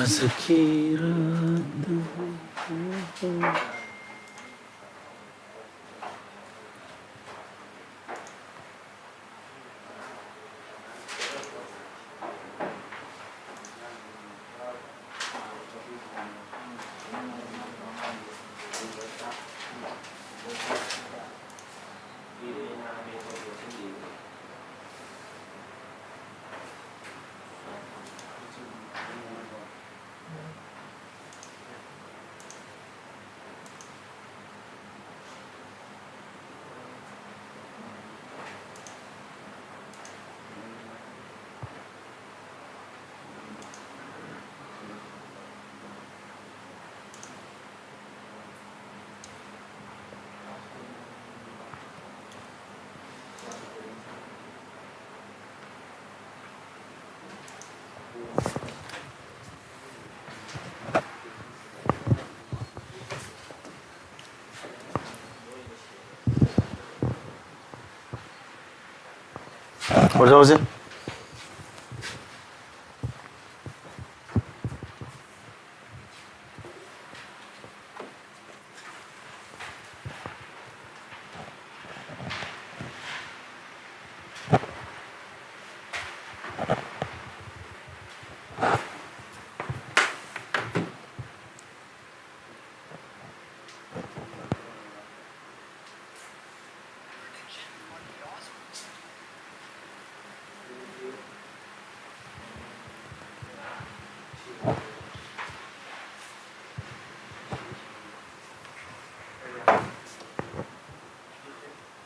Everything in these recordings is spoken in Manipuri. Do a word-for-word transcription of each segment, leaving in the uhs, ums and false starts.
ꯁꯈꯤꯔꯥ꯫ ꯍꯧꯖꯤꯛ ꯍꯧꯖꯤꯛ꯫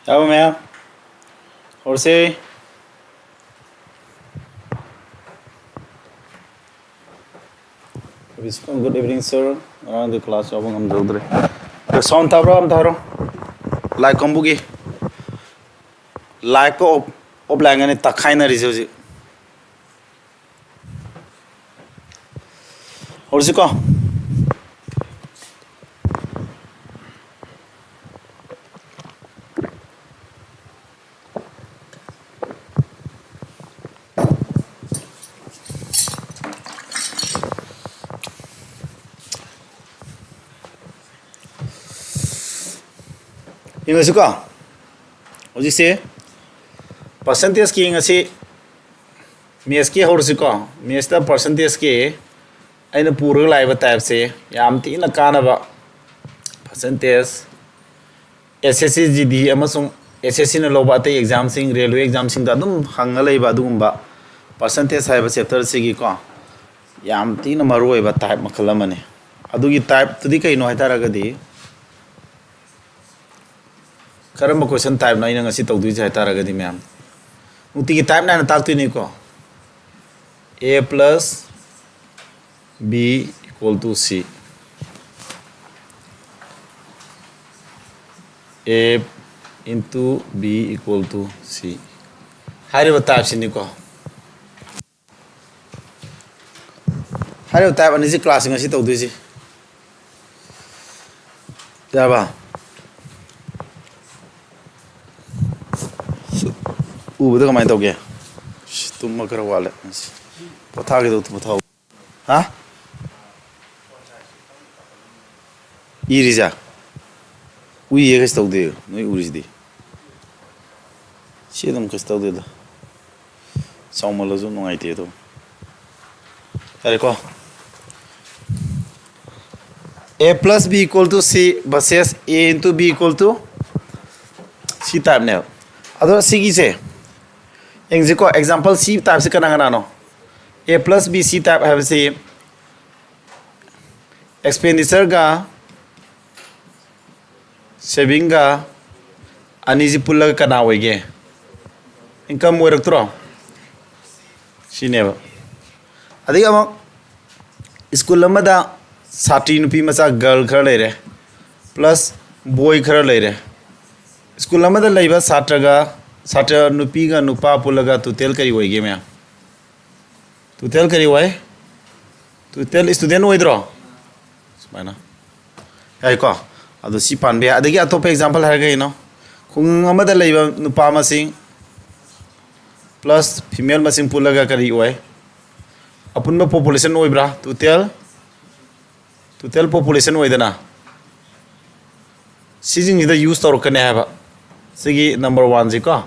ꯌꯥꯕ ꯃꯌꯥꯝ ꯍꯧꯔꯁꯦ꯫ Good evening, sir. ꯉꯔꯥꯡꯗꯤ class ꯌꯥꯎꯕ ꯉꯝꯖꯍꯧꯗ꯭ꯔꯦ꯫ ꯑꯗꯣ sound ꯇꯥꯕ꯭ꯔꯥ? ꯑꯝꯇ ꯍꯥꯏꯔꯣ꯫ Light ꯀꯥꯡꯕꯨꯒꯤ light ꯀ off, offline ꯒꯅꯤ ꯇꯛꯈꯥꯏꯅꯔꯤꯁꯦ ꯍꯧꯖꯤꯛ꯫ ꯍꯧꯔꯁꯤꯀꯣ꯫ ꯌꯦꯡꯉꯁꯤꯀꯣ꯫ ꯍꯧꯖꯤꯛꯁꯦ ꯄꯥꯔꯁꯦꯟꯇꯦꯖꯀꯤ ꯌꯦꯡꯉꯁꯤ꯫ ꯃꯦꯠꯁꯀꯤ ꯍꯧꯔꯁꯤꯀꯣ꯫ ꯃꯦꯠꯁꯇ ꯄꯥꯔꯁꯦꯟꯇꯦꯖꯀꯤ ꯑꯩꯅ ꯄꯨꯔꯒ ꯂꯥꯛꯏꯕ ꯇꯥꯏꯞꯁꯦ ꯌꯥꯝ ꯊꯤꯅ ꯀꯥꯟꯅꯕ ꯄꯥꯔꯁꯦꯟꯇꯦꯖ ꯑꯦꯁ ꯑꯦꯁ ꯁꯤ, ꯖꯤ ꯗꯤ ꯑꯃꯁꯨꯡ ꯑꯦꯁ ꯑꯦꯁ ꯁꯤꯅ ꯂꯧꯕ ꯑꯇꯩ ꯑꯦꯛꯖꯥꯝꯁꯤꯡ, ꯔꯦꯜꯋꯦ ꯑꯦꯛꯖꯥꯝꯁꯤꯡꯗ ꯑꯗꯨꯝ ꯍꯪꯉ ꯂꯩꯕ ꯑꯗꯨꯒꯨꯝꯕ ꯄꯥꯔꯁꯦꯟꯇꯦꯖ ꯍꯥꯏꯕ ꯆꯦꯞꯇꯔꯁꯤꯒꯤꯀꯣ ꯌꯥꯝ ꯊꯤꯅ ꯃꯔꯨꯑꯣꯏꯕ ꯇꯥꯏꯞ ꯃꯈꯜ ꯑꯃꯅꯤ꯫ ꯑꯗꯨꯒꯤ ꯇꯥꯏꯞꯇꯨꯗꯤ ꯀꯩꯅꯣ ꯍꯥꯏ ꯇꯥꯔꯒꯗꯤ, ꯀꯔꯝꯕ ꯀꯣꯏꯁꯟ ꯇꯥꯏꯞꯅꯣ ꯑꯩꯅ ꯉꯁꯤ ꯇꯧꯗꯣꯏꯁꯦ ꯍꯥꯏ ꯇꯥꯔꯒꯗꯤ, ꯃꯌꯥꯝ ꯅꯨꯡꯇꯤꯒꯤ ꯇꯥꯏꯞ ꯅꯥꯏꯅ ꯇꯥꯛꯇꯣꯏꯅꯤꯀꯣ꯫ A plus B equal to C, A into B equal to C ꯍꯥꯏꯔꯤꯕ ꯇꯥꯏꯞꯁꯤꯅꯤꯀꯣ꯫ ꯍꯥꯏꯔꯤꯕ ꯇꯥꯏꯞ ꯑꯅꯤꯁꯤ ꯀ꯭ꯂꯥꯁꯁꯤꯡ ꯑꯁꯤ ꯇꯧꯗꯣꯏꯁꯤ꯫ ꯌꯥꯔꯕ? ꯎꯕꯗ ꯀꯃꯥꯏꯅ ꯇꯧꯒꯦ? ꯁꯤ ꯇꯨꯝꯕ ꯈꯔ ꯋꯥꯠꯂꯦ ꯉꯁꯤ꯫ ꯄꯣꯊꯥꯒꯦꯗꯧ ꯄꯣꯊꯥꯍꯧ꯫ ꯍꯥ? ꯏꯔꯤꯖꯥ? ꯎꯏꯌꯦ, ꯀꯩꯁꯨ ꯇꯧꯗꯦ꯫ ꯅꯣꯏ ꯎꯔꯤꯁꯤꯗꯤ꯫ ꯁꯤ ꯑꯗꯨꯝ ꯀꯩꯁꯨ ꯇꯧꯗꯦꯗ꯫ ꯆꯥꯎꯃꯜꯂꯁꯨ ꯅꯨꯡꯉꯥꯏꯇꯦ ꯑꯗꯣ꯫ ꯌꯥꯔꯦꯀꯣ? A plus B equal to C versus A into B equal to C typeꯅꯦꯕ꯫ ꯑꯗꯣ ꯁꯤꯒꯤꯁꯦ ꯌꯦꯡꯁꯤꯀꯣ, example C typeꯁꯦ ꯀꯅꯥ ꯀꯅꯥꯅꯣ? A plus B C type ꯍꯥꯏꯕꯁꯤ expenditureꯒ savingꯒ ꯑꯅꯤꯁꯤ ꯄꯨꯜꯂꯒ ꯀꯅꯥ ꯑꯣꯏꯒꯦ? Income ꯑꯣꯏꯔꯛꯇ꯭ꯔꯣ? ꯁꯤꯅꯦꯕ꯫ ꯑꯗꯒꯤ ꯑꯃꯨꯛ ꯁ꯭ꯀꯨꯜ ꯑꯃꯗ ꯁꯥꯇ꯭ꯔꯤ ꯅꯨꯄꯤ ꯃꯆꯥ, girl ꯈꯔ ꯂꯩꯔꯦ, plus boy ꯈꯔ ꯂꯩꯔꯦ꯫ ꯁ꯭ꯀꯨꯜ ꯑꯃꯗ ꯂꯩꯕ ꯁꯥꯇ꯭ꯔꯒ, ꯁꯥꯇ꯭ꯔ ꯅꯨꯄꯤꯒ ꯅꯨꯄꯥ ꯄꯨꯜꯂꯒ total ꯀꯔꯤ ꯑꯣꯏꯒꯦ ꯃꯌꯥꯝ? Total ꯀꯔꯤ ꯑꯣꯏ? Total student ꯑꯣꯏꯗ꯭ꯔꯣ? ꯁꯨꯃꯥꯏꯅ꯫ ꯌꯥꯏꯀꯣ? ꯑꯗꯣ ꯁꯤ ꯄꯥꯟꯕ ꯌꯥꯏ꯫ ꯑꯗꯒꯤ ꯑꯇꯣꯞꯄ example ꯍꯥꯏꯔꯒ ꯀꯩꯅꯣ? ꯈꯨꯡꯒꯪ ꯑꯃꯗ ꯂꯩꯕ ꯅꯨꯄꯥ ꯃꯁꯤꯡ plus female ꯃꯁꯤꯡ ꯄꯨꯜꯂꯒ ꯀꯔꯤ ꯑꯣꯏ? ꯑꯄꯨꯟꯕ population ꯑꯣꯏꯕ꯭ꯔꯥ? Total, total population ꯑꯣꯏꯗꯅ? ꯁꯤꯁꯤꯡꯁꯤꯗ ꯌꯨꯁ ꯇꯧꯔꯛꯀꯅꯤ ꯍꯥꯏꯕ꯫ ꯁꯤꯒꯤ ꯅꯝꯕꯔ ꯋꯥꯟꯁꯤꯀꯣ,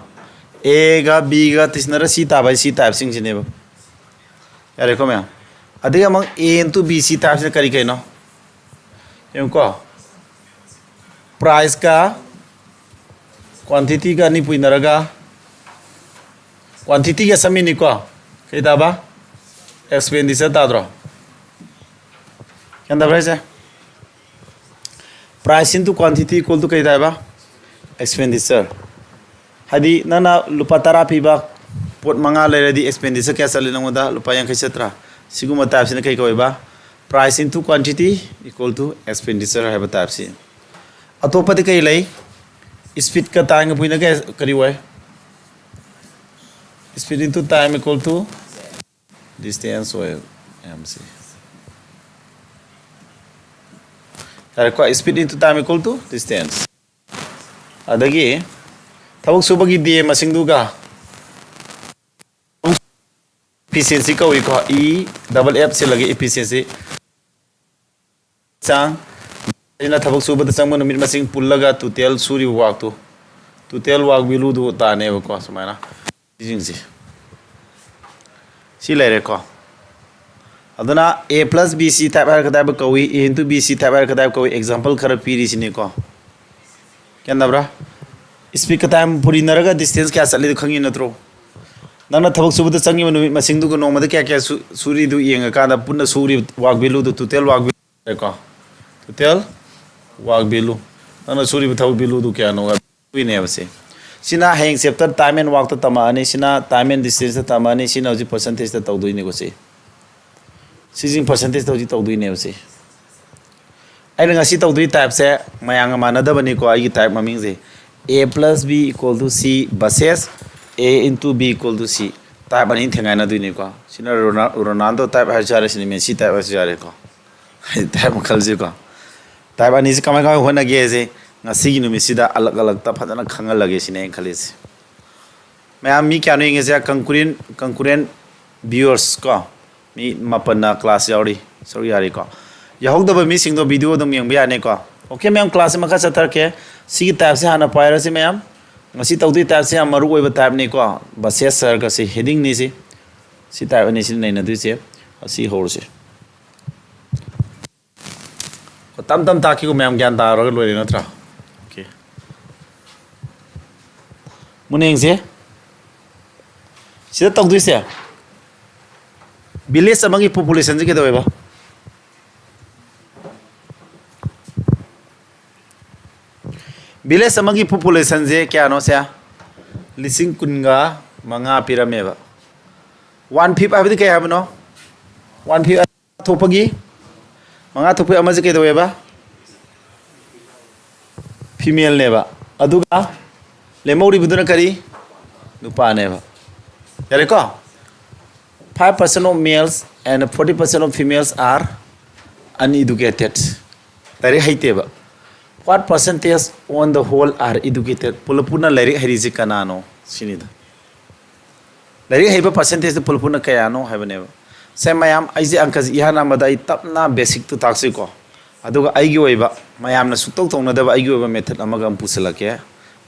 ꯑꯦꯒ ꯕꯤꯒ ꯇꯤꯁꯅꯔ ꯁꯤ ꯇꯥꯕ ꯍꯥꯏ ꯁꯤ ꯇꯥꯏꯞꯁꯤꯡꯁꯤꯅꯦꯕ꯫ ꯌꯥꯔꯦꯀꯣ ꯃꯌꯥꯝ? ꯑꯗꯒꯤ ꯑꯃꯨꯛ A into B C ꯇꯥꯏꯞꯁꯤꯅ ꯀꯔꯤ ꯀꯩꯅꯣ? ꯌꯦꯡꯉꯨꯀꯣ, ꯄ꯭ꯔꯥꯏꯁꯀ ꯀ꯭ꯋꯥꯟꯇꯤꯇꯤꯒ ꯑꯅꯤ ꯄꯨꯏꯅꯔꯒ, ꯀ꯭ꯋꯥꯟꯇꯤꯇꯤꯒ ꯁꯝꯃꯤꯅꯤꯀꯣ, ꯀꯩ ꯇꯥꯕ? ꯑꯦꯛꯁꯄꯦꯟꯗꯤꯆꯔ ꯇꯥꯗ꯭ꯔꯣ? ꯒ꯭ꯌꯥꯟ ꯇꯥꯕ꯭ꯔꯥ ꯍꯥꯏꯁꯦ? Price into quantity equal to ꯀꯩ ꯇꯥꯏꯕ? Expenditure꯫ ꯍꯥꯏꯗꯤ ꯅꯪꯅ ꯂꯨꯄꯥ ꯇꯔꯥ ꯄꯤꯕ ꯄꯣꯠ ꯃꯉꯥ ꯂꯩꯔꯗꯤ ꯑꯦꯛꯁꯄꯦꯟꯗꯤꯆꯔ ꯀꯌꯥ ꯆꯠꯂꯤ ꯅꯪꯉꯣꯟꯗ? ꯂꯨꯄꯥ ꯌꯥꯡꯈꯩ ꯆꯠꯇ꯭ꯔꯥ? ꯁꯤꯒꯨꯝꯕ ꯇꯥꯏꯞꯁꯤꯅ ꯀꯩ ꯀꯧꯋꯦꯕ? Price into quantity equal to expenditure ꯍꯥꯏꯕ ꯇꯥꯏꯞꯁꯤ꯫ ꯑꯇꯣꯞꯄꯗꯤ ꯀꯩ ꯂꯩ? ꯏꯁꯄꯤꯠꯀ ꯇꯥꯏꯝꯒ ꯄꯨꯏꯅ ꯀꯩ, ꯀꯔꯤ ꯑꯣꯏ? Speed into time equal to distance ꯑꯣꯏ, ꯃꯌꯥꯝꯁꯤ꯫ ꯌꯥꯔꯦꯀꯣ, speed into time equal to distance꯫ ꯑꯗꯒꯤ ꯊꯕꯛ ꯁꯨꯕꯒꯤ ꯗꯦ ꯃꯁꯤꯡꯗꯨꯒ ꯏꯐꯤꯁꯤꯌꯦꯟꯁꯤ ꯀꯧꯏꯀꯣ, ꯏ ꯗꯕꯜ ꯑꯦꯐ ꯁꯤꯜꯂꯒ ꯏꯐꯤꯁꯤꯌꯦꯟꯁꯤ ꯆꯥꯡ, ꯑꯩꯅ ꯊꯕꯛ ꯁꯨꯕꯗ ꯆꯪꯕ ꯅꯨꯃꯤꯠ ꯃꯁꯤꯡ ꯄꯨꯜꯂꯒ ꯇꯣꯇꯦꯜ ꯁꯨꯔꯤꯕ ꯋꯥꯛꯇꯨ, ꯇꯣꯇꯦꯜ ꯋꯥꯛ ꯚꯦꯂꯨꯗꯨ ꯇꯥꯅꯦꯕꯀꯣ꯫ ꯁꯨꯃꯥꯏꯅ ꯁꯤꯁꯤꯡꯁꯦ ꯁꯤ ꯂꯩꯔꯦꯀꯣ꯫ ꯑꯗꯨꯅ A plus B C type ꯍꯥꯏꯔꯒ type ꯀꯧꯏ, A into B C type ꯍꯥꯏꯔꯒ type ꯀꯧꯏ꯫ Example ꯈꯔ ꯄꯤꯔꯤꯁꯤꯅꯤꯀꯣ꯫ ꯒ꯭ꯌꯥꯟ ꯇꯥꯕ꯭ꯔꯥ? ꯏꯁꯄꯤꯠꯀ ꯇꯥꯏꯝ ꯄꯨꯔꯤꯅꯔꯒ ꯗꯤꯁꯇꯦꯟꯁ ꯀꯌꯥ ꯆꯠꯂꯤꯗꯣ ꯈꯪꯉꯤ ꯅꯠꯇ꯭ꯔꯣ? ꯅꯪꯅ ꯊꯕꯛ ꯁꯨꯕꯗ ꯆꯪꯉꯤꯕ ꯅꯨꯃꯤꯠ ꯃꯁꯤꯡꯗꯨꯒ ꯅꯣꯡꯃꯗ ꯀꯌꯥ ꯀꯌꯥ ꯁꯨ-, ꯁꯨꯔꯤꯗꯨ ꯌꯦꯡꯉꯀꯥꯟꯗ ꯄꯨꯟꯅ ꯁꯨꯔꯤꯕ ꯋꯥꯛ ꯚꯦꯂꯨꯗꯨ, ꯇꯣꯇꯦꯜ ꯋꯥꯛ ꯚꯦꯂꯨ ꯀꯣ, ꯇꯣꯇꯦꯜ ꯋꯥꯛ ꯚꯦꯂꯨ, ꯅꯪꯅ ꯁꯨꯔꯤꯕ ꯊꯕꯛ ꯚꯦꯂꯨꯗꯨ ꯀꯌꯥꯅꯣ ꯁꯨꯏꯅꯦꯕꯁꯦ꯫ ꯁꯤꯅ ꯍꯌꯦꯡ ꯆꯦꯞꯇꯔ ꯇꯥꯏꯝ ꯑꯦꯟ ꯋꯥꯛꯇ ꯇꯝꯃꯛꯑꯅꯤ, ꯁꯤꯅ ꯇꯥꯏꯝ ꯑꯦꯟ ꯗꯤꯁꯇꯦꯟꯁꯇ ꯇꯝꯃꯛꯑꯅꯤ, ꯁꯤꯅ ꯍꯧꯖꯤꯛ ꯄꯔꯁꯦꯟꯇꯦꯖꯇ ꯇꯧꯗꯣꯏꯅꯤꯀꯣ꯫ ꯁꯤ ꯁꯤꯁꯤꯡ ꯄꯔꯁꯦꯟꯇꯦꯖꯇ ꯍꯧꯖꯤꯛ ꯇꯧꯗꯣꯏꯅꯦꯕꯁꯦ꯫ ꯑꯩꯅ ꯉꯁꯤ ꯇꯧꯗꯣꯏ ꯇꯥꯏꯞꯁꯦ ꯃꯌꯥꯝꯒ ꯃꯥꯟꯅꯗꯕꯅꯤꯀꯣ꯫ ꯑꯩꯒꯤ type ꯃꯃꯤꯡꯁꯦ A plus B equal to C versus A into B equal to C, type ꯑꯅꯤ ꯊꯦꯡꯒꯥꯏꯅꯗꯣꯏꯅꯤꯀꯣ꯫ ꯁꯤꯅ ꯔꯣꯅꯥ-, ꯔꯣꯅꯥꯜꯗꯣ ꯇꯥꯏꯞ ꯍꯥꯏꯔꯁꯨ ꯌꯥꯔꯦ, ꯁꯤꯅ ꯃꯦꯁꯤ ꯇꯥꯏꯞ ꯍꯥꯏꯔꯁꯨ ꯌꯥꯔꯦꯀꯣ꯫ ꯇꯥꯏꯞ ꯃꯈꯜꯁꯦꯀꯣ, ꯇꯥꯏꯞ ꯑꯅꯤꯁꯤ ꯀꯃꯥꯏ ꯀꯃꯥꯏ ꯍꯣꯠꯅꯒꯦꯁꯦ ꯉꯁꯤꯒꯤ ꯅꯨꯃꯤꯠꯁꯤꯗ ꯑꯂꯛ ꯑꯂꯛꯇ ꯐꯖꯅ ꯈꯪꯍꯜꯂꯒꯦ ꯁꯤꯅꯦ ꯑꯩꯅ ꯈꯜꯂꯤꯁꯦ꯫ ꯃꯌꯥꯝ ꯃꯤ ꯀꯌꯥꯅꯣ ꯌꯦꯡꯉꯤꯁꯦ? Concurrent, concurrent viewers ꯀꯣ, ꯃꯤ ꯃꯥꯄꯟꯅ class ꯌꯥꯎꯔꯤ, ꯁꯔꯨꯛ ꯌꯥꯔꯤꯀꯣ꯫ ꯌꯥꯎꯍꯧꯗꯕ ꯃꯤꯁꯤꯡꯗꯣ video ꯑꯗꯨꯝ ꯌꯦꯡꯕ ꯌꯥꯅꯤꯀꯣ꯫ Okay, ꯃꯌꯥꯝ, class ꯁꯦ ꯃꯈꯥ ꯆꯠꯊꯔꯛꯀꯦ꯫ ꯁꯤꯒꯤ type ꯁꯦ ꯍꯥꯟꯅ ꯄꯥꯏꯔꯁꯤ, ꯃꯌꯥꯝ꯫ ꯉꯁꯤ ꯇꯧꯗꯣꯏ type ꯁꯦ ꯌꯥꯝ ꯃꯔꯨ ꯑꯣꯏꯕ type ꯅꯤꯀꯣ꯫ Versus circle ꯁꯤ heading ꯅꯤ ꯁꯤ꯫ ꯁꯤ type ꯑꯅꯤ ꯁꯤꯅ ꯅꯩꯅꯗꯣꯏꯁꯦ꯫ ꯑꯁꯤ ꯍꯧꯔꯁꯤ꯫ ꯇꯞ ꯇꯞ ꯇꯥꯛꯈꯤꯀꯣ ꯃꯌꯥꯝ, ꯒ꯭ꯌꯥꯟ ꯇꯥꯔꯒ ꯂꯣꯏꯔꯦ ꯅꯠꯇ꯭ꯔꯥ? Okay꯫ ꯃꯨꯟꯅ ꯌꯦꯡꯁꯦ꯫ ꯁꯤꯗ ꯇꯧꯗꯣꯏꯁꯦ, village ꯑꯃꯒꯤ population ꯁꯦ ꯀꯩꯗꯧꯋꯦꯕ? Village ꯑꯃꯒꯤ population ꯁꯦ ꯀꯌꯥꯅꯣ ꯁꯦ? ꯂꯤꯁꯤꯡ ꯀꯨꯟꯒ ꯃꯉꯥ ꯄꯤꯔꯝꯃꯦꯕ꯫ One fifth ꯍꯥꯏꯕꯗꯤ ꯀꯩ ꯍꯥꯏꯕꯅꯣ? One fifth ꯊꯣꯛꯄꯒꯤ, ꯃꯉꯥ ꯊꯣꯛꯄꯒꯤ ꯑꯃꯁꯦ ꯀꯩꯗꯧꯋꯦꯕ? Female ꯅꯦꯕ꯫ ꯑꯗꯨꯒ ꯂꯦꯝꯍꯧꯔꯤꯕꯗꯨꯅ ꯀꯔꯤ? ꯅꯨꯄꯥꯅꯦꯕ꯫ ꯌꯥꯔꯦꯀꯣ? Five percent of males and forty percent of females are uneducated. ꯂꯥꯏꯔꯤꯛ ꯍꯩꯇꯦꯕ꯫ What percentage on the whole are educated? ꯄꯨꯂꯞ ꯄꯨꯟꯅ ꯂꯥꯏꯔꯤꯛ ꯍꯩꯔꯤꯁꯦ ꯀꯅꯥꯅꯣ ꯁꯤꯅꯤꯗ꯫ ꯂꯥꯏꯔꯤꯛ ꯍꯩꯕ percentage ꯇ ꯄꯨꯂꯞ ꯄꯨꯟꯅ ꯀꯌꯥꯅꯣ ꯍꯥꯏꯕꯅꯦꯕ꯫ ꯁꯦ ꯃꯌꯥꯝ, ꯑꯩꯁꯦ ꯑꯪꯀꯁꯦ ꯏꯍꯥꯟ ꯍꯥꯟꯕꯗ ꯑꯩ ꯇꯞꯅ basic ꯇꯨ ꯇꯥꯛꯆꯩꯀꯣ꯫ ꯑꯗꯨꯒ ꯑꯩꯒꯤ ꯑꯣꯏꯕ, ꯃꯌꯥꯝꯅ ꯁꯨꯛꯇꯧ ꯇꯧꯅꯗꯕ ꯑꯩꯒꯤ ꯑꯣꯏꯕ method ꯑꯃꯒ ꯑꯃꯨꯛ ꯄꯨꯁꯤꯜꯂꯛꯀꯦ꯫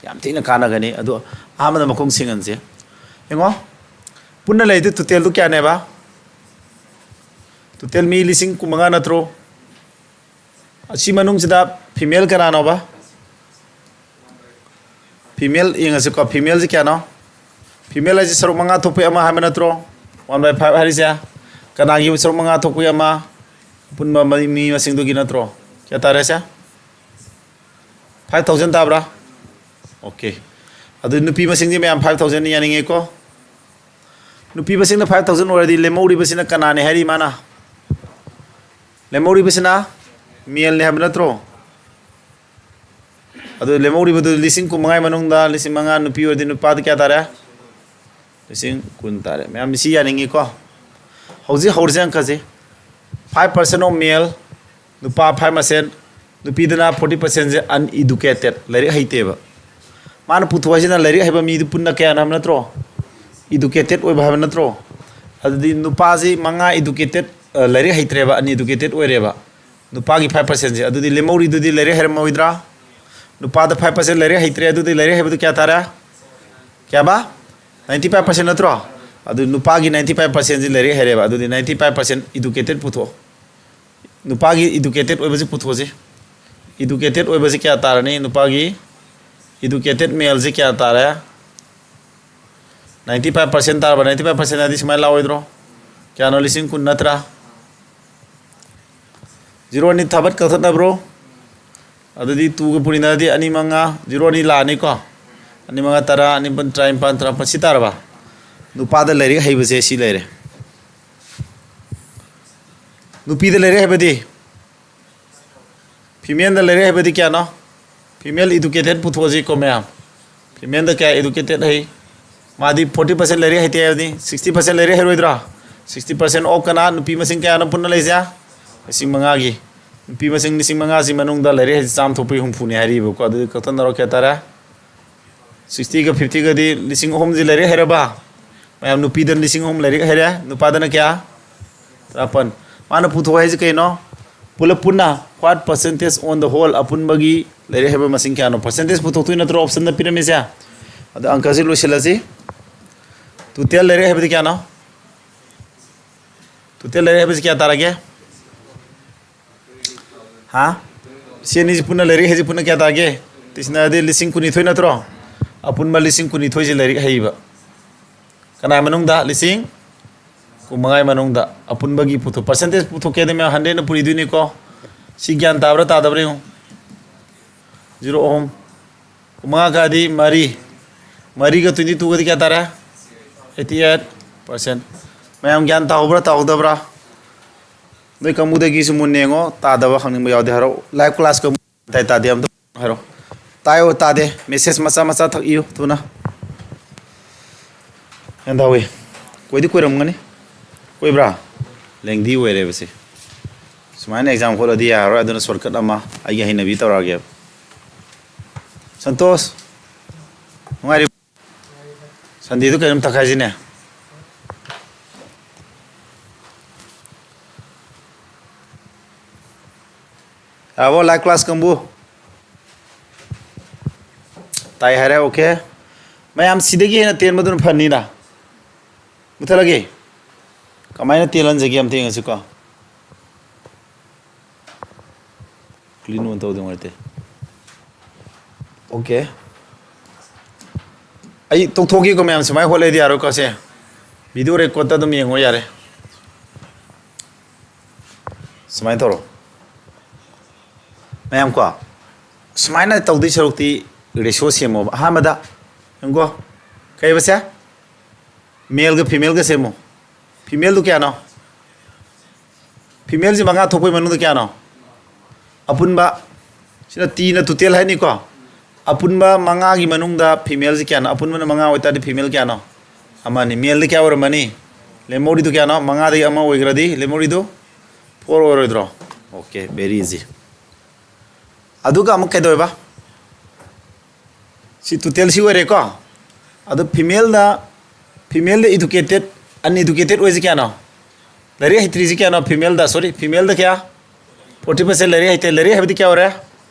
ꯌꯥꯝ ꯊꯤꯅ ꯀꯥꯟꯅꯒꯅꯤ꯫ ꯑꯗꯣ ꯑꯍꯥꯟꯕꯗ ꯃꯈꯣꯡ ꯁꯦꯡꯍꯟꯁꯦ꯫ ꯌꯦꯡꯉꯣ, ꯄꯨꯟꯅ ꯂꯩꯔꯤꯗꯨ total ꯗꯨ ꯀꯌꯥꯅꯦꯕ? Total ꯃꯤ ꯂꯤꯁꯤꯡ ꯀꯨꯟꯃꯉꯥ ꯅꯠꯇ꯭ꯔꯣ? ꯑꯁꯤ ꯃꯅꯨꯡꯁꯤꯗ female ꯀꯅꯥꯅꯣꯕ? Female ꯌꯦꯡꯉꯁꯤꯀꯣ, female ꯁꯤ ꯀꯌꯥꯅꯣ? Female ꯍꯥꯏꯁꯦ ꯁꯔꯨꯛ ꯃꯉꯥ ꯊꯣꯛꯄꯩ ꯑꯃ ꯍꯥꯏꯕ ꯅꯠꯇ꯭ꯔꯣ? One by five ꯍꯥꯏꯔꯤꯁꯦ ꯀꯅꯥꯒꯤ ꯁꯔꯨꯛ ꯃꯉꯥ ꯊꯣꯛꯄꯩ ꯑꯃ? ꯑꯄꯨꯟꯕ ꯃꯤ, ꯃꯤ ꯃꯁꯤꯡꯗꯨꯒꯤ ꯅꯠꯇ꯭ꯔꯣ? ꯀꯌꯥ ꯇꯥꯔꯦ ꯁꯦ? Five thousand ꯇꯥꯕ꯭ꯔꯥ? Okay꯫ ꯑꯗꯨ ꯅꯨꯄꯤ ꯃꯁꯤꯡꯗꯤ ꯃꯌꯥꯝ five thousand ꯅꯤ ꯌꯥꯅꯤꯡꯉꯦꯀꯣ? ꯅꯨꯄꯤ ꯃꯁꯤꯡꯅ five thousand ꯑꯣꯏꯔꯗꯤ ꯂꯦꯝꯍꯧꯔꯤꯕꯁꯤꯅ ꯀꯅꯥꯅꯦ ꯍꯥꯏꯔꯤ ꯃꯥꯅ? ꯂꯦꯝꯍꯧꯔꯤꯕꯁꯤꯅ male ꯅꯦ ꯍꯥꯏꯕ ꯅꯠꯇ꯭ꯔꯣ? ꯑꯗꯨ ꯂꯦꯝꯍꯧꯔꯤꯕꯗꯨ ꯂꯤꯁꯤꯡ ꯀꯨꯟꯃꯉꯥꯒꯤ ꯃꯅꯨꯡꯗ ꯂꯤꯁꯤꯡ ꯃꯉꯥ ꯅꯨꯄꯤ ꯑꯣꯏꯔꯗꯤ ꯅꯨꯄꯥꯗꯤ ꯀꯌꯥ ꯇꯥꯔꯦ? ꯂꯤꯁꯤꯡ ꯀꯨꯟ ꯇꯥꯔꯦ꯫ ꯃꯌꯥꯝ ꯁꯤ ꯌꯥꯅꯤꯡꯉꯤꯀꯣ? ꯍꯧꯖꯤꯛ ꯍꯧꯔꯁꯦ ꯑꯪꯀꯁꯦ꯫ Five percent of male, ꯅꯨꯄꯥ five percent, ꯅꯨꯄꯤꯗꯅ forty percent ꯁꯦ uneducated, ꯂꯥꯏꯔꯤꯛ ꯍꯩꯇꯦꯕ꯫ ꯃꯥꯅ ꯄꯨꯊꯣꯛ ꯍꯥꯏꯁꯤꯅ ꯂꯥꯏꯔꯤꯛ ꯍꯩꯕ ꯃꯤꯗꯨ ꯄꯨꯟꯅ ꯀꯌꯥꯅꯣ ꯍꯥꯏꯕ ꯅꯠꯇ꯭ꯔꯣ? Educated ꯑꯣꯏꯕ ꯍꯥꯏꯕ ꯅꯠꯇ꯭ꯔꯣ? ꯑꯗꯨꯗꯤ ꯅꯨꯄꯥꯁꯤ ꯃꯉꯥ educated, ꯑ, ꯂꯥꯏꯔꯤꯛ ꯍꯩꯇ꯭ꯔꯦꯕ, uneducated ꯑꯣꯏꯔꯦꯕ꯫ ꯅꯨꯄꯥꯒꯤ five percentꯁꯦ꯫ ꯑꯗꯨꯗꯤ ꯂꯦꯝꯍꯧꯔꯤꯗꯨꯗꯤ ꯂꯥꯏꯔꯤꯛ ꯍꯩꯔꯝꯃꯣꯏꯗ꯭ꯔꯥ? ꯅꯨꯄꯥꯗ five percent ꯂꯥꯏꯔꯤꯛ ꯍꯩꯇ꯭ꯔꯦ, ꯑꯗꯨꯗꯤ ꯂꯥꯏꯔꯤꯛ ꯍꯩꯕꯗꯨ ꯀꯌꯥ ꯇꯥꯔꯦ? ꯀꯌꯥꯕ? Ninety five percent ꯅꯠꯇ꯭ꯔꯣ? ꯑꯗꯨ ꯅꯨꯄꯥꯒꯤ ninety five percentꯁꯤ ꯂꯥꯏꯔꯤꯛ ꯍꯩꯔꯦꯕ, ꯑꯗꯨꯗꯤ ninety five percent educated ꯄꯨꯊꯣꯛꯑꯣ꯫ ꯅꯨꯄꯥꯒꯤ educated ꯑꯣꯏꯕꯁꯤ ꯄꯨꯊꯣꯛꯑꯁꯤ꯫ Educated ꯑꯣꯏꯕꯁꯤ ꯀꯌꯥ ꯇꯥꯔꯅꯤ? ꯅꯨꯄꯥꯒꯤ educated maleꯁꯤ ꯀꯌꯥ ꯇꯥꯔꯦ? Ninety five percent ꯇꯥꯔꯕ? Ninety five percent ꯍꯥꯏꯗꯤ ꯁꯨꯃꯥꯏꯅ ꯂꯥꯛꯑꯣꯏꯗ꯭ꯔꯣ? ꯀꯌꯥꯅꯣ? ꯂꯤꯁꯤꯡ ꯀꯨꯟ ꯅꯠꯇ꯭ꯔꯥ? Zero ꯑꯅꯤ ꯊꯥꯕꯠ ꯀꯛꯊꯠꯅꯕ꯭ꯔꯣ? ꯑꯗꯨꯗꯤ twoꯒ ꯄꯨꯔꯤꯅꯗꯤ ꯑꯅꯤ ꯃꯉꯥ, zero ꯑꯅꯤ ꯂꯥꯛꯑꯅꯤꯀꯣ꯫ ꯑꯅꯤ ꯃꯉꯥ ꯇꯔꯥ, ꯑꯅꯤ ꯄꯨꯟ ꯇꯔꯥꯅꯤꯄꯥꯟ, ꯇꯔꯥꯃꯥꯄꯟ, ꯁꯤ ꯇꯥꯔꯕ? ꯅꯨꯄꯥꯗ ꯂꯥꯏꯔꯤꯛ ꯍꯩꯕꯁꯦ ꯁꯤ ꯂꯩꯔꯦ꯫ ꯅꯨꯄꯤꯗ ꯂꯥꯏꯔꯤꯛ ꯍꯩꯕꯗꯤ? Femaleꯗ ꯂꯥꯏꯔꯤꯛ ꯍꯩꯕꯗꯤ ꯀꯌꯥꯅꯣ? Female educated ꯄꯨꯊꯣꯛꯑꯁꯤꯀꯣ ꯃꯌꯥꯝ꯫ Femaleꯗ ꯀꯌꯥ educated ꯍꯩ? ꯃꯥꯗꯤ forty percent ꯂꯥꯏꯔꯤꯛ ꯍꯩꯇꯦ ꯍꯥꯏꯕꯗꯤ sixty percent ꯂꯥꯏꯔꯤꯛ ꯍꯩꯔꯣꯏꯗ꯭ꯔꯥ? Sixty percent of ꯀꯅꯥ? ꯅꯨꯄꯤ ꯃꯁꯤꯡ ꯀꯌꯥꯅꯣ ꯄꯨꯟꯅ ꯂꯩꯁꯦ? ꯂꯤꯁꯤꯡ ꯃꯉꯥꯒꯤ꯫ ꯅꯨꯄꯤ ꯃꯁꯤꯡ ꯂꯤꯁꯤꯡ ꯃꯉꯥꯁꯤ ꯃꯅꯨꯡꯗ ꯂꯥꯏꯔꯤꯛ ꯍꯩꯁꯦ ꯆꯥꯝꯃ ꯊꯣꯛꯄꯒꯤ ꯍꯨꯝꯐꯨꯅꯤ ꯍꯥꯏꯔꯤꯕꯀꯣ꯫ ꯑꯗꯨꯗꯤ ꯀꯛꯊꯠꯅꯔꯣ, ꯀꯌꯥ ꯇꯥꯔꯦ? Sixtyꯒ fiftyꯒꯗꯤ ꯂꯤꯁꯤꯡ ꯑꯍꯨꯝꯁꯤ ꯂꯥꯏꯔꯤꯛ ꯍꯩꯔꯕ? ꯃꯌꯥꯝ ꯅꯨꯄꯤꯗ ꯂꯤꯁꯤꯡ ꯑꯍꯨꯝ ꯂꯥꯏꯔꯤꯛ ꯍꯩꯔꯦ, ꯅꯨꯄꯥꯗꯅ ꯀꯌꯥ? ꯇꯔꯥꯃꯥꯄꯟ꯫ ꯃꯥꯅ ꯄꯨꯊꯣꯛ ꯍꯥꯏꯁꯦ ꯀꯩꯅꯣ? ꯄꯨꯂꯞ ꯄꯨꯟꯅ what percentage on the whole, ꯑꯄꯨꯟꯕꯒꯤ ꯂꯥꯏꯔꯤꯛ ꯍꯩꯕ ꯃꯁꯤꯡ ꯀꯌꯥꯅꯣ? Percentage ꯄꯨꯊꯣꯛꯇꯣꯏ ꯅꯠꯇ꯭ꯔꯣ optionꯗ ꯄꯤꯔꯝꯃꯤꯁꯦ? ꯑꯗꯣ ꯑꯪꯀꯁꯤ ꯂꯣꯏꯁꯤꯜꯂꯁꯤ꯫ Total ꯂꯥꯏꯔꯤꯛ ꯍꯩꯕꯗꯤ ꯀꯌꯥꯅꯣ? Total ꯂꯥꯏꯔꯤꯛ ꯍꯩꯕꯁꯤ ꯀꯌꯥ ꯇꯥꯔꯒꯦ? ꯍꯥ? ꯁꯤ ꯑꯅꯤꯁꯤ ꯄꯨꯟꯅ ꯂꯥꯏꯔꯤꯛ ꯍꯩꯁꯤ ꯄꯨꯟꯅ ꯀꯌꯥ ꯇꯥꯒꯦ? ꯇꯤꯁꯤꯅꯗꯤ ꯂꯤꯁꯤꯡ ꯀꯨꯟꯅꯤꯊꯣꯏ ꯅꯠꯇ꯭ꯔꯣ? ꯑꯄꯨꯟꯕ ꯂꯤꯁꯤꯡ ꯀꯨꯟꯅꯤꯊꯣꯏꯁꯤ ꯂꯥꯏꯔꯤꯛ ꯍꯩꯕ꯫ ꯀꯅꯥ ꯃꯅꯨꯡꯗ? ꯂꯤꯁꯤꯡ ꯀꯨꯟꯃꯉꯥꯒꯤ ꯃꯅꯨꯡꯗ꯫ ꯑꯄꯨꯟꯕꯒꯤ ꯄꯨꯊꯣꯛ-, percentage ꯄꯨꯊꯣꯛꯀꯦ ꯍꯥꯏꯗꯤ ꯃꯌꯥꯝ hundredꯅ ꯄꯨꯔꯤꯗꯣꯏꯅꯤꯀꯣ꯫ ꯁꯤ ꯒ꯭ꯌꯥꯟ ꯇꯥꯕ꯭ꯔꯥ ꯇꯥꯗꯕ꯭ꯔꯥ ꯌꯦꯡꯉꯨ꯫ Zero ꯑꯍꯨꯝ꯫ ꯀꯨꯟꯃꯉꯥ ꯀꯥꯗꯤ ꯃꯔꯤ꯫ ꯃꯔꯤꯒ twenty twoꯒꯗꯤ ꯀꯌꯥ ꯇꯥꯔꯦ? Eighty eight percent꯫ ꯃꯌꯥꯝ ꯒ꯭ꯌꯥꯟ ꯇꯥꯍꯧꯕ꯭ꯔꯥ ꯇꯥꯍꯧꯗꯕ꯭ꯔꯥ? ꯅꯣꯏ ꯀꯥꯡꯕꯨꯗꯒꯤꯁꯨ ꯃꯨꯟꯅ ꯌꯦꯡꯉꯣ, ꯇꯥꯗꯕ ꯍꯪꯅꯤꯡꯕ ꯌꯥꯎꯗꯤ ꯍꯥꯏꯔꯣ꯫ Live classꯀ ꯇꯥꯏ ꯇꯥꯗꯦ ꯑꯝꯇ ꯍꯥꯏꯔꯣ꯫ ꯇꯥꯏꯌꯣ ꯇꯥꯗꯦ, message ꯃꯆꯥ ꯃꯆꯥ ꯊꯛꯏꯌꯨ ꯊꯨꯅ꯫ ꯒ꯭ꯌꯥꯟ ꯇꯥꯍꯧꯋꯤ꯫ ꯀꯣꯏꯗꯤ ꯀꯣꯏꯔꯝꯒꯅꯤ꯫ ꯀꯣꯏꯕ꯭ꯔꯥ? Lengthy ꯑꯣꯏꯔꯦꯕ ꯁꯤ꯫ ꯁꯨꯃꯥꯏꯅ exam ꯈꯣꯠꯂꯗꯤ ꯌꯥꯔꯔꯣꯏ, ꯑꯗꯨꯅ shortcut ꯑꯃ ꯑꯩꯒꯤ ꯍꯩꯅꯕꯤ ꯇꯧꯔꯛꯑꯒꯦꯕ꯫ ꯁꯟꯇꯣꯁ, ꯅꯨꯡꯉꯥꯏꯔꯤꯕ? Sundayꯗꯨ ꯀꯩꯅꯣꯝ ꯊꯛꯈꯥꯏꯁꯤꯅꯦ꯫ ꯇꯥꯕꯣ, live class ꯀꯥꯡꯕꯨ? ꯇꯥꯏ ꯍꯥꯏꯔꯦ, okay꯫ ꯃꯌꯥꯝ ꯁꯤꯗꯒꯤ ꯍꯦꯟꯅ ꯇꯦꯟꯕꯗꯨꯅ ꯐꯅꯤꯅ꯫ ꯃꯨꯊꯠꯂꯒꯦ꯫ ꯀꯃꯥꯏꯅ ꯇꯦꯜꯍꯟꯖꯒꯦ ꯑꯝꯇ ꯌꯦꯡꯉꯁꯤꯀꯣ꯫ Clean ꯑꯣꯏꯅ ꯇꯧꯗꯦ, ꯅꯨꯡꯉꯥꯏꯇꯦ꯫ Okay꯫ ꯑꯩ ꯇꯣꯛꯊꯣꯛꯀꯦꯀꯣ ꯃꯌꯥꯝ, ꯁꯨꯃꯥꯏꯅ ꯍꯣꯠꯂꯗꯤ ꯌꯥꯔꯣꯏꯀꯣ ꯁꯦ꯫ Video record ꯑꯗꯨꯝ ꯌꯦꯡꯉꯣ ꯌꯥꯔꯦ꯫ ꯁꯨꯃꯥꯏꯅ ꯇꯧꯔꯣ꯫ ꯃꯌꯥꯝ ꯀꯣ, ꯁꯨꯃꯥꯏꯅ ꯇꯧꯗꯣꯏ ꯁꯔꯨꯛꯇꯤ ratio ꯁꯦꯝꯃꯣꯕ꯫ ꯑꯍꯥꯟꯕꯗ ꯌꯦꯡꯉꯨꯀꯣ, ꯀꯩꯕ ꯁꯦ? Maleꯒ femaleꯒ ꯁꯦꯝꯃꯣ꯫ Femaleꯗꯨ ꯀꯌꯥꯅꯣ? Femaleꯁꯤ ꯃꯉꯥ ꯊꯣꯛꯄꯩ ꯃꯅꯨꯡꯗ ꯀꯌꯥꯅꯣ? ꯑꯄꯨꯟꯕ, ꯁꯤꯅ Tꯅ total ꯍꯥꯏꯅꯤꯀꯣ꯫ ꯑꯄꯨꯟꯕ ꯃꯉꯥꯒꯤ ꯃꯅꯨꯡꯗ femaleꯁꯤ ꯀꯌꯥꯅꯣ? ꯑꯄꯨꯟꯕꯅ ꯃꯉꯥ ꯑꯣꯏꯇꯥꯔꯗꯤ female ꯀꯌꯥꯅꯣ? ꯑꯃꯅꯤ꯫ Maleꯗꯤ ꯀꯌꯥ ꯑꯣꯏꯔꯝꯃꯅꯤ? ꯂꯦꯝꯍꯧꯔꯤꯗꯨ ꯀꯌꯥꯅꯣ? ꯃꯉꯥꯗꯒꯤ ꯑꯃ ꯑꯣꯏꯈ꯭ꯔꯗꯤ ꯂꯦꯝꯍꯧꯔꯤꯗꯨ four ꯑꯣꯏꯔꯣꯏꯗ꯭ꯔꯣ? Okay, very easy꯫ ꯑꯗꯨꯒ ꯑꯃꯨꯛ ꯀꯩꯗꯧꯋꯦꯕ? ꯁꯤ total ꯁꯤ ꯑꯣꯏꯔꯦꯀꯣ꯫ ꯑꯗꯣ femaleꯅ, femaleꯗ educated, uneducated ꯑꯣꯏꯁꯤ ꯀꯌꯥꯅꯣ? ꯂꯥꯏꯔꯤꯛ ꯍꯩꯇ꯭ꯔꯤꯁꯤ ꯀꯌꯥꯅꯣ? Femaleꯗ, sorry, femaleꯗ ꯀꯌꯥ? Forty percent ꯂꯥꯏꯔꯤꯛ ꯍꯩꯇꯦ꯫ ꯂꯥꯏꯔꯤꯛ ꯍꯩꯕꯗꯤ ꯀꯌꯥ ꯑꯣꯏꯔꯦ?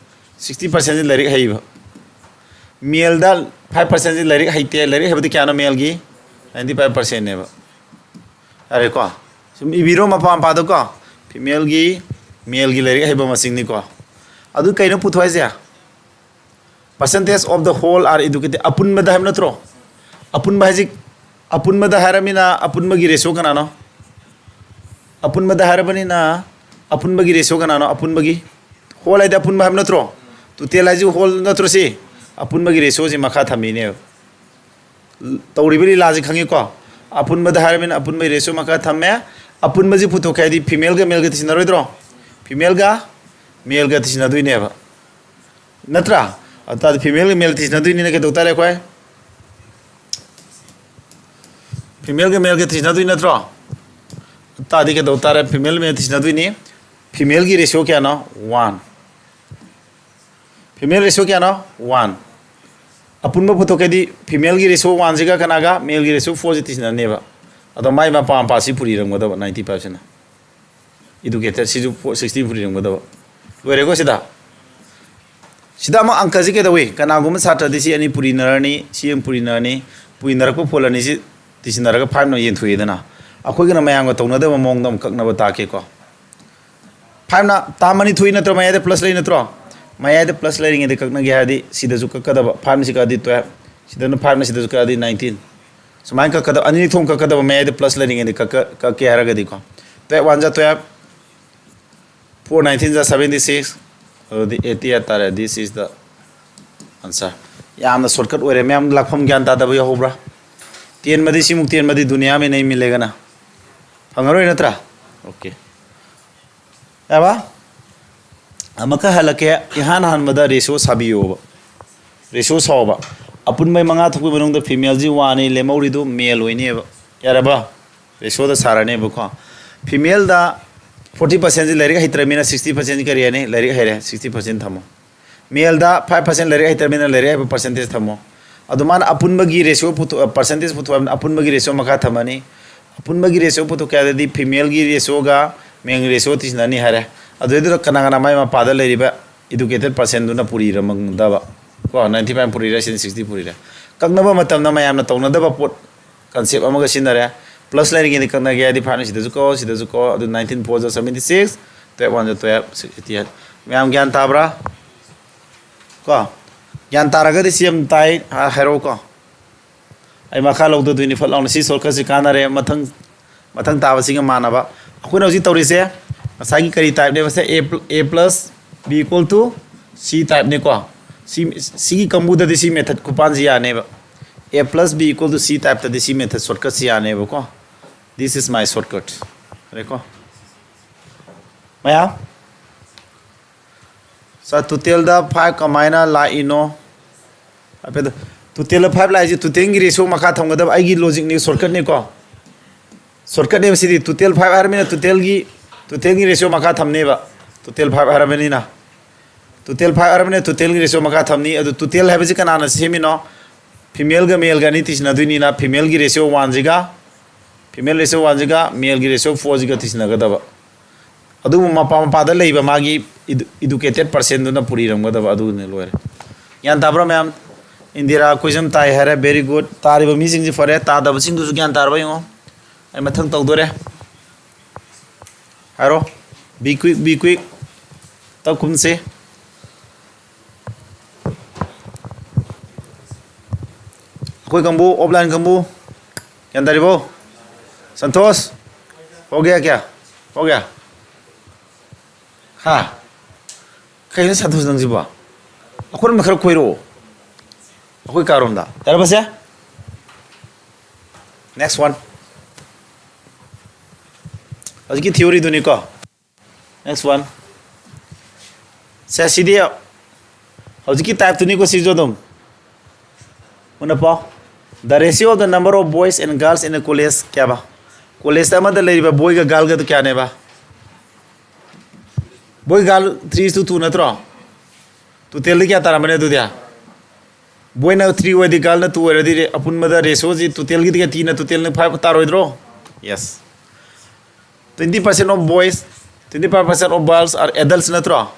Sixty percentꯁꯤ ꯂꯥꯏꯔꯤꯛ ꯍꯩꯕ꯫ Maleꯗ five percentꯁꯤ ꯂꯥꯏꯔꯤꯛ ꯍꯩꯇꯦ꯫ ꯂꯥꯏꯔꯤꯛ ꯍꯩꯕꯗꯤ ꯀꯌꯥꯅꯣ maleꯒꯤ? Ninety five percentꯅꯦꯕ꯫ ꯌꯥꯔꯦꯀꯣ? ꯁꯨꯝ ꯏꯕꯤꯔꯣ ꯃꯄꯥ ꯃꯄꯥꯗꯀꯣ꯫ Femaleꯒꯤ, maleꯒꯤ ꯂꯥꯏꯔꯤꯛ ꯍꯩꯕ ꯃꯁꯤꯡꯅꯤꯀꯣ꯫ ꯑꯗꯨ ꯀꯩꯅꯣ ꯄꯨꯊꯣꯛ ꯍꯥꯏꯁꯦ? Percentage of the whole are educated꯫ ꯑꯄꯨꯟꯕꯗ ꯍꯥꯏꯕ ꯅꯠꯇ꯭ꯔꯣ? ꯑꯄꯨꯟꯕ ꯍꯥꯏꯁꯤ, ꯑꯄꯨꯟꯕꯗ ꯍꯥꯏꯔꯃꯤꯅ ꯑꯄꯨꯟꯕꯒꯤ ratio ꯀꯅꯥꯅꯣ? ꯑꯄꯨꯟꯕꯗ ꯍꯥꯏꯔꯕꯅꯤꯅ ꯑꯄꯨꯟꯕꯒꯤ ratio ꯀꯅꯥꯅꯣ? ꯑꯄꯨꯟꯕꯒꯤ, whole ꯍꯥꯏꯗꯤ ꯑꯄꯨꯟꯕ ꯍꯥꯏꯕ ꯅꯠꯇ꯭ꯔꯣ? Total ꯍꯥꯏꯁꯤ whole ꯅꯠꯇ꯭ꯔꯣ ꯁꯤ? ꯑꯄꯨꯟꯕꯒꯤ ratioꯁꯤ ꯃꯈꯥ ꯊꯝꯃꯤꯅꯦꯕ꯫ ꯇꯧꯔꯤꯕ ꯂꯤꯂꯥꯁꯤ ꯈꯪꯉꯤꯀꯣ? ꯑꯄꯨꯟꯕꯗ ꯍꯥꯏꯔꯕꯅꯤꯅ ꯑꯄꯨꯟꯕꯒꯤ ratio ꯃꯈꯥ ꯊꯝꯃꯦ꯫ ꯑꯄꯨꯟꯕꯁꯤ ꯄꯨꯊꯣꯛꯀꯦ ꯍꯥꯏꯗꯤ femaleꯒ maleꯒ ꯇꯤꯟꯅꯔꯣꯏꯗ꯭ꯔꯣ? Femaleꯒ maleꯒ ꯇꯤꯟꯅꯗꯣꯏꯅꯦꯕ꯫ ꯅꯠꯇ꯭ꯔꯥ? ꯑꯗꯨ ꯇꯥꯔꯗꯤ femaleꯒ male ꯇꯤꯟꯅꯗꯣꯏꯅꯤꯅ ꯀꯩꯗꯧ ꯇꯥꯔꯦ ꯑꯩꯈꯣꯏ? Femaleꯒ maleꯒ ꯇꯤꯟꯅꯗꯣꯏ ꯅꯠꯇ꯭ꯔꯣ? ꯑꯗꯨ ꯇꯥꯔꯗꯤ ꯀꯩꯗꯧ ꯇꯥꯔꯦ? Female male ꯇꯤꯟꯅꯗꯣꯏꯅꯤ꯫ Femaleꯒꯤ ratio ꯀꯌꯥꯅꯣ? One꯫ Female ratio ꯀꯌꯥꯅꯣ? One꯫ ꯑꯄꯨꯟꯕ ꯄꯨꯊꯣꯛꯀꯦꯗꯤ femaleꯒꯤ ratio oneꯁꯤꯒ ꯀꯅꯥꯒ? Maleꯒꯤ ratio fourꯁꯤ ꯇꯤꯟꯅꯅꯦꯕ꯫ ꯑꯗꯣ ꯃꯥꯏ ꯃꯄꯥ ꯃꯄꯥꯁꯤ ꯄꯨꯔꯤꯔꯝꯒꯗꯕ ninety fiveꯁꯤꯅ꯫ Educated ꯁꯤꯁꯨ sixty ꯄꯨꯔꯤꯔꯝꯒꯗꯕ꯫ ꯂꯣꯏꯔꯦꯀꯣ ꯁꯤꯗ? ꯁꯤꯗ ꯑꯃꯨꯛ ꯑꯪꯀꯁꯤ ꯀꯩꯗꯧꯏ? ꯀꯅꯥꯒꯨꯝꯕ ꯁꯥꯇ꯭ꯔꯗꯤ ꯁꯤ ꯑꯅꯤ ꯄꯨꯔꯤꯅꯔꯅꯤ, ꯁꯤ ꯑꯃ ꯄꯨꯔꯤꯅꯔꯅꯤ, ꯄꯨꯔꯤꯅꯔꯛꯄ ꯐꯣꯜ ꯑꯅꯤꯁꯤ ꯇꯤꯁꯤꯟꯅꯔꯒ fiveꯅ ꯌꯦꯟꯊꯣꯛꯏꯗꯅ꯫ ꯑꯩꯈꯣꯏꯒꯤꯅ ꯃꯌꯥꯝꯒ ꯇꯧꯅꯗꯕ ꯃꯑꯣꯡꯗ ꯑꯃꯨꯛ ꯀꯛꯅꯕ ꯇꯥꯛꯀꯦꯀꯣ꯫ Fiveꯅ ꯇꯥꯝ ꯑꯅꯤ ꯊꯣꯛꯏ ꯅꯠꯇ꯭ꯔꯣ? ꯃꯌꯥꯏꯗ plus ꯂꯩ ꯅꯠꯇ꯭ꯔꯣ? ꯃꯌꯥꯏꯗ plus ꯂꯩꯔꯤꯉꯩꯗ ꯀꯛꯅꯒꯦ ꯍꯥꯏꯔꯗꯤ ꯁꯤꯗꯁꯨ ꯀꯛꯀꯗꯕ꯫ Fiveꯅ ꯁꯤ ꯀꯛꯑꯗꯤ twelve, ꯁꯤꯗꯅ fiveꯅ ꯁꯤꯗꯁꯨ ꯀꯛꯑꯗꯤ nineteen꯫ ꯁꯨꯃꯥꯏꯅ ꯀꯛꯀꯗꯕ, ꯑꯅꯤꯔꯛ ꯊꯣꯛꯅ ꯀꯛꯀꯗꯕ, ꯃꯌꯥꯏꯗ plus ꯂꯩꯔꯤꯉꯩꯗ ꯀꯛꯀ-, ꯀꯛꯀꯦ ꯍꯥꯏꯔꯒꯗꯤꯀꯣ꯫ Twelve ones are twelve, four nineteens are seventy six, ꯑꯗꯨꯗꯤ eighty eight ꯇꯥꯔꯦ꯫ This is the answer꯫ ꯌꯥꯝꯅ shortcut ꯑꯣꯏꯔꯦ꯫ ꯃꯌꯥꯝ ꯂꯥꯛꯐꯝ ꯒ꯭ꯌꯥꯟ ꯇꯥꯗꯕ ꯌꯥꯎꯍꯧꯕ꯭ꯔꯥ? ꯇꯦꯟꯕꯗꯤ ꯁꯤꯃꯨꯛ ꯇꯦꯟꯕꯗꯤ ꯗꯨꯅꯤꯌꯥ ꯃꯤ ꯅꯩ ꯃꯤ ꯂꯩꯒꯅ ꯐꯪꯉꯔꯣꯏ ꯅꯠꯇ꯭ꯔꯥ? Okay꯫ ꯌꯥꯕ? ꯑꯃꯨꯛꯀ ꯍꯜꯂꯛꯀꯦ꯫ ꯏꯍꯥꯟ ꯍꯥꯟꯕꯗ ratio ꯁꯥꯕꯤꯌꯣꯕ꯫ Ratio ꯁꯥꯎꯕ꯫ ꯑꯄꯨꯟꯕ ꯃꯉꯥ ꯊꯣꯛꯄꯒꯤ ꯃꯅꯨꯡꯗ femaleꯁꯤ oneꯅꯤ, ꯂꯦꯝꯍꯧꯔꯤꯗꯨ male ꯑꯣꯏꯅꯦꯕ꯫ ꯌꯥꯔꯕ? Ratioꯗ ꯁꯥꯔꯅꯦꯕꯀꯣ꯫ Femaleꯗ forty percentꯁꯤ ꯂꯥꯏꯔꯤꯛ ꯍꯩꯇ꯭ꯔꯃꯤꯅ sixty percentꯁꯤ ꯀꯔꯤ ꯍꯥꯏꯅꯤ? ꯂꯥꯏꯔꯤꯛ ꯍꯩꯔꯦ, sixty percent ꯊꯝꯃꯣ꯫ Maleꯗ five percent ꯂꯥꯏꯔꯤꯛ ꯍꯩꯇ꯭ꯔꯃꯤꯅ ꯂꯥꯏꯔꯤꯛ ꯍꯩꯕ percentage ꯊꯝꯃꯣ꯫ ꯑꯗꯨ ꯃꯥꯅ ꯑꯄꯨꯟꯕꯒꯤ ratio ꯄꯨꯊꯣꯛ-, percentage ꯄꯨꯊꯣꯛꯑꯕꯅꯤꯅ ꯑꯄꯨꯟꯕꯒꯤ ratio ꯃꯈꯥ ꯊꯝꯃꯅꯤ꯫ ꯑꯄꯨꯟꯕꯒꯤ ratio ꯄꯨꯊꯣꯛꯀꯦ ꯍꯥꯏꯔꯗꯤ femaleꯒꯤ ratioꯒ maleꯒꯤ ratio ꯇꯤꯁꯤꯟꯅꯅꯤ ꯍꯥꯏꯔꯦ꯫ ꯑꯗꯨꯗꯩꯗꯨꯗ ꯀꯅꯥ ꯀꯅꯥ ꯃꯥꯏ ꯃꯄꯥꯗ ꯂꯩꯔꯤꯕ educated personꯗꯨꯅ ꯄꯨꯔꯤꯔꯝꯒꯗꯕ? ꯀꯣ, ninety five ꯄꯨꯔꯤꯔꯦ, ꯁꯤꯅ sixty ꯄꯨꯔꯤꯔꯦ꯫ ꯀꯛꯅꯕ ꯃꯇꯝꯗ ꯃꯌꯥꯝꯅ ꯇꯧꯅꯗꯕ ꯄꯣꯠ, concept ꯑꯃꯒ ꯁꯤꯖꯤꯟꯅꯔꯦ꯫ Plus ꯂꯩꯔꯤꯉꯩꯗ ꯀꯛꯅꯒꯦ ꯍꯥꯏꯗꯤ fiveꯅ ꯁꯤꯗꯁꯨ ꯀꯛꯑꯣ, ꯁꯤꯗꯁꯨ ꯀꯛꯑꯣ꯫ ꯑꯗꯨ nineteen fours are seventy six, twelve ones are twelve, six eighty eight꯫ ꯃꯌꯥꯝ ꯒ꯭ꯌꯥꯟ ꯇꯥꯕ꯭ꯔꯥ? ꯀꯣ? ꯒ꯭ꯌꯥꯟ ꯇꯥꯔꯒꯗꯤ ꯁꯤ ꯑꯃ ꯇꯥꯏ, ꯍꯥ-, ꯍꯥꯏꯔꯛꯎꯀꯣ꯫ ꯑꯩ ꯃꯈꯥ ꯂꯧꯗꯗꯣꯏꯅꯤ꯫ ꯐꯠ ꯂꯥꯎꯅ ꯁꯤ shortcutꯁꯤ ꯀꯥꯟꯅꯔꯦ꯫ ꯃꯊꯪ, ꯃꯊꯪ ꯇꯥꯕꯁꯤꯒ ꯃꯥꯟꯅꯕ꯫ ꯑꯩꯈꯣꯏꯅ ꯍꯧꯖꯤꯛ ꯇꯧꯔꯤꯁꯦ ꯉꯁꯥꯏꯒꯤ ꯀꯔꯤ typeꯅꯦꯕ? ꯁꯦ A pl-, A plus B equal to C typeꯅꯤꯀꯣ꯫ ꯁꯤ, ꯁꯤꯒꯤ ꯀꯥꯡꯕꯨꯗꯗꯤ ꯁꯤ method ꯈꯨꯄꯥꯟꯁꯤ ꯌꯥꯅꯦꯕ꯫ A plus B equal to C typeꯇꯗꯤ ꯁꯤ method shortcutꯁꯤ ꯌꯥꯅꯦꯕꯀꯣ꯫ This is my shortcut꯫ ꯌꯥꯔꯦꯀꯣ? ꯃꯌꯥꯝ? Sir, totalꯗ five ꯀꯃꯥꯏꯅ ꯂꯥꯛꯏꯅꯣ? ꯍꯥꯏꯐꯦꯠ, totalꯗ five ꯂꯥꯛꯏꯁꯦ totalꯒꯤ ratio ꯃꯈꯥ ꯊꯝꯒꯗꯕ ꯑꯩꯒꯤ logicꯅꯤ, shortcutꯅꯤꯀꯣ꯫ Shortcutꯅꯦꯕ ꯁꯤꯗꯤ꯫ Total five ꯍꯥꯏꯔꯕꯅꯤꯅ totalꯒꯤ, totalꯒꯤ ratio ꯃꯈꯥ ꯊꯝꯅꯦꯕ꯫ Total five ꯍꯥꯏꯔꯕꯅꯤꯅ꯫ Total five ꯍꯥꯏꯔꯕꯅꯤꯅ totalꯒꯤ ratio ꯃꯈꯥ ꯊꯝꯅꯤ꯫ ꯑꯗꯨ total ꯍꯥꯏꯕꯁꯤ ꯀꯅꯥꯅ ꯁꯦꯝꯃꯤꯅꯣ? Femaleꯒ maleꯒ ꯑꯅꯤ ꯇꯤꯁꯤꯟꯅꯗꯣꯏꯅꯤꯅ femaleꯒꯤ ratio oneꯁꯤꯒ, female ratio oneꯁꯤꯒ maleꯒꯤ ratio fourꯁꯤꯒ ꯇꯤꯁꯤꯟꯅꯒꯗꯕ꯫ ꯑꯗꯨꯕꯨ ꯃꯄꯥ ꯃꯄꯥꯗ ꯂꯩꯕ ꯃꯥꯒꯤ Educated personꯗꯨꯅ ꯄꯨꯔꯤꯔꯝꯒꯗꯕ ꯑꯗꯨꯅꯤ, ꯂꯣꯏꯔꯦ꯫ ꯒ꯭ꯌꯥꯟ ꯇꯥꯕ꯭ꯔꯥ ꯃꯌꯥꯝ? ꯏꯟꯗꯤꯔꯥ ꯀꯣꯏꯖꯝ ꯇꯥꯏ ꯍꯥꯏꯔꯦ, very good꯫ ꯇꯥꯔꯤꯕ ꯃꯤꯁꯤꯡꯁꯤ ꯐꯔꯦ, ꯇꯥꯗꯕꯁꯤꯡꯗꯨꯁꯨ ꯒ꯭ꯌꯥꯟ ꯇꯥꯔꯕ ꯌꯦꯡꯉꯣ꯫ ꯑꯩ ꯃꯊꯪ ꯇꯧꯗꯣꯔꯦ꯫ ꯍꯥꯏꯔꯣ꯫ Be quick, be quick꯫ ꯇꯞ ꯈꯨꯝꯁꯦ꯫ ꯑꯩꯈꯣꯏ ꯀꯥꯡꯕꯨ, offline ꯀꯥꯡꯕꯨ, ꯒ꯭ꯌꯥꯟ ꯇꯥꯔꯤꯕꯣ? ꯁꯟꯇꯣꯁ, ꯍꯣ ꯒꯌꯥ ꯀꯌꯥ? ꯍꯣ ꯒꯌꯥ? ꯍꯥ? ꯀꯩꯅꯣ ꯁꯟꯇꯣꯁ ꯅꯪꯁꯤꯕꯣ? ꯑꯩꯈꯣꯏꯔꯣꯝꯗ ꯈꯔ ꯀꯣꯏꯔꯛꯑꯣ꯫ ꯑꯩꯈꯣꯏ ꯀꯥꯔꯣꯝꯗ꯫ ꯌꯥꯔꯕꯁꯦ? Next one꯫ ꯍꯧꯖꯤꯛꯀꯤ theoryꯗꯨꯅꯤꯀꯣ꯫ Next one꯫ ꯁꯦ, ꯁꯤꯗꯤ ꯍꯧꯖꯤꯛꯀꯤ typeꯇꯨꯅꯤꯀꯣ, ꯁꯤꯁꯨ ꯑꯗꯨꯝ꯫ ꯃꯨꯟꯅ ꯄꯥꯎ꯫ The ratio of the number of boys and girls in a college ꯀꯌꯥꯕ? College ꯑꯃꯗ ꯂꯩꯔꯤꯕ boyꯒ girlꯒꯗꯨ ꯀꯌꯥꯅꯦꯕ? Boy girl three is to two ꯅꯠꯇ꯭ꯔꯣ? Totalꯗꯤ ꯀꯌꯥ ꯇꯥꯔꯝꯃꯅꯤ ꯑꯗꯨꯗꯤ? Boyꯅ three ꯑꯣꯏꯔꯗꯤ girlꯅ two ꯑꯣꯏꯔꯗꯤ ꯑꯄꯨꯟꯕꯗ ratioꯁꯤ totalꯒꯤꯗꯤ ꯀꯌꯥ, threeꯅ totalꯅ five ꯇꯥꯔꯣꯏꯗ꯭ꯔꯣ? Yes꯫ Twenty percent of boys, twenty five percent of girls are adults ꯅꯠꯇ꯭ꯔꯣ?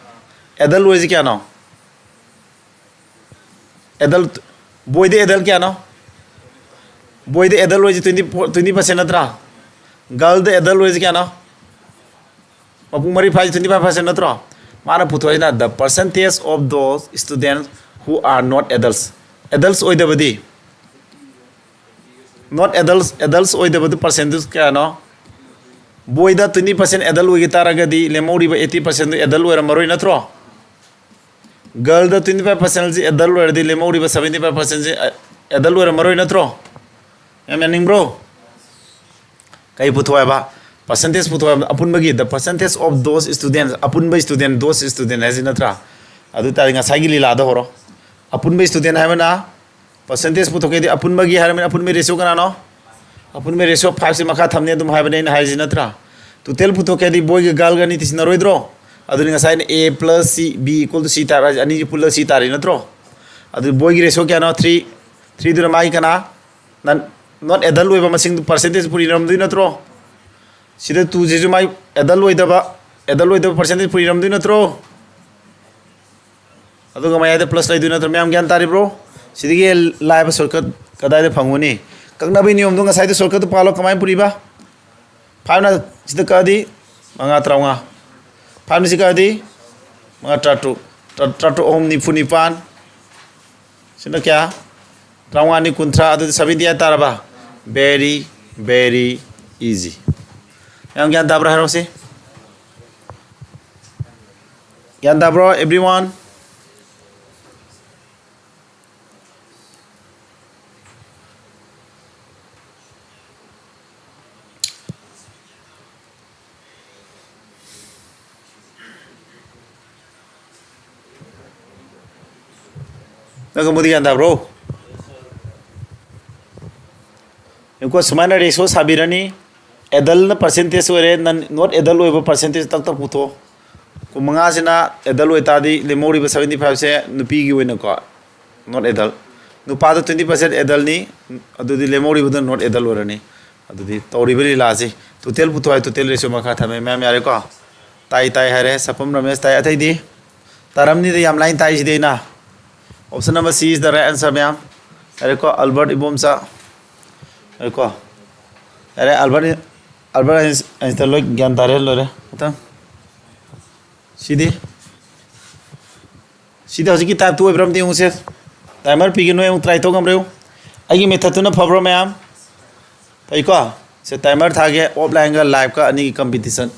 Adult ꯑꯣꯏꯁꯤ ꯀꯌꯥꯅꯣ? Adult, boyꯗ adult ꯀꯌꯥꯅꯣ? Boyꯗ adult ꯑꯣꯏꯁꯤ twenty, twenty percent ꯅꯠꯇ꯭ꯔꯥ? Girlꯗ adult ꯑꯣꯏꯁꯤ ꯀꯌꯥꯅꯣ? ꯃꯄꯨꯡ ꯃꯔꯩ ꯐꯥꯏꯁꯤ twenty five percent ꯅꯠꯇ꯭ꯔꯣ? ꯃꯥꯅ ꯄꯨꯊꯣꯛꯏꯅ the percentage of those students who are not adults꯫ Adults ꯑꯣꯏꯗꯕꯗꯤ? Not adults, adults ꯑꯣꯏꯗꯕꯗꯨ percentꯗꯨ ꯀꯌꯥꯅꯣ? Boyꯗ twenty percent adult ꯑꯣꯏꯒꯤ ꯇꯥꯔꯒꯗꯤ ꯂꯦꯝꯍꯧꯔꯤꯕ eighty percentꯗꯨ adult ꯑꯣꯏꯔꯝꯃꯔꯣꯏ ꯅꯠꯇ꯭ꯔꯣ? Girlꯗ twenty five percentꯁꯤ adult ꯑꯣꯏꯔꯗꯤ ꯂꯦꯝꯍꯧꯔꯤꯕ seventy five percentꯁꯤ adult ꯑꯣꯏꯔꯝꯃꯔꯣꯏ ꯅꯠꯇ꯭ꯔꯣ? ꯌꯥꯝ ꯌꯥꯅꯤꯡꯕ꯭ꯔꯣ? ꯀꯩ ꯄꯨꯊꯣꯛꯑꯦꯕ? Percentage ꯄꯨꯊꯣꯛꯑꯦꯕ꯫ ꯑꯄꯨꯟꯕꯒꯤ the percentage of those students, ꯑꯄꯨꯟꯕ student, those student ꯍꯥꯏꯁꯤ ꯅꯠꯇ꯭ꯔꯥ? ꯑꯗꯨ ꯇꯥꯔꯗꯤ ꯉꯁꯥꯏꯒꯤ ꯂꯤꯂꯥꯗ ꯍꯧꯔꯣ꯫ ꯑꯄꯨꯟꯕ student ꯍꯥꯏꯕꯅ percentage ꯄꯨꯊꯣꯛꯀꯦꯗꯤ ꯑꯄꯨꯟꯕꯒꯤ ꯍꯥꯏꯔꯕꯅꯤꯅ ꯑꯄꯨꯟꯕꯒꯤ ratio ꯀꯅꯥꯅꯣ? ꯑꯄꯨꯟꯕꯒꯤ ratio fiveꯁꯤ ꯃꯈꯥ ꯊꯝꯅꯤ ꯑꯗꯨꯝ ꯍꯥꯏꯕꯅꯤ ꯑꯩꯅ ꯍꯥꯏꯔꯤꯁꯤ ꯅꯠꯇ꯭ꯔꯥ? Total ꯄꯨꯊꯣꯛꯀꯦꯗꯤ boyꯒ girlꯒ ꯑꯅꯤ ꯇꯤꯟꯅꯔꯣꯏꯗ꯭ꯔꯣ? ꯑꯗꯨꯅꯤ ꯉꯁꯥꯏ ꯑꯩꯅ A plus C, B equal to C ꯇꯥꯔꯦ ꯍꯥꯏꯁꯦ, ꯑꯅꯤꯁꯤ ꯄꯨꯜꯂ C ꯇꯥꯔꯦ ꯅꯠꯇ꯭ꯔꯣ? ꯑꯗꯨ boyꯒꯤ ratio ꯀꯌꯥꯅꯣ? Three꯫ Threeꯗꯨꯅ ꯃꯥꯒꯤ ꯀꯅꯥ? Not adult ꯑꯣꯏꯕ ꯃꯁꯤꯡꯗꯨ percentage ꯄꯨꯔꯤꯔꯝꯗꯣꯏ ꯅꯠꯇ꯭ꯔꯣ? ꯁꯤꯗ twoꯁꯤꯁꯨ ꯃꯥꯒꯤ adult ꯑꯣꯏꯗꯕ, ꯑꯦꯗꯜ ꯑꯣꯏꯗꯕ ꯄꯥꯔꯁꯦꯟꯇꯦꯖ ꯄꯨꯔꯤꯔꯝꯗꯣꯏ ꯅꯠꯇ꯭ꯔꯣ? ꯑꯗꯨꯒ ꯃꯌꯥꯏꯗ ꯄ꯭ꯂꯁ ꯂꯩꯗꯣꯏ ꯅꯠꯇ꯭ꯔꯣ? ꯃꯌꯥꯝ ꯒ꯭ꯌꯥꯟ ꯇꯥꯔꯤꯕ꯭ꯔꯣ? ꯁꯤꯗꯒꯤ ꯂꯥꯏꯕ ꯁꯣꯔꯠꯀꯠ ꯀꯗꯥꯏꯗ ꯐꯪꯒꯅꯤ? ꯀꯛꯅꯕꯒꯤ ꯅꯤꯌꯣꯝꯗꯣ ꯉꯁꯥꯏꯗ ꯁꯣꯔꯠꯀꯠꯇ ꯄꯥꯜꯂꯣ꯫ ꯀꯃꯥꯏꯅ ꯄꯨꯔꯤꯕ? ꯐꯥꯏꯚꯅ ꯁꯤꯗ ꯀꯛꯑꯗꯤ ꯃꯉꯥ ꯇꯔꯥꯃꯉꯥ, ꯐꯥꯏꯚꯅ ꯁꯤ ꯀꯛꯑꯗꯤ ꯃꯉꯥ ꯇꯔꯥꯇꯔꯨꯛ, ꯇꯔꯥ- ꯇꯔꯥꯇꯔꯨꯛ ꯑꯍꯨꯝ ꯅꯤꯐꯨ ꯅꯤꯄꯥꯟ꯫ ꯁꯤꯅ ꯀꯌꯥ? ꯇꯔꯥꯃꯉꯥꯅꯤ ꯀꯨꯟꯊ꯭ꯔꯥ, ꯑꯗꯨꯗꯤ ꯁꯚꯦꯟꯇꯤ ꯑꯩꯠ ꯇꯥꯔꯕ? Very, very easy. ꯌꯥꯝ ꯒ꯭ꯌꯥꯟ ꯇꯥꯕ꯭ꯔꯥ ꯍꯥꯏꯔꯣꯁꯤ? ꯒ꯭ꯌꯥꯟ ꯇꯥꯕ꯭ꯔꯣ, everyone? ꯅꯪ ꯑꯃꯨꯛ ꯒ꯭ꯌꯥꯟ ꯇꯥꯕ꯭ꯔꯣ? ꯌꯦꯡꯉꯨꯀꯣ, ꯁꯨꯃꯥꯏꯅ ꯔꯦꯁꯤꯑꯣ ꯁꯥꯕꯤꯔꯅꯤ꯫ ꯑꯦꯗꯜꯅ ꯄꯥꯔꯁꯦꯟꯇꯦꯖ ꯑꯣꯏꯔꯦ, ꯅꯟ ꯅꯣꯠ ꯑꯦꯗꯜ ꯑꯣꯏꯕ ꯄꯥꯔꯁꯦꯟꯇꯦꯖ ꯇꯛ ꯇꯛ ꯄꯨꯊꯣꯛꯑꯣ꯫ ꯀꯨꯟꯃꯉꯥꯁꯤꯅ ꯑꯦꯗꯜ ꯑꯣꯏꯇꯥꯔꯗꯤ, ꯂꯦꯝꯍꯧꯔꯤꯕ ꯁꯚꯦꯟꯇꯤ ꯐꯥꯏꯚꯁꯦ ꯅꯨꯄꯤꯒꯤ ꯑꯣꯏꯅꯀꯣ, ꯅꯣꯠ ꯑꯦꯗꯜ꯫ ꯅꯨꯄꯥꯗ ꯇ꯭ꯋꯦꯟꯇꯤ ꯄꯥꯔꯁꯦꯟ ꯑꯦꯗꯜꯅꯤ, ꯑꯗꯨꯗꯤ ꯂꯦꯝꯍꯧꯔꯤꯕꯗ ꯅꯣꯠ ꯑꯦꯗꯜ ꯑꯣꯏꯔꯅꯤ꯫ ꯑꯗꯨꯗꯤ ꯇꯧꯔꯤꯕ ꯂꯤꯂꯥꯁꯤ, ꯇꯣꯇꯦꯜ ꯄꯨꯊꯣꯛꯑꯦ, ꯇꯣꯇꯦꯜ ꯔꯦꯁꯤꯑꯣ ꯃꯈꯥ ꯊꯝꯃꯦ꯫ ꯃꯌꯥꯝ ꯌꯥꯔꯦꯀꯣ? ꯇꯥꯏ ꯇꯥꯏ ꯍꯥꯏꯔꯦ, ꯁꯄꯝ ꯔꯃꯦꯁ ꯇꯥꯏ꯫ ꯑꯇꯩꯗꯤ? ꯇꯥꯔꯝꯅꯤꯗ, ꯌꯥꯝ ꯂꯥꯏꯅ ꯇꯥꯛꯏꯁꯤꯗꯤ ꯑꯩꯅ꯫ Option number C is the right answer, ꯃꯌꯥꯝ꯫ ꯌꯥꯔꯦꯀꯣ, ꯑꯜꯕꯔꯠ ꯏꯕꯣꯝꯆꯥ꯫ ꯌꯥꯔꯦꯀꯣ? ꯌꯥꯔꯦ, ꯑꯜꯕꯔꯠ, ꯑꯜꯕꯔꯠ ꯑꯥꯏꯟꯁ-, ꯑꯥꯏꯟꯁꯇꯥꯏꯟ ꯂꯣꯏ ꯒ꯭ꯌꯥꯟ ꯇꯥꯔꯦ, ꯂꯣꯏꯔꯦ꯫ ꯃꯊꯪ꯫ ꯁꯤꯗꯤ? ꯁꯤꯗꯤ ꯍꯧꯖꯤꯛꯀꯤ ꯇꯥꯏꯞꯇꯨ ꯑꯣꯏꯕ꯭ꯔꯥ ꯑꯝꯇ ꯌꯦꯡꯉꯨꯁꯦ꯫ ꯇꯥꯏꯃꯔ ꯄꯤꯒꯦ, ꯅꯣꯏ ꯑꯃꯨꯛ ꯇ꯭ꯔꯥꯏ ꯇꯧ ꯉꯝꯕ꯭ꯔꯥ ꯌꯦꯡꯉꯨ꯫ ꯑꯩꯒꯤ ꯃꯦꯊꯠꯇꯨꯅ ꯐꯕ꯭ꯔꯣ, ꯃꯌꯥꯝ? ꯐꯩꯀꯣ? ꯁꯦ, ꯇꯥꯏꯃꯔ ꯊꯥꯒꯦ, ꯑꯣꯐꯂꯥꯏꯟꯒ ꯂꯥꯏꯚꯀ ꯑꯅꯤꯒꯤ competition.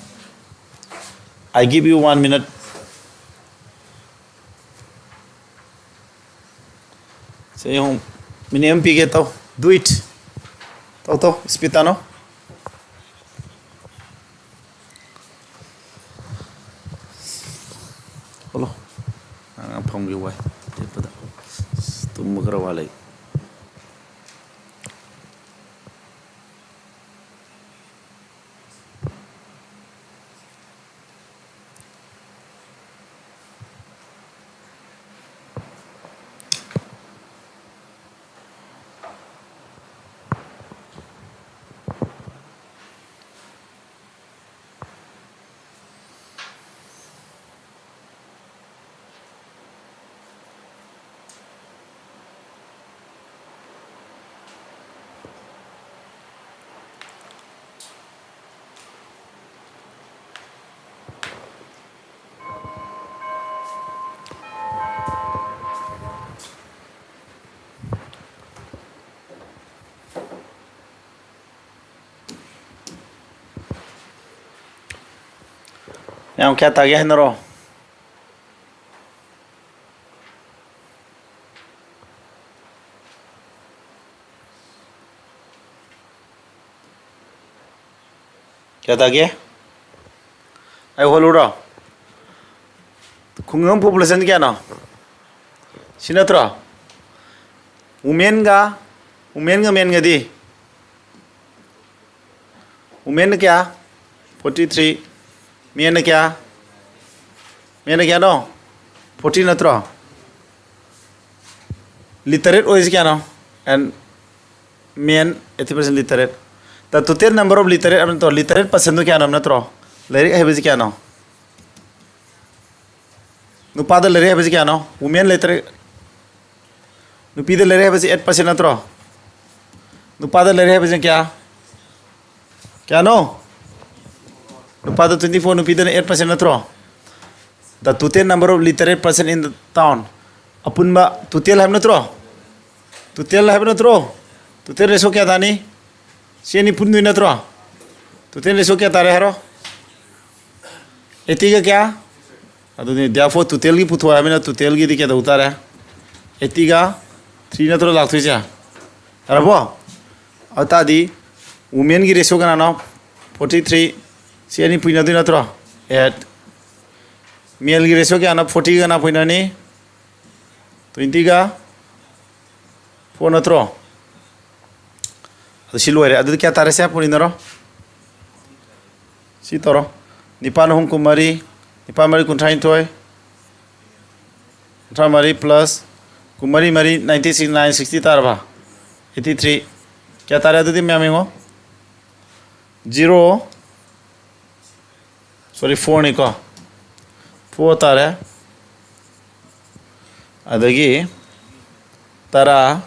I give you one minute. ꯁꯦ ꯌꯦꯡꯉꯨ, ꯃꯤꯅꯤꯠ ꯑꯃ ꯄꯤꯒꯦ, ꯇꯧ꯫ Do it. ꯇꯧ, ꯇꯧ, ꯏꯁꯄꯤꯠ ꯇꯥꯅꯣ꯫ ꯍꯜꯂꯣ꯫ ꯑꯉꯥꯡ ꯐꯝꯒꯤ ꯋꯥꯏ ꯊꯦꯠꯄꯗ꯫ ꯇꯨꯝꯕ ꯈꯔ ꯋꯥꯠꯂꯦ꯫ ꯃꯌꯥꯝ ꯀꯌꯥ ꯇꯥꯒꯦ ꯍꯥꯏꯅꯔꯣ꯫ ꯀꯌꯥ ꯇꯥꯒꯦ? ꯑꯩ ꯍꯣꯜꯂꯨꯔꯣ? ꯈꯨꯡꯒꯪ ꯄꯣꯄꯨꯂꯦꯁꯟ ꯀꯌꯥꯅꯣ? ꯁꯤ ꯅꯠꯇ꯭ꯔꯣ? ꯋꯨꯃꯦꯟꯒ, ꯋꯨꯃꯦꯟꯒ ꯃꯦꯟꯒꯗꯤ? ꯋꯨꯃꯦꯟꯅ ꯀꯌꯥ? Forty three. ꯃꯦꯟꯅ ꯀꯌꯥ? ꯃꯦꯟꯅ ꯀꯌꯥꯅꯣ? ꯐꯣꯔꯇꯤ ꯅꯠꯇ꯭ꯔꯣ? ꯂꯤꯇꯔꯦꯠ ꯑꯣꯏꯔꯤꯁꯤ ꯀꯌꯥꯅꯣ? And men eighty percent literate. The total number of literate ꯍꯥꯏꯕ ꯅꯠꯇ꯭ꯔꯣ? ꯂꯤꯇꯔꯦꯠ ꯄꯥꯔꯁꯦꯟꯗꯣ ꯀꯌꯥꯅꯣ ꯍꯥꯏꯕ ꯅꯠꯇ꯭ꯔꯣ? ꯂꯥꯏꯔꯤꯛ ꯍꯩꯕꯁꯤ ꯀꯌꯥꯅꯣ? ꯅꯨꯄꯥꯗ ꯂꯩꯔꯦ ꯍꯥꯏꯕꯁꯤ ꯀꯌꯥꯅꯣ? ꯋꯨꯃꯦꯟ ꯂꯩꯇꯔꯦ꯫ ꯅꯨꯄꯤꯗ ꯂꯩꯔꯦ ꯍꯥꯏꯕꯁꯤ ꯑꯩꯠ ꯄꯥꯔꯁꯦꯟ ꯅꯠꯇ꯭ꯔꯣ? ꯅꯨꯄꯥꯗ ꯂꯩꯔꯦ ꯍꯥꯏꯕꯁꯤ ꯀꯌꯥ? ꯀꯌꯥꯅꯣ? ꯅꯨꯄꯥꯗ ꯇ꯭ꯋꯦꯟꯇꯤ ꯐꯣꯔ, ꯅꯨꯄꯤꯗꯅ ꯑꯩꯠ ꯄꯥꯔꯁꯦꯟ ꯅꯠꯇ꯭ꯔꯣ? The total number of literate person in the town. ꯑꯄꯨꯟꯕ ꯇꯣꯇꯦꯜ ꯍꯥꯏꯕ ꯅꯠꯇ꯭ꯔꯣ? ꯇꯣꯇꯦꯜ ꯍꯥꯏꯕ ꯅꯠꯇ꯭ꯔꯣ? ꯇꯣꯇꯦꯜ ꯔꯦꯁꯣ ꯀꯌꯥ ꯇꯥꯅꯤ? ꯁꯤ ꯑꯅꯤ ꯄꯨꯟꯗꯣꯏ ꯅꯠꯇ꯭ꯔꯣ? ꯇꯣꯇꯦꯜ ꯔꯦꯁꯣ ꯀꯌꯥ ꯇꯥꯔꯦ ꯍꯥꯏꯔꯣ? ꯑꯩꯠꯇꯤꯒ ꯀꯌꯥ? ꯑꯗꯨꯅꯤ, therefore ꯇꯣꯇꯦꯜꯒꯤ ꯄꯨꯊꯣꯛ ꯍꯥꯏꯕꯅꯤꯅ ꯇꯣꯇꯦꯜꯒꯤꯗꯤ ꯀꯩꯗꯧ ꯇꯥꯔꯦ? ꯑꯩꯠꯇꯤꯒ ꯊ꯭ꯔꯤ ꯅꯠꯇ꯭ꯔꯣ ꯂꯥꯛꯇꯣꯏꯁꯦ? ꯌꯥꯔꯕꯣ? ꯑꯗꯨ ꯇꯥꯔꯗꯤ ꯋꯨꯃꯦꯟꯒꯤ ꯔꯦꯁꯤꯌꯣ ꯀꯅꯥꯅꯣ? Forty three. ꯁꯤ ꯑꯅꯤ ꯄꯨꯏꯅꯗꯣꯏ ꯅꯠꯇ꯭ꯔꯣ? ꯑꯦꯠ꯫ ꯃꯦꯜꯒꯤ ꯔꯦꯁꯤꯌꯣ ꯀꯌꯥꯅꯣ? ꯐꯣꯔꯇꯤꯒ ꯀꯅꯥ ꯄꯨꯏꯅꯅꯤ? ꯇ꯭ꯋꯦꯟꯇꯤꯒ ꯐꯣꯔ ꯅꯠꯇ꯭ꯔꯣ? ꯑꯗꯨ ꯁꯤ ꯂꯣꯏꯔꯦ꯫ ꯑꯗꯨꯗꯤ ꯀꯌꯥ ꯇꯥꯔꯦ? ꯁꯦ ꯄꯨꯔꯤꯅꯔꯣ꯫ ꯁꯤ ꯇꯧꯔꯣ꯫ ꯅꯤꯄꯥꯜ ꯑꯍꯨꯝ ꯀꯨꯟꯃꯔꯤ, ꯅꯤꯄꯥꯜ ꯃꯔꯤ ꯀꯨꯟꯊ꯭ꯔꯥꯅꯤꯊꯣꯏ, ꯀꯨꯟꯊ꯭ꯔꯥ ꯃꯔꯤ ꯄ꯭ꯂꯁ ꯀꯨꯟꯃꯔꯤ ꯃꯔꯤ, ꯅꯥꯏꯟꯇꯤ ꯁꯤꯛꯁ, ꯅꯥꯏꯟ ꯁꯤꯛꯁꯇꯤ ꯇꯥꯔꯕ? Eighty three. ꯀꯌꯥ ꯇꯥꯔꯦ ꯑꯗꯨꯗꯤ ꯃꯌꯥꯝ ꯌꯦꯡꯉꯣ꯫ ꯖꯤꯔꯣ, ꯁꯣꯔꯤ, ꯐꯣꯔꯅꯤꯀꯣ꯫ ꯐꯣꯔ ꯇꯥꯔꯦ꯫ ꯑꯗꯒꯤ ꯇꯔꯥ꯫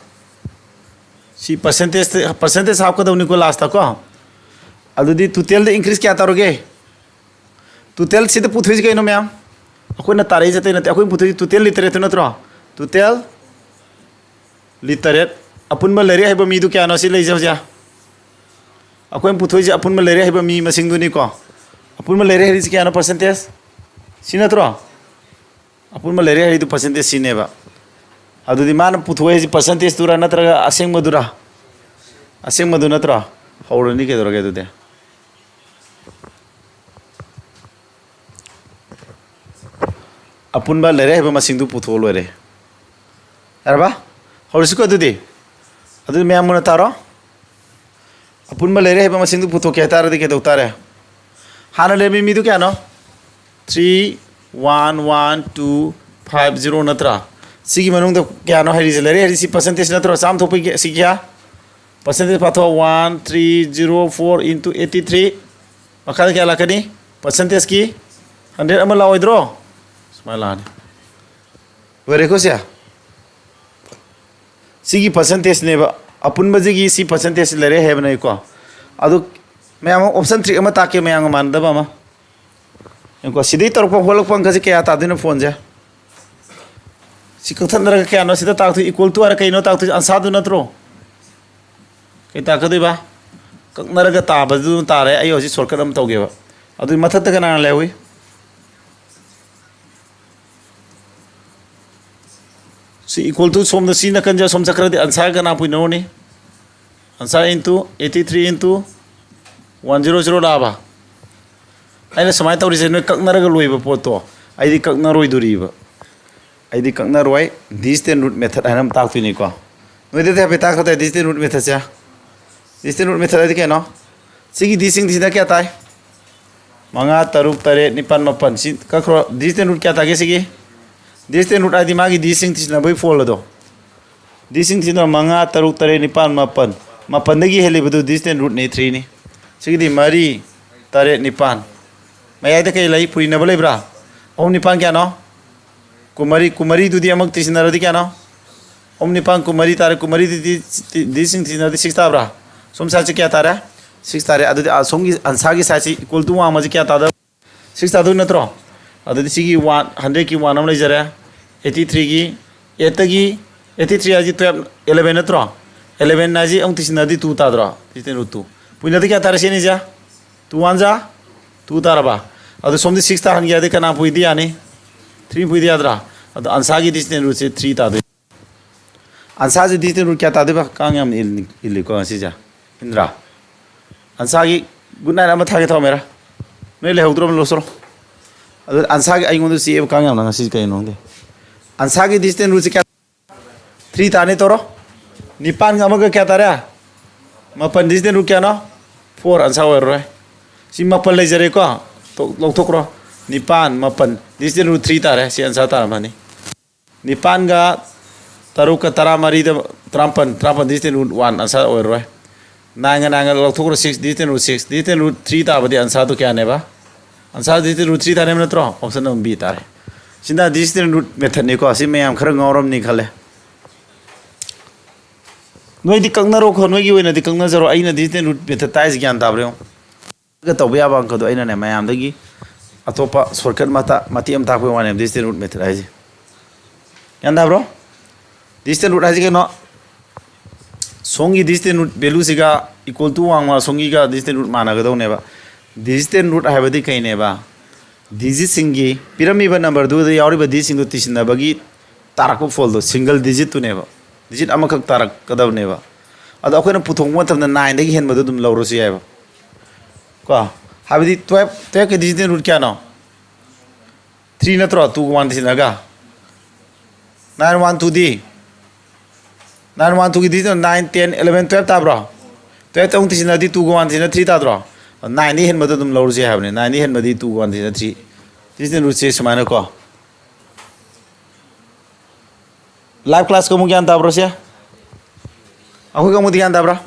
ꯁꯤ ꯄꯥꯔꯁꯦꯟꯇꯦꯖꯇ, ꯄꯥꯔꯁꯦꯟꯇꯦꯖ ꯍꯥꯞꯀꯗꯧꯅꯤꯀꯣ ꯂꯥꯁꯇꯀꯣ꯫ ꯑꯗꯨꯗꯤ ꯇꯣꯇꯦꯜꯗ ꯏꯟꯀ꯭ꯔꯤꯁ ꯀꯌꯥ ꯇꯧꯔꯒꯦ? ꯇꯣꯇꯦꯜꯁꯤꯗ ꯄꯨꯊꯣꯛꯏꯁꯤ ꯀꯩꯅꯣ ꯃꯌꯥꯝ? ꯑꯩꯈꯣꯏꯅ ꯇꯥꯔꯛꯏꯁꯦ ꯑꯇꯩ ꯅꯠꯇꯦ꯫ ꯑꯩꯈꯣꯏꯅ ꯄꯨꯊꯣꯛꯏꯁꯤ ꯇꯣꯇꯦꯜ ꯂꯤꯇꯔꯦꯠꯇꯨ ꯅꯠꯇ꯭ꯔꯣ? Total literate. ꯑꯄꯨꯟꯕ ꯂꯥꯏꯔꯤꯛ ꯍꯩꯕ ꯃꯤꯗꯨ ꯀꯌꯥꯅꯣ ꯁꯤ ꯂꯩꯖꯦ ꯍꯧꯖꯤꯛ? ꯑꯩꯈꯣꯏꯅ ꯄꯨꯊꯣꯛꯏꯁꯦ ꯑꯄꯨꯟꯕ ꯂꯥꯏꯔꯤꯛ ꯍꯩꯕ ꯃꯤ ꯃꯁꯤꯡꯗꯨꯅꯤꯀꯣ꯫ ꯑꯄꯨꯟꯕ ꯂꯩꯔꯦ ꯍꯥꯏꯔꯤꯁꯤ ꯀꯌꯥꯅꯣ, percentage? ꯁꯤ ꯅꯠꯇ꯭ꯔꯣ? ꯑꯄꯨꯟꯕ ꯂꯩꯔꯦ ꯍꯥꯏꯔꯤꯗꯨ percentage ꯁꯤꯅꯦꯕ꯫ ꯑꯗꯨꯗꯤ ꯃꯥꯅ ꯄꯨꯊꯣꯛꯑꯦ ꯍꯥꯏꯁꯤ percentage ꯇꯨꯔꯥ ꯅꯠꯇ꯭ꯔꯒ ꯑꯁꯦꯡꯕꯗꯨꯔꯥ? ꯑꯁꯦꯡꯕꯗꯨ ꯅꯠꯇ꯭ꯔꯣ? ꯍꯧꯔꯅꯤ ꯀꯩꯗꯧꯔꯒꯦ ꯑꯗꯨꯗꯤ꯫ ꯑꯄꯨꯟꯕ ꯂꯩꯔꯦ ꯍꯥꯏꯕ ꯃꯁꯤꯡꯗꯨ ꯄꯨꯊꯣꯛꯑ ꯂꯣꯏꯔꯦ꯫ ꯌꯥꯔꯕ? ꯍꯧꯔꯁꯤꯀꯣ ꯑꯗꯨꯗꯤ꯫ ꯑꯗꯨꯗꯤ ꯃꯌꯥꯝ ꯃꯨꯟꯅ ꯇꯥꯔꯣ꯫ ꯑꯄꯨꯟꯕ ꯂꯩꯔꯦ ꯍꯥꯏꯕ ꯃꯁꯤꯡꯗꯨ ꯄꯨꯊꯣꯛꯀꯦ ꯍꯥꯏꯇꯥꯔꯗꯤ ꯀꯩꯗꯧ ꯇꯥꯔꯦ? ꯍꯥꯟꯅ ꯂꯩꯔꯝꯃꯤ ꯃꯤꯗꯨ ꯀꯌꯥꯅꯣ? Three one one two five zero ꯅꯠꯇ꯭ꯔꯥ? ꯁꯤꯒꯤ ꯃꯅꯨꯡꯗ ꯀꯌꯥꯅꯣ ꯍꯥꯏꯔꯤꯁꯦ? ꯂꯩꯔꯦ ꯍꯥꯏꯔꯤꯁꯤ percentage ꯅꯠꯇ꯭ꯔꯣ? ꯆꯥꯝꯃ ꯊꯣꯛꯄꯒꯤ ꯁꯤ ꯀꯌꯥ? Percentage ꯄꯥꯊꯣꯛ, one three zero four into eighty three꯫ ꯃꯈꯥꯗ ꯀꯌꯥ ꯂꯥꯛꯀꯅꯤ? Percentageꯀꯤ hundred ꯑꯃ ꯂꯥꯛꯑꯣꯏꯗ꯭ꯔꯣ? ꯁꯨꯃꯥꯏꯅ ꯂꯥꯛꯑꯅꯤ꯫ ꯂꯣꯏꯔꯦꯀꯣ ꯁꯦ? ꯁꯤꯒꯤ percentageꯅꯦꯕ꯫ ꯑꯄꯨꯟꯕꯁꯤꯒꯤ ꯁꯤ percentage ꯂꯩꯔꯦ ꯍꯥꯏꯕꯅꯦꯀꯣ꯫ ꯑꯗꯨ ꯃꯌꯥꯝ ꯑꯃ option trick ꯑꯃ ꯇꯥꯛꯀꯦ, ꯃꯌꯥꯝꯒ ꯃꯥꯟꯅꯗꯕ ꯑꯃ꯫ ꯌꯦꯡꯉꯨꯀꯣ, ꯁꯤꯗꯩ ꯇꯧꯔꯛꯄ ꯍꯣꯠꯂꯛꯄ ꯑꯪꯀꯁꯦ ꯀꯌꯥ ꯇꯥꯗꯣꯏꯅꯣ ꯐꯣꯟꯁꯦ? ꯁꯤ ꯀꯛꯊꯠꯅꯔꯒ ꯀꯌꯥꯅꯣ ꯁꯤꯗ ꯇꯥꯛꯇꯣꯏ? Equal to ꯍꯥꯏꯔ ꯀꯩꯅꯣ ꯇꯥꯛꯇꯣꯏꯁꯦ? Answerꯗꯨ ꯅꯠꯇ꯭ꯔꯣ? ꯀꯩ ꯇꯥꯛꯀꯗꯣꯏꯕ? ꯀꯛꯅꯔꯒ ꯇꯥꯕꯗꯨ ꯇꯥꯔꯦ꯫ ꯑꯩ ꯍꯧꯖꯤꯛ shortcut ꯑꯃ ꯇꯧꯒꯦꯕ꯫ ꯑꯗꯨꯒꯤ ꯃꯊꯛꯇ ꯀꯅꯥꯅ ꯂꯩꯍꯧꯏ? ꯁꯤ equal to ꯁꯣꯝꯗ ꯁꯤ ꯅꯥꯀꯟꯁꯦ ꯑꯁꯣꯝ ꯆꯠꯈ꯭ꯔꯗꯤ answer ꯀꯅꯥ ꯄꯨꯏꯅꯔꯣꯅꯤ? Answer into eighty three into one zero zero ꯂꯥꯛꯑꯕ? ꯑꯩꯅ ꯁꯨꯃꯥꯏꯅ ꯇꯧꯔꯤꯁꯦ ꯅꯣꯏ ꯀꯛꯅꯔꯒ ꯂꯣꯏꯕ ꯄꯣꯠꯇꯣ ꯑꯩꯗꯤ ꯀꯛꯅꯔꯣꯏꯗꯣꯔꯤꯕ꯫ ꯑꯩꯗꯤ ꯀꯛꯅꯔꯣꯏ꯫ Distant root method ꯍꯥꯏꯅ ꯑꯃ ꯇꯥꯛꯇꯣꯏꯅꯤꯀꯣ꯫ ꯅꯣꯏꯗꯗꯤ ꯍꯥꯏꯐꯦꯠ ꯇꯥꯛꯈ꯭ꯔ ꯇꯥꯏ distant root methodꯁꯦ꯫ Distant root method ꯍꯥꯏꯗꯤ ꯀꯩꯅꯣ? ꯁꯤꯒꯤ ꯗꯤꯁꯤꯡ ꯗꯤꯁꯤꯅ ꯀꯌꯥ ꯇꯥꯏ? ꯃꯉꯥ, ꯇꯔꯨꯛ, ꯇꯔꯦꯠ, ꯅꯤꯄꯥꯜ, ꯃꯥꯄꯜ꯫ ꯁꯤ ꯀꯛꯈ꯭ꯔꯣ꯫ Distant root ꯀꯌꯥ ꯇꯥꯒꯦ ꯁꯤꯒꯤ? Distant root ꯍꯥꯏꯗꯤ ꯃꯥꯒꯤ ꯗꯤꯁꯤꯡ ꯊꯤꯖꯤꯟꯅꯕꯒꯤ ꯐꯣꯜ ꯑꯗꯣ꯫ ꯗꯤꯁꯤꯡ ꯊꯤꯖꯤꯟꯅꯕ ꯃꯉꯥ, ꯇꯔꯨꯛ, ꯇꯔꯦꯠ, ꯅꯤꯄꯥꯜ, ꯃꯥꯄꯜ꯫ ꯃꯥꯄꯜꯗꯒꯤ ꯍꯦꯜꯂꯤꯕꯗꯨ distant rootꯅꯤ, threeꯅꯤ꯫ ꯁꯤꯒꯤꯗꯤ ꯃꯔꯤ, ꯇꯔꯦꯠ, ꯅꯤꯄꯥꯜ꯫ ꯃꯌꯥꯏꯗ ꯀꯩ ꯂꯩ? ꯄꯨꯔꯤꯅꯕ ꯂꯩꯕ꯭ꯔꯥ? ꯑꯍꯨꯝ, ꯅꯤꯄꯥꯜ ꯀꯌꯥꯅꯣ? ꯀꯨꯟꯃꯔꯤ꯫ ꯀꯨꯟꯃꯔꯤꯗꯨꯗꯤ ꯑꯃꯨꯛ ꯇꯤꯁꯤꯟꯅꯔꯗꯤ ꯀꯌꯥꯅꯣ? ꯑꯍꯨꯝ, ꯅꯤꯄꯥꯜ, ꯀꯨꯟꯃꯔꯤ ꯇꯥꯔꯦ꯫ ꯀꯨꯟꯃꯔꯤꯗꯨꯗꯤ ꯗꯤꯁꯤꯡ ꯊꯤꯖꯤꯟꯅꯔꯗꯤ six ꯇꯥꯕ꯭ꯔꯥ? ꯁꯣꯝ sideꯁꯤ ꯀꯌꯥ ꯇꯥꯔꯦ? Six ꯇꯥꯔꯦ꯫ ꯑꯗꯨꯗꯤ ꯑꯁꯣꯝꯒꯤ answerꯒꯤ sideꯁꯤ equal to ꯋꯥꯡꯃꯁꯤ ꯀꯌꯥ ꯇꯥꯗ? Six ꯇꯥꯗꯣꯏ ꯅꯠꯇ꯭ꯔꯣ? ꯑꯗꯨꯗꯤ ꯁꯤꯒꯤ one hundredꯀꯤ one ꯑꯃ ꯂꯩꯖꯔꯦ꯫ Eighty threeꯒꯤ eightꯇꯒꯤ, eighty three ꯍꯥꯏꯁꯤ twelve, eleven ꯅꯠꯇ꯭ꯔꯣ? Eleven ꯍꯥꯏꯁꯤ ꯑꯃꯨꯛ ꯇꯤꯁꯤꯟꯅꯔꯗꯤ two ꯇꯥꯗ꯭ꯔꯣ? Distant root two꯫ ꯄꯨꯏꯅꯗꯤ ꯀꯌꯥ ꯇꯥꯔꯦ ꯁꯤꯅꯤꯁꯦ? Two one ꯖꯥ? ꯇꯨ ꯇꯥꯔꯕ? ꯑꯗꯣ ꯁꯣꯝꯗꯤ ꯁꯤꯛꯁ ꯇꯥꯍꯟꯒꯦ ꯍꯥꯏꯗꯤ ꯀꯅꯥ ꯄꯨꯏꯗꯤ ꯌꯥꯅꯤ? ꯊ꯭ꯔꯤ ꯄꯨꯏꯗꯤ ꯌꯥꯗ꯭ꯔꯥ? ꯑꯗꯣ ꯑꯟꯁꯥꯒꯤ ꯗꯤꯁꯇꯦꯟꯁ ꯔꯨꯠꯁꯦ ꯊ꯭ꯔꯤ ꯇꯥꯗꯣꯏꯅꯤ꯫ ꯑꯟꯁꯥꯁꯦ ꯗꯤꯁꯇꯦꯟꯁ ꯔꯨꯠ ꯀꯌꯥ ꯇꯥꯗꯣꯏꯕ? ꯀꯥꯡ ꯌꯥꯝꯅ ꯏꯜ-, ꯏꯜꯂꯤꯀꯣ ꯉꯁꯤꯁꯦ꯫ ꯏꯟꯗ꯭ꯔꯥ? ꯑꯟꯁꯥꯒꯤ ꯒꯨꯗ ꯅꯥꯏꯠ ꯑꯃ ꯊꯥꯒꯦ ꯇꯧꯔꯝꯃꯦꯔꯥ? ꯅꯣꯏ ꯂꯩꯍꯧꯗ꯭ꯔꯣ? ꯂꯧꯁꯣꯔꯣ꯫ ꯑꯗꯨ ꯑꯟꯁꯥꯒꯤ ꯑꯩꯉꯣꯟꯗ ꯆꯤꯛꯑꯦꯕ ꯀꯥꯡ ꯌꯥꯝꯅ ꯉꯁꯤꯁꯦ, ꯀꯩꯅꯣ ꯈꯪꯗꯦ꯫ ꯑꯟꯁꯥꯒꯤ ꯗꯤꯁꯇꯦꯟꯁ ꯔꯨꯠꯁꯦ ꯀꯌꯥ? ꯊ꯭ꯔꯤ ꯇꯥꯅꯤ ꯇꯧꯔꯣ꯫ ꯅꯤꯄꯥꯟꯒ ꯑꯃꯒ ꯀꯌꯥ ꯇꯥꯔꯦ? ꯃꯥꯄꯟ꯫ ꯗꯤꯁꯇꯦꯟꯁ ꯔꯨꯠ ꯀꯌꯥꯅꯣ? ꯐꯣꯔ꯫ ꯑꯟꯁꯥ ꯑꯣꯏꯔꯔꯣꯏ꯫ ꯁꯤ ꯃꯥꯄꯟ ꯂꯩꯖꯔꯦꯀꯣ꯫ ꯇꯣꯛ-, ꯂꯧꯊꯣꯛꯈ꯭ꯔꯣ꯫ ꯅꯤꯄꯥꯟ, ꯃꯥꯄꯟ꯫ ꯗꯤꯁꯇꯦꯟꯁ ꯔꯨꯠ ꯊ꯭ꯔꯤ ꯇꯥꯔꯦ꯫ ꯁꯤ ꯑꯟꯁꯥ ꯇꯥꯔꯝꯃꯅꯤ꯫ ꯅꯤꯄꯥꯟꯒ ꯇꯔꯨꯛꯀ ꯇꯔꯥꯃꯔꯤꯗ ꯇꯔꯥꯃꯥꯄꯟ, ꯇꯔꯥꯃꯥꯄꯟ ꯗꯤꯁꯇꯦꯟꯁ ꯔꯨꯠ ꯋꯥꯟ, ꯑꯟꯁꯥ ꯑꯣꯏꯔꯔꯣꯏ꯫ ꯅꯥꯏꯟꯒ ꯅꯥꯏꯟꯒ ꯂꯧꯊꯣꯛꯈ꯭ꯔꯣ, six. Distance root six. Distance root three ꯇꯥꯕꯗꯤ ꯑꯟꯁꯥꯗꯣ ꯀꯌꯥꯅꯦꯕ? ꯑꯟꯁꯥ ꯗꯤꯁꯇꯦꯟꯁ ꯔꯨꯠ ꯊ꯭ꯔꯤ ꯇꯥꯅꯦꯕ ꯅꯠꯇ꯭ꯔꯣ? ꯑꯣꯞꯁꯟ ꯅꯝꯕꯔ ꯕꯤ ꯇꯥꯔꯦ꯫ ꯁꯤꯅ ꯗꯤꯁꯇꯦꯟꯁ ꯔꯨꯠ ꯃꯦꯊꯠꯅꯤꯀꯣ꯫ ꯁꯤ ꯃꯌꯥꯝ ꯈꯔ ꯉꯥꯎꯔꯝꯅꯤ ꯈꯜꯂꯦ꯫ ꯅꯣꯏꯗꯤ ꯀꯛꯅꯔꯣꯀꯣ, ꯅꯣꯏꯒꯤ ꯑꯣꯏꯅꯗꯤ ꯀꯛꯅꯖꯔꯣ꯫ ꯑꯩꯅ ꯗꯤꯁꯇꯦꯟꯁ ꯔꯨꯠ ꯃꯦꯊꯠ ꯇꯥꯛꯏꯁꯦ ꯒ꯭ꯌꯥꯟ ꯇꯥꯕ꯭ꯔꯥ ꯌꯦꯡꯉꯣ꯫ ꯇꯧꯕ ꯌꯥꯕ ꯑꯪꯀꯗꯣ ꯑꯩꯅꯅꯦ ꯃꯌꯥꯝꯗꯒꯤ ꯑꯇꯣꯞꯄ ꯁꯣꯔꯠꯀꯠ ꯃꯇꯥ-, ꯃꯇꯦꯛ ꯑꯃ ꯇꯥꯛꯄꯒꯤ ꯋꯥꯅꯦꯕ, ꯗꯤꯁꯇꯦꯟꯁ ꯔꯨꯠ ꯃꯦꯊꯠ ꯍꯥꯏꯁꯦ꯫ ꯒ꯭ꯌꯥꯟ ꯇꯥꯕ꯭ꯔꯣ? ꯗꯤꯁꯇꯦꯟꯁ ꯔꯨꯠ ꯍꯥꯏꯁꯦ ꯀꯩꯅꯣ? ꯁꯣꯝꯒꯤ ꯗꯤꯁꯇꯦꯟꯁ ꯔꯨꯠ ꯚꯦꯂꯨꯁꯤꯒ ꯏꯀ꯭ꯋꯦꯜ ꯇꯨ ꯋꯥꯡꯃ ꯁꯣꯝꯒꯤꯒ ꯗꯤꯁꯇꯦꯟꯁ ꯔꯨꯠ ꯃꯥꯟꯅꯒꯗꯧꯅꯦꯕ꯫ ꯗꯤꯁꯇꯦꯟꯁ ꯔꯨꯠ ꯍꯥꯏꯕꯗꯤ ꯀꯩꯅꯦꯕ? ꯗꯤꯖꯤꯠꯁꯤꯡꯒꯤ, ꯄꯤꯔꯝꯃꯤꯕ ꯅꯝꯕꯔꯗꯨꯗ ꯌꯥꯎꯔꯤꯕ ꯗꯤꯖꯤꯠꯁꯤꯡꯗꯨ ꯇꯤꯁꯤꯟꯅꯕꯒꯤ ꯇꯥꯔꯛꯄ ꯐꯣꯜꯗꯣ, ꯁꯤꯡꯒꯜ ꯗꯤꯖꯤꯠꯇꯨꯅꯦꯕ꯫ ꯗꯤꯖꯤꯠ ꯑꯃꯈꯛ ꯇꯥꯔꯛꯀꯗꯕꯅꯦꯕ꯫ ꯑꯗꯣ ꯑꯩꯈꯣꯏꯅ ꯄꯨꯊꯣꯛꯄ ꯃꯇꯝꯗ ꯅꯥꯏꯟꯗꯒꯤ ꯍꯦꯟꯕꯗꯣ ꯑꯗꯨꯝ ꯂꯧꯔꯁꯨ ꯌꯥꯏꯕ꯫ ꯀꯣ? ꯍꯥꯏꯕꯗꯤ ꯇꯨꯌꯦꯜꯞ, ꯇꯨꯌꯦꯜꯞꯀꯤ ꯗꯤꯖꯤꯠ ꯔꯨꯠ ꯀꯌꯥꯅꯣ? ꯊ꯭ꯔꯤ ꯅꯠꯇ꯭ꯔꯣ? ꯇꯨꯒ ꯋꯥꯟ ꯇꯤꯁꯤꯟꯅꯔꯒ꯫ ꯅꯥꯏꯟ ꯋꯥꯟ ꯇꯨꯗꯤ? ꯅꯥꯏꯟ ꯋꯥꯟ ꯇꯨꯒꯤ digit nine, ten, eleven, twelve ꯇꯥꯕ꯭ꯔꯣ? ꯇꯨꯌꯦꯜꯞꯇ ꯑꯃꯨꯛ ꯇꯤꯁꯤꯟꯅꯔꯗꯤ ꯇꯨꯒ ꯋꯥꯟ ꯇꯤꯁꯤꯟꯅ ꯊ꯭ꯔꯤ ꯇꯥꯗ꯭ꯔꯣ? ꯅꯥꯏꯟꯗꯒꯤ ꯍꯦꯟꯕꯗꯣ ꯑꯗꯨꯝ ꯂꯧꯔꯁꯨ ꯌꯥꯏ ꯍꯥꯏꯕꯅꯤ꯫ ꯅꯥꯏꯟꯗꯒꯤ ꯍꯦꯟꯕꯗꯤ ꯇꯨꯒ ꯋꯥꯟ ꯇꯤꯁꯤꯟꯅ ꯊ꯭ꯔꯤ꯫ ꯗꯤꯖꯤꯠ ꯔꯨꯠꯁꯦ ꯁꯨꯃꯥꯏꯅ ꯀꯣ꯫ ꯂꯥꯏꯐ ꯀ꯭ꯂꯥꯁꯀ ꯑꯃꯨꯛ ꯒ꯭ꯌꯥꯟ ꯇꯥꯕ꯭ꯔꯣ ꯁꯦ? ꯑꯩꯈꯣꯏꯒ ꯑꯃꯨꯛꯇꯤ ꯒ꯭ꯌꯥꯟ ꯇꯥꯕ꯭ꯔꯥ?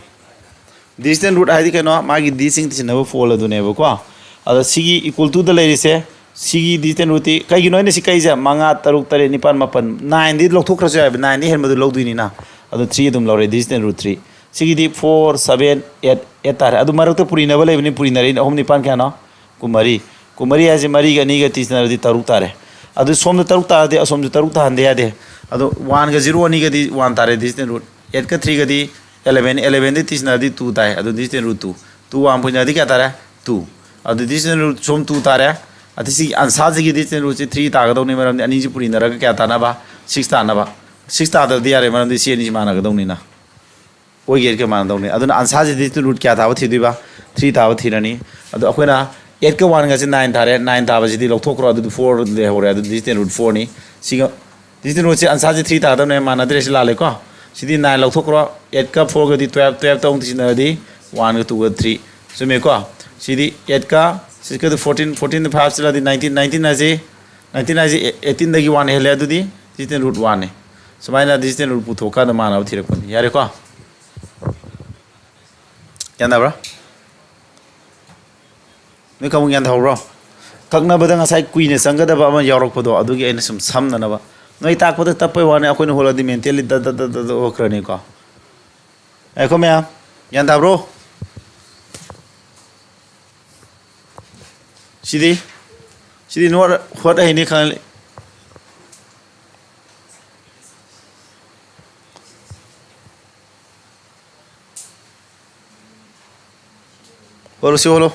ꯗꯤꯖꯤꯠ ꯔꯨꯠ ꯍꯥꯏꯗꯤ ꯀꯩꯅꯣ? ꯃꯥꯒꯤ ꯗꯤꯖꯤꯠꯁꯤꯡ ꯇꯤꯁꯤꯟꯅꯕ ꯐꯣꯜ ꯑꯗꯨꯅꯦꯕꯀꯣ꯫ ꯑꯗꯣ ꯁꯤꯒꯤ ꯏꯀ꯭ꯋꯦꯜ ꯇꯨꯗ ꯂꯩꯔꯤꯁꯦ, ꯁꯤꯒꯤ ꯗꯤꯖꯤꯠ ꯔꯨꯠꯇꯤ ꯀꯩꯒꯤꯅꯣ ꯑꯩꯅ ꯁꯤ ꯀꯛꯏꯁꯦ? ꯃꯉꯥ, ꯇꯔꯨꯛ, ꯇꯔꯦꯠ, ꯅꯤꯄꯥꯟ, ꯃꯥꯄꯟ, ꯅꯥꯏꯟꯗꯤ ꯂꯧꯊꯣꯛꯈ꯭ꯔꯁꯨ ꯌꯥꯏꯕ, ꯅꯥꯏꯟꯗꯤ ꯍꯦꯟꯕꯗꯨ ꯂꯧꯗꯣꯏꯅꯤꯅ꯫ ꯑꯗꯣ ꯊ꯭ꯔꯤ ꯑꯗꯨꯝ ꯂꯧꯔꯦ, ꯗꯤꯖꯤꯠ ꯔꯨꯠ ꯊ꯭ꯔꯤ꯫ ꯁꯤꯒꯤꯗꯤ ꯐꯣꯔ, ꯁꯚꯦꯟ, ꯑꯩꯠ, ꯑꯩꯠ ꯇꯥꯔꯦ꯫ ꯑꯗꯨ ꯃꯔꯛꯇ ꯄꯨꯔꯤꯅꯕ ꯂꯩꯕꯅꯤ, ꯄꯨꯔꯤꯅꯔꯛꯏꯅꯤ꯫ ꯑꯍꯨꯝ ꯅꯤꯄꯥꯟ ꯀꯌꯥꯅꯣ? ꯀꯨꯟꯃꯔꯤ꯫ ꯀꯨꯟꯃꯔꯤ ꯍꯥꯏꯁꯦ ꯃꯔꯤꯒ ꯑꯅꯤꯒ ꯇꯤꯁꯤꯟꯅꯔꯗꯤ ꯇꯔꯨꯛ ꯇꯥꯔꯦ꯫ ꯑꯗꯨ ꯁꯣꯝꯗ ꯇꯔꯨꯛ ꯇꯥꯔꯗꯤ ꯑꯁꯣꯝꯁꯨ ꯇꯔꯨꯛ ꯇꯥꯍꯟꯗ ꯌꯥꯗꯦ꯫ ꯑꯗꯣ ꯋꯥꯟꯒ ꯖꯤꯔꯣ ꯑꯅꯤꯒꯗꯤ ꯋꯥꯟ ꯇꯥꯔꯦ, ꯗꯤꯖꯤꯠ ꯔꯨꯠ꯫ ꯑꯩꯠꯀ ꯊ꯭ꯔꯤꯒꯗꯤ ꯏꯂꯚꯦꯟ, ꯏꯂꯚꯦꯟꯗꯤ ꯇꯤꯁꯤꯟꯅꯔꯗꯤ ꯇꯨ ꯇꯥꯏ꯫ ꯑꯗꯨ digit root two. Two one ꯄꯨꯟꯁꯤꯟꯅꯔꯗꯤ ꯀꯌꯥ ꯇꯥꯔꯦ? ꯇꯨ꯫ ꯑꯗꯨ distant root ꯁꯣꯝ two ꯇꯥꯔꯦ꯫ ꯑꯗꯨ ꯁꯤ ꯑꯟꯁꯥꯁꯤꯒꯤ distant rootꯁꯤ three ꯇꯥꯒꯗꯧꯅꯤ, ꯃꯔꯝꯗꯤ ꯑꯅꯤꯁꯤ ꯄꯨꯔꯤꯅꯔꯒ ꯀꯌꯥ ꯇꯥꯅꯕ? Six ꯇꯥꯅꯕ꯫ Six ꯇꯥꯗꯕꯗꯤ ꯌꯥꯔꯦ, ꯃꯔꯝꯗꯤ ꯁꯤ ꯑꯅꯤꯁꯤ ꯃꯥꯟꯅꯒꯗꯧꯅꯤꯅ꯫ ꯑꯣꯏꯒꯦ ꯀꯌꯥ ꯃꯥꯟꯅꯗꯧꯅꯤ? ꯑꯗꯨꯅ ꯑꯟꯁꯥꯁꯤꯗꯤ root ꯀꯌꯥ ꯊꯥꯕ ꯊꯤꯗꯣꯏꯕ? Three ꯊꯥꯕ ꯊꯤꯔꯅꯤ꯫ ꯑꯗꯣ ꯑꯩꯈꯣꯏꯅ eight ꯀ one ꯒꯁꯦ nine ꯊꯥꯔꯦ, nine ꯊꯥꯕꯁꯤꯗꯤ ꯂꯧꯊꯣꯛꯈ꯭ꯔꯣ, ꯑꯗꯨꯗꯤ four ꯂꯩꯍꯧꯔꯦ, ꯑꯗꯨꯗꯤ distant root fourꯅꯤ꯫ ꯁꯤꯒ distant rootꯁꯦ ꯑꯟꯁꯥꯁꯦ three ꯊꯥꯗꯧꯅꯦ, ꯃꯥꯟꯅꯗ꯭ꯔꯦ, ꯁꯤ ꯂꯥꯜꯂꯦꯀꯣ꯫ ꯁꯤꯗꯤ nine ꯂꯧꯊꯣꯛꯈ꯭ꯔꯣ, eight ꯀ four ꯒꯗꯤ twelve, twelve ꯇ ꯑꯃꯨꯛ ꯁꯤꯖꯤꯟꯅꯔꯗꯤ one ꯒ two ꯒ three꯫ ꯆꯨꯝꯃꯦꯀꯣ? ꯁꯤꯗꯤ eight ꯀ six ꯀꯗꯤ fourteen, fourteen five ꯆꯠꯂꯗꯤ nineteen, nineteen ꯍꯥꯏꯁꯤ, nineteen ꯍꯥꯏꯁꯤ eighteenꯗꯒꯤ one ꯍꯦꯜꯂꯦ, ꯑꯗꯨꯗꯤ distant root oneꯅꯤ꯫ ꯁꯨꯃꯥꯏꯅ distant root ꯄꯨꯊꯣꯛꯀꯥꯟꯗ ꯃꯥꯟꯅꯕ ꯊꯤꯔꯛꯄꯅꯤ꯫ ꯌꯥꯔꯦꯀꯣ? ꯒ꯭ꯌꯥꯟ ꯇꯥꯕ꯭ꯔꯥ? ꯅꯣꯏ ꯀꯥꯡꯕꯨ ꯒ꯭ꯌꯥꯟ ꯇꯥꯍꯧꯕ꯭ꯔꯣ? ꯀꯛꯅꯕꯗ ꯉꯁꯥꯏ ꯀꯨꯏꯅ ꯆꯪꯒꯗꯕ ꯑꯃ ꯌꯥꯎꯔꯛꯄꯗꯣ, ꯑꯗꯨꯒꯤ ꯑꯩꯅ ꯁꯨꯝ ꯁꯝꯅꯅꯕ꯫ ꯅꯣꯏ ꯇꯥꯛꯄꯗ ꯇꯞꯄꯩ ꯋꯥꯅꯤ, ꯑꯩꯈꯣꯏꯅ ꯍꯣꯠꯂꯗꯤ mentally ꯗ ꯗ ꯗ ꯗ ꯗ ꯑꯣꯛꯈ꯭ꯔꯅꯤꯀꯣ꯫ ꯉꯥꯏꯈꯣ ꯃꯌꯥꯝ, ꯒ꯭ꯌꯥꯟ ꯇꯥꯕ꯭ꯔꯣ? ꯁꯤꯗꯤ, ꯁꯤꯗꯤ ꯅꯣꯠ ꯍꯣꯠ ꯍꯩꯅꯤ ꯈꯪꯂꯦ꯫ ꯍꯣꯠꯂꯨ, ꯁꯤ ꯍꯣꯠꯂꯨ꯫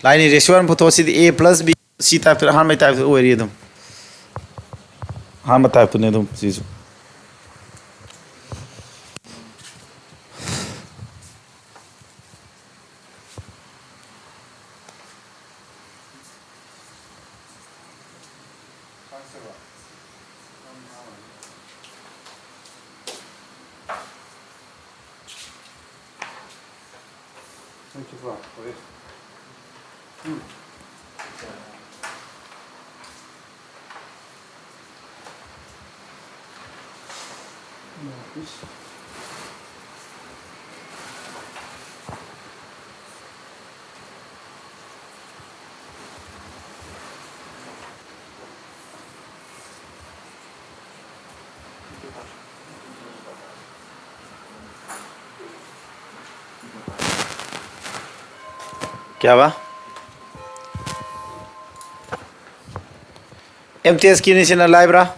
Lineꯒꯤ ratio ꯑꯃ ꯄꯨꯊꯣꯛꯑꯣ꯫ ꯁꯤꯗꯤ A plus B, C typeꯇ, ꯑꯍꯥꯟꯕꯒꯤ typeꯇ ꯑꯣꯏꯔꯤ ꯑꯗꯨꯝ꯫ ꯑꯍꯥꯟꯕ typeꯇꯨꯅꯦ ꯑꯗꯨꯝ ꯁꯤꯁꯨ꯫ क्या हुआ? MTSꯀꯤꯅꯤ, ꯁꯤꯅ ꯂꯥꯏꯕ꯭ꯔꯥ?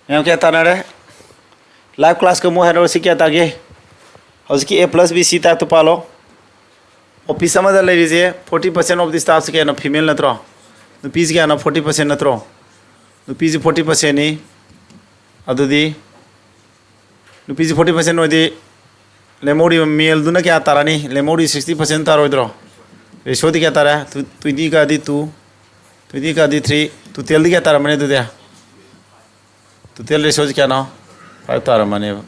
ꯃꯌꯥꯝ ꯀꯌꯥ ꯇꯥꯅꯔꯦ? Live classꯀ ꯑꯃꯨꯛ ꯍꯥꯏꯔꯛꯑꯣ, ꯁꯤ ꯀꯌꯥ ꯇꯥꯒꯦ? ꯍꯧꯖꯤꯛꯀꯤ A plus B C typeꯇꯨ ꯄꯥꯜꯂꯣ꯫ Office ꯑꯃꯗ ꯂꯩꯔꯤꯁꯦ forty percent of the staffꯁꯦ ꯀꯌꯥꯅꯣ? Female ꯅꯠꯇ꯭ꯔꯣ? ꯅꯨꯄꯤꯁꯦ ꯀꯌꯥꯅꯣ? Forty percent ꯅꯠꯇ꯭ꯔꯣ? ꯅꯨꯄꯤꯁꯦ forty percentꯅꯤ꯫ ꯑꯗꯨꯗꯤ ꯅꯨꯄꯤꯁꯦ forty percent ꯑꯣꯏꯗꯤ ꯂꯦꯝꯍꯧꯔꯤꯕ maleꯗꯨꯅ ꯀꯌꯥ ꯇꯥꯔꯅꯤ? ꯂꯦꯝꯍꯧꯔꯤ sixty percent ꯇꯥꯔꯣꯏꯗ꯭ꯔꯣ? Ratioꯗꯤ ꯀꯌꯥ ꯇꯥꯔꯦ? Twenty ꯀꯥꯗꯤ two, twenty ꯀꯥꯗꯤ three, totalꯗꯤ ꯀꯌꯥ ꯇꯥꯔꯝꯃꯅꯤ ꯑꯗꯨꯗꯤ? Total ratioꯁꯤ ꯀꯌꯥꯅꯣ? Five ꯇꯥꯔꯝꯃꯅꯦꯕ꯫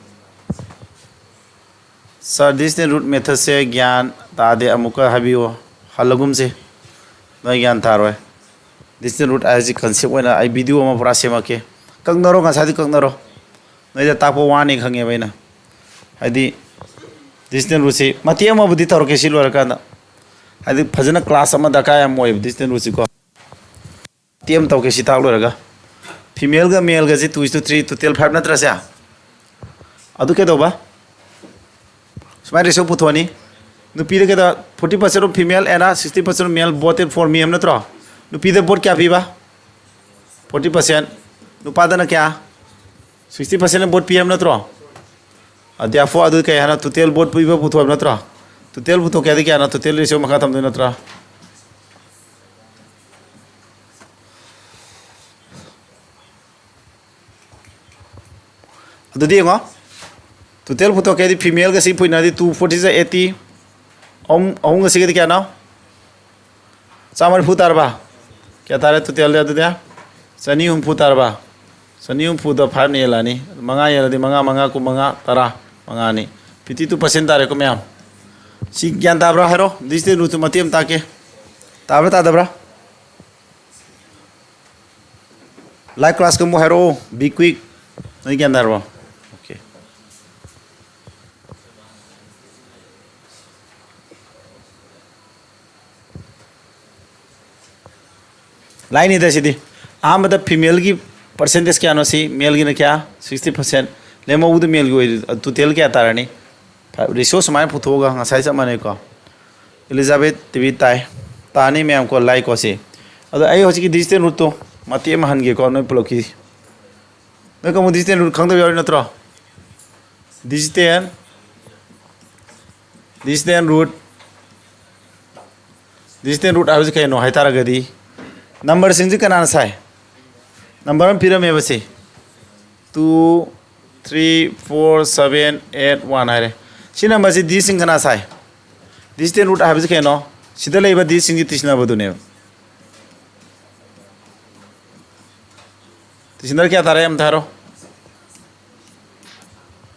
Sir, distance route methodꯁꯦ ꯒ꯭ꯌꯥꯟ ꯇꯥꯗꯦ, ꯑꯃꯨꯛꯀ ꯍꯥꯏꯕꯤꯌꯨ꯫ ꯍꯜꯂꯒꯨꯝꯁꯦ꯫ ꯅꯣꯏ ꯒ꯭ꯌꯥꯟ ꯇꯥꯔꯣꯏ꯫ Distance route ꯍꯥꯏꯁꯤ concept ꯑꯣꯏꯅ ꯑꯩ video ꯑꯃ ꯄꯨꯔꯥ ꯁꯦꯝꯃꯛꯀꯦ꯫ ꯀꯛꯅꯔꯣ, ꯉꯁꯥꯏꯗꯤ ꯀꯛꯅꯔꯣ꯫ ꯅꯣꯏꯗ ꯇꯥꯛꯄ ꯋꯥꯅꯤ ꯈꯪꯉꯦꯕ ꯑꯩꯅ꯫ ꯍꯥꯏꯗꯤ distance routeꯁꯤ ꯃꯇꯦꯛ ꯑꯃꯕꯨꯗꯤ ꯇꯧꯔꯛꯀꯦ ꯁꯤ ꯂꯣꯏꯔꯀꯥꯟꯗ꯫ ꯍꯥꯏꯗꯤ ꯐꯖꯅ class ꯑꯃ ꯗꯔꯀꯥꯔ ꯌꯥꯝ ꯑꯣꯏꯌꯦꯕ distance routeꯁꯤꯀꯣ꯫ ꯃꯇꯦꯛ ꯑꯃ ꯇꯧꯒꯦ ꯁꯤ ꯇꯥꯛ ꯂꯣꯏꯔꯒ꯫ Femaleꯒ maleꯒꯁꯤ two is to three, total five ꯅꯠꯇ꯭ꯔꯁꯦ? ꯑꯗꯨ ꯀꯩꯗꯧꯕ? ꯁꯨꯃꯥꯏꯅ ratio ꯄꯨꯊꯣꯛꯑꯅꯤ꯫ ꯅꯨꯄꯤꯗ ꯀꯩꯗ forty percent of female and sixty percent of male voted for me ꯍꯥꯏꯕ ꯅꯠꯇ꯭ꯔꯣ? ꯅꯨꯄꯤꯗ vote ꯀꯌꯥ ꯄꯤꯕ? Forty percent꯫ ꯅꯨꯄꯥꯗꯅ ꯀꯌꯥ? Sixty percent vote ꯄꯤ ꯍꯥꯏꯕ ꯅꯠꯇ꯭ꯔꯣ? ꯑ, therefore ꯑꯗꯨ ꯀꯩ ꯍꯥꯏꯅꯣ? Total vote ꯄꯤꯕ ꯄꯨꯊꯣꯛꯑꯕ ꯅꯠꯇ꯭ꯔꯣ? Total ꯄꯨꯊꯣꯛꯀꯦ ꯍꯥꯏꯗꯤ ꯀꯌꯥꯅꯣ? Total ratio ꯃꯈꯥ ꯊꯝꯗꯣꯏ ꯅꯠꯇ꯭ꯔꯣ? ꯑꯗꯨꯗꯤ ꯌꯦꯡꯉꯣ, total ꯄꯨꯊꯣꯛꯀꯦ ꯍꯥꯏꯗꯤ femaleꯒ ꯁꯤ ꯄꯨꯏꯅꯗꯤ two forty eighty, ꯑꯍꯨꯝ, ꯑꯍꯨꯝꯒ ꯁꯤꯒꯗꯤ ꯀꯌꯥꯅꯣ? ꯆꯥꯝꯃ ꯅꯤꯐꯨ ꯇꯥꯔꯕ? ꯀꯌꯥ ꯇꯥꯔꯦ totalꯗꯤ ꯑꯗꯨꯗꯤ? ꯆꯅꯤ ꯍꯨꯝꯐꯨ ꯇꯥꯔꯕ? ꯆꯅꯤ ꯍꯨꯝꯐꯨꯗ fiveꯅ ꯌꯦꯜꯂꯛꯑꯅꯤ꯫ ꯃꯉꯥ ꯌꯦꯜꯂꯗꯤ ꯃꯉꯥ, ꯃꯉꯥ, ꯀꯨꯟ ꯃꯉꯥ, ꯇꯔꯥ, ꯃꯉꯥꯅꯤ꯫ Fifty two percent ꯇꯥꯔꯦꯀꯣ ꯃꯌꯥꯝ꯫ ꯁꯤ ꯒ꯭ꯌꯥꯟ ꯇꯥꯕ꯭ꯔꯥ ꯍꯥꯏꯔꯣ? Distance routeꯇꯨ ꯃꯇꯦꯛ ꯑꯃ ꯇꯥꯛꯀꯦ꯫ ꯇꯥꯕ꯭ꯔꯥ ꯇꯥꯗꯕ꯭ꯔꯥ? Live class ꯀꯥꯡꯕꯨ ꯍꯥꯏꯔꯛꯑꯣ, be quick꯫ ꯅꯣꯏ ꯒ꯭ꯌꯥꯟ ꯇꯥꯔꯕꯣ? Okay꯫ ꯂꯥꯏꯅꯤꯗ ꯁꯤꯗꯤ꯫ ꯑꯍꯥꯟꯕꯗ femaleꯒꯤ percentage ꯀꯌꯥꯅꯣ ꯁꯤ? Maleꯒꯤꯅ ꯀꯌꯥ? Sixty percent꯫ ꯂꯦꯝꯍꯧꯕꯗ maleꯒꯤ ꯑꯣꯏ, total ꯀꯌꯥ ꯇꯥꯔꯅꯤ? Ratio ꯁꯨꯃꯥꯏꯅ ꯄꯨꯊꯣꯛꯑꯒ ꯉꯁꯥꯏ ꯆꯞ ꯃꯥꯟꯅꯩꯀꯣ꯫ Elizabeth ꯇꯤꯚꯤ ꯇꯥꯏ꯫ ꯇꯥꯅꯤ ꯃꯌꯥꯝ ꯀꯣ, ꯂꯥꯏꯛ ꯀꯣ ꯁꯤ꯫ ꯑꯗꯣ ꯑꯩ ꯍꯧꯖꯤꯛꯀꯤ distance routeꯇꯣ ꯃꯇꯦꯛ ꯑꯃ ꯍꯟꯒꯦꯀꯣ, ꯅꯣꯏ ꯄꯨꯂꯞꯀꯤ꯫ ꯅꯣꯏ ꯀꯥꯡꯕꯨ distance route ꯈꯪꯗꯕ ꯌꯥꯎꯔꯤ ꯅꯠꯇ꯭ꯔꯣ? Distance Distant root, distant root ꯍꯥꯏꯕꯁꯤ ꯀꯩꯅꯣ ꯍꯥꯏ ꯇꯥꯔꯒꯗꯤ, ꯅꯝꯕꯔꯁꯤꯡꯁꯤ ꯀꯅꯥꯅ ꯁꯥꯏ? ꯅꯝꯕꯔ ꯑꯃ ꯄꯤꯔꯝꯃꯦꯕ ꯁꯤ, two three four seven eight one ꯍꯥꯏꯔꯦ꯫ ꯁꯤ ꯅꯝꯕꯔꯁꯤ ꯗꯤꯖꯤꯠꯁꯤꯡ ꯀꯅꯥ ꯁꯥꯏ? Distant root ꯍꯥꯏꯕꯁꯤ ꯀꯩꯅꯣ? ꯁꯤꯗ ꯂꯩꯕ ꯗꯤꯖꯤꯠꯁꯤꯡꯁꯤ ꯇꯤꯁꯤꯟꯅꯕꯗꯨꯅꯦꯕ꯫ ꯇꯤꯁꯤꯟꯅꯔ ꯀꯌꯥ ꯇꯥꯔꯦ ꯑꯝꯇ ꯍꯥꯏꯔꯣ꯫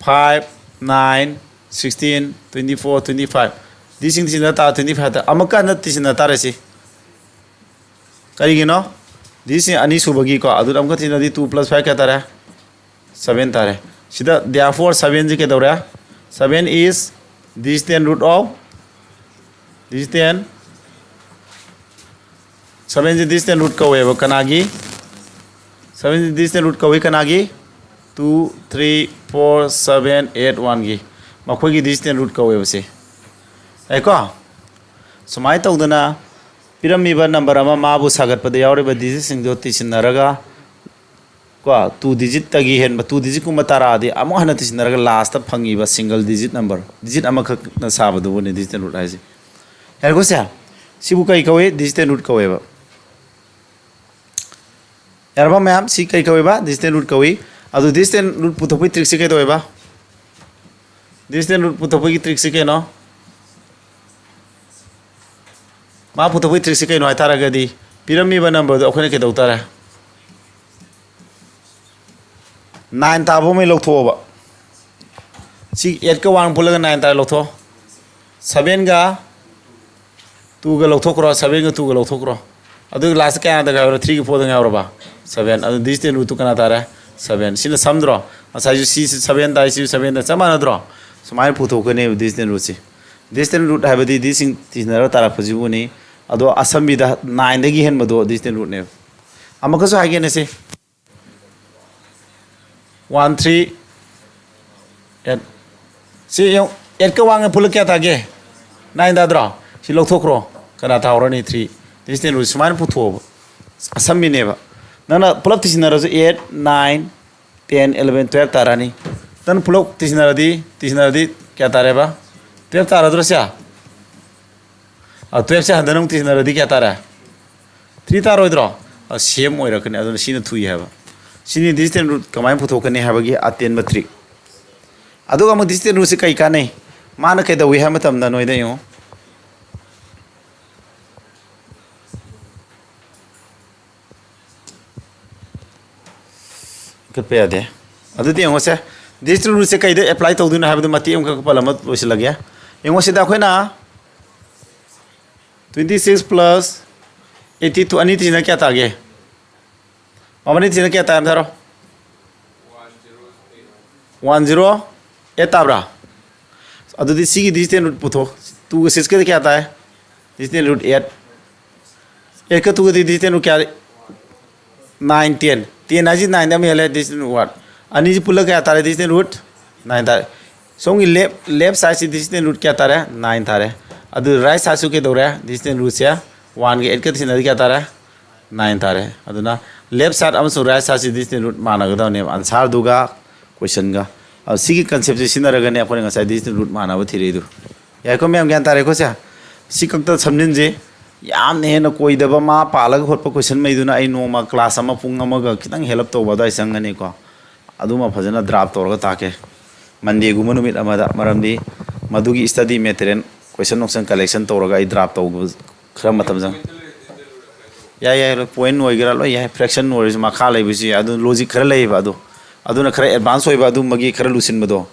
Five, nine, sixteen, twenty four, twenty five꯫ ꯗꯤꯖꯤꯠꯁꯤꯡ ꯇꯤꯁꯤꯟꯅ ꯇꯥꯔꯦ, twenty five ꯇ꯫ ꯑꯃꯨꯛꯀ ꯍꯟꯅ ꯇꯤꯁꯤꯟꯅ ꯇꯥꯔꯦ ꯁꯤ꯫ ꯀꯔꯤꯒꯤꯅꯣ? ꯗꯤꯖꯤꯠꯁꯤꯡ ꯑꯅꯤ ꯁꯨꯕꯒꯤꯀꯣ꯫ ꯑꯗꯨꯅ ꯑꯃꯨꯛꯀ ꯇꯤꯁꯤꯟꯅꯗꯤ two plus five ꯀꯌꯥ ꯇꯥꯔꯦ? Seven ꯇꯥꯔꯦ꯫ ꯁꯤꯗ therefore seven ꯁꯤ ꯀꯩꯗꯧꯔꯦ? Seven is distant root of, distant, seven ꯁꯤ distant root ꯀꯧꯋꯦꯕ ꯀꯅꯥꯒꯤ? Seven ꯁꯤ distant root ꯀꯧꯏ ꯀꯅꯥꯒꯤ? Two, three, four, seven, eight, one ꯒꯤ꯫ ꯃꯈꯣꯏꯒꯤ distant root ꯀꯧꯋꯦꯕ ꯁꯤ꯫ ꯌꯥꯏꯀꯣ? ꯁꯨꯃꯥꯏꯅ ꯇꯧꯗꯅ ꯄꯤꯔꯝꯃꯤꯕ ꯅꯝꯕꯔ ꯑꯃ ꯃꯥꯕꯨ ꯁꯥꯒꯠꯄꯗ ꯌꯥꯎꯔꯤꯕ ꯗꯤꯖꯤꯠꯁꯤꯡꯗꯣ ꯇꯤꯁꯤꯟꯅꯔꯒ ꯀꯣ, two digit ꯇꯒꯤ ꯍꯦꯟꯕ, two digit ꯀꯨꯝꯕ ꯇꯥꯔꯛꯑꯗꯤ ꯑꯃꯨꯛ ꯍꯟꯅ ꯇꯤꯁꯤꯟꯅꯔꯒ last ꯐꯪꯉꯤꯕ single digit number, ꯗꯤꯖꯤꯠ ꯑꯃꯈꯛꯅ ꯁꯥꯕꯗꯨꯕꯨꯅꯤ distant root ꯍꯥꯏꯁꯦ꯫ ꯌꯥꯔꯦꯀꯣ ꯁꯦ? ꯁꯤꯕꯨ ꯀꯩ ꯀꯧꯏ? Distant root ꯀꯧꯋꯦꯕ꯫ ꯌꯥꯔꯕ ꯃꯌꯥꯝ? ꯁꯤ ꯀꯩ ꯀꯧꯋꯦꯕ? Distant root ꯀꯧꯏ꯫ ꯑꯗꯨ distant root ꯄꯨꯊꯣꯛꯄꯒꯤ trick ꯁꯤ ꯀꯩꯗꯧꯋꯦꯕ? Distant root ꯄꯨꯊꯣꯛꯄꯒꯤ trick ꯁꯤ ꯀꯩꯅꯣ? ꯃꯥ ꯄꯨꯊꯣꯛꯄꯒꯤ trick ꯁꯤ ꯀꯩꯅꯣ ꯍꯥꯏ ꯇꯥꯔꯒꯗꯤ, ꯄꯤꯔꯝꯃꯤꯕ ꯅꯝꯕꯔꯗꯣ ꯑꯩꯈꯣꯏꯅ ꯀꯩꯗꯧ ꯇꯥꯔꯦ? Nine ꯇꯥꯕ ꯑꯃ ꯂꯧꯊꯣꯛꯑꯣꯕ꯫ ꯁꯤ eight ꯀ one ꯄꯨꯜꯂꯒ nine ꯇꯥꯔꯦ, ꯂꯧꯊꯣꯛꯑꯣ꯫ Seven ꯒ two ꯒ ꯂꯧꯊꯣꯛꯈ꯭ꯔꯣ, seven ꯒ two ꯒ ꯂꯧꯊꯣꯛꯈ꯭ꯔꯣ꯫ ꯑꯗꯨꯒ last ꯀꯌꯥꯗ ꯉꯥꯏꯍꯧꯔꯣ? Three ꯒ four ꯗ ꯉꯥꯏꯍꯧꯔꯕ? Seven꯫ ꯑꯗꯨ distant root ꯇꯨ ꯀꯅꯥ ꯇꯥꯔꯦ? Seven꯫ ꯁꯤꯅ ꯁꯝꯗ꯭ꯔꯣ? ꯉꯁꯥꯏꯁꯨ ꯁꯤ seven ꯇꯥꯏ, ꯁꯤꯁꯨ seven ꯇꯥꯏ, ꯆꯞ ꯃꯥꯟꯅꯗ꯭ꯔꯣ? ꯁꯨꯃꯥꯏꯅ ꯄꯨꯊꯣꯛꯀꯅꯦꯕ distant root ꯁꯤ꯫ Distant root ꯍꯥꯏꯕꯗꯤ ꯗꯤꯖꯤꯠꯁꯤꯡ ꯇꯤꯁꯤꯟꯅꯔꯒ ꯇꯥꯔꯛꯄꯁꯤꯕꯨꯅꯤ꯫ ꯑꯗꯣ ꯑꯁꯝꯕꯤꯗ nine ꯗꯒꯤ ꯍꯦꯟꯕꯗꯣ distant root ꯅꯦꯕ꯫ ꯑꯃꯨꯛꯀꯁꯨ ꯍꯥꯏꯒꯦꯅꯦ ꯁꯤ꯫ One three eight꯫ ꯁꯤ ꯌꯦꯡꯉꯨ, eight ꯀ one ꯒ ꯄꯨꯜꯂ ꯀꯌꯥ ꯇꯥꯒꯦ? Nine ꯇꯥꯗ꯭ꯔꯣ? ꯁꯤ ꯂꯧꯊꯣꯛꯈ꯭ꯔꯣ꯫ ꯀꯅꯥ ꯇꯥꯍꯧꯔꯅꯤ? Three꯫ Distant root ꯁꯨꯃꯥꯏꯅ ꯄꯨꯊꯣꯛꯑꯣꯕ꯫ ꯑꯁꯝꯕꯤꯅꯦꯕ꯫ ꯅꯪꯅ ꯄꯨꯂꯞ ꯇꯤꯁꯤꯟꯅꯔꯁꯨ eight, nine, ten, eleven, twelve ꯇꯥꯔꯅꯤ꯫ ꯅꯪ ꯄꯨꯂꯞ ꯇꯤꯁꯤꯟꯅꯔꯗꯤ, ꯇꯤꯁꯤꯟꯅꯔꯗꯤ ꯀꯌꯥ ꯇꯥꯔꯦꯕ? ꯇꯨꯌꯦꯜꯞ ꯇꯥꯔꯗ꯭ꯔꯣ ꯁꯦ? ꯑ, ꯇꯨꯌꯦꯜꯞꯁꯦ ꯍꯟꯗꯛ ꯑꯃꯨꯛ ꯇꯤꯟꯅꯔꯗꯤ ꯀꯌꯥ ꯇꯥꯔꯦ? ꯊ꯭ꯔꯤ ꯇꯥꯔꯣꯏꯗ꯭ꯔꯣ? ꯑ, ꯁꯦꯝ ꯑꯣꯏꯔꯛꯀꯅꯤ꯫ ꯑꯗꯨꯅ ꯁꯤꯅ ꯊꯨꯏ ꯍꯥꯏꯕ꯫ ꯁꯤꯅꯤ ꯗꯤꯖꯤꯇꯦꯜ ꯔꯨꯠ ꯀꯃꯥꯏꯅ ꯄꯨꯊꯣꯛꯀꯅꯤ ꯍꯥꯏꯕꯒꯤ ꯑꯇꯦꯟꯕ ꯇ꯭ꯔꯤꯛ꯫ ꯑꯗꯨꯒ ꯑꯃꯨꯛ ꯗꯤꯖꯤꯇꯦꯜ ꯔꯨꯠꯁꯦ ꯀꯩ ꯀꯥꯟꯅꯩ? ꯃꯥꯅ ꯀꯩꯗꯧꯏ ꯍꯥꯏꯕ ꯃꯇꯝꯗ ꯅꯣꯏꯗ ꯌꯦꯡꯉꯨ꯫ ꯀꯠꯄ ꯌꯥꯗꯦ꯫ ꯑꯗꯨꯗꯤ ꯌꯦꯡꯉꯣꯁꯦ, ꯗꯤꯖꯤꯇꯦꯜ ꯔꯨꯠꯁꯦ ꯀꯩꯗ ꯑꯦꯄ꯭ꯂꯥꯏ ꯇꯧꯗꯣꯏꯅꯣ ꯍꯥꯏꯕꯗꯨ ꯃꯇꯦꯛ ꯑꯃꯈꯛ ꯄꯜꯂꯝꯃ ꯂꯣꯏꯁꯤꯜꯂꯒꯦ꯫ ꯌꯦꯡꯉꯣ ꯁꯤꯗ ꯑꯩꯈꯣꯏꯅ twenty six plus eighty two ꯑꯅꯤ ꯊꯤꯅ ꯀꯌꯥ ꯇꯥꯒꯦ? ꯃꯃꯥꯅꯤ ꯊꯤꯅ ꯀꯌꯥ ꯇꯥꯏ ꯑꯝꯇ ꯍꯥꯏꯔꯣ? One zero eight ꯇꯥꯕ꯭ꯔꯥ? ꯑꯗꯨꯗꯤ ꯁꯤꯒꯤ ꯗꯤꯖꯤꯇꯦꯜ ꯔꯨꯠ ꯄꯨꯊꯣꯛ꯫ Two ꯒ six ꯀꯗꯤ ꯀꯌꯥ ꯇꯥꯏ? Digital root eight꯫ Eight ꯀ two ꯒꯗꯤ digital root ꯀꯌꯥ? Nine, ten꯫ Ten ꯍꯥꯏꯁꯤ nine ꯗ ꯑꯃ ꯍꯦꯜꯂꯦ, digital root one꯫ ꯑꯅꯤꯁꯤ ꯄꯨꯜꯂ ꯀꯌꯥ ꯇꯥꯔꯦ? Digital root nine ꯇꯥꯔꯦ꯫ ꯁꯣꯝꯒꯤ left, left side ꯁꯤ digital root ꯀꯌꯥ ꯇꯥꯔꯦ? Nine ꯇꯥꯔꯦ꯫ ꯑꯗꯨ right side ꯁꯨ ꯀꯩꯗꯧꯔꯦ? Digital root ꯁꯦ one ꯒ eight ꯀ ꯁꯤꯟꯅꯔꯗꯤ ꯀꯌꯥ ꯇꯥꯔꯦ? Nine ꯇꯥꯔꯦ꯫ ꯑꯗꯨꯅ left side ꯑꯃꯁꯨꯡ right side ꯁꯤ digital root ꯃꯥꯟꯅꯒꯗꯕꯅꯦꯕ, answer ꯗꯨꯒ question ꯒ꯫ ꯑꯗꯨ ꯁꯤꯒꯤ concept ꯁꯦ ꯁꯤꯖꯤꯟꯅꯔꯒꯅꯦ ꯑꯩꯈꯣꯏꯅ ꯉꯁꯥꯏ digital root ꯃꯥꯟꯅꯕ ꯊꯤꯔꯛꯏꯗꯨ꯫ ꯌꯥꯏꯀꯣ ꯃꯌꯥꯝ, ꯒ꯭ꯌꯥꯟ ꯇꯥꯔꯦꯀꯣ ꯁꯦ? ꯁꯤ ꯈꯛꯇ ꯁꯝꯖꯤꯟꯁꯤ꯫ ꯌꯥꯝꯅ ꯍꯦꯟꯅ ꯀꯣꯏꯗꯕ ꯃꯥ ꯄꯥꯜꯂꯒ ꯍꯣꯠꯄ question ꯃꯩꯗꯨꯅ ꯑꯩ ꯅꯣꯡꯃ class ꯑꯃ ꯄꯨꯡ ꯑꯃꯒ ꯈꯤꯇꯪ ꯍꯦꯜꯂꯞ ꯇꯧꯕ ꯑꯗꯨꯋꯥꯏ ꯆꯪꯒꯅꯤꯀꯣ꯫ ꯑꯗꯨꯃ ꯐꯖꯅ draft ꯇꯧꯔꯒ ꯇꯥꯛꯀꯦ꯫ Monday ꯒꯨꯝꯕ ꯅꯨꯃꯤꯠ ꯑꯃꯗ, ꯃꯔꯝꯗꯤ ꯃꯗꯨꯒꯤ study material, question ꯅꯣꯡꯁꯟ collection ꯇꯧꯔꯒ ꯑꯩ draft ꯇꯧꯕ ꯈꯔ ꯃꯇꯝ ꯆꯪ-, ꯌꯥꯏ, ꯌꯥꯏ, ꯂꯣꯏ point ꯑꯣꯏꯒꯦꯔꯥ ꯂꯣꯏ ꯌꯥꯏ, fraction ꯑꯣꯏꯔꯁꯨ ꯃꯈꯥ ꯂꯩꯕꯁꯨ ꯌꯥꯏ, ꯑꯗꯨ logic ꯈꯔ ꯂꯩꯌꯦꯕ꯫ ꯑꯗꯨ, ꯑꯗꯨꯅ ꯈꯔ advance ꯑꯣꯏꯕ, ꯑꯗꯨꯝꯕꯒꯤ ꯈꯔ ꯂꯨꯁꯤꯟꯕꯗꯣ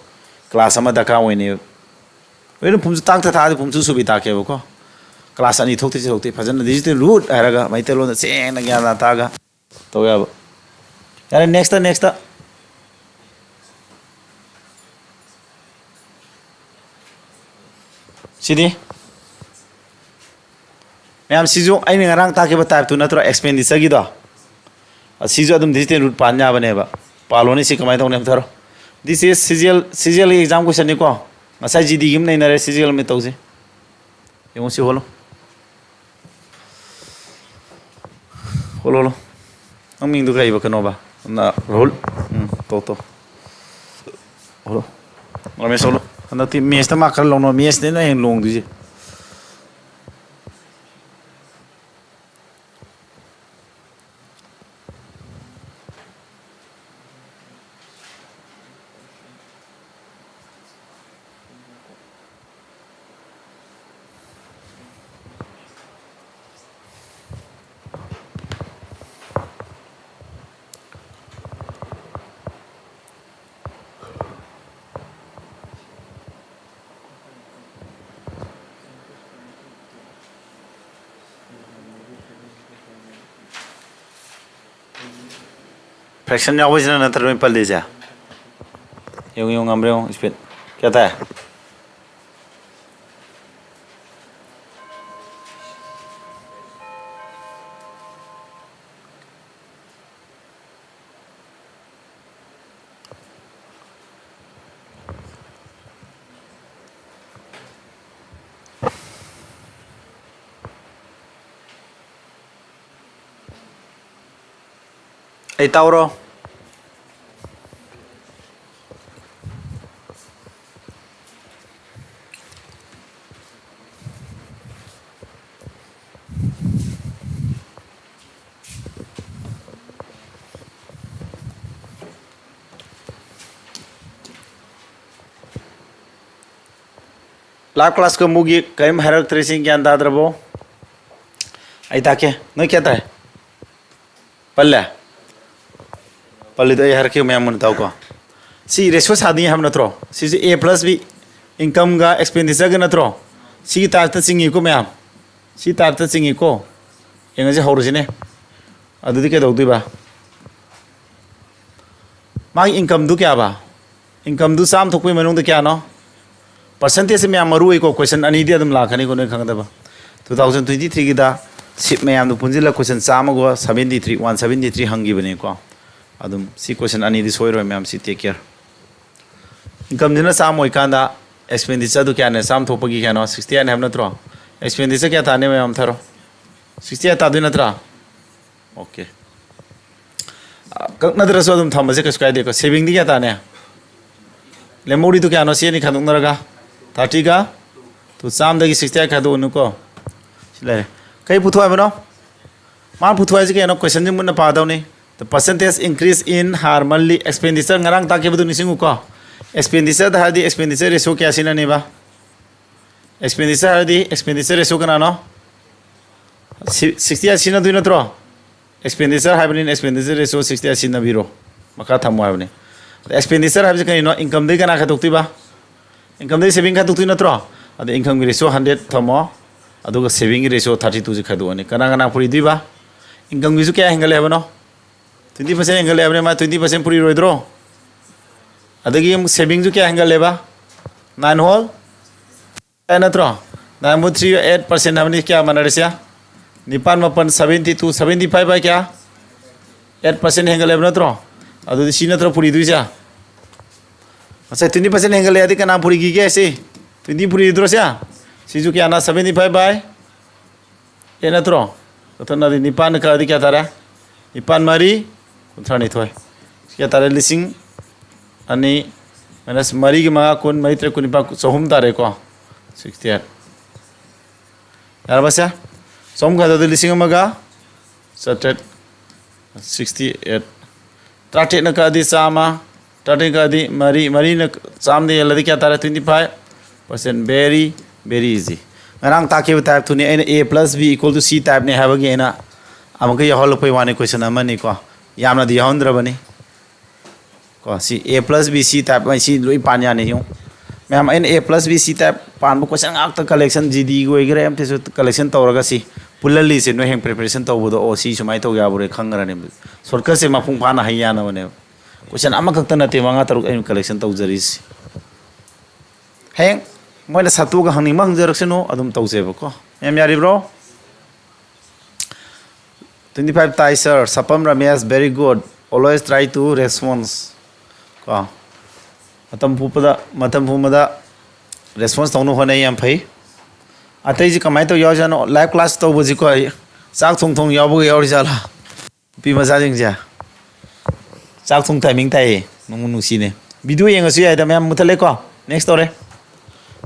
class ꯑꯃ ꯗꯔꯀꯥꯔ ꯑꯣꯏꯅꯦꯕ꯫ ꯂꯣꯏꯅ ꯄꯨꯝꯁꯨ ꯇꯥꯛꯇ ꯇꯥꯔꯗꯤ ꯄꯨꯝꯁꯨ ꯁꯨꯕꯤ ꯇꯥꯛꯀꯦꯕꯀꯣ꯫ Class ꯑꯅꯤ ꯊꯣꯛꯇꯤ ꯊꯣꯛꯇꯦ, ꯐꯖꯅ digital root ꯍꯥꯏꯔꯒ ꯃꯩꯇꯩꯂꯣꯟꯗ ꯁꯦꯡꯅ ꯒ꯭ꯌꯥꯟ ꯇꯥꯅ ꯇꯥꯛꯑꯒ ꯇꯧ ꯌꯥꯕ꯫ ꯌꯥꯔꯦ, next, next꯫ ꯁꯤꯗꯤ ꯃꯌꯥꯝ, ꯁꯤꯁꯨ ꯑꯩꯅ ꯉꯔꯥꯡ ꯇꯥꯛꯈꯤꯕ type ꯇꯨ ꯅꯠꯇ꯭ꯔꯣ, expenditure ꯒꯤꯗꯣ? ꯑꯁꯤꯁꯨ ꯑꯗꯨꯝ digital root ꯄꯥꯟ ꯌꯥꯕꯅꯦꯕ꯫ ꯄꯥꯜꯂꯣꯅꯦ, ꯁꯤ ꯀꯃꯥꯏꯅ ꯇꯧꯅꯤ ꯑꯝꯇ ꯊꯥꯔꯣ꯫ This is CGL, CGL ꯒꯤ exam question ꯅꯤꯀꯣ꯫ ꯉꯁꯥꯏ GD ꯒꯤ ꯑꯃ ꯅꯩꯅꯔꯦ, CGL ꯑꯃ ꯇꯧꯁꯤ꯫ ꯌꯦꯡꯉꯣ ꯁꯤ ꯍꯣꯜꯂꯣ꯫ ꯍꯣꯜꯂꯣ, ꯍꯣꯜꯂꯣ꯫ ꯅꯪ ꯃꯤꯡꯗꯨ ꯀꯩꯕ, ꯀꯩꯅꯣꯕ? ꯅ-, ꯔꯥꯍꯨꯜ? ꯎꯝ, ꯇꯣ, ꯇꯣ꯫ ꯍꯣꯜꯂꯣ꯫ ꯔꯃꯦꯁ ꯍꯣꯜꯂꯣ꯫ ꯍꯟꯗꯛꯇꯤ ꯃꯦꯠꯁꯇ ꯃꯥꯔꯛ ꯈꯔ ꯂꯧꯅ, ꯃꯦꯠꯁꯅꯦ ꯅꯣꯏ ꯍꯌꯦꯡ ꯂꯣꯡꯗꯣꯏꯁꯦ꯫ Fraction ꯌꯥꯎꯕꯁꯤꯅ ꯅꯠꯇ꯭ꯔ ꯂꯣꯏ ꯄꯜꯂꯤꯁꯦ? ꯌꯦꯡꯉꯨ, ꯌꯦꯡꯉꯨ, ꯉꯝꯕ꯭ꯔꯥ ꯌꯦꯡꯉꯨ, speed꯫ ꯀꯌꯥ ꯇꯥꯏ? ꯑꯩ ꯇꯧꯔꯣ꯫ Live class ꯀꯥꯡꯕꯨꯒꯤ ꯀꯔꯤꯝ ꯍꯥꯏꯔꯛꯇ꯭ꯔꯤꯁꯤ ꯒ꯭ꯌꯥꯟ ꯇꯥꯗ꯭ꯔꯕꯣ? ꯑꯩ ꯇꯥꯛꯀꯦ꯫ ꯅꯣꯏ ꯀꯌꯥ ꯇꯥꯏ? ꯄꯜꯂꯦ? ꯄꯜꯂꯤꯗꯣ ꯑꯩ ꯍꯥꯏꯔꯛꯀꯦ, ꯃꯌꯥꯝ ꯃꯨꯟꯅ ꯇꯥꯎꯀꯣ꯫ ꯁꯤ ratio ꯁꯥꯗꯣꯏꯅꯤ ꯍꯥꯏꯕ ꯅꯠꯇ꯭ꯔꯣ? ꯁꯤꯁꯦ A plus B, incomeꯒ expenditureꯒ ꯅꯠꯇ꯭ꯔꯣ? ꯁꯤꯒꯤ typeꯇ ꯆꯤꯡꯉꯤꯀꯣ ꯃꯌꯥꯝ꯫ ꯁꯤ typeꯇ ꯆꯤꯡꯉꯤꯀꯣ꯫ ꯌꯦꯡꯉꯁꯤ, ꯍꯧꯔꯁꯤꯅꯦ꯫ ꯑꯗꯨꯗꯤ ꯀꯩꯗꯧꯗꯣꯏꯕ? ꯃꯥꯒꯤ incomeꯗꯨ ꯀꯌꯥꯕ? Incomeꯗꯨ ꯆꯥꯝꯃ ꯊꯣꯛꯄꯒꯤ ꯃꯅꯨꯡꯗ ꯀꯌꯥꯅꯣ? Percentageꯁꯦ ꯃꯌꯥꯝ ꯃꯔꯨ ꯑꯣꯏꯀꯣ, question ꯑꯅꯤꯗꯤ ꯑꯗꯨꯝ ꯂꯥꯛꯀꯅꯤꯀꯣ, ꯅꯣꯏ ꯈꯪꯒꯗꯕ꯫ Two thousand twenty threeꯒꯤꯗ seat ꯃꯌꯥꯝꯗꯣ ꯄꯨꯟꯁꯤꯜꯂꯒ question ꯆꯥꯝꯃꯒ seventy three, one seventy three ꯍꯪꯈꯤꯕꯅꯤꯀꯣ꯫ ꯑꯗꯨꯝ ꯁꯤ question ꯑꯅꯤꯗꯤ ꯁꯣꯏꯔꯣꯏ ꯃꯌꯥꯝ, ꯁꯤ take care꯫ Incomeꯁꯤꯅ ꯆꯥꯝꯃ ꯑꯣꯏꯀꯥꯟꯗ expenditureꯗꯨ ꯀꯌꯥꯅꯦ? ꯆꯥꯝꯃ ꯊꯣꯛꯄꯒꯤ ꯀꯌꯥꯅꯣ? Sixty eight ꯍꯥꯏꯕ ꯅꯠꯇ꯭ꯔꯣ? Expenditure ꯀꯌꯥ ꯇꯥꯅꯤ ꯃꯌꯥꯝ ꯊꯥꯔꯣ? Sixty eight ꯇꯥꯗꯣꯏ ꯅꯠꯇ꯭ꯔꯥ? Okay꯫ ꯑ, ꯀꯛꯅꯗ꯭ꯔꯁꯨ ꯑꯗꯨꯝ ꯊꯝꯕꯁꯦ ꯀꯩꯁꯨ ꯀꯥꯏꯗꯦꯀꯣ꯫ Savingꯗꯤ ꯀꯌꯥ ꯇꯥꯅꯤ? ꯂꯦꯝꯍꯧꯔꯤꯗꯨ ꯀꯌꯥꯅꯣ? ꯁꯤ ꯑꯅꯤ ꯈꯥꯏꯗꯣꯛꯅꯔꯒ ꯊꯥꯔꯇꯤꯒ ꯇꯨ, ꯆꯥꯝꯃꯗꯒꯤ ꯁꯤꯛꯁꯇꯤ ꯑꯥꯏꯠ ꯈꯥꯏꯗꯣꯛꯎꯅꯨꯀꯣ꯫ ꯁꯤ ꯂꯩꯔꯦ꯫ ꯀꯩ ꯄꯨꯊꯣꯛ ꯍꯥꯏꯕꯅꯣ? ꯃꯥꯅ ꯄꯨꯊꯣꯛ ꯍꯥꯏꯁꯦ ꯀꯩꯅꯣ? ꯀꯣꯏꯁꯟꯁꯦ ꯃꯨꯟꯅ ꯄꯥꯗꯧꯅꯤ꯫ The percentage increase in her monthly expenditure, ꯉꯔꯥꯡ ꯇꯥꯛꯈꯤꯕꯗꯨ ꯅꯤꯡꯁꯤꯡꯉꯨꯀꯣ꯫ ꯑꯦꯛꯁꯄꯦꯟꯗꯤꯆꯔꯗ ꯍꯥꯏꯔꯗꯤ ꯑꯦꯛꯁꯄꯦꯟꯗꯤꯆꯔ ꯔꯦꯁꯤꯌꯣ ꯀꯌꯥ ꯁꯤꯖꯤꯟꯅꯅꯦꯕ? ꯑꯦꯛꯁꯄꯦꯟꯗꯤꯆꯔ ꯍꯥꯏꯔꯗꯤ ꯑꯦꯛꯁꯄꯦꯟꯗꯤꯆꯔ ꯔꯦꯁꯤꯌꯣ ꯀꯅꯥꯅꯣ? ꯁꯤꯛꯁꯇꯤ ꯑꯥꯏꯠ ꯁꯤꯖꯤꯟꯅꯗꯣꯏ ꯅꯠꯇ꯭ꯔꯣ? ꯑꯦꯛꯁꯄꯦꯟꯗꯤꯆꯔ ꯍꯥꯏꯕꯅꯤꯅ ꯑꯦꯛꯁꯄꯦꯟꯗꯤꯆꯔ ꯔꯦꯁꯤꯌꯣ ꯁꯤꯛꯁꯇꯤ ꯑꯥꯏꯠ ꯁꯤꯖꯤꯟꯅꯕꯤꯔꯣ꯫ ꯃꯈꯥ ꯊꯝꯃꯣ ꯍꯥꯏꯕꯅꯤ꯫ ꯑꯗ ꯑꯦꯛꯁꯄꯦꯟꯗꯤꯆꯔ ꯍꯥꯏꯕꯁꯤ ꯀꯔꯤꯅꯣ? ꯏꯟꯀꯝꯗꯒꯤ ꯀꯅꯥ ꯈꯥꯏꯗꯣꯛꯇꯣꯏꯕ? ꯏꯟꯀꯝꯗꯒꯤ ꯁꯦꯚꯤꯡ ꯈꯥꯏꯗꯣꯛꯇꯣꯏ ꯅꯠꯇ꯭ꯔꯣ? ꯑꯗ ꯏꯟꯀꯝꯒꯤ ꯔꯦꯁꯤꯌꯣ ꯍꯟꯗ꯭ꯔꯦꯠ ꯊꯝꯃꯣ, ꯑꯗꯨꯒ ꯁꯦꯚꯤꯡꯒꯤ ꯔꯦꯁꯤꯌꯣ ꯊꯥꯔꯇꯤ ꯇꯨꯁꯤ ꯈꯥꯏꯗꯣꯛꯑꯅꯤ꯫ ꯀꯅꯥ ꯀꯅꯥ ꯄꯨꯔꯤꯗꯣꯏꯕ? ꯏꯟꯀꯝꯒꯤꯁꯨ ꯀꯌꯥ ꯍꯦꯟꯒꯠꯂꯦ ꯍꯥꯏꯕꯅꯣ? ꯇ꯭ꯋꯦꯟꯇꯤ ꯄꯥꯔꯁꯦꯟ ꯍꯦꯟꯒꯠꯂꯦ ꯍꯥꯏꯕꯅꯤ꯫ ꯃꯥ ꯇ꯭ꯋꯦꯟꯇꯤ ꯄꯥꯔꯁꯦꯟ ꯄꯨꯔꯤꯔꯣꯏꯗ꯭ꯔꯣ? ꯑꯗꯒꯤ ꯑꯃꯨꯛ ꯁꯦꯚꯤꯡꯁꯨ ꯀꯌꯥ ꯍꯦꯟꯒꯠꯂꯦꯕ? ꯅꯥꯏꯟ ꯍꯣꯜ ꯅꯠꯇ꯭ꯔꯣ? Nine point three eight percent ꯍꯥꯏꯕꯅꯤ꯫ ꯀꯌꯥ ꯃꯥꯟꯅꯔꯁꯦ? ꯅꯤꯄꯥꯟ ꯃꯥꯄꯟ seventy two, seventy five by ꯀꯌꯥ? ꯑꯩꯠ ꯄꯥꯔꯁꯦꯟ ꯍꯦꯟꯒꯠꯂꯦꯕ ꯅꯠꯇ꯭ꯔꯣ? ꯑꯗꯨꯗꯤ ꯁꯤ ꯅꯠꯇ꯭ꯔꯣ ꯄꯨꯔꯤꯗꯣꯏꯁꯦ? ꯉꯁꯥꯏ ꯇ꯭ꯋꯦꯟꯇꯤ ꯄꯥꯔꯁꯦꯟ ꯍꯦꯟꯒꯠꯂꯦ ꯍꯥꯏꯗꯤ ꯀꯅꯥ ꯄꯨꯔꯤꯈꯤꯒꯦ? ꯁꯤ ꯇ꯭ꯋꯦꯟꯇꯤ ꯄꯨꯔꯤꯗ꯭ꯔꯣ? ꯁꯦ, ꯁꯤꯁꯨ ꯀꯌꯥꯅ? Seventy five by eight ꯅꯠꯇ꯭ꯔꯣ? ꯀꯛꯊꯠꯅꯗꯤ ꯅꯤꯄꯥꯟꯅ ꯀꯛꯑꯗꯤ ꯀꯌꯥ ꯇꯥꯔꯦ? ꯅꯤꯄꯥꯟ ꯃꯔꯤ ꯀꯨꯟꯊ꯭ꯔꯥ ꯅꯤꯊꯣꯏ꯫ ꯁꯤ ꯀꯌꯥ ꯇꯥꯔꯦ? ꯂꯤꯁꯤꯡ ꯑꯅꯤ ꯃꯥꯏꯅꯁ ꯃꯔꯤꯒꯤ ꯃꯉꯥ ꯀꯨꯟ, ꯃꯔꯤ ꯇꯔꯦꯠ ꯀꯨꯟꯅꯤꯄꯥꯟ, ꯆꯍꯨꯝ ꯇꯥꯔꯦꯀꯣ꯫ Sixty eight. ꯌꯥꯔꯕ ꯁꯦ? ꯆꯍꯨꯝ ꯈꯥꯏꯗꯣꯛꯑꯗꯤ ꯂꯤꯁꯤꯡ ꯑꯃꯒ ꯆꯥꯇ꯭ꯔꯦꯠ꯫ Sixty eight. ꯇꯔꯥꯇꯔꯦꯠꯅ ꯀꯛꯑꯗꯤ ꯆꯥꯝꯃ, ꯇꯔꯥꯇꯔꯦꯠ ꯀꯛꯑꯗꯤ ꯃꯔꯤ, ꯃꯔꯤꯅ ꯆꯥꯝꯃꯗ ꯍꯦꯜꯂꯗꯤ ꯀꯌꯥ ꯇꯥꯔꯦ? Twenty five percent꯫ Very, very easy꯫ ꯉꯔꯥꯡ ꯇꯥꯛꯈꯤꯕ type ꯇꯨꯅꯤ꯫ ꯑꯩꯅ A plus B equal to C type ꯅꯦ ꯍꯥꯏꯕꯒꯤ ꯑꯩꯅ ꯑꯃꯨꯛꯀ ꯌꯥꯎꯍꯜꯂꯛꯄꯩ ꯋꯥꯅꯤ, question ꯑꯃꯅꯤꯀꯣ꯫ ꯌꯥꯝꯅꯗꯤ ꯌꯥꯎꯍꯟꯗ꯭ꯔꯕꯅꯤ꯫ ꯀꯣ, ꯁꯤ A plus B C type, ꯁꯤ ꯂꯣꯏ ꯄꯥꯟ ꯌꯥꯅꯤ꯫ ꯌꯦꯡꯉꯨ ꯃꯌꯥꯝ, ꯑꯩꯅ A plus B C type ꯄꯥꯟꯕ question ꯉꯥꯛꯇ collection, ꯖꯤ ꯗꯤꯒꯤ ꯑꯣꯏꯒꯦꯔꯥ, ꯑꯦꯝ ꯇꯤ ꯑꯦꯁ collection ꯇꯧꯔꯒ ꯁꯤ ꯄꯨꯜꯍꯜꯂꯤꯁꯦ ꯅꯣꯏ ꯍꯌꯦꯡ preparation ꯇꯧꯕꯗ, ꯑꯣ, ꯁꯤ ꯁꯨꯃꯥꯏꯅ ꯇꯧ ꯌꯥꯕꯣꯔꯦ ꯈꯪꯉꯔꯅꯦꯕ꯫ Shortcut ꯁꯦ ꯃꯄꯨꯡ ꯐꯥꯅ ꯍꯩ ꯌꯥꯅꯕꯅꯦꯕ꯫ Question ꯑꯃꯈꯛꯇ ꯅꯠꯇꯦ, ꯃꯉꯥ ꯇꯔꯨꯛ ꯑꯩꯅ collection ꯇꯧꯖꯔꯤꯁꯦ꯫ ꯍꯌꯦꯡ ꯃꯣꯏꯅ ꯁꯠꯇꯣꯛꯑꯒ ꯍꯪꯅꯤꯡꯕ ꯍꯪꯖꯔꯛꯁꯅꯨ, ꯑꯗꯨꯝ ꯇꯧꯖꯦꯕꯀꯣ꯫ ꯃꯌꯥꯝ ꯌꯥꯔꯤꯕ꯭ꯔꯣ? Twenty five ꯇꯥꯏ sir, ꯁꯄꯝ Ramesh, very good, always try to response꯫ ꯀꯣ, ꯃꯇꯝ ꯄꯨꯝꯕꯗ, ꯃꯇꯝ ꯄꯨꯝꯕꯗ response ꯇꯧꯅꯕ ꯍꯣꯠꯅꯩ, ꯌꯥꯝ ꯐꯩ꯫ ꯑꯇꯩꯁꯤ ꯀꯃꯥꯏꯅ ꯇꯧ ꯌꯥꯎꯔꯤꯖꯥꯠꯅꯣ? Live class ꯇꯧꯕꯁꯤꯀꯣ, ꯑꯩ ꯆꯥꯛ ꯊꯣꯡ ꯊꯣꯡ ꯌꯥꯎꯕꯒ ꯌꯥꯎꯔꯤꯖꯥꯠꯂꯥ? ꯅꯨꯄꯤ ꯃꯆꯥꯁꯤꯡꯁꯦ ꯆꯥꯛ ꯊꯣꯡ timing ꯇꯥꯏꯌꯦ, ꯅꯨꯡꯕꯨ ꯅꯨꯡꯁꯤꯅꯦ꯫ ꯚꯤꯗꯤꯑꯣ ꯌꯦꯡꯉꯁꯨ ꯌꯥꯏꯗ ꯃꯌꯥꯝ꯫ ꯃꯨꯊꯠꯂꯦꯀꯣ꯫ Next ꯇꯧꯔꯦ꯫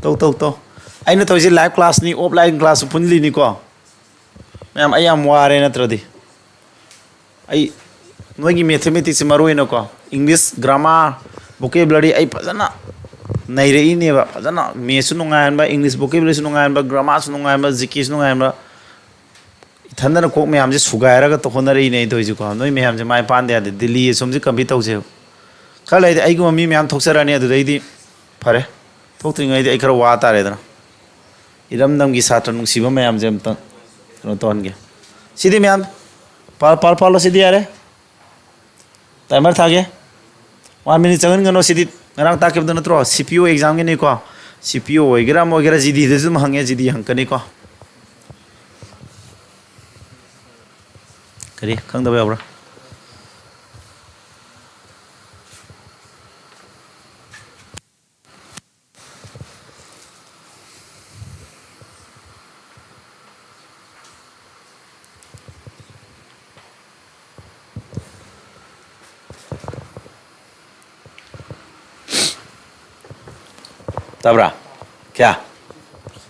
ꯇꯧ, ꯇꯧ, ꯇꯧ꯫ ꯑꯩꯅ ꯇꯧꯔꯤꯁꯦ live class ꯅꯤ, offline class ꯄꯨꯜꯂꯤꯅꯤꯀꯣ꯫ ꯃꯌꯥꯝ, ꯑꯩ ꯌꯥꯝ ꯋꯥꯔꯦ ꯅꯠꯇ꯭ꯔꯗꯤ꯫ ꯑꯩ ꯅꯣꯏꯒꯤ mathematics ꯁꯦ ꯃꯔꯨ ꯑꯣꯏꯅꯀꯣ, English grammar, vocabulary ꯑꯩ ꯐꯖꯅ ꯅꯩꯔꯛꯏꯅꯦꯕ꯫ ꯐꯖꯅ maths ꯁꯨ ꯅꯨꯡꯉꯥꯏꯍꯟꯕ, English vocabulary ꯁꯨ ꯅꯨꯡꯉꯥꯏꯍꯟꯕ, grammar ꯁꯨ ꯅꯨꯡꯉꯥꯏꯍꯟꯕ, G K ꯁꯨ ꯅꯨꯡꯉꯥꯏꯍꯟꯕ꯫ ꯏꯊꯟꯗꯅ ꯀꯣꯛ ꯃꯌꯥꯝꯁꯦ ꯁꯨꯒꯥꯏꯔꯒ ꯍꯣꯠꯅꯔꯛꯏꯅꯦ ꯑꯩ ꯇꯧꯔꯤꯁꯦꯀꯣ꯫ ꯅꯣꯏ ꯃꯌꯥꯝꯁꯦ ꯃꯥꯏ ꯄꯥꯟꯗ ꯌꯥꯗꯦ꯫ ꯗꯤꯜꯂꯤ ꯑꯁꯣꯝꯁꯦ compete ꯇꯧꯁꯦꯕ꯫ ꯈꯔ ꯂꯩꯔꯗꯤ ꯑꯩꯒꯨꯝꯕ ꯃꯤ ꯃꯌꯥꯝ ꯊꯣꯛꯆꯔꯛꯑꯅꯤ꯫ ꯑꯗꯨꯗꯩꯗꯤ ꯐꯔꯦ, ꯊꯣꯛꯇ꯭ꯔꯤꯉꯩꯗꯤ ꯑꯩ ꯈꯔ ꯋꯥ ꯇꯥꯔꯦꯗꯅ꯫ ꯏꯔꯝꯗꯝꯒꯤ ꯁꯥꯇ꯭ꯔ ꯅꯨꯡꯁꯤꯕ ꯃꯌꯥꯝꯁꯦ ꯑꯝꯇꯪ ꯀꯩꯅꯣ ꯇꯧꯍꯟꯒꯦ꯫ ꯁꯤꯗꯤ ꯃꯌꯥꯝ ꯄꯥ-, ꯄꯥ-, ꯄꯥꯜꯂꯣ꯫ ꯁꯤꯗꯤ ꯌꯥꯔꯦ꯫ Timer ꯊꯥꯒꯦ꯫ One minute ꯆꯪꯍꯟꯒꯅꯣ꯫ ꯁꯤꯗꯤ ꯉꯔꯥꯡ ꯇꯥꯛꯈꯤꯕꯗꯣ ꯅꯠꯇ꯭ꯔꯣ? C P O exam ꯒꯤꯅꯤꯀꯣ꯫ C P O ꯑꯣꯏꯒꯦꯔꯥ ꯑꯃ ꯑꯣꯏꯒꯦꯔꯥ, G D ꯗꯁꯨ ꯑꯗꯨꯝ ꯍꯪꯉꯦ, G D ꯍꯪꯉꯛꯀꯅꯤꯀꯣ꯫ ꯀꯔꯤ ꯈꯪꯗꯕ ꯌꯥꯎꯕ꯭ꯔꯥ? ꯇꯥꯕ꯭ꯔꯥ? ꯀꯌꯥ?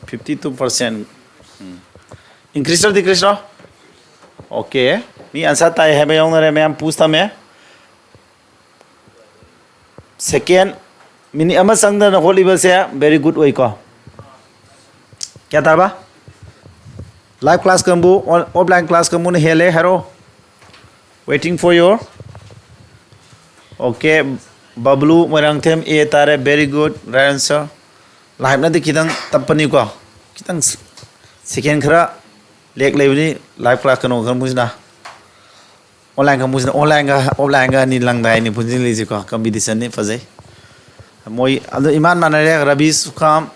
Fifty two percent꯫ ꯎꯝ꯫ Increase ꯔꯣ, decrease ꯔꯣ? Okay꯫ ꯃꯤ answer ꯇꯥꯏ ꯍꯥꯏꯕ ꯌꯥꯎꯅꯔꯦ, ꯃꯌꯥꯝ push ꯊꯝꯃꯦ꯫ Second, minute ꯑꯃ ꯆꯪꯗꯅ ꯍꯣꯠꯂꯤꯕꯁꯦ very good ꯑꯣꯏꯀꯣ꯫ ꯀꯌꯥ ꯇꯥꯔꯕ? Live class ꯀꯥꯡꯕꯨ, on-, offline class ꯀꯥꯡꯕꯨꯅ ꯍꯦꯜꯂꯦ ꯍꯥꯏꯔꯣ꯫ Waiting for your, okay, ꯕꯕ꯭ꯂꯨ Moirangthem A ꯇꯥꯔꯦ, very good, right answer꯫ Live ꯅꯗꯤ ꯈꯤꯇꯪ ꯇꯞꯄꯅꯤꯀꯣ, ꯈꯤꯇꯪ second ꯈꯔ lag ꯂꯩꯕꯅꯤ live class ꯀꯩꯅꯣ ꯀꯥꯡꯕꯨꯁꯤꯅ꯫ Online ꯀꯥꯡꯕꯨꯁꯤꯅ, online ꯒ offline ꯒ ꯑꯅꯤ ꯂꯪꯗꯥꯏꯅꯤ ꯄꯨꯟꯁꯤꯜꯂꯤꯁꯤꯀꯣ, competition ꯅꯤ, ꯐꯖꯩ꯫ ꯃꯣꯏ ꯑꯗꯨ ꯏꯃꯥꯟ ꯃꯥꯟꯅꯔꯦ, ꯔꯕꯤ ꯁꯨꯈꯥꯝ,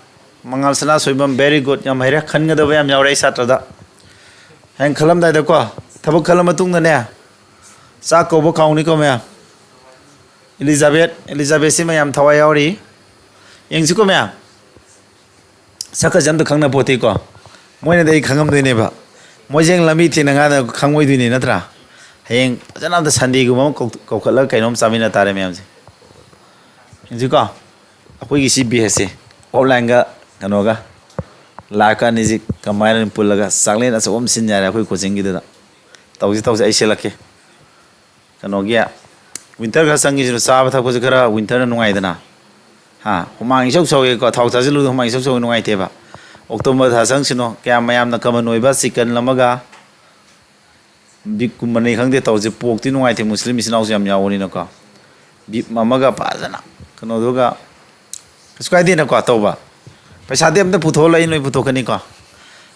ꯃꯉꯥꯜ ꯁꯅꯥ ꯁꯣꯏꯕꯝ, very good, ꯌꯥꯝ ꯍꯩꯔꯦ, ꯈꯟꯒꯗꯕ ꯌꯥꯝ ꯌꯥꯎꯔꯦ ꯑꯩ ꯁꯥꯇ꯭ꯔꯗ꯫ ꯍꯌꯦꯡ ꯈꯜꯂꯝꯗꯥꯏꯗꯀꯣ, ꯊꯕꯛ ꯈꯜꯂ ꯃꯇꯨꯡꯗꯅꯦ, ꯆꯥꯛ ꯀꯧꯕ ꯀꯥꯎꯅꯤꯀꯣ ꯃꯌꯥꯝ꯫ ꯏꯂꯤꯖꯥꯕꯦꯠ, ꯏꯂꯤꯖꯥꯕꯦꯠꯁꯤꯃ ꯌꯥꯝ ꯊꯋꯥꯏ ꯌꯥꯎꯔꯤ꯫ ꯌꯦꯡꯁꯤꯀꯣ ꯃꯌꯥꯝ꯫ ꯁꯛꯀꯁꯦ ꯑꯝꯇ ꯈꯪꯅ ꯄꯣꯠꯇꯦꯀꯣ꯫ ꯃꯣꯏꯅꯗꯤ ꯑꯩ ꯈꯪꯉꯝꯗꯣꯏꯅꯦꯕ꯫ ꯃꯣꯏꯁꯦ ꯍꯌꯦꯡ ꯂꯝꯕꯤ ꯊꯦꯡꯅ ꯀꯥꯟꯗ ꯈꯪꯉꯣꯏꯗꯣꯏꯅꯤ ꯅꯠꯇ꯭ꯔꯥ? ꯍꯌꯦꯡ ꯐꯖꯅ ꯑꯝꯇ Sunday ꯒꯨꯝꯕ ꯑꯃ ꯀꯧ-, ꯀꯧꯈꯠꯂꯒ ꯀꯩꯅꯣꯝ ꯆꯥꯃꯤꯟꯅ ꯇꯥꯔꯦ ꯃꯌꯥꯝꯁꯦ꯫ ꯍꯧꯖꯤꯛꯀꯣ ꯑꯩꯈꯣꯏꯒꯤ ꯁꯤ ꯕꯦꯁꯁꯦ ꯑꯣꯐꯂꯥꯏꯟꯒ ꯀꯩꯅꯣꯒ ꯂꯥꯏꯐꯀ ꯑꯅꯤꯁꯤ ꯀꯃꯥꯏꯅ ꯄꯨꯜꯂꯒ ꯆꯥꯛꯂꯦꯟ ꯑꯆꯧꯕ ꯑꯃ ꯁꯤꯟ ꯌꯥꯔꯦ ꯑꯩꯈꯣꯏ ꯀꯣꯆꯤꯡꯒꯤꯗꯨꯗ꯫ ꯇꯧꯁꯤ ꯇꯧꯁꯤ, ꯑꯩ ꯁꯤꯜꯂꯛꯀꯦ꯫ ꯀꯩꯅꯣꯒꯤ ꯋꯤꯟꯇꯔ ꯈꯔ ꯆꯪꯈꯤꯁꯤꯅ ꯆꯥꯕ ꯊꯛꯄꯁꯦ ꯈꯔ ꯋꯤꯟꯇꯔꯅ ꯅꯨꯡꯉꯥꯏꯗꯅ꯫ ꯍꯥ, ꯍꯨꯃꯥꯡ ꯏꯁꯧ ꯁꯧꯋꯦꯀꯣ, ꯊꯥꯎ ꯆꯥꯁꯤꯜꯂꯨꯗ ꯍꯨꯃꯥꯡ ꯏꯁꯧ ꯁꯧꯋꯦ, ꯅꯨꯡꯉꯥꯏꯇꯦꯕ꯫ ꯑꯣꯛꯇꯣꯕꯔ ꯊꯥ ꯆꯪꯁꯤꯅꯣ, ꯀꯌꯥꯝ ꯃꯌꯥꯝꯅ ꯀꯃꯟ ꯑꯣꯏꯕ ꯆꯤꯀꯟ ꯑꯃꯒ ꯕꯤꯞꯀꯨꯝꯕꯅꯤ ꯈꯪꯗꯦ ꯇꯧꯔꯁꯦ꯫ ꯄꯣꯛꯇꯤ ꯅꯨꯡꯉꯥꯏꯇꯦ, ꯃꯨꯁꯂꯤꯝ ꯏꯆꯤꯟ ꯏꯅꯥꯎꯁꯨ ꯌꯥꯝ ꯌꯥꯎꯕꯅꯤꯅꯀꯣ꯫ ꯕꯤꯞ ꯑꯃꯒ ꯐꯖꯅ ꯀꯩꯅꯣꯗꯨꯒ ꯀꯩꯁꯨ ꯀꯥꯏꯗꯦꯅꯀꯣ ꯇꯧꯕ꯫ ꯄꯩꯁꯥꯗꯤ ꯑꯝꯇ ꯄꯨꯊꯣꯛꯍꯜꯂ ꯑꯩ ꯅꯣꯏ ꯄꯨꯊꯣꯛꯀꯅꯤꯀꯣ꯫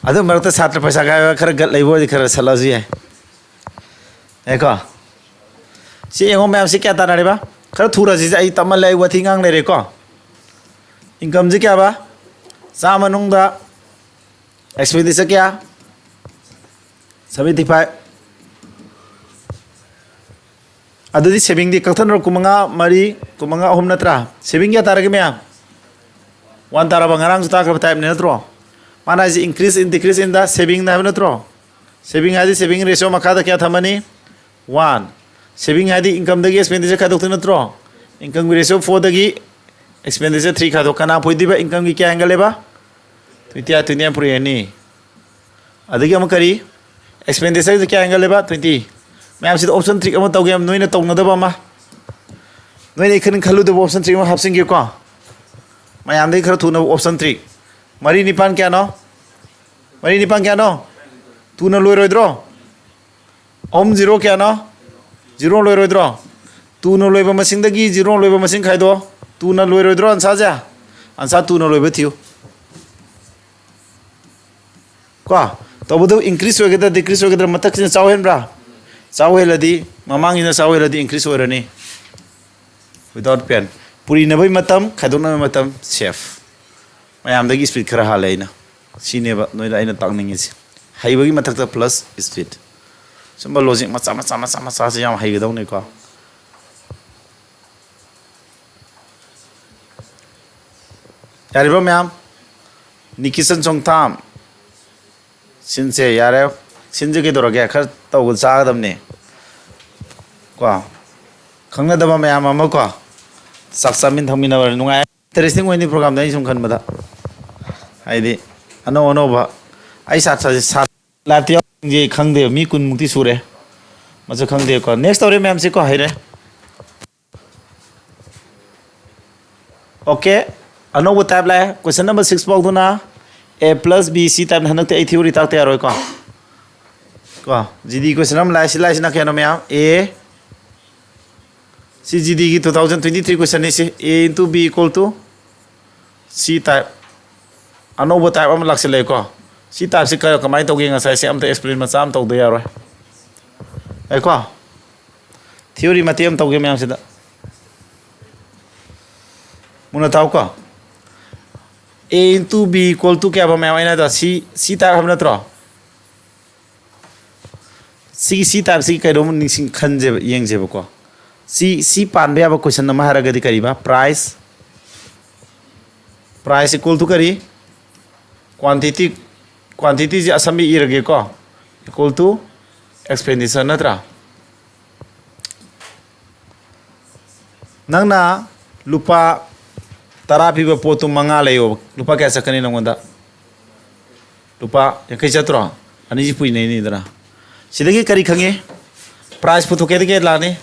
ꯑꯗꯨ ꯃꯔꯛꯇ ꯁꯥꯇ꯭ꯔ ꯄꯩꯁꯥ ꯈꯥꯏꯕ ꯈꯔ ꯒꯠ ꯂꯩꯕ ꯑꯣꯏꯔꯗꯤ ꯈꯔ ꯁꯠꯂꯛꯑꯁꯨ ꯌꯥꯏ꯫ ꯌꯥꯏꯀꯣ? ꯁꯤ ꯌꯦꯡꯉꯣ ꯃꯌꯥꯝ, ꯁꯤ ꯀꯌꯥ ꯇꯥꯟꯅꯔꯦꯕ? ꯈꯔ ꯊꯨꯔꯁꯤꯁꯦ, ꯑꯩ ꯇꯞꯃꯜꯂꯦ, ꯑꯩ ꯋꯥꯊꯤ ꯉꯥꯡ ꯂꯩꯔꯦꯀꯣ꯫ ꯏꯟꯀꯝꯁꯦ ꯀꯌꯥꯕ? ꯆꯥꯝꯃ ꯃꯅꯨꯡꯗ ꯑꯦꯛꯁꯄꯦꯟꯗꯤꯆꯔ ꯀꯌꯥ? Seventy five. ꯑꯗꯨꯗꯤ ꯁꯦꯚꯤꯡꯗꯤ ꯀꯛꯊꯠꯅꯔꯣ, ꯀꯨꯟꯃꯉꯥ ꯃꯔꯤ, ꯀꯨꯟꯃꯉꯥ ꯑꯍꯨꯝ ꯅꯠꯇ꯭ꯔꯥ? ꯁꯦꯚꯤꯡ ꯀꯌꯥ ꯇꯥꯔꯒꯦ ꯃꯌꯥꯝ? ꯋꯥꯟ ꯇꯥꯔꯕ? ꯉꯔꯥꯡꯁꯨ ꯇꯥꯈ꯭ꯔꯕ ꯇꯥꯏꯞꯅꯤ ꯅꯠꯇ꯭ꯔꯣ? ꯃꯥꯅ ꯍꯥꯏꯁꯦ increase in decrease in the saving ꯍꯥꯏꯕ ꯅꯠꯇ꯭ꯔꯣ? ꯁꯦꯚꯤꯡ ꯍꯥꯏꯗꯤ ꯁꯦꯚꯤꯡ ꯔꯦꯁꯤꯌꯣ ꯃꯈꯥꯗ ꯀꯌꯥ ꯊꯝꯃꯅꯤ? ꯋꯥꯟ꯫ ꯁꯦꯚꯤꯡ ꯍꯥꯏꯗꯤ ꯏꯟꯀꯝꯗꯒꯤ ꯑꯦꯛꯁꯄꯦꯟꯗꯤꯆꯔ ꯈꯥꯏꯗꯣꯛꯇꯣꯏ ꯅꯠꯇ꯭ꯔꯣ? ꯏꯟꯀꯝꯒꯤ ꯔꯦꯁꯤꯌꯣ ꯐꯣꯔꯗꯒꯤ ꯑꯦꯛꯁꯄꯦꯟꯗꯤꯆꯔ ꯊ꯭ꯔꯤ ꯈꯥꯏꯗꯣꯛ꯫ ꯀꯅꯥ ꯐꯣꯏꯗꯣꯏꯕ? ꯏꯟꯀꯝꯒꯤ ꯀꯌꯥ ꯍꯦꯟꯒꯠꯂꯦꯕ? ꯇ꯭ꯋꯦꯟꯇꯤ ꯑꯥꯏꯠ, ꯇ꯭ꯋꯦꯟꯇꯤ ꯑꯥꯏꯠ ꯄꯨꯔꯛꯑꯅꯤ꯫ ꯑꯗꯒꯤ ꯑꯃꯨꯛ ꯀꯔꯤ? ꯑꯦꯛꯁꯄꯦꯟꯗꯤꯆꯔꯁꯦ ꯀꯌꯥ ꯍꯦꯟꯒꯠꯂꯦꯕ? ꯇ꯭ꯋꯦꯟꯇꯤ꯫ ꯃꯌꯥꯝꯁꯤꯗ ꯑꯣꯞꯁꯟ ꯇ꯭ꯔꯤꯛ ꯑꯃ ꯇꯧꯒꯦ, ꯅꯣꯏꯅ ꯇꯧꯅꯗꯕ ꯑꯃ꯫ ꯅꯣꯏꯅ ꯑꯩ ꯈꯟ-, ꯈꯜꯂꯨꯗꯕ ꯑꯣꯞꯁꯟ ꯇ꯭ꯔꯤꯛ ꯑꯃ ꯍꯥꯞꯆꯤꯟꯒꯦꯀꯣ꯫ ꯃꯌꯥꯝꯗꯒꯤ ꯈꯔ ꯊꯨꯅꯕ ꯑꯣꯞꯁꯟ ꯇ꯭ꯔꯤꯛ꯫ ꯃꯔꯤ ꯅꯤꯄꯥꯟ ꯀꯌꯥꯅꯣ? ꯃꯔꯤ ꯅꯤꯄꯥꯟ ꯀꯌꯥꯅꯣ? ꯇꯨꯅ ꯂꯣꯏꯔꯣꯏꯗ꯭ꯔꯣ? ꯑꯍꯨꯝ ꯖꯤꯔꯣ ꯀꯌꯥꯅꯣ? ꯖꯤꯔꯣ ꯂꯣꯏꯔꯣꯏꯗ꯭ꯔꯣ? ꯇꯨꯅ ꯂꯣꯏꯕ ꯃꯁꯤꯡꯗꯒꯤ ꯖꯤꯔꯣ ꯂꯣꯏꯕ ꯃꯁꯤꯡ ꯈꯥꯏꯗꯣ꯫ ꯇꯨꯅ ꯂꯣꯏꯔꯣꯏꯗ꯭ꯔꯣ ꯑꯟꯁꯥꯔꯁꯦ? ꯑꯟꯁꯥꯔ ꯇꯨꯅ ꯂꯣꯏꯕ ꯊꯤꯌꯨ꯫ ꯀꯣ? ꯇꯧꯕꯗꯕꯨ increase ꯑꯣꯏꯒꯗ꯭ꯔꯥ decrease ꯑꯣꯏꯒꯗ꯭ꯔꯥ? ꯃꯊꯛꯁꯤꯅ ꯆꯥꯎ ꯍꯦꯟꯕ꯭ꯔꯥ? ꯆꯥꯎ ꯍꯦꯜꯂꯗꯤ, ꯃꯃꯥꯡꯁꯤꯅ ꯆꯥꯎ ꯍꯦꯜꯂꯗꯤ increase ꯑꯣꯏꯔꯅꯤ꯫ Without pen꯫ ꯄꯨꯔꯤꯅꯕꯒꯤ ꯃꯇꯝ, ꯈꯥꯏꯗꯣꯛꯅꯕꯒꯤ ꯃꯇꯝ, ꯁꯦꯐ꯫ ꯃꯌꯥꯝꯗꯒꯤ ꯏꯁꯄꯤꯠ ꯈꯔ ꯍꯥꯜꯂꯦ ꯑꯩꯅ꯫ ꯁꯤꯅꯦꯕ ꯅꯣꯏꯗ ꯑꯩꯅ ꯇꯥꯛꯅꯤꯡꯉꯤꯁꯦ꯫ ꯍꯩꯕꯒꯤ ꯃꯊꯛꯇ plus speed꯫ ꯁꯨꯝꯕ ꯂꯣꯖꯤꯛ ꯃꯆꯥ ꯃꯆꯥ ꯃꯆꯥ ꯃꯆꯥꯁꯦ ꯌꯥꯝ ꯍꯩꯒꯗꯧꯅꯤꯀꯣ꯫ ꯌꯥꯔꯤꯕ ꯃꯌꯥꯝ? ꯅꯤꯀꯤꯁꯟ ꯆꯣꯡꯊꯥꯝ꯫ ꯁꯤꯟꯁꯦ ꯌꯥꯔꯦ꯫ ꯁꯤꯟꯁꯦ ꯀꯩꯗꯧꯔꯒꯦ? ꯈꯔ ꯇꯧꯕ ꯆꯥꯒꯗꯕꯅꯤ꯫ ꯀꯣ? ꯈꯪꯅꯗꯕ ꯃꯌꯥꯝ ꯑꯃ ꯀꯣ? ꯆꯥꯛ ꯆꯥꯃꯤꯟ ꯊꯛꯃꯤꯟꯅꯕ ꯅꯨꯡꯉꯥꯏ꯫ Interesting ꯑꯣꯏꯅꯤ programꯗ, ꯑꯩ ꯁꯨꯝ ꯈꯟꯕꯗ꯫ ꯍꯥꯏꯗꯤ ꯑꯅꯧ ꯑꯅꯧꯕ, ꯑꯩ ꯁꯥꯇ꯭ꯔꯁꯦ, ꯁꯥ-, liveꯇ ꯌꯥꯎꯔꯤꯁꯦ ꯈꯪꯗꯦꯕ, ꯃꯤ ꯀꯨꯟꯃꯨꯛꯇꯤ ꯁꯨꯔꯦ꯫ ꯃꯁꯛ ꯈꯪꯗꯦꯀꯣ꯫ Next ꯇꯧꯔꯦ ꯃꯌꯥꯝꯁꯤꯀꯣ, ꯍꯩꯔꯦ꯫ Okay, ꯑꯅꯧꯕ type ꯂꯥꯛꯑꯦ꯫ Question number six ꯐꯥꯎꯗꯨꯅ A plus B C typeꯅ꯫ ꯍꯟꯗꯛꯇꯤ ꯑꯩ theory ꯇꯥꯛꯇ ꯌꯥꯔꯣꯏꯀꯣ꯫ ꯀꯣ, G D question ꯑꯃ ꯂꯥꯛꯑꯦ꯫ ꯁꯤ ꯂꯥꯛꯏꯁꯤꯅ ꯀꯩꯅꯣ ꯃꯌꯥꯝ? A, ꯁꯤ G Dꯒꯤ two thousand twenty three questionꯅꯤ ꯁꯤ꯫ A into B equal to C type꯫ ꯑꯅꯧꯕ type ꯑꯃ ꯂꯥꯛꯁꯤꯜꯂꯛꯑꯦꯀꯣ꯫ ꯁꯤ typeꯁꯤ ꯀ-, ꯀꯃꯥꯏꯅ ꯇꯧꯒꯦ? ꯉꯁꯥꯏꯁꯦ ꯑꯝꯇ explain ꯃꯆꯥ ꯑꯃ ꯇꯧꯗ ꯌꯥꯔꯣꯏ꯫ ꯉꯥꯏꯈꯣ꯫ Theory ꯃꯇꯦꯛ ꯑꯃ ꯇꯧꯒꯦ ꯃꯌꯥꯝꯁꯤꯗ꯫ ꯃꯨꯟꯅ ꯇꯥꯎꯀꯣ꯫ A into B equal to ꯀꯌꯥꯕ ꯃꯌꯥꯝ? ꯑꯩꯅ ꯍꯥꯏꯗꯣ C, C type ꯍꯥꯏꯕ ꯅꯠꯇ꯭ꯔꯣ? ꯁꯤꯒꯤ C typeꯁꯤꯒꯤ ꯀꯩꯅꯣꯝ ꯅꯤꯡꯁꯤꯡ ꯈꯟꯁꯦꯕ, ꯌꯦꯡꯁꯦꯕꯀꯣ꯫ ꯁꯤ, ꯁꯤ ꯄꯥꯟꯕ ꯌꯥꯕ question ꯑꯃ ꯍꯥꯏꯔꯒꯗꯤ ꯀꯔꯤꯕ? Price, price equal to ꯀꯔꯤ? Quantity, quantityꯁꯦ ꯑꯁꯝꯕꯤ ꯏꯔꯒꯦꯀꯣ, equal to expenditure ꯅꯠꯇ꯭ꯔꯥ? ꯅꯪꯅ ꯂꯨꯄꯥ ꯇꯔꯥ ꯄꯤꯕ ꯄꯣꯠꯇꯨ ꯃꯉꯥ ꯂꯩꯌꯣꯕ, ꯂꯨꯄꯥ ꯀꯌꯥ ꯆꯠꯀꯅꯤ ꯅꯪꯉꯣꯟꯗ? ꯂꯨꯄꯥ ꯌꯥꯡꯈꯩ ꯆꯠꯇ꯭ꯔꯣ? ꯑꯅꯤꯁꯤ ꯄꯨꯏꯅꯩꯅꯤꯗꯅ꯫ ꯁꯤꯗꯒꯤ ꯀꯔꯤ ꯈꯪꯉꯤ? Price ꯄꯨꯊꯣꯛꯀꯦꯗꯤ ꯀꯩ ꯂꯥꯛꯅꯤ?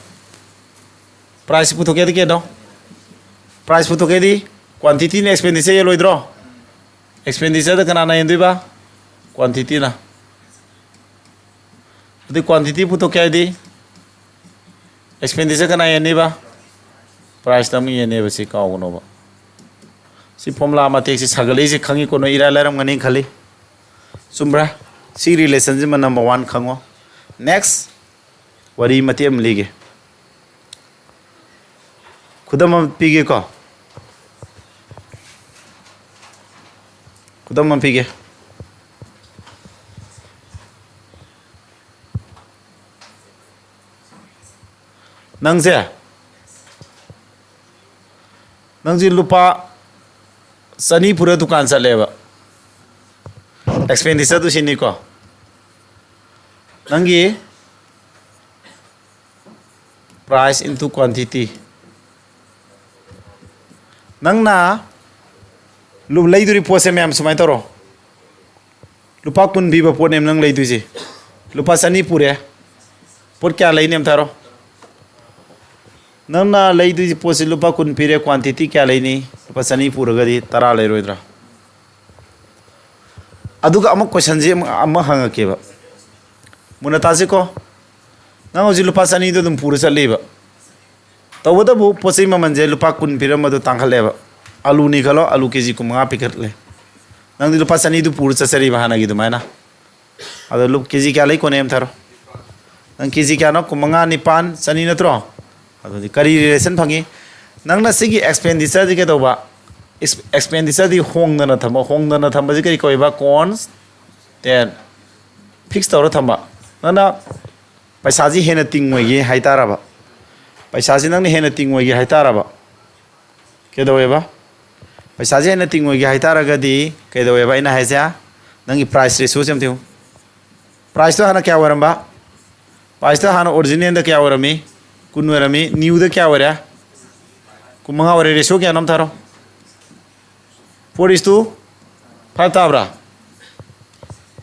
Price ꯄꯨꯊꯣꯛꯀꯦꯗꯤ ꯀꯩꯅꯣ? Price ꯄꯨꯊꯣꯛꯀꯦꯗꯤ quantityꯅ expenditure ꯌꯦꯜꯂꯣꯏꯗ꯭ꯔꯣ? Expenditureꯗ ꯀꯅꯥꯅ ꯌꯦꯟꯗꯣꯏꯕ? Quantityꯅ꯫ ꯑꯗꯨ quantity ꯄꯨꯊꯣꯛꯀꯦ ꯍꯥꯏꯗꯤ expenditure ꯀꯅꯥ ꯌꯦꯟꯅꯤꯕ? Priceꯇ ꯑꯃꯨꯛ ꯌꯦꯟꯅꯦꯕ, ꯁꯤ ꯀꯥꯎꯒꯅꯣꯕ꯫ ꯁꯤ formula ꯃꯇꯦꯛꯁꯤ ꯁꯥꯒꯠꯂꯛꯏꯁꯤ ꯈꯪꯉꯤꯀꯣ ꯅꯣꯏ, ꯏꯔꯥꯏ ꯂꯥꯏꯔꯝꯒꯅꯤ ꯈꯜꯂꯤ꯫ ꯆꯨꯝꯕ꯭ꯔꯥ? ꯁꯤ relationꯁꯤꯃ number one ꯈꯪꯉꯣ꯫ Next, ꯋꯥꯔꯤ ꯃꯇꯦꯛ ꯑꯃ ꯂꯤꯒꯦ꯫ ꯈꯨꯗꯝ ꯑꯃ ꯄꯤꯒꯦꯀꯣ꯫ ꯈꯨꯗꯝ ꯑꯃ ꯄꯤꯒꯦ꯫ ꯅꯪꯁꯦ, ꯅꯪꯁꯦ ꯂꯨꯄꯥ ꯆꯅꯤ ꯄꯨꯔ ꯗꯨꯀꯥꯟ ꯆꯠꯂꯦꯕ꯫ Expenditureꯗꯨ ꯁꯤꯅꯤꯀꯣ꯫ ꯅꯪꯒꯤ price into quantity꯫ ꯅꯪꯅ ꯂꯨ- ꯂꯩꯗꯣꯔꯤ ꯄꯣꯠꯁꯦ ꯃꯌꯥꯝ ꯁꯨꯃꯥꯏꯅ ꯇꯧꯔꯣ꯫ ꯂꯨꯄꯥ ꯀꯨꯟ ꯄꯤꯕ ꯄꯣꯠꯅꯦꯕ ꯅꯪ ꯂꯩꯗꯣꯏꯁꯦ꯫ ꯂꯨꯄꯥ ꯆꯅꯤ ꯄꯨꯔꯦ꯫ ꯄꯣꯠ ꯀꯌꯥ ꯂꯩꯅꯤ ꯑꯝꯇ ꯍꯥꯏꯔꯣ꯫ ꯅꯪꯅ ꯂꯩꯗꯣꯏꯁꯦ ꯄꯣꯠꯁꯦ ꯂꯨꯄꯥ ꯀꯨꯟ ꯄꯤꯔꯦ, quantity ꯀꯌꯥ ꯂꯩꯅꯤ? ꯂꯨꯄꯥ ꯆꯅꯤ ꯄꯨꯔꯒꯗꯤ ꯇꯔꯥ ꯂꯩꯔꯣꯏꯗ꯭ꯔꯥ? ꯑꯗꯨꯒ ꯑꯃꯨꯛ questionꯁꯦ ꯑꯃꯨꯛ ꯑꯃ ꯍꯪꯉꯛꯀꯦꯕ꯫ ꯃꯨꯟꯅ ꯇꯥꯁꯤꯀꯣ꯫ ꯅꯪ ꯍꯧꯖꯤꯛ ꯂꯨꯄꯥ ꯆꯅꯤꯗꯣ ꯑꯗꯨꯝ ꯄꯨꯔ ꯆꯠꯂꯤꯕ꯫ ꯇꯧꯕꯇꯕꯨ ꯄꯣꯠ ꯆꯩ ꯃꯃꯜꯁꯦ ꯂꯨꯄꯥ ꯀꯨꯟ ꯄꯤꯔꯝꯕꯗꯣ ꯇꯥꯡꯈꯠꯂꯦꯕ꯫ ꯑꯂꯨꯅꯤ ꯈꯜꯂꯣ, ꯑꯂꯨ ꯀꯦ ꯖꯤ ꯀꯨꯟꯃꯉꯥ ꯄꯤꯈꯠꯂꯦ꯫ ꯅꯪꯗꯤ ꯂꯨꯄꯥ ꯆꯅꯤꯗꯨ ꯄꯨꯔ ꯆꯠꯆꯔꯤꯕ ꯍꯥꯟꯅꯒꯤ ꯑꯗꯨꯃꯥꯏꯅ꯫ ꯑꯗꯣ ꯂꯨꯞ-, ꯀꯦ ꯖꯤ ꯀꯌꯥ ꯂꯩ ꯀꯣꯟꯅ ꯑꯝꯊꯥꯔꯣ? ꯅꯪ ꯀꯦ ꯖꯤ ꯀꯌꯥꯅꯣ? ꯀꯨꯟꯃꯉꯥ, ꯅꯤꯄꯥꯟ, ꯆꯅꯤ ꯅꯠꯇ꯭ꯔꯣ? ꯑꯗꯨꯗꯤ ꯀꯔꯤ relation ꯐꯪꯉꯤ? ꯅꯪꯅ ꯁꯤꯒꯤ expenditure ꯁꯤ ꯀꯩꯗꯧꯕ? Ex-, expenditure ꯗꯤ ꯍꯣꯡꯗꯅ ꯊꯝꯕ꯫ ꯍꯣꯡꯗꯅ ꯊꯝꯕꯁꯤ ꯀꯔꯤ ꯀꯧꯋꯦꯕ? Constant꯫ Fix ꯇꯧꯔ ꯊꯝꯕ꯫ ꯅꯪꯅ ꯄꯩꯁꯥꯁꯤ ꯍꯦꯟꯅ ꯇꯤꯡꯉꯣꯏꯒꯦ ꯍꯥꯏꯇꯥꯔꯕ? ꯄꯩꯁꯥꯁꯤ ꯅꯪꯅ ꯍꯦꯟꯅ ꯇꯤꯡꯉꯣꯏꯒꯦ ꯍꯥꯏꯇꯥꯔꯕ? ꯀꯩꯗꯧꯋꯦꯕ? ꯄꯩꯁꯥꯁꯦ ꯍꯦꯟꯅ ꯇꯤꯡꯉꯣꯏꯒꯦ ꯍꯥꯏꯇꯥꯔꯒꯗꯤ ꯀꯩꯗꯧꯋꯦꯕ ꯑꯩꯅ ꯍꯥꯏꯁꯦ? ꯅꯪꯒꯤ price ratio ꯁꯦ ꯑꯝꯇ ꯌꯦꯡꯉꯨ꯫ Price ꯇꯣ ꯍꯥꯟꯅ ꯀꯌꯥ ꯑꯣꯏꯔꯝꯕ? Price ꯇꯣ ꯍꯥꯟꯅ original ꯗ ꯀꯌꯥ ꯑꯣꯏꯔꯝꯃꯤ? ꯀꯨꯟ ꯑꯣꯏꯔꯝꯃꯤ꯫ New ꯗ ꯀꯌꯥ ꯑꯣꯏꯔꯦ? ꯀꯨꯟꯃꯉꯥ ꯑꯣꯏꯔꯦ꯫ Ratio ꯀꯌꯥꯅꯣ ꯑꯝꯊꯥꯔꯣ? Four is to five ꯇꯥꯕ꯭ꯔꯥ?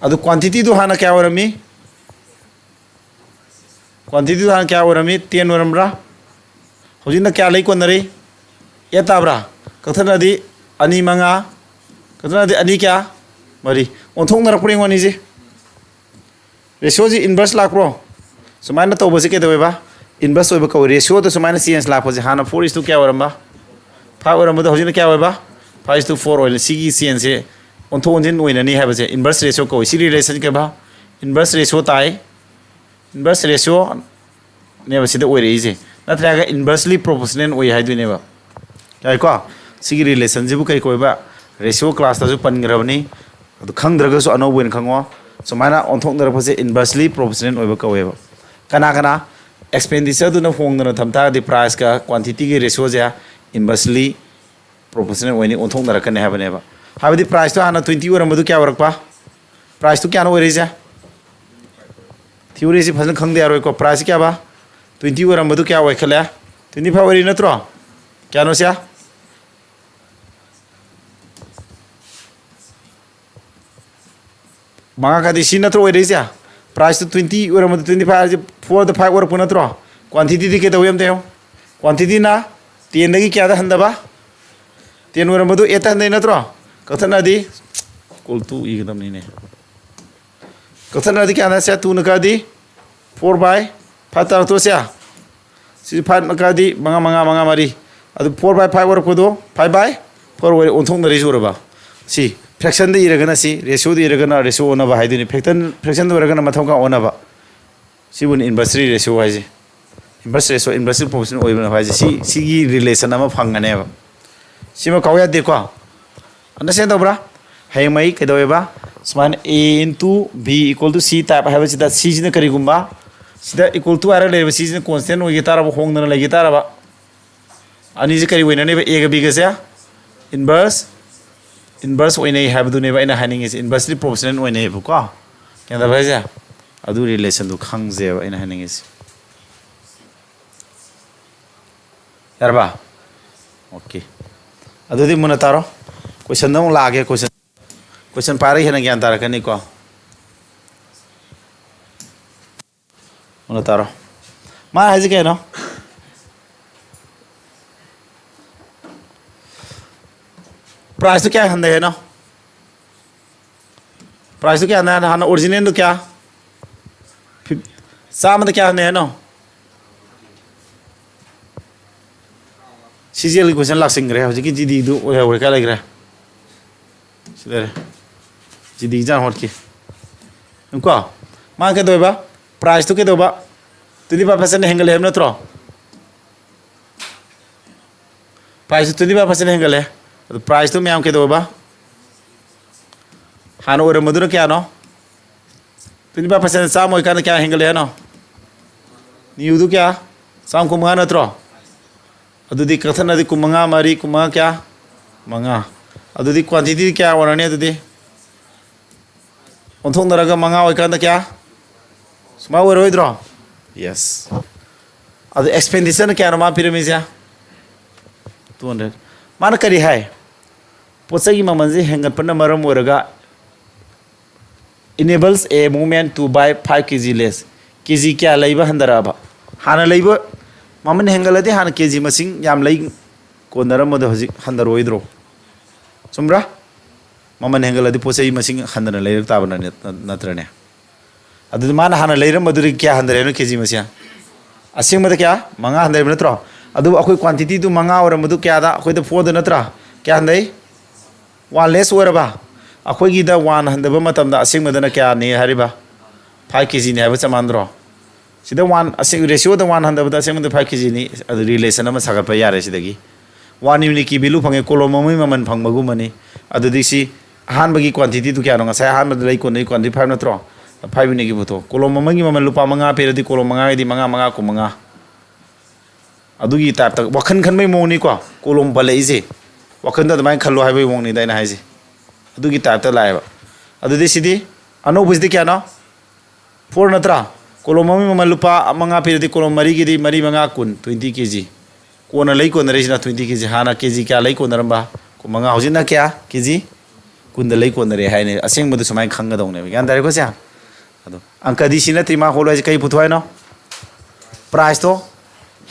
ꯑꯗꯨ quantity ꯗꯨ ꯍꯥꯟꯅ ꯀꯌꯥ ꯑꯣꯏꯔꯝꯃꯤ? Quantity ꯗꯨ ꯍꯥꯟꯅ ꯀꯌꯥ ꯑꯣꯏꯔꯝꯃꯤ? Ten ꯑꯣꯏꯔꯝꯕ꯭ꯔꯥ? ꯍꯧꯖꯤꯛꯅ ꯀꯌꯥ ꯂꯩ ꯀꯣꯟꯅꯔꯤ? Eight ꯇꯥꯕ꯭ꯔꯥ? ꯀꯛꯊꯠꯅꯗꯤ ꯑꯅꯤ ꯃꯉꯥ, ꯀꯛꯊꯠꯅꯗꯤ ꯑꯅꯤ ꯀꯌꯥ? ꯃꯔꯤ꯫ ꯑꯣꯟꯊꯣꯛꯅꯔꯛꯄ꯭ꯔꯥ ꯌꯦꯡꯉꯣ ꯑꯅꯤꯁꯦ꯫ Ratio ꯁꯤ inverse ꯂꯥꯛꯄ꯭ꯔꯣ? ꯁꯨꯃꯥꯏꯅ ꯇꯧꯕꯁꯦ ꯀꯩꯗꯧꯋꯦꯕ? Inverse ꯑꯣꯏꯕ ꯀꯧꯏ꯫ Ratio ꯗ ꯁꯨꯃꯥꯏꯅ change ꯂꯥꯛꯄꯁꯦ ꯍꯥꯟꯅ four is to ꯀꯌꯥ ꯑꯣꯏꯔꯝꯕ? Five ꯑꯣꯏꯔꯝꯕꯗꯣ ꯍꯧꯖꯤꯛꯅ ꯀꯌꯥ ꯑꯣꯏꯕ? Five is to four ꯑꯣꯏꯅ ꯁꯤꯒꯤ change ꯁꯦ ꯑꯣꯟꯊꯣꯛ ꯑꯣꯟꯁꯤꯟ ꯑꯣꯏꯅꯅꯤ ꯍꯥꯏꯕꯁꯦ inverse ratio ꯀꯧꯏ꯫ ꯁꯤ relation ꯀꯩꯕ? Inverse ratio ꯇꯥꯏ꯫ Inverse ratio ꯅꯦꯕ ꯁꯤꯗ ꯑꯣꯏꯔꯛꯏꯁꯦ꯫ ꯅꯠꯇ꯭ꯔꯒ inversely proportional ꯑꯣꯏ ꯍꯥꯏꯗꯣꯏꯅꯦꯕ꯫ ꯌꯥꯏꯀꯣ? ꯁꯤꯒꯤ relation ꯁꯤꯕꯨ ꯀꯩ ꯀꯧꯋꯦꯕ? Ratio class ꯇꯁꯨ ꯄꯟꯈ꯭ꯔꯕꯅꯤ꯫ ꯑꯗꯨ ꯈꯪꯗ꯭ꯔꯒꯁꯨ ꯑꯅꯧꯕ ꯑꯣꯏꯅ ꯈꯪꯉꯣ꯫ ꯁꯨꯃꯥꯏꯅ ꯑꯣꯟꯊꯣꯛꯅꯔꯛꯄꯁꯦ inversely proportional ꯑꯣꯏꯕ ꯀꯧꯋꯦꯕ꯫ ꯀꯅꯥ ꯀꯅꯥ expenditure ꯗꯨꯅ ꯍꯣꯡꯗꯅ ꯊꯝ ꯇꯥꯔꯒꯗꯤ price ꯀ quantity ꯒꯤ ratio ꯁꯦ inversely proportional ꯑꯣꯏꯅꯤ, ꯑꯣꯟꯊꯣꯛꯅꯔꯛꯀꯅꯤ ꯍꯥꯏꯕꯅꯦꯕ꯫ ꯍꯥꯏꯕꯗꯤ price ꯇꯣ ꯍꯥꯟꯅ twenty ꯑꯣꯏꯔꯝꯕꯗꯨ ꯀꯌꯥ ꯑꯣꯏꯔꯛꯄ? Price ꯇꯣ ꯀꯌꯥꯅꯣ ꯑꯣꯏꯔꯛꯏꯁꯦ? Theory ꯁꯤ ꯐꯖꯅ ꯈꯪꯗ ꯌꯥꯔꯣꯏꯀꯣ꯫ Price ꯁꯤ ꯀꯌꯥꯕ? Twenty ꯑꯣꯏꯔꯝꯕꯗꯨ ꯀꯌꯥ ꯑꯣꯏꯈꯠꯂꯦ? Twenty five ꯑꯣꯏꯔꯤ ꯅꯠꯇ꯭ꯔꯣ? ꯀꯌꯥꯅꯣ ꯁꯦ? ꯃꯉꯥ ꯀꯥꯗꯤ ꯁꯤ ꯅꯠꯇ꯭ꯔꯣ ꯑꯣꯏꯔꯛꯏꯁꯦ? ꯄ꯭ꯔꯥꯏꯁꯇꯨ ꯇ꯭ꯋꯦꯟꯇꯤ ꯑꯣꯏꯔꯝꯕꯗꯣ ꯇ꯭ꯋꯦꯟꯇꯤ ꯐꯥꯏꯚ ꯍꯥꯏꯁꯦ ꯐꯣꯔꯗ ꯐꯥꯏꯚ ꯑꯣꯏꯔꯛꯄ ꯅꯠꯇ꯭ꯔꯣ? ꯀ꯭ꯋꯥꯟꯇꯤꯇꯤꯗꯤ ꯀꯩꯗꯧꯋꯤ ꯑꯝꯇ ꯌꯦꯡꯉꯣ꯫ ꯀ꯭ꯋꯥꯟꯇꯤꯇꯤꯅ ꯇꯦꯟꯗꯒꯤ ꯀꯌꯥꯗ ꯍꯟꯊꯕ? ꯇꯦꯟ ꯑꯣꯏꯔꯝꯕꯗꯨ ꯑꯦꯠꯇ ꯍꯟꯊꯩ ꯅꯠꯇ꯭ꯔꯣ? ꯀꯛꯊꯠꯅꯗꯤ ꯏꯀꯣꯜ ꯇꯨ ꯏꯒꯗꯕꯅꯤꯅꯦ꯫ ꯀꯛꯊꯠꯅꯗꯤ ꯀꯌꯥꯅ ꯁꯦ? ꯇꯨꯅ ꯀꯛꯑꯗꯤ ꯐꯣꯔ ꯕꯥꯏ ꯐꯥꯏꯚ ꯇꯥꯔꯛꯇ꯭ꯔꯣ ꯁꯦ? ꯁꯤꯁꯨ ꯐꯥꯏꯚ ꯀꯛꯑꯗꯤ ꯃꯉꯥ, ꯃꯉꯥ, ꯃꯉꯥ, ꯃꯔꯤ꯫ ꯑꯗꯨ ꯐꯣꯔ ꯕꯥꯏ ꯐꯥꯏꯚ ꯑꯣꯏꯔꯛꯄꯗꯣ ꯐꯥꯏꯚ ꯕꯥꯏ ꯐꯣꯔ ꯑꯣꯏꯔꯦ, ꯑꯣꯟꯊꯣꯛꯅꯔꯤꯁꯨ ꯎꯔꯕ? ꯁꯤ ꯐ꯭ꯔꯦꯛꯁꯟꯗ ꯏꯔꯒꯅ ꯁꯤ, ꯔꯦꯁꯤꯌꯣꯗ ꯏꯔꯒꯅ ꯔꯦꯁꯤꯌꯣ ꯑꯣꯟꯅꯕ ꯍꯥꯏꯗꯣꯏꯅꯤ, ꯐ꯭ꯔꯦꯛꯇꯟ ꯐ꯭ꯔꯦꯛꯁꯟꯗ ꯑꯣꯏꯔꯒꯅ ꯃꯊꯪ ꯃꯈꯥ ꯑꯣꯟꯅꯕ꯫ ꯁꯤꯕꯨꯅꯤ ꯏꯟꯚꯔꯁꯔꯤ ꯔꯦꯁꯤꯌꯣ ꯍꯥꯏꯁꯦ꯫ ꯏꯟꯚꯔꯁ ꯔꯦꯁꯤꯌꯣ, ꯏꯟꯚꯔꯁꯔꯤ ꯄ꯭ꯔꯣꯄꯣꯔꯁꯅꯦꯜ ꯑꯣꯏꯕꯅ ꯍꯥꯏꯁꯦ ꯁꯤ, ꯁꯤꯒꯤ ꯔꯤꯂꯦꯁꯟ ꯑꯃ ꯐꯪꯒꯅꯦꯕ꯫ ꯁꯤꯃ ꯀꯥꯎ ꯌꯥꯗꯦꯀꯣ꯫ ꯑꯟꯗꯔꯁꯇꯦꯟ ꯇꯧꯕ꯭ꯔꯥ? ꯍꯌꯦꯡ ꯃꯩ ꯀꯩꯗꯧꯋꯦꯕ? ꯁꯨꯃꯥꯏꯅ A into B equal to C type ꯍꯥꯏꯕꯁꯤꯗ ꯁꯤꯁꯤꯅ ꯀꯔꯤꯒꯨꯝꯕ, ꯁꯤꯗ ꯏꯀꯣꯜ ꯇꯨ ꯍꯥꯏꯔꯒ ꯂꯩꯔꯤꯕ ꯁꯤꯁꯤꯅ ꯀꯣꯟꯁꯇꯦꯟ ꯑꯣꯏꯒꯦ ꯇꯥꯔꯕ, ꯍꯣꯡꯗꯅ ꯂꯩꯒꯦ ꯇꯥꯔꯕ? ꯑꯅꯤꯁꯤ ꯀꯔꯤ ꯑꯣꯏꯅꯅꯦꯕ? Aꯒ Bꯒꯁꯦ ꯏꯟꯚꯔꯁ, ꯏꯟꯚꯔꯁ ꯑꯣꯏꯅꯩ ꯍꯥꯏꯕꯗꯨꯅꯦꯕ ꯑꯩꯅ ꯍꯥꯏꯅꯤꯡꯉꯤꯁꯦ, ꯏꯟꯚꯔꯁꯂꯤ ꯄ꯭ꯔꯣꯄꯣꯔꯁꯅꯦꯜ ꯑꯣꯏꯅꯩꯌꯦꯕꯀꯣ꯫ ꯒ꯭ꯌꯥꯟ ꯇꯥꯕ꯭ꯔꯥ ꯍꯥꯏꯁꯦ? ꯑꯗꯨ ꯔꯤꯂꯦꯁꯟꯗꯨ ꯈꯪꯖꯩꯕ ꯑꯩꯅ ꯍꯥꯏꯅꯤꯡꯉꯤꯁꯦ꯫ ꯌꯥꯔꯕ? ꯑꯣꯀꯦ꯫ ꯑꯗꯨꯗꯤ ꯃꯨꯟꯅ ꯇꯥꯔꯣ꯫ ꯀꯣꯏꯁꯟꯗ ꯑꯃꯨꯛ ꯂꯥꯛꯑꯒꯦ꯫ ꯀꯣꯏꯁꯟ, ꯀꯣꯏꯁꯟ ꯄꯥꯔꯒ ꯍꯦꯟꯅ ꯒ꯭ꯌꯥꯟ ꯇꯥꯔꯛꯀꯅꯤꯀꯣ꯫ ꯃꯨꯟꯅ ꯇꯥꯔꯣ꯫ ꯃꯥ ꯍꯥꯏꯁꯦ ꯀꯩꯅꯣ? ꯄ꯭ꯔꯥꯏꯁꯇꯨ ꯀꯌꯥ ꯍꯟꯊꯩ ꯍꯥꯏꯅꯣ? ꯄ꯭ꯔꯥꯏꯁꯇꯨ ꯀꯌꯥꯅ ꯍꯥꯟꯅ, ꯍꯥꯟꯅ ꯑꯣꯔꯤꯖꯤꯅꯦꯜꯗꯨ ꯀꯌꯥ? ꯐꯤꯞ-, ꯆꯥꯝꯃꯗ ꯀꯌꯥ ꯍꯟꯊꯩ ꯍꯥꯏꯅꯣ? ꯁꯤ ꯖꯤ ꯑꯦꯜꯒꯤ ꯀꯣꯏꯁꯟ ꯂꯥꯛꯁꯤꯟꯈ꯭ꯔꯦ꯫ ꯍꯧꯖꯤꯛꯀꯤ ꯖꯤ ꯗꯤꯗꯨ ꯑꯣꯏꯍꯧꯔꯦ꯫ ꯀꯥꯏ ꯂꯩꯈ꯭ꯔꯦ? ꯁꯤ ꯂꯩꯔꯦ꯫ ꯖꯤ ꯗꯤ ꯑꯦꯛꯖꯥꯝ ꯍꯣꯠꯈꯤ꯫ ꯀꯣ? ꯃꯥ ꯀꯩꯗꯧꯋꯦꯕ? ꯄ꯭ꯔꯥꯏꯁꯇꯨ ꯀꯩꯗꯧꯕ? ꯇ꯭ꯋꯦꯟꯇꯤ ꯐꯥꯏꯚ ꯄꯥꯔꯁꯦꯟ ꯍꯦꯟꯒꯠꯂꯦ ꯍꯥꯏꯕ ꯅꯠꯇ꯭ꯔꯣ? ꯄ꯭ꯔꯥꯏꯁꯇꯨ ꯇ꯭ꯋꯦꯟꯇꯤ ꯐꯥꯏꯚ ꯄꯥꯔꯁꯦꯟ ꯍꯦꯟꯒꯠꯂꯦ꯫ ꯑꯗꯨ ꯄ꯭ꯔꯥꯏꯁꯇꯨ ꯃꯌꯥꯝ ꯀꯩꯗꯧꯕ? ꯍꯥꯟꯅ ꯑꯣꯏꯔꯝꯕꯗꯨꯅ ꯀꯌꯥꯅꯣ? ꯇ꯭ꯋꯦꯟꯇꯤ ꯐꯥꯏꯚ ꯄꯥꯔꯁꯦꯟ ꯆꯥꯝꯃ ꯑꯣꯏꯀꯥꯟꯗ ꯀꯌꯥ ꯍꯦꯟꯒꯠꯂꯦ ꯍꯥꯏꯅꯣ? ꯅ꯭ꯌꯨꯗꯨ ꯀꯌꯥ? ꯆꯥꯝꯃ ꯀꯨꯟꯃꯉꯥ ꯅꯠꯇ꯭ꯔꯣ? ꯑꯗꯨꯗꯤ ꯀꯛꯊꯠꯅꯗꯤ ꯀꯨꯟꯃꯉꯥ, ꯃꯔꯤ, ꯀꯨꯟꯃꯉꯥ ꯀꯌꯥ? ꯃꯉꯥ꯫ ꯑꯗꯨꯗꯤ ꯀ꯭ꯋꯥꯟꯇꯤꯇꯤꯗꯤ ꯀꯌꯥ ꯑꯣꯏꯔꯅꯤ ꯑꯗꯨꯗꯤ? ꯑꯣꯟꯊꯣꯛꯅꯔꯒ ꯃꯉꯥ ꯑꯣꯏꯀꯥꯟꯗ ꯀꯌꯥ? ꯁꯨꯃꯥꯏ ꯑꯣꯏꯔꯣꯏꯗ꯭ꯔꯣ? ꯌꯦꯁ꯫ ꯑꯗꯨ ꯑꯦꯛꯁꯄꯦꯟꯗꯤꯆꯔꯅ ꯀꯌꯥꯅꯣ ꯃꯥ ꯄꯤꯔꯝꯃꯤꯁꯦ? Two hundred. ꯃꯥꯅ ꯀꯔꯤ ꯍꯥꯏ? ꯄꯣꯠ ꯆꯩꯒꯤ ꯃꯃꯜꯁꯦ ꯍꯦꯟꯒꯠꯄꯅ ꯃꯔꯝ ꯑꯣꯏꯔꯒ enables a movement to buy five K G less. K G ꯀꯌꯥ ꯂꯩꯕ ꯍꯟꯊꯔꯛꯑꯕ? ꯍꯥꯟꯅ ꯂꯩꯕ ꯃꯃꯜ ꯍꯦꯟꯒꯠꯂꯗꯤ ꯍꯥꯟꯅ K G ꯃꯁꯤꯡ ꯌꯥꯝ ꯂꯩ ꯀꯣꯟꯅꯔꯝꯕꯗꯣ ꯍꯧꯖꯤꯛ ꯍꯟꯊꯔꯛꯑꯣꯏꯗ꯭ꯔꯣ? ꯆꯨꯝꯕ꯭ꯔꯥ? ꯃꯃꯜ ꯍꯦꯟꯒꯠꯂꯗꯤ ꯄꯣꯠ ꯆꯩ ꯃꯁꯤꯡ ꯍꯟꯊꯅ ꯂꯩꯔꯛ ꯇꯥꯕ ꯅꯠ-, ꯅꯠꯇ꯭ꯔꯅꯦ? ꯑꯗꯨꯗꯤ ꯃꯥꯅ ꯍꯥꯟꯅ ꯂꯩꯔꯝꯕꯗꯨꯗꯒꯤ ꯀꯌꯥ ꯍꯟꯊꯔꯦ ꯍꯥꯏꯅꯣ K G ꯃꯁꯤꯡ? ꯑꯁꯦꯡꯕꯗ ꯀꯌꯥ? ꯃꯉꯥ ꯍꯟꯊꯔꯤꯕ ꯅꯠꯇ꯭ꯔꯣ? ꯑꯗꯨꯕꯨ ꯑꯩꯈꯣꯏ quantityꯗꯨ ꯃꯉꯥ ꯑꯣꯏꯔꯝꯕꯗꯨ ꯀꯌꯥꯗ? ꯑꯩꯈꯣꯏꯗ fourꯗ ꯅꯠꯇ꯭ꯔꯥ? ꯀꯌꯥ ꯍꯟꯊꯩ? One less ꯑꯣꯏꯔꯕ? ꯑꯩꯈꯣꯏꯒꯤꯗ one ꯍꯟꯊꯕ ꯃꯇꯝꯗ ꯑꯁꯦꯡꯕꯗꯅ ꯀꯌꯥꯅꯤ ꯍꯥꯏꯔꯤꯕ? Five K Gꯅꯤ ꯍꯥꯏꯕ ꯆꯞ ꯃꯥꯟꯅꯗ꯭ꯔꯣ? ꯁꯤꯗ one ꯑꯁꯦꯡ-, ratioꯗ one ꯍꯟꯊꯕꯗ ꯑꯁꯦꯡꯕꯗ five K Gꯅꯤ꯫ ꯑꯗꯨ relation ꯑꯃ ꯁꯥꯒꯠꯄ ꯌꯥꯔꯦ ꯁꯤꯗꯒꯤ꯫ One unitꯀꯤ value ꯐꯪꯉꯦ, column ꯑꯃꯒꯤ ꯃꯃꯜ ꯐꯪꯕꯒꯨꯝꯕꯅꯤ꯫ ꯑꯗꯨꯗꯤ ꯁꯤ ꯑꯍꯥꯟꯕꯒꯤ quantityꯗꯨ ꯀꯌꯥꯅꯣ? ꯉꯁꯥꯏ ꯑꯍꯥꯟꯕꯗ ꯂꯩ ꯀꯣꯟꯅꯩ quantity five ꯅꯠꯇ꯭ꯔꯣ? Five unitꯀꯤ ꯄꯨꯊꯣꯛ꯫ Column ꯑꯃꯒꯤ ꯃꯃꯜ ꯂꯨꯄꯥ ꯃꯉꯥ ꯄꯤꯔꯗꯤ column ꯃꯉꯥꯒꯤꯗꯤ ꯃꯉꯥ, ꯃꯉꯥ, ꯀꯨꯟꯃꯉꯥ꯫ ꯑꯗꯨꯒꯤ typeꯇ ꯋꯥꯈꯜ ꯈꯟꯕꯒꯤ ꯃꯑꯣꯡꯅꯤꯀꯣ꯫ Column ꯄꯜꯂꯛꯏꯁꯦ꯫ ꯋꯥꯈꯜꯗ ꯑꯗꯨꯃꯥꯏꯅ ꯈꯜꯂꯣ ꯍꯥꯏꯕꯒꯤ ꯃꯑꯣꯡꯅꯤꯗ ꯑꯩꯅ ꯍꯥꯏꯁꯦ꯫ ꯑꯗꯨꯒꯤ typeꯇ ꯂꯥꯛꯑꯦꯕ꯫ ꯑꯗꯨꯗꯤ ꯁꯤꯗꯤ ꯑꯅꯧꯕꯁꯤꯗꯤ ꯀꯌꯥꯅꯣ? Four ꯅꯠꯇ꯭ꯔꯥ? Column ꯑꯃꯒꯤ ꯃꯃꯜ ꯂꯨꯄꯥ ꯃꯉꯥ ꯄꯤꯔꯗꯤ column ꯃꯔꯤꯒꯤꯗꯤ ꯃꯔꯤ ꯃꯉꯥ ꯀꯨꯟ, twenty K G꯫ ꯀꯣꯟꯅ ꯂꯩ ꯀꯣꯟꯅꯔꯤꯁꯤꯅ twenty K G꯫ ꯍꯥꯟꯅ K G ꯀꯌꯥ ꯂꯩ ꯀꯣꯟꯅꯔꯝꯕ? ꯀꯨꯟꯃꯉꯥ꯫ ꯍꯧꯖꯤꯛꯅ ꯀꯌꯥ? K G ꯀꯨꯟꯗ ꯂꯩ ꯀꯣꯟꯅꯔꯦ ꯍꯥꯏꯅꯦ꯫ ꯑꯁꯦꯡꯕꯗꯣ ꯁꯨꯃꯥꯏꯅ ꯈꯪꯒꯗꯧꯅꯦꯕ꯫ ꯒ꯭ꯌꯥꯟ ꯇꯥꯔꯦꯀꯣ ꯁꯦ? ꯑꯗꯣ ꯑꯪꯀꯗꯤ ꯁꯤ ꯅꯠꯇ꯭ꯔꯤ ꯃꯥ ꯍꯣꯠꯂꯣ ꯍꯥꯏꯁꯦ꯫ ꯀꯩ ꯄꯨꯊꯣꯛ ꯍꯥꯏꯅꯣ? Priceꯇꯣ꯫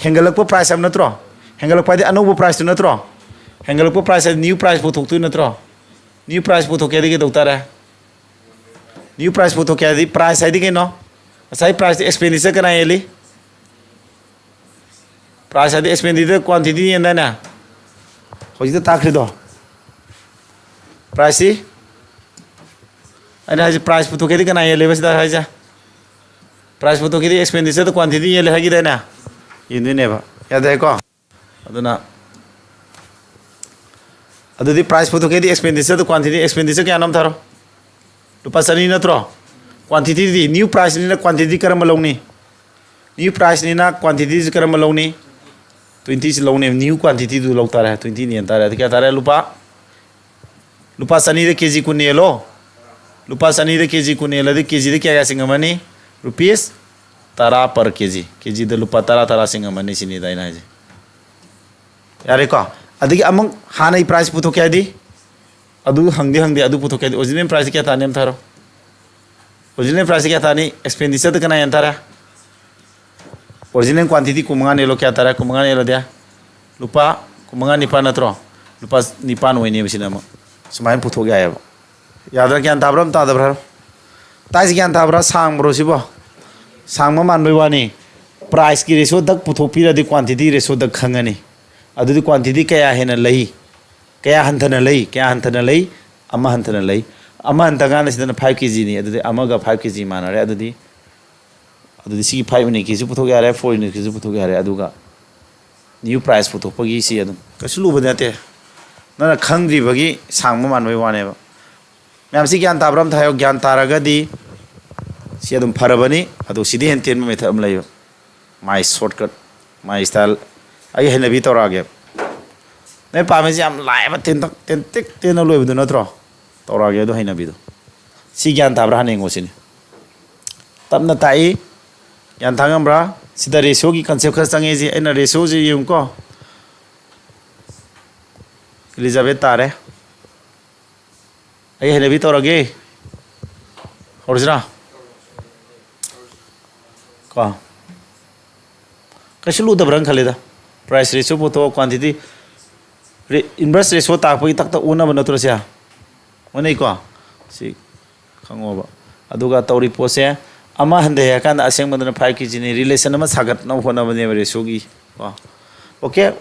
ꯍꯦꯟꯒꯠꯂꯛꯄ price ꯍꯥꯏꯕ ꯅꯠꯇ꯭ꯔꯣ? ꯍꯦꯟꯒꯠꯂꯛꯄ ꯍꯥꯏꯗꯤ ꯑꯅꯧꯕ priceꯇꯨ ꯅꯠꯇ꯭ꯔꯣ? ꯍꯦꯟꯒꯠꯂꯛꯄ price ꯍꯥꯏꯗꯤ new price ꯄꯨꯊꯣꯛꯇꯣꯏ ꯅꯠꯇ꯭ꯔꯣ? New price ꯄꯨꯊꯣꯛꯀꯦ ꯍꯥꯏꯗꯤ ꯀꯩꯗꯧ ꯇꯥꯔꯦ? New price ꯄꯨꯊꯣꯛꯀꯦ ꯍꯥꯏꯗꯤ price ꯍꯥꯏꯗꯤ ꯀꯩꯅꯣ? ꯉꯁꯥꯏ priceꯇꯤ expenditure ꯀꯅꯥ ꯍꯦꯜꯂꯤ? Price ꯍꯥꯏꯗꯤ expenditure quantity ꯌꯦꯟꯗꯥꯏꯅꯦ? ꯍꯧꯖꯤꯛꯇ ꯇꯥꯛꯈ꯭ꯔꯤꯗꯣ꯫ Priceꯁꯤ ꯑꯩꯅ ꯍꯥꯏꯁꯦ price ꯄꯨꯊꯣꯛꯀꯦꯗꯤ ꯀꯅꯥ ꯌꯦꯜꯂꯦꯕ ꯁꯤꯗ ꯍꯥꯏꯁꯦ? Price ꯄꯨꯊꯣꯛꯀꯦꯗꯤ expenditureꯗ quantity ꯌꯦꯜꯂꯦ ꯍꯥꯏꯈꯤꯗꯥꯏꯅꯦ? ꯌꯦꯟꯗꯣꯏꯅꯦꯕ꯫ ꯌꯥꯗ꯭ꯔꯦꯀꯣ? ꯑꯗꯨꯅ ꯑꯗꯨꯗꯤ price ꯄꯨꯊꯣꯛꯀꯦꯗꯤ expenditureꯗ quantity, expenditure ꯀꯌꯥꯅꯣ ꯑꯝ ꯊꯥꯔꯣ? ꯂꯨꯄꯥ ꯆꯅꯤ ꯅꯠꯇ꯭ꯔꯣ? Quantityꯗꯤ new priceꯅꯤꯅ quantity ꯀꯔꯝꯕ ꯂꯧꯅꯤ? New priceꯅꯤꯅ quantityꯁꯤ ꯀꯔꯝꯕ ꯂꯧꯅꯤ? Twentyꯁꯤ ꯂꯧꯅꯦꯕ꯫ New quantityꯗꯨ ꯂꯧ ꯇꯥꯔꯦ꯫ Twentyꯅ ꯌꯦꯟ ꯇꯥꯔꯦ꯫ ꯑꯗꯨ ꯀꯌꯥ ꯇꯥꯔꯦ? ꯂꯨꯄꯥ, ꯂꯨꯄꯥ ꯆꯅꯤꯗ K G ꯀꯨꯟ ꯌꯦꯜꯂꯣ꯫ ꯂꯨꯄꯥ ꯆꯅꯤꯗ K G ꯀꯨꯟ ꯌꯦꯜꯂꯗꯤ K Gꯗ ꯀꯌꯥ ꯀꯌꯥ ꯆꯤꯡꯉꯝꯃꯅꯤ? Rupees ꯇꯔꯥ per K G꯫ Kgꯗ ꯂꯨꯄꯥ ꯇꯔꯥ ꯇꯔꯥ ꯆꯤꯡꯉꯝꯃꯅꯤ ꯁꯤꯅꯤꯗ ꯑꯩꯅ ꯍꯥꯏꯁꯦ꯫ ꯌꯥꯔꯦꯀꯣ? ꯑꯗꯒꯤ ꯑꯃꯨꯛ ꯍꯥꯟꯅꯩ price ꯄꯨꯊꯣꯛꯀꯦ ꯍꯥꯏꯗꯤ? ꯑꯗꯨ ꯍꯪꯗꯤ ꯍꯪꯗꯦ, ꯑꯗꯨ ꯄꯨꯊꯣꯛꯀꯦ ꯍꯥꯏꯗꯤ original price ꯀꯌꯥ ꯇꯥꯅꯤ ꯑꯝ ꯊꯥꯔꯣ꯫ Original price ꯀꯌꯥ ꯇꯥꯅꯤ? Expenditure ꯗ ꯀꯅꯥ ꯍꯦꯟꯅ ꯇꯥꯔꯦ? Original quantity ꯀꯨꯟꯃꯉꯥꯅꯦ ꯂꯣ, ꯀꯌꯥ ꯇꯥꯔꯦ? ꯀꯨꯟꯃꯉꯥꯅꯦ ꯂꯣ ꯗꯦ? ꯂꯨꯄꯥ ꯀꯨꯟꯃꯉꯥ ꯅꯤꯄꯥꯟ ꯅꯠꯇ꯭ꯔꯣ? ꯂꯨꯄꯥ ꯅꯤꯄꯥꯟ ꯑꯣꯏꯅꯦꯕ ꯁꯤꯅ ꯑꯃꯨꯛ꯫ ꯁꯨꯃꯥꯏꯅ ꯄꯨꯊꯣꯛ ꯌꯥꯏꯑꯕ꯫ ꯌꯥꯗ꯭ꯔꯥ? ꯒ꯭ꯌꯥꯟ ꯇꯥꯕ꯭ꯔꯥ? ꯑꯃ ꯇꯥꯗꯕ꯭ꯔꯥ? ꯇꯥꯏꯁꯤ ꯒ꯭ꯌꯥꯟ ꯇꯥꯕ꯭ꯔꯥ? ꯁꯥꯡꯕ꯭ꯔꯣ ꯁꯤꯕꯣ? ꯁꯥꯡꯕ ꯃꯥꯟꯕꯩ ꯋꯥꯅꯤ꯫ Price ꯀꯤ ratio ꯗꯛ ꯄꯨꯊꯣꯛꯄꯤꯔꯗꯤ quantity ratio ꯗꯛ ꯈꯪꯉꯅꯤ꯫ ꯑꯗꯨꯗꯤ quantity ꯀꯌꯥ ꯍꯦꯟꯅ ꯂꯩ? ꯀꯌꯥ ꯍꯟꯊꯅ ꯂꯩ? ꯀꯌꯥ ꯍꯟꯊꯅ ꯂꯩ? ꯑꯃ ꯍꯟꯊꯅ ꯂꯩ꯫ ꯑꯃ ꯍꯟꯊ ꯀꯥꯟꯗ ꯁꯤꯗꯅ five K G ꯅꯤ, ꯑꯗꯨꯗꯤ ꯑꯃꯒ five K G ꯃꯥꯟꯅꯔꯦ꯫ ꯑꯗꯨꯗꯤ, ꯑꯗꯨꯗꯤ ꯁꯤꯒꯤ five unit ꯀꯤꯁꯨ ꯄꯨꯊꯣꯛ ꯌꯥꯔꯦ, four unit ꯀꯤꯁꯨ ꯄꯨꯊꯣꯛ ꯌꯥꯔꯦ꯫ ꯑꯗꯨꯒ new price ꯄꯨꯊꯣꯛꯄꯒꯤ ꯁꯤ ꯑꯗꯨꯝ ꯀꯩꯁꯨ ꯂꯨꯕ ꯅꯠꯇꯦ꯫ ꯅꯪꯅ ꯈꯪꯗ꯭ꯔꯤꯕꯒꯤ ꯁꯥꯡꯕ ꯃꯥꯟꯕꯒꯤ ꯋꯥꯅꯦꯕ꯫ ꯃꯌꯥꯝꯁꯤ ꯒ꯭ꯌꯥꯟ ꯇꯥꯕ꯭ꯔꯥ ꯑꯝꯇ ꯍꯥꯏꯌꯣ꯫ ꯒ꯭ꯌꯥꯟ ꯇꯥꯔꯒꯗꯤ ꯁꯤ ꯑꯗꯨꯝ ꯐꯔꯕꯅꯤ꯫ ꯑꯗꯣ ꯁꯤꯗꯤ ꯍꯦꯟꯅ ꯇꯦꯟꯕ method ꯑꯃ ꯂꯩꯕ꯫ My shortcut, my style꯫ ꯑꯩ ꯍꯩꯅꯕꯤ ꯇꯧꯔꯛꯑꯒꯦ꯫ ꯅꯣꯏ ꯄꯥꯝꯃꯤꯁꯤ ꯌꯥꯝ ꯂꯥꯏꯕ, ꯇꯦꯟꯇꯛ, ꯇꯦꯟꯇꯦꯛ ꯇꯦꯟꯅ ꯂꯣꯏꯕꯗꯨ ꯅꯠꯇ꯭ꯔꯣ? ꯇꯧꯔꯛꯑꯒꯦ ꯑꯗꯨ ꯍꯩꯅꯕꯤꯗꯣ꯫ ꯁꯤ ꯒ꯭ꯌꯥꯟ ꯇꯥꯕ꯭ꯔꯥ ꯍꯥꯟꯅ ꯌꯦꯡꯉꯣ ꯁꯤꯅꯤ꯫ ꯇꯞꯅ ꯇꯥꯛꯏ꯫ ꯒ꯭ꯌꯥꯟ ꯇꯥ ꯉꯝꯕ꯭ꯔꯥ? ꯁꯤꯗ ratio ꯒꯤ concept ꯈꯔ ꯆꯪꯉꯦ꯫ ꯁꯤ ꯑꯩꯅ ratio ꯁꯤ ꯌꯦꯡꯉꯨꯀꯣ꯫ Elizabeth ꯇꯥꯔꯦ꯫ ꯑꯩ ꯍꯩꯅꯕꯤ ꯇꯧꯔꯒꯦ꯫ ꯍꯧꯔꯁꯤꯔꯥ? ꯀꯣ꯫ ꯀꯩꯁꯨ ꯂꯨꯗꯕ꯭ꯔꯅ ꯈꯜꯂꯤꯗ꯫ Price ratio ꯄꯨꯊꯣꯛꯑꯣ, quantity, ꯔꯦ-, inverse ratio ꯇꯥꯛꯄꯒꯤ ꯇꯛ ꯇꯛ ꯑꯣꯟꯅꯕ ꯅꯠꯇ꯭ꯔꯣ ꯁꯦ? ꯑꯣꯟꯅꯩꯀꯣ? ꯁꯤ ꯈꯪꯉꯣꯕ꯫ ꯑꯗꯨꯒ ꯇꯧꯔꯤ ꯄꯣꯠꯁꯦ ꯑꯃ ꯍꯟꯊꯩ ꯍꯥꯏ ꯀꯥꯟꯗ ꯑꯁꯦꯡꯕꯗꯅ five K G ꯅꯤ꯫ Relation ꯑꯃ ꯁꯥꯒꯠꯅꯕ ꯍꯣꯠꯅꯕꯅꯦꯕ ratio ꯒꯤ꯫ ꯀꯣ꯫ Okay?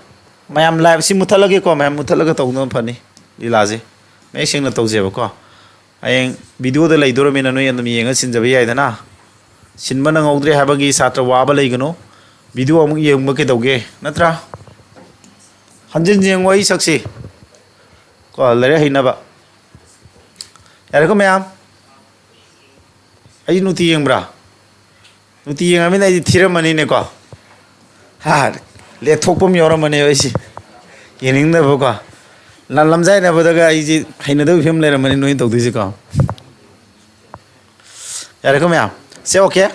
ꯃꯌꯥꯝ live ꯁꯤ ꯃꯨꯠꯊꯠꯂꯒꯦꯀꯣ, ꯃꯌꯥꯝ ꯃꯨꯠꯊꯠꯂꯒ ꯇꯧꯕꯅ ꯐꯅꯤ ꯂꯤꯂꯥꯁꯦ꯫ ꯃꯌꯦꯛ ꯁꯦꯡꯅ ꯇꯧꯁꯦꯕꯀꯣ꯫ ꯍꯌꯦꯡ video ꯗ ꯂꯩꯗꯣꯔꯃꯤꯅ ꯅꯣꯏ ꯑꯗꯨꯝ ꯌꯦꯡꯉ ꯁꯤꯟꯖꯕ ꯌꯥꯏꯗꯅ꯫ ꯁꯤꯟꯕ ꯅꯪꯍꯧꯗ꯭ꯔꯦ ꯍꯥꯏꯕꯒꯤ ꯁꯥꯇ꯭ꯔ ꯋꯥꯕ ꯂꯩꯒꯅꯨ꯫ Video ꯑꯃꯨꯛ ꯌꯦꯡꯕ ꯀꯩꯗꯧꯒꯦ, ꯅꯠꯇ꯭ꯔꯥ? ꯍꯟꯖꯤꯟ ꯌꯦꯡꯉꯣ ꯑꯩ ꯁꯛꯁꯤ꯫ ꯀꯣ, ꯂꯥꯏꯔꯤꯛ ꯍꯩꯅꯕ꯫ ꯌꯥꯔꯦꯀꯣ ꯃꯌꯥꯝ? ꯑꯩ ꯅꯨꯡꯇꯤ ꯌꯦꯡꯕ꯭ꯔꯥ? ꯅꯨꯡꯇꯤ ꯌꯦꯡꯉꯃꯤꯅ ꯑꯩꯗꯤ ꯊꯤꯔꯝꯃꯅꯤꯅꯦꯀꯣ꯫ ꯍꯥ, ꯂꯦꯊꯣꯛꯄ ꯑꯃ ꯌꯥꯎꯔꯝꯃꯅꯦꯕ ꯑꯩꯁꯦ꯫ ꯌꯦꯡꯅꯤꯡꯗꯕꯀꯣ꯫ ꯂꯝ-, ꯂꯝꯖꯥꯏꯅꯕꯗꯒ ꯑꯩꯁꯦ ꯍꯩꯅꯗꯕ ꯐꯤꯕꯝ ꯂꯩꯔꯝꯃꯅꯤ ꯅꯣꯏꯅ ꯇꯧꯗꯣꯏꯁꯦꯀꯣ꯫ ꯌꯥꯔꯦꯀꯣ ꯃꯌꯥꯝ? ꯁꯦ, okay?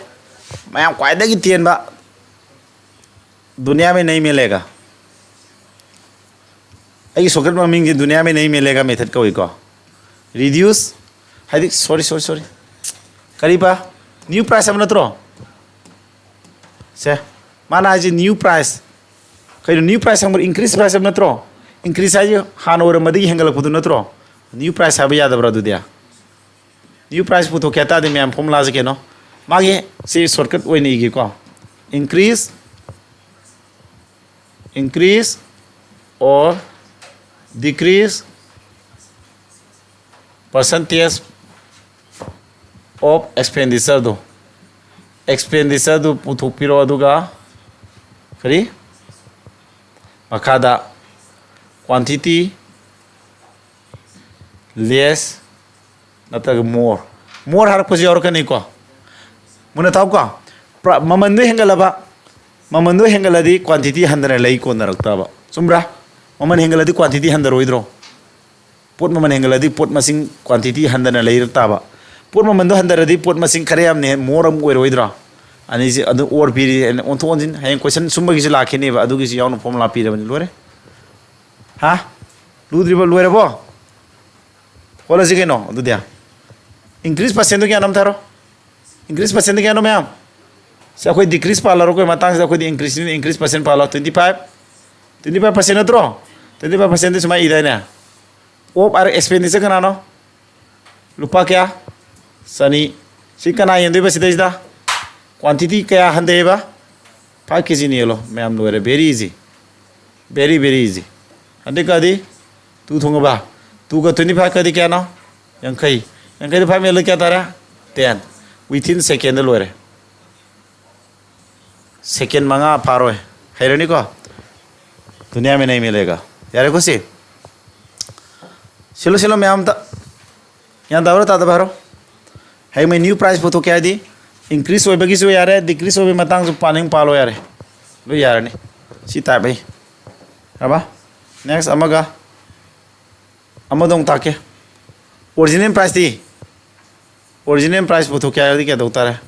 ꯃꯌꯥꯝ ꯈ꯭ꯋꯥꯏꯗꯒꯤ ꯇꯦꯟꯕ दुनिया में नहीं मिलेगा꯫ ꯑꯩꯒꯤ shortcut ꯃꯃꯤꯡꯁꯦ दुनिया में नहीं मिलेगा method ꯀꯧꯏꯀꯣ꯫ Reduce, ꯍꯥꯏꯗꯤ, sorry, sorry, sorry꯫ ꯀꯔꯤꯕ? New price ꯍꯥꯏꯕ ꯅꯠꯇ꯭ꯔꯣ? ꯁꯦ, ꯃꯥꯅ ꯍꯥꯏꯁꯦ new price꯫ ꯀꯩꯅꯣ, new price ꯍꯪꯕ increase price ꯍꯥꯏꯕ ꯅꯠꯇ꯭ꯔꯣ? Increase ꯍꯥꯏꯁꯦ ꯍꯥꯟꯅ ꯑꯣꯏꯔꯝꯕꯗꯒꯤ ꯍꯦꯟꯒꯠꯂꯛꯄꯗꯨ ꯅꯠꯇ꯭ꯔꯣ? New price ꯍꯥꯏꯕ ꯌꯥꯗꯕ꯭ꯔꯥ ꯑꯗꯨꯗꯤ? New price ꯄꯨꯊꯣꯛꯀꯦ ꯍꯥꯏ ꯇꯥꯔꯗꯤ ꯃꯌꯥꯝ formula ꯁꯦ ꯀꯩꯅꯣ? ꯃꯥꯒꯤ ꯁꯤ shortcut ꯑꯣꯏꯅ ꯏꯒꯦꯀꯣ꯫ Increase, increase or decrease percentage of expenditure ꯗꯣ, expenditure ꯗꯨ ꯄꯨꯊꯣꯛꯄꯤꯔꯣ, ꯑꯗꯨꯒ ꯀꯔꯤ? ꯃꯈꯥꯗ quantity less ꯅꯠꯇ꯭ꯔꯒ more, more ꯍꯥꯏꯔꯛꯄꯁꯨ ꯌꯥꯎꯔꯛꯀꯅꯤꯀꯣ꯫ ꯃꯨꯟꯅ ꯇꯥꯎꯀꯣ꯫ ꯄ꯭ꯔ-, ꯃꯃꯟꯗꯣ ꯍꯦꯟꯒꯠꯂꯕ, ꯃꯃꯟꯗꯣ ꯍꯦꯟꯒꯠꯂꯗꯤ quantity ꯍꯟꯊꯅ ꯂꯩ ꯀꯣꯟꯅꯔꯛꯇꯕ, ꯆꯨꯝꯕ꯭ꯔꯥ? ꯃꯃꯜ ꯍꯦꯟꯒꯠꯂꯗꯤ quantity ꯍꯟꯊꯔꯣꯏꯗ꯭ꯔꯣ? ꯄꯣꯠ ꯃꯃꯜ ꯍꯦꯟꯒꯠꯂꯗꯤ ꯄꯣꯠ ꯃꯁꯤꯡ quantity ꯍꯟꯊꯅ ꯂꯩꯔꯛ ꯇꯥꯕ꯫ ꯄꯣꯠ ꯃꯃꯜꯗꯣ ꯍꯟꯊꯔꯗꯤ ꯄꯣꯠ ꯃꯁꯤꯡ ꯈꯔ ꯌꯥꯝꯅ ꯍꯦꯟ-, more ꯑꯃꯨꯛ ꯑꯣꯏꯔꯣꯏꯗ꯭ꯔꯣ? ꯑꯅꯤꯁꯤ ꯑꯗꯨ or ꯄꯤꯔꯤ, ꯑꯣꯟꯊꯣꯛ ꯑꯣꯟꯁꯤꯟ꯫ ꯍꯌꯦꯡ question ꯁꯨꯝꯕꯒꯤꯁꯨ ꯂꯥꯛꯈꯤꯅꯦꯕ, ꯑꯗꯨꯒꯤꯁꯨ ꯌꯥꯎꯅ formula ꯄꯤꯔꯕꯅꯤ꯫ ꯂꯣꯏꯔꯦ꯫ ꯍꯥ? ꯂꯨꯗ꯭ꯔꯤꯕ? ꯂꯣꯏꯔꯕꯣ? ꯍꯣꯠꯂꯁꯤ ꯀꯩꯅꯣ ꯑꯗꯨꯗꯤ꯫ Increase percent ꯗꯣ ꯀꯌꯥꯅꯣ ꯑꯝꯇ ꯍꯥꯏꯔꯣ꯫ Increase percent ꯗꯣ ꯀꯌꯥꯅꯣ ꯃꯌꯥꯝ? ꯁꯤ ꯑꯩꯈꯣꯏ decrease ꯄꯥꯜꯂꯔꯣꯏ, ꯑꯩꯈꯣꯏ ꯃꯇꯥꯡꯁꯤꯗ ꯑꯩꯈꯣꯏꯗꯤ increase ꯅꯤꯅ increase percent ꯄꯥꯜꯂꯣ꯫ Twenty five, twenty five percent ꯅꯠꯇ꯭ꯔꯣ? Twenty five percent ꯗꯤ ꯁꯨꯃꯥꯏꯅ ꯏꯗꯥꯏꯅꯦ? Of ꯍꯥꯏꯔ expenditure ꯀꯅꯥꯅꯣ? ꯂꯨꯄꯥ ꯀꯌꯥ? ꯆꯅꯤ꯫ ꯁꯤ ꯀꯅꯥ ꯌꯦꯟꯗꯣꯏꯕ ꯁꯤꯗꯩꯁꯤꯗ? Quantity ꯀꯌꯥ ꯍꯟꯊꯩꯕ? Five K G ꯅ ꯌꯦꯜꯂꯣ꯫ ꯃꯌꯥꯝ ꯂꯣꯏꯔꯦ꯫ Very easy, very very easy꯫ Hundred ꯀꯗꯤ? Two ꯊꯣꯡꯉꯕ? Two ꯒ twenty five ꯀꯗꯤ ꯀꯌꯥꯅꯣ? ꯌꯥꯡꯈꯩ꯫ ꯌꯥꯡꯈꯩꯗ five ꯌꯦꯜꯂ ꯀꯌꯥ ꯇꯥꯔꯦ? Ten꯫ Within second ꯗ ꯂꯣꯏꯔꯦ꯫ Second ꯃꯉꯥ ꯐꯥꯔꯣꯏ꯫ ꯍꯩꯔꯅꯤꯀꯣ? ꯗꯨꯅꯤꯌꯥ ꯃꯦ ꯅꯍꯤ ꯃꯤꯂꯦꯒꯥ꯫ ꯌꯥꯔꯦꯀꯣ ꯁꯤ? ꯁꯤꯜꯂꯣ, ꯁꯤꯜꯂꯣ ꯃꯌꯥꯝ ꯑꯝꯇ꯫ ꯒ꯭ꯌꯥꯟ ꯇꯥꯕ꯭ꯔꯥ ꯇꯥꯗꯕ꯭ꯔꯥ ꯍꯥꯏꯔꯣ꯫ ꯍꯌꯦꯡ ꯃꯩ new price ꯄꯨꯊꯣꯛꯀꯦ ꯍꯥꯏꯗꯤ increase ꯑꯣꯏꯕꯒꯤꯁꯨ ꯌꯥꯔꯦ, decrease ꯑꯣꯏꯕꯒꯤ ꯃꯇꯥꯡꯁꯨ ꯄꯥꯅꯤꯡ ꯄꯥꯜꯂꯣ ꯌꯥꯔꯦ꯫ ꯂꯣꯏ ꯌꯥꯔꯅꯤ꯫ ꯁꯤ type ꯑꯩ꯫ ꯌꯥꯔꯕ? Next ꯑꯃꯒ꯫ ꯑꯃꯗꯣ ꯑꯃꯨꯛ ꯇꯥꯛꯀꯦ꯫ Original price T? Original price ꯄꯨꯊꯣꯛꯀꯦ ꯍꯥꯏꯔꯗꯤ ꯀꯩꯗꯧ ꯇꯥꯔꯦ?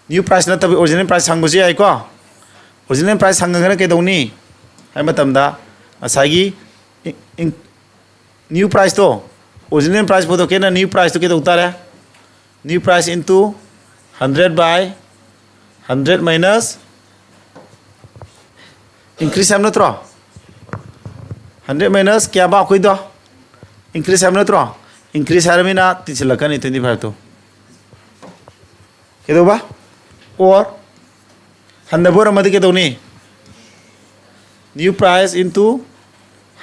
New price ꯅꯠꯇꯕ original price ꯍꯪꯕꯁꯨ ꯌꯥꯏꯀꯣ꯫ Original price ꯍꯪꯉꯒꯅ ꯀꯩꯗꯧꯅꯤ ꯍꯥꯏ ꯃꯇꯝꯗ, ꯉꯁꯥꯏꯒꯤ ꯏꯟ-, ꯏꯟ-, new price ꯇꯣ, original price ꯄꯨꯊꯣꯛꯀꯦꯅ new price ꯇꯣ ꯀꯩꯗꯧ ꯇꯥꯔꯦ? New price into hundred by hundred minus increase ꯍꯥꯏꯕ ꯅꯠꯇ꯭ꯔꯣ? Hundred minus ꯀꯌꯥꯕ ꯑꯩꯈꯣꯏꯗꯣ? Increase ꯍꯥꯏꯕ ꯅꯠꯇ꯭ꯔꯣ? Increase ꯍꯥꯏꯔꯃꯤꯅ ꯇꯤꯟꯁꯤꯜꯂꯛꯀꯅꯤ twenty five ꯇꯣ꯫ ꯀꯩꯗꯧꯕ? Or ꯍꯟꯊꯕ ꯑꯣꯏꯔꯝꯃꯗꯤ ꯀꯩꯗꯧꯅꯤ? New price into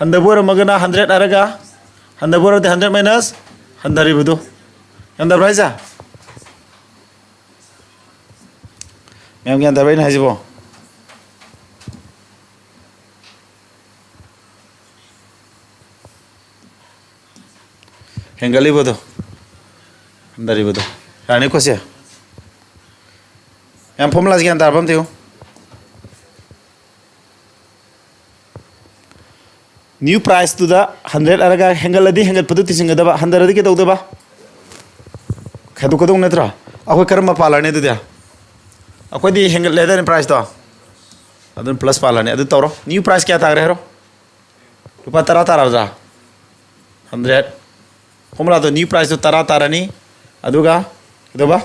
ꯍꯟꯊꯕ ꯑꯣꯏꯔꯝꯃꯒꯅ hundred ꯍꯥꯏꯔꯒ, ꯍꯟꯊꯕ ꯑꯣꯏꯔꯗꯤ hundred minus ꯍꯟꯊꯔꯤꯕꯗꯣ꯫ ꯒ꯭ꯌꯥꯟ ꯇꯥꯕ꯭ꯔꯥ ꯍꯥꯏꯁꯦ? ꯃꯌꯥꯝ ꯒ꯭ꯌꯥꯟ ꯇꯥꯕ꯭ꯔꯥ ꯑꯩꯅ ꯍꯥꯏꯁꯤꯕꯣ? ꯍꯦꯟꯒꯠꯂꯤꯕꯗꯣ, ꯍꯟꯊꯔꯤꯕꯗꯣ꯫ ꯌꯥꯔꯅꯤꯀꯣ ꯁꯦ? ꯃꯌꯥꯝ formulaꯁꯤ ꯒ꯭ꯌꯥꯟ ꯇꯥꯔꯕ ꯑꯝꯇ ꯌꯦꯡꯉꯨ꯫ New priceꯇꯨꯗ hundred ꯍꯥꯏꯔꯒ ꯍꯦꯟꯒꯠꯂꯗꯤ ꯍꯦꯟꯒꯠꯄꯗꯨ ꯇꯤꯟꯁꯤꯟꯒꯗꯕ, ꯍꯟꯊꯔꯗꯤ ꯀꯩꯗꯧꯗꯕ? ꯈꯥꯏꯗꯣꯛꯀꯗꯧ ꯅꯠꯇ꯭ꯔꯣ? ꯑꯩꯈꯣꯏ ꯀꯔꯝꯕ ꯄꯥꯜꯂꯅꯤ ꯑꯗꯨꯗꯤ? ꯑꯩꯈꯣꯏꯗꯤ ꯍꯦꯟꯒꯠꯂꯦ ꯍꯥꯏꯗꯥꯏꯅꯦ priceꯇꯣ? ꯑꯗꯨꯅ plus ꯄꯥꯜꯂꯅꯤ꯫ ꯑꯗꯨ ꯇꯧꯔꯣ꯫ New price ꯀꯌꯥ ꯇꯥꯈ꯭ꯔꯦ ꯍꯥꯏꯔꯣ? ꯂꯨꯄꯥ ꯇꯔꯥ ꯇꯥꯔꯕ꯭ꯔꯥ? Hundred꯫ Formulaꯗꯣ new priceꯇꯣ ꯇꯔꯥ ꯇꯥꯔꯅꯤ꯫ ꯑꯗꯨꯒ ꯀꯩꯗꯧꯕ?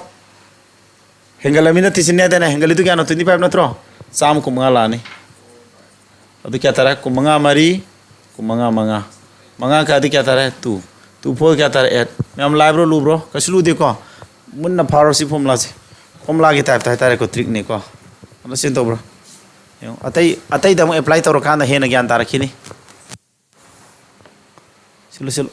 ꯍꯦꯟꯒꯠꯂꯃꯤꯅ ꯇꯤꯁꯤꯟꯅꯤ ꯍꯥꯏꯗꯥꯏꯅꯦ? ꯍꯦꯟꯒꯠꯂꯤꯗꯨ ꯀꯌꯥꯅꯣ? Twenty five ꯅꯠꯇ꯭ꯔꯣ? ꯆꯥꯝꯃ ꯀꯨꯟꯃꯉꯥ ꯂꯥꯛꯑꯅꯤ꯫ ꯑꯗꯨ ꯀꯌꯥ ꯇꯥꯔꯦ? ꯀꯨꯟꯃꯉꯥ ꯃꯔꯤ, ꯀꯨꯟꯃꯉꯥ ꯃꯉꯥ꯫ ꯃꯉꯥ ꯀꯥꯗꯤ ꯀꯌꯥ ꯇꯥꯔꯦ? Two꯫ Two four ꯀꯌꯥ ꯇꯥꯔꯦ? Eight꯫ ꯃꯌꯥꯝ ꯂꯥꯏꯕ꯭ꯔꯣ, ꯂꯨꯕ꯭ꯔꯣ? ꯀꯩꯁꯨ ꯂꯨꯗꯦꯀꯣ꯫ ꯃꯨꯟꯅ ꯐꯥꯔꯣ ꯁꯤ formulaꯁꯦ꯫ Formulaꯒꯤ typeꯇ ꯍꯥꯏꯇꯥꯔꯦꯀꯣ, trickꯅꯤꯀꯣ꯫ ꯑꯗꯣ ꯁꯤ ꯇꯧꯕ꯭ꯔꯣ? ꯌꯦꯡꯉꯣ꯫ ꯑꯇꯩ, ꯑꯇꯩꯗ ꯑꯃꯨꯛ apply ꯇꯧꯔꯀꯥꯟꯗ ꯍꯦꯟꯅ ꯒ꯭ꯌꯥꯟ ꯇꯥꯔꯛꯈꯤꯅꯤ꯫ ꯁꯤꯜꯂꯨ, ꯁꯤꯜꯂꯨ꯫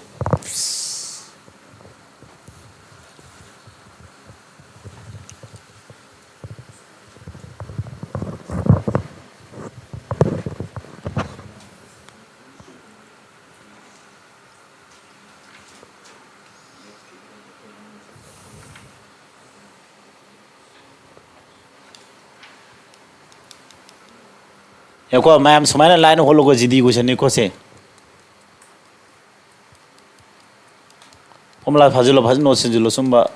ꯌꯦꯡꯉꯨꯀꯣ, ꯃꯌꯥꯝ ꯁꯨꯃꯥꯏꯅ line ꯍꯣꯠꯂꯨꯀꯣ, GD questionꯅꯤꯀꯣ ꯁꯦ꯫ Formula ꯐꯥꯖꯤꯜꯂꯣ, ꯐꯖꯅ ꯅꯣꯠ ꯁꯤꯟꯖꯤꯜꯂꯣ꯫ ꯁꯨꯝꯕ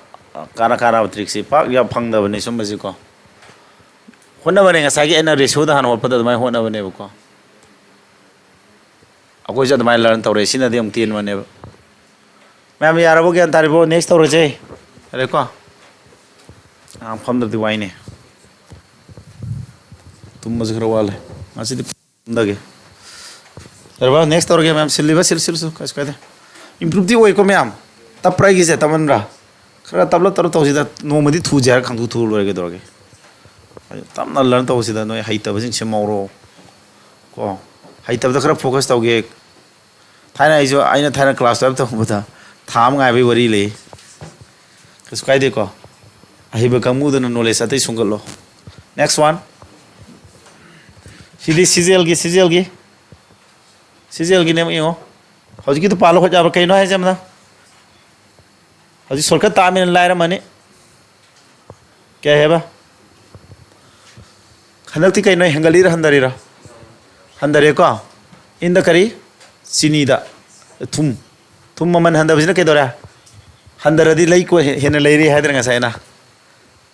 ꯀꯥꯟꯅ ꯀꯥꯟꯅꯕ trickꯁꯤ ꯄꯥꯛ ꯌꯥꯝ ꯐꯪꯗꯕꯅꯤ ꯁꯨꯝꯕꯁꯤꯀꯣ꯫ ꯍꯣꯠꯅꯕꯅꯦ, ꯉꯁꯥꯏꯒꯤ ꯑꯩꯅ ratioꯗ ꯍꯥꯟꯅ ꯍꯣꯠꯄꯗ ꯑꯗꯨꯃꯥꯏꯅ ꯍꯣꯠꯅꯕꯅꯦꯕꯀꯣ꯫ ꯑꯩꯈꯣꯏꯁꯨ ꯑꯗꯨꯃꯥꯏꯅ learn ꯇꯧꯔꯛꯑꯦ꯫ ꯁꯤꯅꯗꯤ ꯑꯃꯨꯛ ꯇꯦꯟꯕꯅꯦꯕ꯫ ꯃꯌꯥꯝ ꯌꯥꯔꯕꯣ? ꯒ꯭ꯌꯥꯟ ꯇꯥꯔꯤꯕꯣ? Next ꯇꯧꯔꯁꯦ꯫ ꯌꯥꯔꯦꯀꯣ? ꯉꯥꯏꯍꯥꯛ ꯐꯝꯗ꯭ꯔꯗꯤ ꯋꯥꯏꯅꯦ꯫ ꯇꯨꯝꯕꯁꯨ ꯈꯔ ꯋꯥꯠꯂꯦ꯫ ꯉꯁꯤꯗꯤ ꯐꯝꯗꯒꯦ꯫ ꯌꯥꯔꯕ? Next ꯇꯧꯔꯒꯦ, ꯃꯌꯥꯝ꯫ ꯁꯤꯜꯂꯤꯕ? ꯁꯤꯜ, ꯁꯤꯜꯁꯨ, ꯀꯩꯁꯨ ꯀꯥꯏꯗꯦ꯫ Improve ꯇꯤ ꯑꯣꯏꯀꯣ, ꯃꯌꯥꯝ? ꯇꯞꯄ꯭ꯔꯥ ꯑꯩꯒꯤꯁꯦ? ꯇꯞꯃꯟꯕ꯭ꯔꯥ? ꯈꯔ ꯇꯞꯂꯞ ꯇꯞꯂꯞ ꯇꯧꯁꯤꯗ, ꯅꯣꯡꯃꯗꯤ ꯊꯨꯁꯦ ꯍꯥꯏꯔ ꯈꯪꯊꯨ ꯊꯨꯔ ꯂꯣꯏꯔꯦ, ꯀꯩꯗꯧꯔꯒꯦ? ꯇꯞꯅ learn ꯇꯧꯁꯤꯗ, ꯅꯣꯏ ꯍꯩꯇꯕꯁꯤꯡ ꯁꯦꯝꯍꯧꯔꯣ꯫ ꯀꯣ, ꯍꯩꯇꯕꯗ ꯈꯔ focus ꯇꯧꯒꯦ꯫ ꯊꯥꯏꯅ ꯑꯩꯁꯨ, ꯑꯩꯅ ꯊꯥꯏꯅ class twelve ꯇꯧꯕꯗ ꯊꯥ ꯑꯃ ꯉꯥꯏꯕꯒꯤ ꯋꯥꯔꯤ ꯂꯩ꯫ ꯀꯩꯁꯨ ꯀꯥꯏꯗꯦꯀꯣ꯫ ꯑꯍꯩꯕ ꯀꯥꯡꯕꯨꯗꯨꯅ knowledge ꯑꯇꯩ ꯁꯨꯝꯒꯠꯂꯣ꯫ Next one꯫ ꯁꯤꯗꯤ CGL ꯒꯤ, CGL ꯒꯤ꯫ CGL ꯒꯤꯅꯦ ꯑꯃꯨꯛ ꯌꯦꯡꯉꯣ꯫ ꯍꯧꯖꯤꯛꯀꯤꯗꯨ ꯄꯥꯜꯂꯣ, ꯈꯣꯠ ꯌꯥꯕ꯭ꯔꯥ? ꯀꯩꯅꯣ ꯍꯥꯏꯁꯦ ꯑꯃꯅ? ꯍꯧꯖꯤꯛ shortcut ꯇꯥꯛꯑꯃꯤꯅ ꯂꯥꯏꯔꯝꯃꯅꯤ꯫ ꯀꯩ ꯍꯥꯏꯕ? ꯍꯟꯗꯛꯇꯤ ꯀꯩꯅꯣ, ꯍꯦꯟꯒꯠꯂꯤꯔ ꯍꯟꯊꯔꯤꯔ? ꯍꯟꯊꯔꯦꯀꯣ꯫ ꯏꯟꯗ ꯀꯔꯤ? ꯆꯤꯅꯤꯗ꯫ ꯊꯨꯝ꯫ ꯊꯨꯝ ꯃꯃꯜ ꯍꯟꯊꯕꯁꯤꯅ ꯀꯩꯗꯧꯔꯦ? ꯍꯟꯊꯔꯗꯤ ꯂꯩ ꯀꯣ-, ꯍꯦꯟꯅ ꯂꯩꯔꯤ ꯍꯥꯏꯗ꯭ꯔꯥ ꯉꯁꯥꯏ ꯑꯩꯅ?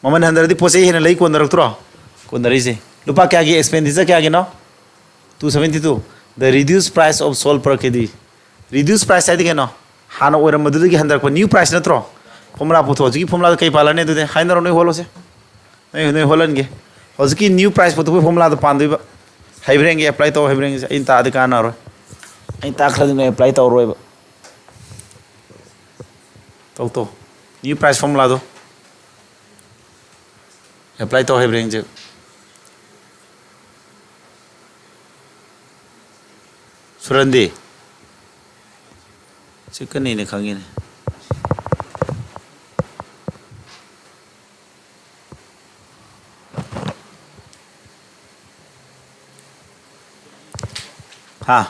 ꯃꯃꯜ ꯍꯟꯊꯔꯗꯤ ꯄꯣꯠ ꯆꯩ ꯍꯦꯟꯅ ꯂꯩ ꯀꯣꯟꯅꯔꯛꯇ꯭ꯔꯣ? ꯀꯣꯟꯅꯔꯤꯁꯦ꯫ ꯂꯨꯄꯥ ꯀꯌꯥꯒꯤ expenditure ꯀꯌꯥꯒꯤꯅꯣ? Two seventy two꯫ The reduced price of salt per K G꯫ Reduced price ꯍꯥꯏꯗꯤ ꯀꯩꯅꯣ? ꯍꯥꯟꯅ ꯑꯣꯏꯔꯝꯕꯗꯨꯗꯒꯤ ꯍꯟꯊꯔꯛꯄ, new price ꯅꯠꯇ꯭ꯔꯣ? Formula ꯄꯨꯊꯣꯛꯑꯣ꯫ ꯍꯧꯖꯤꯛꯀꯤ formula ꯗꯣ ꯀꯩ ꯄꯥꯜꯂꯅꯤ ꯑꯗꯨꯗꯤ? ꯍꯥꯏꯅꯔꯣ, ꯅꯣꯏ ꯍꯣꯠꯂꯣꯁꯦ꯫ ꯅꯣꯏ, ꯅꯣꯏ ꯍꯣꯠꯍꯟꯒꯦ꯫ ꯍꯧꯖꯤꯛꯀꯤ new price ꯄꯨꯊꯣꯛꯄꯒꯤ formula ꯗꯣ ꯄꯥꯟꯗꯣꯏꯕ꯫ ꯍꯩꯕ꯭ꯔꯥ ꯌꯦꯡꯒꯦ, apply ꯇꯧ ꯍꯩꯕ꯭ꯔꯥ ꯌꯦꯡꯒꯦ꯫ ꯑꯩꯅ ꯇꯥꯛꯑꯗꯤ ꯀꯥꯟꯅꯔꯣꯏ꯫ ꯑꯩꯅ ꯇꯥꯛꯈ꯭ꯔꯗꯤ ꯅꯣꯏ apply ꯇꯧꯔꯣꯏꯕ꯫ ꯇꯧ, ꯇꯧ꯫ New price formula ꯗꯣ꯫ Apply ꯇꯧ ꯍꯩꯕ꯭ꯔꯥ ꯌꯦꯡꯁꯦ꯫ ꯁꯨꯔꯟꯗꯤ? ꯆꯤꯛꯀꯅꯤꯅꯦ, ꯈꯪꯉꯤꯅꯦ꯫ ꯍꯥ?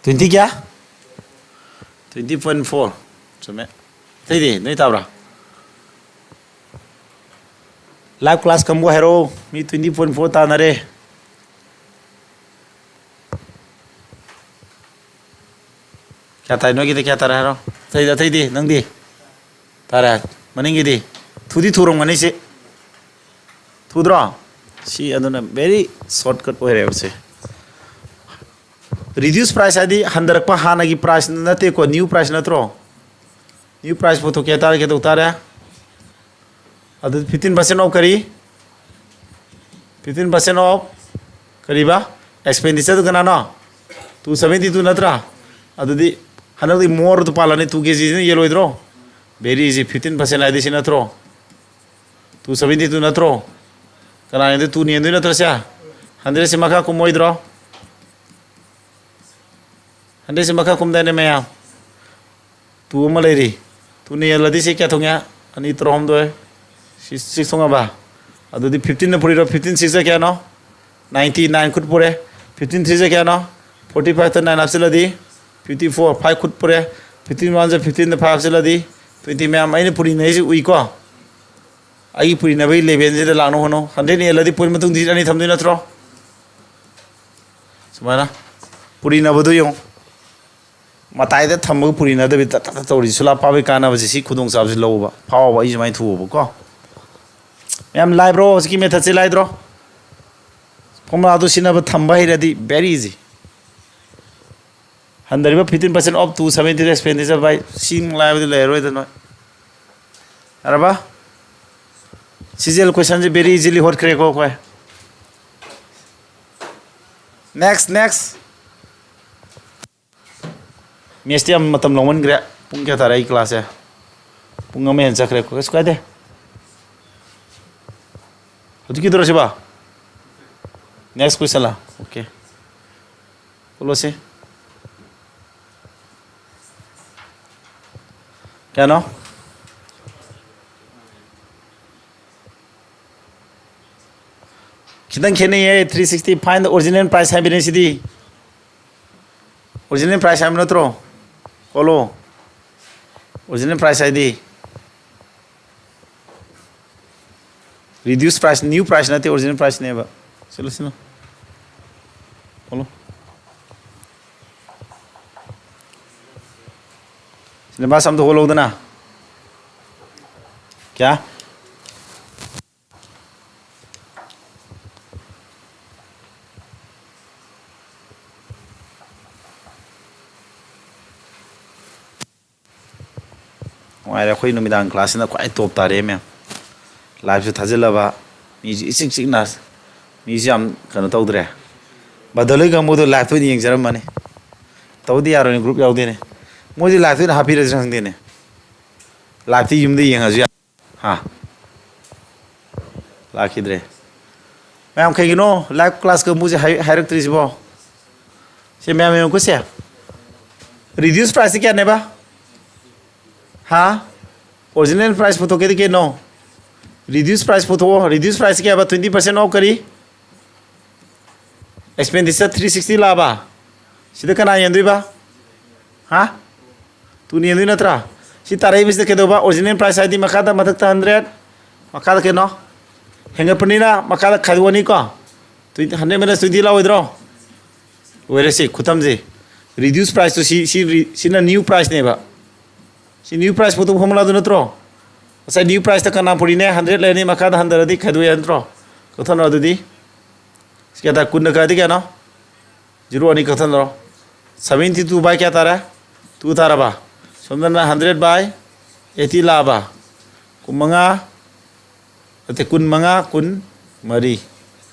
Twenty ꯀꯌꯥ? Twenty point four꯫ ꯆꯨꯝꯃꯦ꯫ ꯑꯇꯩꯗꯤ ꯅꯣꯏ ꯇꯥꯕ꯭ꯔꯥ? Live class ꯀꯥꯡꯕꯨ ꯍꯥꯏꯔꯛꯑꯣ꯫ ꯃꯤ twenty point four ꯇꯥꯅꯔꯦ꯫ ꯀꯌꯥ ꯇꯥꯏ? ꯅꯣꯏꯒꯤꯗꯤ ꯀꯌꯥ ꯇꯥꯔꯦ ꯍꯥꯏꯔꯣ? ꯑꯇꯩꯗꯤ, ꯑꯇꯩꯗꯤ, ꯅꯪꯗꯤ? ꯇꯥꯔꯦ꯫ ꯃꯅꯤꯡꯒꯤꯗꯤ? ꯊꯨꯗꯤ ꯊꯨꯔꯝꯒꯅꯤ ꯁꯤ꯫ ꯊꯨꯗ꯭ꯔꯣ? ꯁꯤ ꯑꯗꯨꯅ very shortcut ꯑꯣꯏꯔꯦꯕ ꯁꯦ꯫ Reduce price ꯍꯥꯏꯗꯤ ꯍꯟꯊꯔꯛꯄ, ꯍꯥꯟꯅꯒꯤ price ꯅꯠꯇꯦꯀꯣ, new price ꯅꯠꯇ꯭ꯔꯣ? New price ꯄꯨꯊꯣꯛꯀꯦ ꯍꯥꯏꯇꯥꯔꯦ, ꯀꯩꯗꯧ ꯇꯥꯔꯦ? ꯑꯗꯨ fifteen percent of ꯀꯔꯤ? Fifteen percent of ꯀꯔꯤꯕ? Expenditure ꯗꯨ ꯀꯅꯥꯅꯣ? Two seventy two ꯅꯠꯇ꯭ꯔꯥ? ꯑꯗꯨꯗꯤ ꯍꯟꯗꯛꯇꯤ more ꯗꯨ ꯄꯥꯜꯂꯅꯤ, two K G ꯁꯤꯅ ꯌꯦꯜꯂꯣꯏꯗ꯭ꯔꯣ? Very easy, fifteen percent ꯍꯥꯏꯗꯤ ꯁꯤ ꯅꯠꯇ꯭ꯔꯣ? Two seventy two ꯅꯠꯇ꯭ꯔꯣ? ꯀꯅꯥꯅꯗꯤ two ꯅꯦꯟꯗꯣꯏ ꯅꯠꯇ꯭ꯔꯣ ꯁꯦ? Hundred ꯁꯤ ꯃꯈꯥ ꯀꯨꯝꯃꯣꯏꯗ꯭ꯔꯣ? Hundred ꯁꯤ ꯃꯈꯥ ꯀꯨꯝꯗꯥꯏꯅꯦ ꯃꯌꯥꯝ? Two ꯑꯃ ꯂꯩꯔꯤ꯫ Two ꯅ ꯌꯦꯜꯂꯗꯤ ꯁꯤ ꯀꯌꯥ ꯊꯣꯡꯉꯦ? ꯑꯅꯤ ꯇꯔꯥꯍꯨꯝꯗꯣꯏ꯫ ꯁꯤ six ꯊꯣꯡꯉꯕ? ꯑꯗꯨꯗꯤ fifteen ꯅ ꯄꯨꯔꯤꯔꯣ? Fifteen six ꯀꯌꯥꯅꯣ? Ninety nine ꯈꯨꯠ ꯄꯨꯔꯦ꯫ Fifteen three ꯀꯌꯥꯅꯣ? Forty five ꯇ nine ꯍꯥꯞꯆꯤꯜꯂꯗꯤ fifty four, five ꯈꯨꯠ ꯄꯨꯔꯦ꯫ Fifteen one ꯗ fifteen ꯗ five ꯍꯥꯞꯆꯤꯜꯂꯗꯤ twenty꯫ ꯃꯌꯥꯝ ꯑꯩꯅ ꯄꯨꯔꯤꯅꯩꯁꯤ ꯎꯏꯀꯣ? ꯑꯩꯒꯤ ꯄꯨꯔꯤꯅꯕꯒꯤ level ꯁꯤꯗ ꯂꯥꯛꯅꯕ ꯍꯣꯠꯅꯧ꯫ Hundred ꯌꯦꯜꯂꯗꯤ ꯄꯨꯔꯤ ꯃꯇꯨꯡ digit ꯑꯅꯤ ꯊꯝꯗꯣꯏ ꯅꯠꯇ꯭ꯔꯣ? ꯁꯨꯃꯥꯏꯅ ꯄꯨꯔꯤꯅꯕꯗꯨ ꯌꯦꯡꯉꯨ꯫ ꯃꯇꯥꯏꯗ ꯊꯝꯃꯒ ꯄꯨꯔꯤꯅꯗꯕꯤ ꯇꯠ ꯇꯠ ꯇꯠ ꯇꯧꯔꯤ꯫ ꯁꯨꯂꯥ ꯄꯥꯕꯒꯤ ꯀꯥꯟꯅꯕꯁꯤ, ꯁꯤ ꯈꯨꯗꯣꯡꯆꯥꯕꯁꯤ ꯂꯧꯕ꯫ ꯐꯥꯎꯕ ꯑꯩ ꯁꯨꯃꯥꯏꯅ ꯊꯨꯕꯀꯣ꯫ ꯃꯌꯥꯝ ꯂꯥꯏꯕ꯭ꯔꯣ? ꯍꯧꯖꯤꯛꯀꯤ method ꯁꯤ ꯂꯥꯏꯗ꯭ꯔꯣ? Formula ꯗꯨ ꯁꯤꯖꯤꯟꯅꯕ ꯊꯝꯕ ꯍꯩꯔꯗꯤ very easy꯫ ꯍꯟꯊꯔꯤꯕ fifteen percent of two seventy expenditure by, ꯁꯤ ꯂꯥꯏꯕꯗꯤ ꯂꯩꯔꯔꯣꯏꯗ ꯅꯣꯏ꯫ ꯌꯥꯔꯕ? ꯁꯤꯖꯦꯜ question ꯁꯤ very easily ꯍꯣꯠꯈ꯭ꯔꯦꯀꯣ ꯑꯩꯈꯣꯏ꯫ Next, next꯫ Maths ꯇꯤ ꯌꯥꯝ ꯃꯇꯝ ꯂꯧꯃꯟꯈ꯭ꯔꯦ꯫ ꯄꯨꯡ ꯀꯌꯥ ꯇꯥꯔꯦ ꯑꯩ class ꯁꯦ? ꯄꯨꯡ ꯑꯃ ꯍꯦꯟꯅ ꯆꯠꯈ꯭ꯔꯦ꯫ ꯀꯩꯁꯨ ꯀꯥꯏꯗꯦ꯫ ꯍꯧꯖꯤꯛꯀꯤꯗꯨꯔꯣ ꯁꯤꯕꯣ? Next question ꯂꯥ? Okay꯫ ꯊꯣꯛꯂꯛꯑꯣꯁꯤ꯫ ꯀꯌꯥꯅꯣ? ꯈꯤꯇꯪ ꯈꯦꯠꯅꯩꯌꯦ꯫ Three sixty, find the original price ꯍꯥꯏꯕꯅꯦ ꯁꯤꯗꯤ꯫ Original price ꯍꯥꯏꯕ ꯅꯠꯇ꯭ꯔꯣ? ꯍꯣꯠꯂꯣ꯫ Original price ꯍꯥꯏꯗꯤ reduce price, new price ꯅꯠꯇꯦ, original price ꯅꯦꯕ꯫ ꯁꯤꯜꯂꯨ, ꯁꯤꯜꯂꯨ꯫ ꯍꯣꯠꯂꯣ꯫ Syllabus ꯑꯝꯇ ꯍꯣꯠꯂꯧꯗꯅ꯫ ꯀꯌꯥ? ꯅꯨꯡꯉꯥꯏꯔꯦ꯫ ꯑꯩꯈꯣꯏ ꯅꯨꯃꯤꯗꯥꯡ ꯀ꯭ꯂꯥꯁꯁꯤꯅ ꯈ꯭ꯋꯥꯏ ꯇꯣꯞ ꯇꯥꯔꯦ ꯃꯌꯥꯝ꯫ ꯂꯥꯏꯞꯁꯨ ꯊꯥꯖꯤꯜꯂꯕ, ꯃꯤꯁꯨ ꯏꯆꯤꯛ ꯆꯤꯛꯅ, ꯃꯤꯁꯨ ꯌꯥꯝ ꯀꯩꯅꯣ ꯇꯧꯗ꯭ꯔꯦ꯫ ꯕꯗꯜ ꯍꯣꯏ ꯀꯥꯡꯕꯨꯗꯣ ꯂꯥꯏꯞꯇ ꯑꯣꯏꯅ ꯌꯦꯡꯖꯔꯝꯃꯅꯤ꯫ ꯇꯧꯗꯤ ꯌꯥꯔꯣꯏꯅꯦ, ꯒ꯭ꯔꯨꯞ ꯌꯥꯎꯗꯦꯅꯦ꯫ ꯃꯣꯏꯗꯤ ꯂꯥꯏꯞꯇ ꯑꯣꯏꯅ ꯍꯥꯞꯄꯤꯔꯁꯤꯔ ꯈꯪꯗꯦꯅꯦ꯫ ꯂꯥꯏꯞꯇ ꯌꯨꯝꯗ ꯌꯦꯡꯉꯁꯨ ꯌꯥ-, ꯍꯥ? ꯂꯥꯛꯈꯤꯗ꯭ꯔꯦ꯫ ꯃꯌꯥꯝ ꯀꯩꯒꯤꯅꯣ ꯂꯥꯏꯞ ꯀ꯭ꯂꯥꯁ ꯀꯥꯡꯕꯨꯁꯦ ꯍꯥꯏ-, ꯍꯥꯏꯔꯛꯇ꯭ꯔꯤꯁꯤꯕꯣ? ꯁꯦ ꯃꯌꯥꯝ ꯌꯦꯡꯉꯨꯀꯣ ꯁꯦ꯫ Reduce priceꯁꯦ ꯀꯌꯥꯅꯦꯕ? ꯍꯥ? Original price ꯄꯨꯊꯣꯛꯀꯦꯗꯤ ꯀꯩꯅꯣ? Reduce price ꯄꯨꯊꯣꯛꯑꯣ꯫ Reduce price ꯀꯌꯥꯕ? Twenty percent off ꯀꯔꯤ? Expenditure three sixty ꯂꯥꯛꯑꯕ? ꯁꯤꯗ ꯀꯅꯥ ꯌꯦꯟꯗꯣꯏꯕ? ꯍꯥ? ꯇꯨꯅ ꯌꯦꯟꯗꯣꯏ ꯅꯠꯇ꯭ꯔꯥ? ꯁꯤ ꯇꯥꯔꯛꯏꯕꯁꯤꯗ ꯀꯩꯗꯧꯕ? Original price ꯍꯥꯏꯗꯤ ꯃꯈꯥꯗ, ꯃꯊꯛꯇ hundred, ꯃꯈꯥꯗ ꯀꯩꯅꯣ? ꯍꯦꯟꯒꯠꯄꯅꯤꯅ ꯃꯈꯥꯗ ꯈꯥꯏꯗꯣꯛꯑꯅꯤꯀꯣ? Twenty, hundred minus twenty ꯂꯥꯛꯑꯣꯏꯗ꯭ꯔꯣ? ꯑꯣꯏꯔꯦ ꯁꯤ ꯈꯨꯊꯝꯁꯦ꯫ Reduce priceꯇꯨ ꯁꯤ, ꯁꯤ ꯔꯤ-, ꯁꯤꯅ new priceꯅꯦꯕ꯫ ꯁꯤ new price ꯄꯨꯊꯣꯛꯄ formulaꯗꯨ ꯅꯠꯇ꯭ꯔꯣ? ꯉꯁꯥꯏ new priceꯇ ꯀꯅꯥ ꯄꯨꯔꯤꯅꯦ? Hundred ꯂꯩꯔꯅꯤ, ꯃꯈꯥꯗ ꯍꯟꯊꯔꯗꯤ ꯈꯥꯏꯗꯣꯛꯑꯦ ꯅꯠꯇ꯭ꯔꯣ? ꯀꯛꯊꯠꯅꯔꯣ ꯑꯗꯨꯗꯤ꯫ ꯁꯤ ꯀꯌꯥ ꯇꯥ-, ꯀꯨꯟꯅ ꯀꯛꯑꯗꯤ ꯀꯌꯥꯅꯣ? Zero ꯑꯅꯤ ꯀꯛꯊꯠꯅꯔꯣ꯫ Seventy two by ꯀꯌꯥ ꯇꯥꯔꯦ? Two ꯇꯥꯔꯕ? ꯁꯣꯝꯗꯅ hundred by eighty ꯂꯥꯛꯑꯕ? ꯀꯨꯟꯃꯉꯥ, ꯅꯠꯇꯦ, ꯀꯨꯟꯃꯉꯥ, ꯀꯨꯟꯃꯔꯤ꯫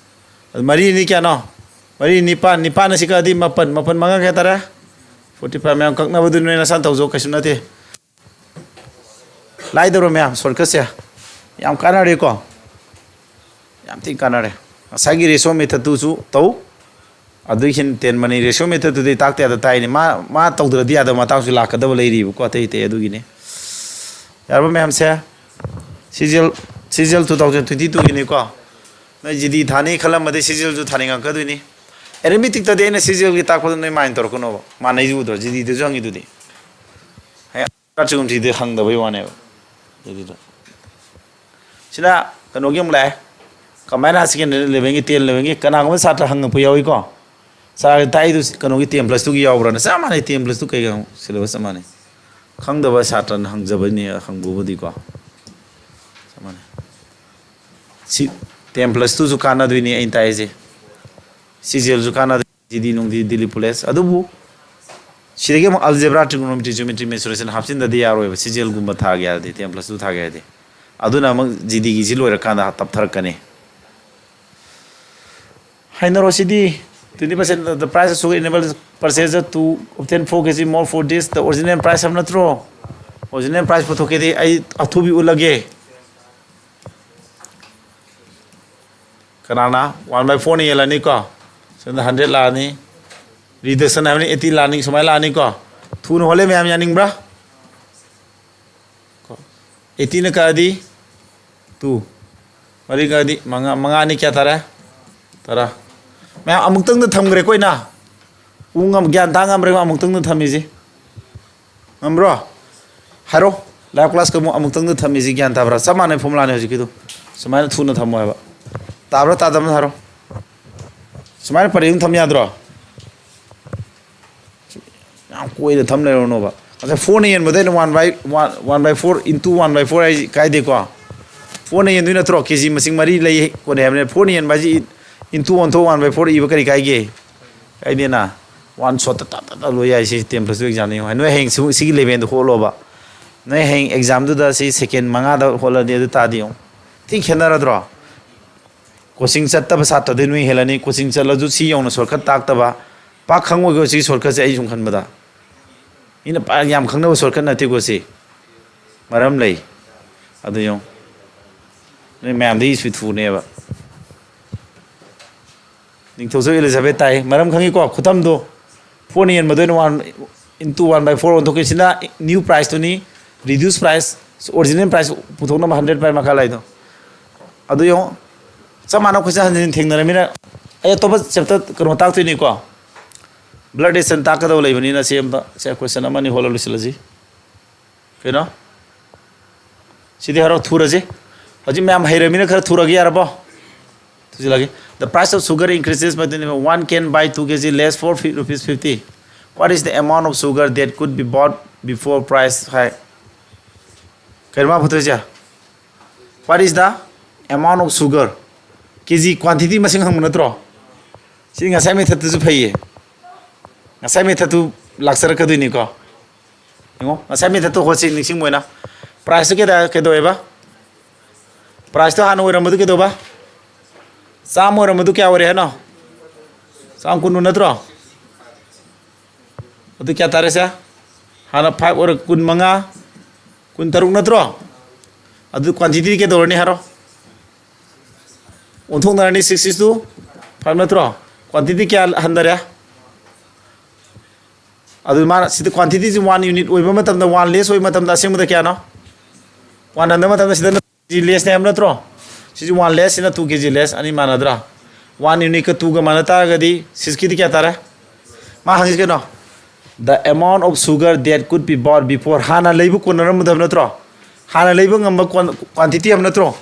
ꯑꯗꯨ ꯃꯔꯤꯅꯤ ꯀꯌꯥꯅꯣ? ꯃꯔꯤ ꯅꯤꯄꯥꯟ, ꯅꯤꯄꯥꯟ ꯑꯁꯤ ꯀꯛꯑꯗꯤ ꯃꯥꯄꯟ, ꯃꯥꯄꯟ ꯃꯉꯥ ꯀꯌꯥ ꯇꯥꯔꯦ? Forty five꯫ ꯃꯌꯥꯝ ꯀꯛꯅꯕꯗꯨ ꯅꯣꯏ ꯅꯁꯥꯅ ꯇꯧꯖꯧ, ꯀꯩꯁꯨ ꯅꯠꯇꯦ꯫ ꯂꯥꯏꯗꯧꯔꯣ ꯃꯌꯥꯝ, shortcutꯁꯦ꯫ ꯌꯥꯝ ꯀꯥꯟꯅꯔꯦꯀꯣ? ꯌꯥꯝ ꯊꯤꯅ ꯀꯥꯟꯅꯔꯦ꯫ ꯉꯁꯥꯏꯒꯤ ratio methodꯇꯨꯁꯨ ꯇꯧ꯫ ꯑꯗꯨꯒꯤ ꯍꯦꯟꯅ ꯇꯦꯟꯕꯅꯤ꯫ Ratio methodꯇꯨꯗꯤ ꯇꯥꯛꯇ ꯌꯥꯗ ꯇꯥꯛꯏꯅꯤ꯫ ꯃꯥ, ꯃꯥ ꯇꯧꯗ꯭ꯔꯗꯤ ꯌꯥꯗꯕ ꯃꯇꯥꯡꯁꯨ ꯂꯥꯛꯀꯗꯕ ꯂꯩꯔꯤꯕꯀꯣ, ꯑꯇꯩ ꯑꯇꯩ ꯑꯗꯨꯒꯤꯅꯤ꯫ ꯌꯥꯔꯕ ꯃꯌꯥꯝꯁꯦ? ꯁꯤꯖꯦꯜ, ꯁꯤꯖꯦꯜ two thousand twenty twoꯒꯤꯅꯤꯀꯣ꯫ ꯅꯣꯏ ꯖꯤꯗꯤ ꯊꯥꯅꯤ ꯈꯜꯂꯝꯃꯗꯤ ꯁꯤꯖꯦꯜꯁꯨ ꯊꯥꯅꯤꯡꯉꯛꯀꯗꯣꯏꯅꯤ꯫ Arithmeticꯇꯗꯤ ꯑꯩꯅ ꯁꯤꯖꯦꯜꯒꯤ ꯇꯥꯛꯄꯗ ꯅꯣꯏ mind ꯇꯧꯔꯛꯀꯅꯣꯕ꯫ ꯃꯥꯟꯅꯩꯁꯦ ꯎꯗ꯭ꯔꯣ? ꯖꯤꯗꯤꯗꯁꯨ ꯍꯪꯉꯤꯗꯨꯗꯤ꯫ ꯍꯌꯦꯡ ꯆꯨꯝꯁꯤꯗꯤ ꯍꯪꯗꯕꯩ ꯋꯥꯅꯦꯕ꯫ ꯖꯤꯗꯤꯗ꯫ ꯁꯤꯅ ꯀꯩꯅꯣꯒꯤ ꯑꯃꯨꯛ ꯂꯥꯛꯑꯦ꯫ Combined higher secondary elevenꯒꯤ, ten elevenꯒꯤ ꯀꯅꯥꯒꯨꯝꯕ ꯁꯥꯇ꯭ꯔ ꯍꯪꯉꯛꯄ ꯌꯥꯎꯏꯀꯣ꯫ ꯁꯥꯔ ꯇꯥꯛꯏꯗꯨ ꯀꯩꯅꯣꯒꯤ ten plus twoꯒꯤ ꯌꯥꯎꯕ꯭ꯔꯥꯅ? ꯆꯞ ꯃꯥꯟꯅꯩ, ten plus two ꯀꯩꯒ syllabus ꯆꯞ ꯃꯥꯟꯅꯩ꯫ ꯈꯪꯗꯕ ꯁꯥꯇ꯭ꯔꯅ ꯍꯪꯖꯕꯅꯤ ꯍꯪꯕꯕꯨꯗꯤꯀꯣ꯫ ꯆꯞ ꯃꯥꯟꯅꯩ꯫ ꯁꯤ ten plus twoꯁꯨ ꯀꯥꯟꯅꯗꯣꯏꯅꯤ ꯑꯩꯅ ꯇꯥꯛꯏꯁꯦ꯫ ꯁꯤꯖꯦꯜꯁꯨ ꯀꯥꯟꯅꯗꯣꯏꯅꯤ, ꯖꯤꯗꯤ ꯅꯨꯡꯗꯤ, ꯗꯤꯜꯂꯤ ꯄꯨꯂꯤꯁ꯫ ꯑꯗꯨꯕꯨ ꯁꯤꯗꯒꯤ ꯑꯃꯨꯛ algebra, trigonometry, geometry, mensuration ꯍꯥꯞꯆꯤꯟꯗꯗꯤ ꯌꯥꯔꯣꯏꯕ, ꯁꯤ ꯖꯦꯜꯒꯨꯝꯕ ꯊꯥꯒꯦ ꯍꯥꯏꯔꯗꯤ, ten plus two ꯊꯥꯒꯦ ꯍꯥꯏꯔꯗꯤ꯫ ꯑꯗꯨꯅ ꯑꯃꯨꯛ ꯖꯤꯗꯤꯒꯤꯁꯤ ꯂꯣꯏꯔꯀꯥꯟꯗ ꯇꯞꯊꯔꯛꯀꯅꯤ꯫ ꯍꯥꯏꯅꯔꯣ ꯁꯤꯗꯤ꯫ Twenty percent the price of sugar enable purchaser to obtain four K G more for this, the original price ꯍꯥꯏꯕ ꯅꯠꯇ꯭ꯔꯣ? Original price ꯄꯨꯊꯣꯛꯀꯦꯗꯤ ꯑꯩ ꯑꯊꯨꯕꯤ ꯎꯠꯂꯒꯦ꯫ ꯀꯅꯥꯅ? One by fourꯅ ꯌꯦꯜꯂꯅꯤꯀꯣ꯫ ꯁꯣꯝꯗ hundred ꯂꯥꯛꯑꯅꯤ꯫ Reduction ꯍꯥꯏꯕꯅꯤ, eighty ꯂꯥꯛꯑꯅꯤ, ꯁꯨꯃꯥꯏꯅ ꯂꯥꯛꯑꯅꯤꯀꯣ꯫ ꯊꯨꯅ ꯍꯣꯜꯂꯦ ꯃꯌꯥꯝ, ꯌꯥꯅꯤꯡꯕ꯭ꯔꯥ? Eightꯅ ꯀꯛꯑꯗꯤ two, ꯃꯔꯤ ꯀꯛꯑꯗꯤ ꯃꯉꯥ, ꯃꯉꯥ ꯑꯅꯤ ꯀꯌꯥ ꯇꯥꯔꯦ? ꯇꯔꯥ꯫ ꯃꯌꯥꯝ ꯑꯃꯨꯛꯇꯪꯗ ꯊꯝꯈ꯭ꯔꯦꯀꯣ ꯑꯩꯅ꯫ ꯎ ꯉꯝ-, ꯒ꯭ꯌꯥꯟ ꯇꯥ ꯉꯝꯕ꯭ꯔꯥ ꯑꯃꯨꯛꯇꯪꯗ ꯊꯝꯃꯤꯁꯦ? ꯉꯝꯕ꯭ꯔꯣ? ꯍꯥꯏꯔꯣ꯫ Live classꯀ ꯑꯃꯨꯛ ꯑꯃꯨꯛꯇꯪꯗ ꯊꯝꯃꯤꯁꯤ ꯒ꯭ꯌꯥꯟ ꯇꯥꯕ꯭ꯔꯥ? ꯆꯞ ꯃꯥꯟꯅꯩ formulaꯅꯤ ꯍꯧꯖꯤꯛꯀꯤꯗꯣ꯫ ꯁꯨꯃꯥꯏꯅ ꯊꯨꯅ ꯊꯝꯃꯣ ꯍꯥꯏꯕ꯫ ꯇꯥꯕ꯭ꯔꯥ ꯇꯥꯗꯕ꯭ꯔꯥ ꯍꯥꯏꯔꯣ꯫ ꯁꯨꯃꯥꯏꯅ ꯄꯔꯦꯡ ꯑꯃ ꯊꯝ ꯌꯥꯗ꯭ꯔꯣ? ꯌꯥꯝ ꯀꯣꯏꯅ ꯊꯝ ꯂꯩꯔꯨꯅꯣꯕ꯫ ꯉꯁꯥꯏ fourꯅ ꯌꯦꯟꯕꯗ ꯑꯩꯅ one by, one, one by four into one by four ꯍꯥꯏꯁꯤ ꯀꯥꯏꯗꯦꯀꯣ? Fourꯅ ꯌꯦꯟꯗꯣꯏ ꯅꯠꯇ꯭ꯔꯣ? KG ꯃꯁꯤꯡ ꯃꯔꯤ ꯂꯩ ꯀꯣꯟꯅꯩ ꯍꯥꯏꯕꯅꯤꯅ fourꯅ ꯌꯦꯟꯕ ꯍꯥꯏꯁꯤ into ꯑꯣꯟꯊꯣꯛ one by four ꯏꯕ ꯀꯔꯤ ꯀꯥꯏꯒꯦ? ꯀꯥꯏꯗꯦꯅ꯫ One shotꯇ ꯇꯥ ꯇꯥ ꯇꯥ ꯂꯣꯏ ꯌꯥꯏ ꯁꯤ ten plus two examꯅ ꯌꯦꯡꯉꯨ꯫ ꯅꯣꯏ ꯍꯌꯦꯡ ꯁꯤ-, ꯁꯤꯒꯤ levelꯗ ꯍꯣꯠꯂꯣꯕ꯫ ꯅꯣꯏ ꯍꯌꯦꯡ examꯗꯨꯗ ꯁꯤ second ꯃꯉꯥꯗ ꯍꯣꯠꯂꯗꯤ ꯑꯗꯨ ꯇꯥꯗꯤ ꯌꯦꯡꯉꯨ꯫ ꯊꯤ ꯈꯦꯠꯅꯔꯗ꯭ꯔꯣ? Coaching ꯆꯠꯇꯕ ꯁꯥꯇ꯭ꯔꯗꯤ ꯅꯣꯏ ꯍꯦꯜꯂꯅꯤ, coaching ꯆꯠꯂꯁꯨ ꯁꯤ ꯌꯧꯅ shortcut ꯇꯥꯛꯇꯕ꯫ ꯄꯥꯛ ꯈꯪꯉꯣꯏꯀꯣ ꯁꯤ shortcutꯁꯦ ꯑꯩ ꯁꯨꯝ ꯈꯟꯕꯗ꯫ ꯃꯤꯅ ꯄꯥꯛ ꯌꯥꯝ ꯈꯪꯅꯕ shortcut ꯅꯠꯇꯦꯀꯣ ꯁꯤ꯫ ꯃꯔꯝ ꯂꯩ꯫ ꯑꯗꯨ ꯌꯦꯡꯉꯨ꯫ ꯅꯣꯏ ꯃꯌꯥꯝꯗꯒꯤ speed ꯊꯨꯅꯦꯕ꯫ ꯅꯤꯡꯊꯧꯖꯝ ꯏꯂꯤꯖꯥꯕꯦꯊ ꯇꯥꯏ꯫ ꯃꯔꯝ ꯈꯪꯉꯤꯀꯣ? ꯈꯨꯊꯝꯗꯣ꯫ Fourꯅ ꯌꯦꯟꯕꯗꯣ ꯑꯩꯅ one into one by four ꯑꯣꯟꯊꯣꯛꯈꯤꯁꯤꯅ new priceꯇꯨꯅꯤ꯫ Reduced price, original price ꯄꯨꯊꯣꯛꯅꯕ hundred by ꯃꯈꯥ ꯂꯥꯏꯗꯣ꯫ ꯑꯗꯨ ꯌꯦꯡꯉꯣ꯫ ꯆꯞ ꯃꯥꯟꯅꯕ question ꯍꯟꯖꯤꯟ ꯍꯟꯖꯤꯟ ꯊꯦꯡꯅꯔꯃꯤꯅ ꯑꯩ ꯑꯇꯣꯞꯄ chapter ꯀꯩꯅꯣ ꯇꯥꯛꯇꯣꯏꯅꯤꯀꯣ꯫ Blood relation ꯇꯥꯛꯀꯗꯕ ꯂꯩꯕꯅꯤꯅ ꯁꯤ ꯑꯝꯇ, ꯁꯤ question ꯑꯃꯅꯤ ꯍꯣꯠꯂ ꯂꯣꯏꯁꯤꯜꯂꯁꯤ꯫ ꯀꯩꯅꯣ? ꯁꯤꯗꯤ ꯍꯥꯏꯔꯣ, ꯊꯨꯔꯁꯤ꯫ ꯍꯧꯖꯤꯛ ꯃꯌꯥꯝ ꯍꯩꯔꯃꯤꯅ ꯈꯔ ꯊꯨꯔꯒꯦ, ꯌꯥꯔꯕꯣ? ꯊꯨꯖꯤꯜꯂꯒꯦ꯫ The price of sugar increases by twenty, one can buy two K G less for fi-, rupees fifty. What is the amount of sugar that could be bought before price hike? ꯀꯩꯅꯣ ꯃꯥ ꯄꯨꯊꯣꯛꯏꯁꯦ? What is the amount of sugar? KG quantity ꯃꯁꯤꯡ ꯍꯪꯕ ꯅꯠꯇ꯭ꯔꯣ? ꯁꯤ ꯉꯁꯥꯏ methodꯇꯨꯁꯨ ꯐꯩꯌꯦ꯫ ꯉꯁꯥꯏ methodꯇꯨ ꯂꯥꯛꯆꯔꯛꯀꯗꯣꯏꯅꯤꯀꯣ꯫ ꯌꯦꯡꯉꯣ, ꯉꯁꯥꯏ ꯃꯦꯊꯠꯇꯣ ꯍꯣꯠꯁꯤ ꯅꯤꯡꯁꯤꯡꯕ ꯑꯣꯏꯅ꯫ ꯄ꯭ꯔꯥꯏꯁꯇꯣ ꯀꯩꯗ-, ꯀꯩꯗꯧꯋꯦꯕ? ꯄ꯭ꯔꯥꯏꯁꯇꯣ ꯍꯥꯟꯅ ꯑꯣꯏꯔꯝꯕꯗꯨ ꯀꯩꯗꯧꯕ? ꯆꯥꯝꯃ ꯑꯣꯏꯔꯝꯕꯗꯨ ꯀꯌꯥ ꯑꯣꯏꯔꯦ ꯍꯥꯏꯅꯣ? ꯆꯥꯝꯃ ꯀꯨꯟ ꯅꯠꯇ꯭ꯔꯣ? ꯑꯗꯨ ꯀꯌꯥ ꯇꯥꯔꯦ ꯁꯦ? ꯍꯥꯟꯅ ꯐꯥꯏꯚ ꯑꯣꯏꯔ ꯀꯨꯟ ꯃꯉꯥ, ꯀꯨꯟ ꯇꯔꯨꯛ ꯅꯠꯇ꯭ꯔꯣ? ꯑꯗꯨ ꯀ꯭ꯋꯥꯟꯇꯤꯇꯤ ꯀꯩꯗꯧꯔꯅꯤ ꯍꯥꯏꯔꯣ? ꯑꯣꯟꯊꯣꯛꯅꯔꯅꯤ, ꯁꯤꯛꯁ ꯏꯁ ꯇꯨ ꯐꯥꯏꯚ ꯅꯠꯇ꯭ꯔꯣ? ꯀ꯭ꯋꯥꯟꯇꯤꯇꯤ ꯀꯌꯥ ꯍꯟꯊꯔꯦ? ꯑꯗꯨ ꯃꯥꯅ ꯁꯤꯗ ꯀ꯭ꯋꯥꯟꯇꯤꯇꯤꯁꯤ ꯋꯥꯟ ꯌꯨꯅꯤꯠ ꯑꯣꯏꯕ ꯃꯇꯝꯗ, ꯋꯥꯟ ꯂꯦꯁ ꯑꯣꯏꯕ ꯃꯇꯝꯗ ꯑꯁꯦꯡꯕꯗ ꯀꯌꯥꯅꯣ? ꯋꯥꯟ ꯍꯟꯊꯕ ꯃꯇꯝꯗ ꯁꯤꯗ ꯀꯦ ꯖꯤ ꯂꯦꯁꯅꯦ ꯍꯥꯏꯕ ꯅꯠꯇ꯭ꯔꯣ? ꯁꯤꯁꯨ ꯋꯥꯟ ꯂꯦꯁ, ꯁꯤꯅ ꯇꯨ ꯀꯦ ꯖꯤ ꯂꯦꯁ, ꯑꯅꯤ ꯃꯥꯟꯅꯗ꯭ꯔꯥ? ꯋꯥꯟ ꯌꯨꯅꯤꯠꯀ ꯇꯨꯒ ꯃꯥꯟꯅ ꯇꯥꯔꯒꯗꯤ ꯁꯤꯛꯁꯀꯤꯗꯤ ꯀꯌꯥ ꯇꯥꯔꯦ? ꯃꯥ ꯍꯪꯉꯤꯁꯤ ꯀꯩꯅꯣ? The amount of sugar that could be bought before. ꯍꯥꯟꯅ ꯂꯩꯕ ꯀꯣꯟꯅꯔꯝꯕꯗꯕ ꯅꯠꯇ꯭ꯔꯣ? ꯍꯥꯟꯅ ꯂꯩꯕ ꯉꯝꯕ ꯀ꯭ꯋꯥꯟꯇꯤꯇꯤ ꯍꯥꯏꯕ ꯅꯠꯇ꯭ꯔꯣ?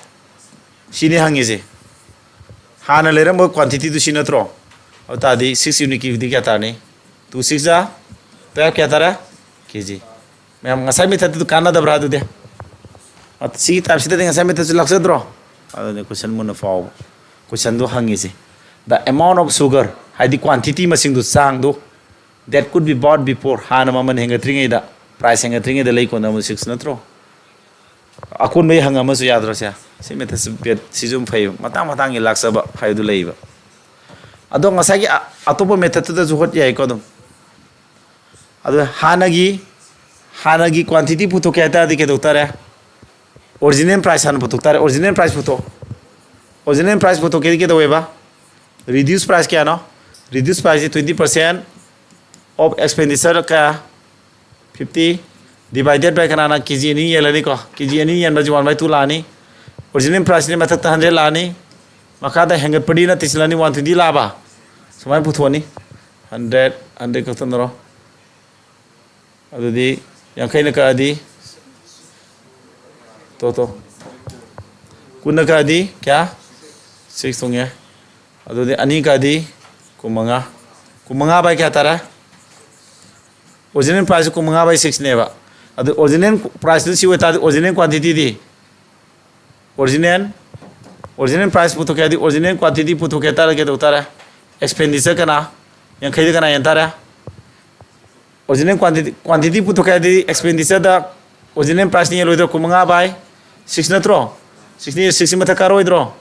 ꯁꯤꯅꯤ ꯍꯪꯉꯤꯁꯦ꯫ ꯍꯥꯟꯅ ꯂꯩꯔꯝꯕ ꯀ꯭ꯋꯥꯟꯇꯤꯇꯤꯗꯨ ꯁꯤ ꯅꯠꯇ꯭ꯔꯣ? ꯑꯗꯨ ꯇꯥꯔꯗꯤ ꯁꯤꯛꯁ ꯌꯨꯅꯤꯠꯀꯤꯗꯤ ꯀꯌꯥ ꯇꯥꯔꯅꯤ? ꯇꯨ ꯁꯤꯛꯁ ꯖꯥ ꯇꯨꯌꯦꯜꯐ, ꯀꯌꯥ ꯇꯥꯔꯦ? ꯀꯦ ꯖꯤ꯫ ꯃꯌꯥꯝ, ꯉꯁꯥꯏ ꯃꯦꯊꯠꯇꯨ ꯀꯥꯟꯅꯗꯕ꯭ꯔꯥ ꯑꯗꯨꯗꯤ? ꯑ, ꯁꯤꯒꯤ ꯇꯥꯏꯞꯁꯤꯗꯗꯤ ꯉꯁꯥꯏ ꯃꯦꯊꯠꯁꯨ ꯂꯥꯛꯆꯗ꯭ꯔꯣ? ꯑꯗꯨꯅꯤ ꯀꯣꯏꯁꯟ ꯃꯨꯟꯅ ꯄꯥꯎꯕ꯫ ꯀꯣꯏꯁꯟꯗꯣ ꯍꯪꯉꯤꯁꯦ꯫ The amount of sugar, ꯍꯥꯏꯗꯤ quantity ꯃꯁꯤꯡꯗꯨ, ꯆꯥꯡꯗꯨ, that could be bought before, ꯍꯥꯟꯅ ꯃꯃꯜ ꯍꯦꯟꯒꯠꯇ꯭ꯔꯤꯉꯩꯗ, ꯄ꯭ꯔꯥꯏꯁ ꯍꯦꯟꯒꯠꯇ꯭ꯔꯤꯉꯩꯗ ꯂꯩ ꯀꯣꯟꯅꯕ ꯁꯤꯛꯁ ꯅꯠꯇ꯭ꯔꯣ? ꯑꯀꯣꯟꯕꯩ ꯍꯪꯉꯝꯃꯁꯨ ꯌꯥꯗ꯭ꯔꯣ ꯁꯦ? ꯁꯤ ꯃꯦꯊꯠꯁꯤ ꯕꯦꯠ, ꯁꯤꯁꯨ ꯑꯗꯨꯝ ꯐꯩꯕ, ꯃꯇꯥꯡ ꯃꯇꯥꯡꯒꯤ ꯂꯥꯛꯆꯕ ꯍꯥꯏꯕꯗꯨ ꯂꯩꯌꯦꯕ꯫ ꯑꯗꯣ ꯉꯁꯥꯏꯒꯤ ꯑ-, ꯑꯇꯣꯞꯄ ꯃꯦꯊꯠꯇꯨꯗꯁꯨ ꯍꯣꯠ ꯌꯥꯏꯀꯣ ꯑꯗꯨꯝ꯫ ꯑꯗꯨ ꯍꯥꯟꯅꯒꯤ, ꯍꯥꯟꯅꯒꯤ ꯀ꯭ꯋꯥꯟꯇꯤꯇꯤ ꯄꯨꯊꯣꯛꯀꯦ ꯍꯥꯏ ꯇꯥꯔꯗꯤ ꯀꯩꯗꯧ ꯇꯥꯔꯦ? ꯑꯣꯔꯤꯖꯤꯅꯦꯜ ꯄ꯭ꯔꯥꯏꯁ ꯍꯥꯟꯅ ꯄꯨꯊꯣꯛ ꯇꯥꯔꯦ꯫ ꯑꯣꯔꯤꯖꯤꯅꯦꯜ ꯄ꯭ꯔꯥꯏꯁ ꯄꯨꯊꯣꯛ, ꯑꯣꯔꯤꯖꯤꯅꯦꯜ ꯄ꯭ꯔꯥꯏꯁ ꯄꯨꯊꯣꯛꯀꯦꯗꯤ ꯀꯩꯗꯧꯋꯦꯕ? ꯔꯤꯗ꯭ꯌꯨꯁ ꯄ꯭ꯔꯥꯏꯁ ꯀꯌꯥꯅꯣ? ꯔꯤꯗ꯭ꯌꯨꯁ ꯄ꯭ꯔꯥꯏꯁꯁꯤ twenty percent of expenditure ꯀꯌꯥ? Fifty divided by ꯀꯅꯥꯅ? ꯀꯦ ꯖꯤ ꯑꯅꯤ ꯌꯦꯜꯂꯅꯤꯀꯣ꯫ ꯀꯦ ꯖꯤ ꯑꯅꯤ ꯌꯦꯟꯕꯁꯤ one by two ꯂꯥꯛꯑꯅꯤ꯫ ꯑꯣꯔꯤꯖꯤꯅꯦꯜ ꯄ꯭ꯔꯥꯏꯁꯁꯤꯗꯤ ꯃꯊꯛꯇ ꯍꯟꯗ꯭ꯔꯦꯠ ꯂꯥꯛꯑꯅꯤ꯫ ꯃꯈꯥꯗ ꯍꯦꯟꯒꯠꯄꯗꯤ ꯅꯠꯇꯦ, ꯁꯤꯜꯂꯅꯤ, ꯋꯥꯟ ꯇ꯭ꯋꯦꯟꯇꯤ ꯂꯥꯛꯑꯕ? ꯁꯨꯃꯥꯏꯅ ꯄꯨꯊꯣꯛꯑꯅꯤ꯫ Hundred, hundred ꯀꯛꯊꯠꯅꯔꯣ꯫ ꯑꯗꯨꯗꯤ ꯌꯥꯡꯈꯩꯅ ꯀꯛꯑꯗꯤ, ꯇꯣ, ꯇꯣ꯫ ꯀꯨꯟꯅ ꯀꯛꯑꯗꯤ ꯀꯌꯥ? ꯁꯤꯛꯁ ꯇꯣꯡꯉꯦ꯫ ꯑꯗꯨꯗꯤ ꯑꯅꯤ ꯀꯛꯑꯗꯤ ꯀꯨꯟꯃꯉꯥ꯫ ꯀꯨꯟꯃꯉꯥ by ꯀꯌꯥ ꯇꯥꯔꯦ? ꯑꯣꯔꯤꯖꯤꯅꯦꯜ ꯄ꯭ꯔꯥꯏꯁꯁꯦ ꯀꯨꯟꯃꯉꯥ by ꯁꯤꯛꯁꯅꯦꯕ꯫ ꯑꯗꯨ ꯑꯣꯔꯤꯖꯤꯅꯦꯜ ꯄ꯭ꯔꯥꯏꯁꯇꯨ ꯁꯤ ꯑꯣꯏꯇꯥꯔꯗꯤ ꯑꯣꯔꯤꯖꯤꯅꯦꯜ ꯀ꯭ꯋꯥꯟꯇꯤꯇꯤꯗꯤ? ꯑꯣꯔꯤꯖꯤꯅꯦꯜ, ꯑꯣꯔꯤꯖꯤꯅꯦꯜ ꯄ꯭ꯔꯥꯏꯁ ꯄꯨꯊꯣꯛꯀꯦ ꯍꯥꯏꯗꯤ ꯑꯣꯔꯤꯖꯤꯅꯦꯜ ꯀ꯭ꯋꯥꯟꯇꯤꯇꯤ ꯄꯨꯊꯣꯛꯀꯦ ꯍꯥꯏ ꯇꯥꯔꯗꯤ ꯀꯩꯗꯧ ꯇꯥꯔꯦ? ꯑꯦꯛꯁꯄꯦꯟꯗꯤꯆꯔ ꯀꯅꯥ? ꯌꯥꯡꯈꯩꯗ ꯀꯅꯥ ꯌꯦꯟ ꯇꯥꯔꯦ? ꯑꯣꯔꯤꯖꯤꯅꯦꯜ ꯀ꯭ꯋꯥꯟꯇꯤꯇꯤ ꯄꯨꯊꯣꯛꯀꯦ ꯍꯥꯏꯗꯤ ꯑꯦꯛꯁꯄꯦꯟꯗꯤꯆꯔꯗ ꯑꯣꯔꯤꯖꯤꯅꯦꯜ ꯄ꯭ꯔꯥꯏꯁꯅ ꯍꯦꯜꯂꯣꯏꯗ꯭ꯔꯣ? ꯀꯨꯟ ꯃꯉꯥ by six ꯅꯠꯇ꯭ꯔꯣ? Six ꯅꯤ, six ꯁꯤ ꯃꯊꯛ ꯀꯥꯔꯣꯏꯗ꯭ꯔꯣ?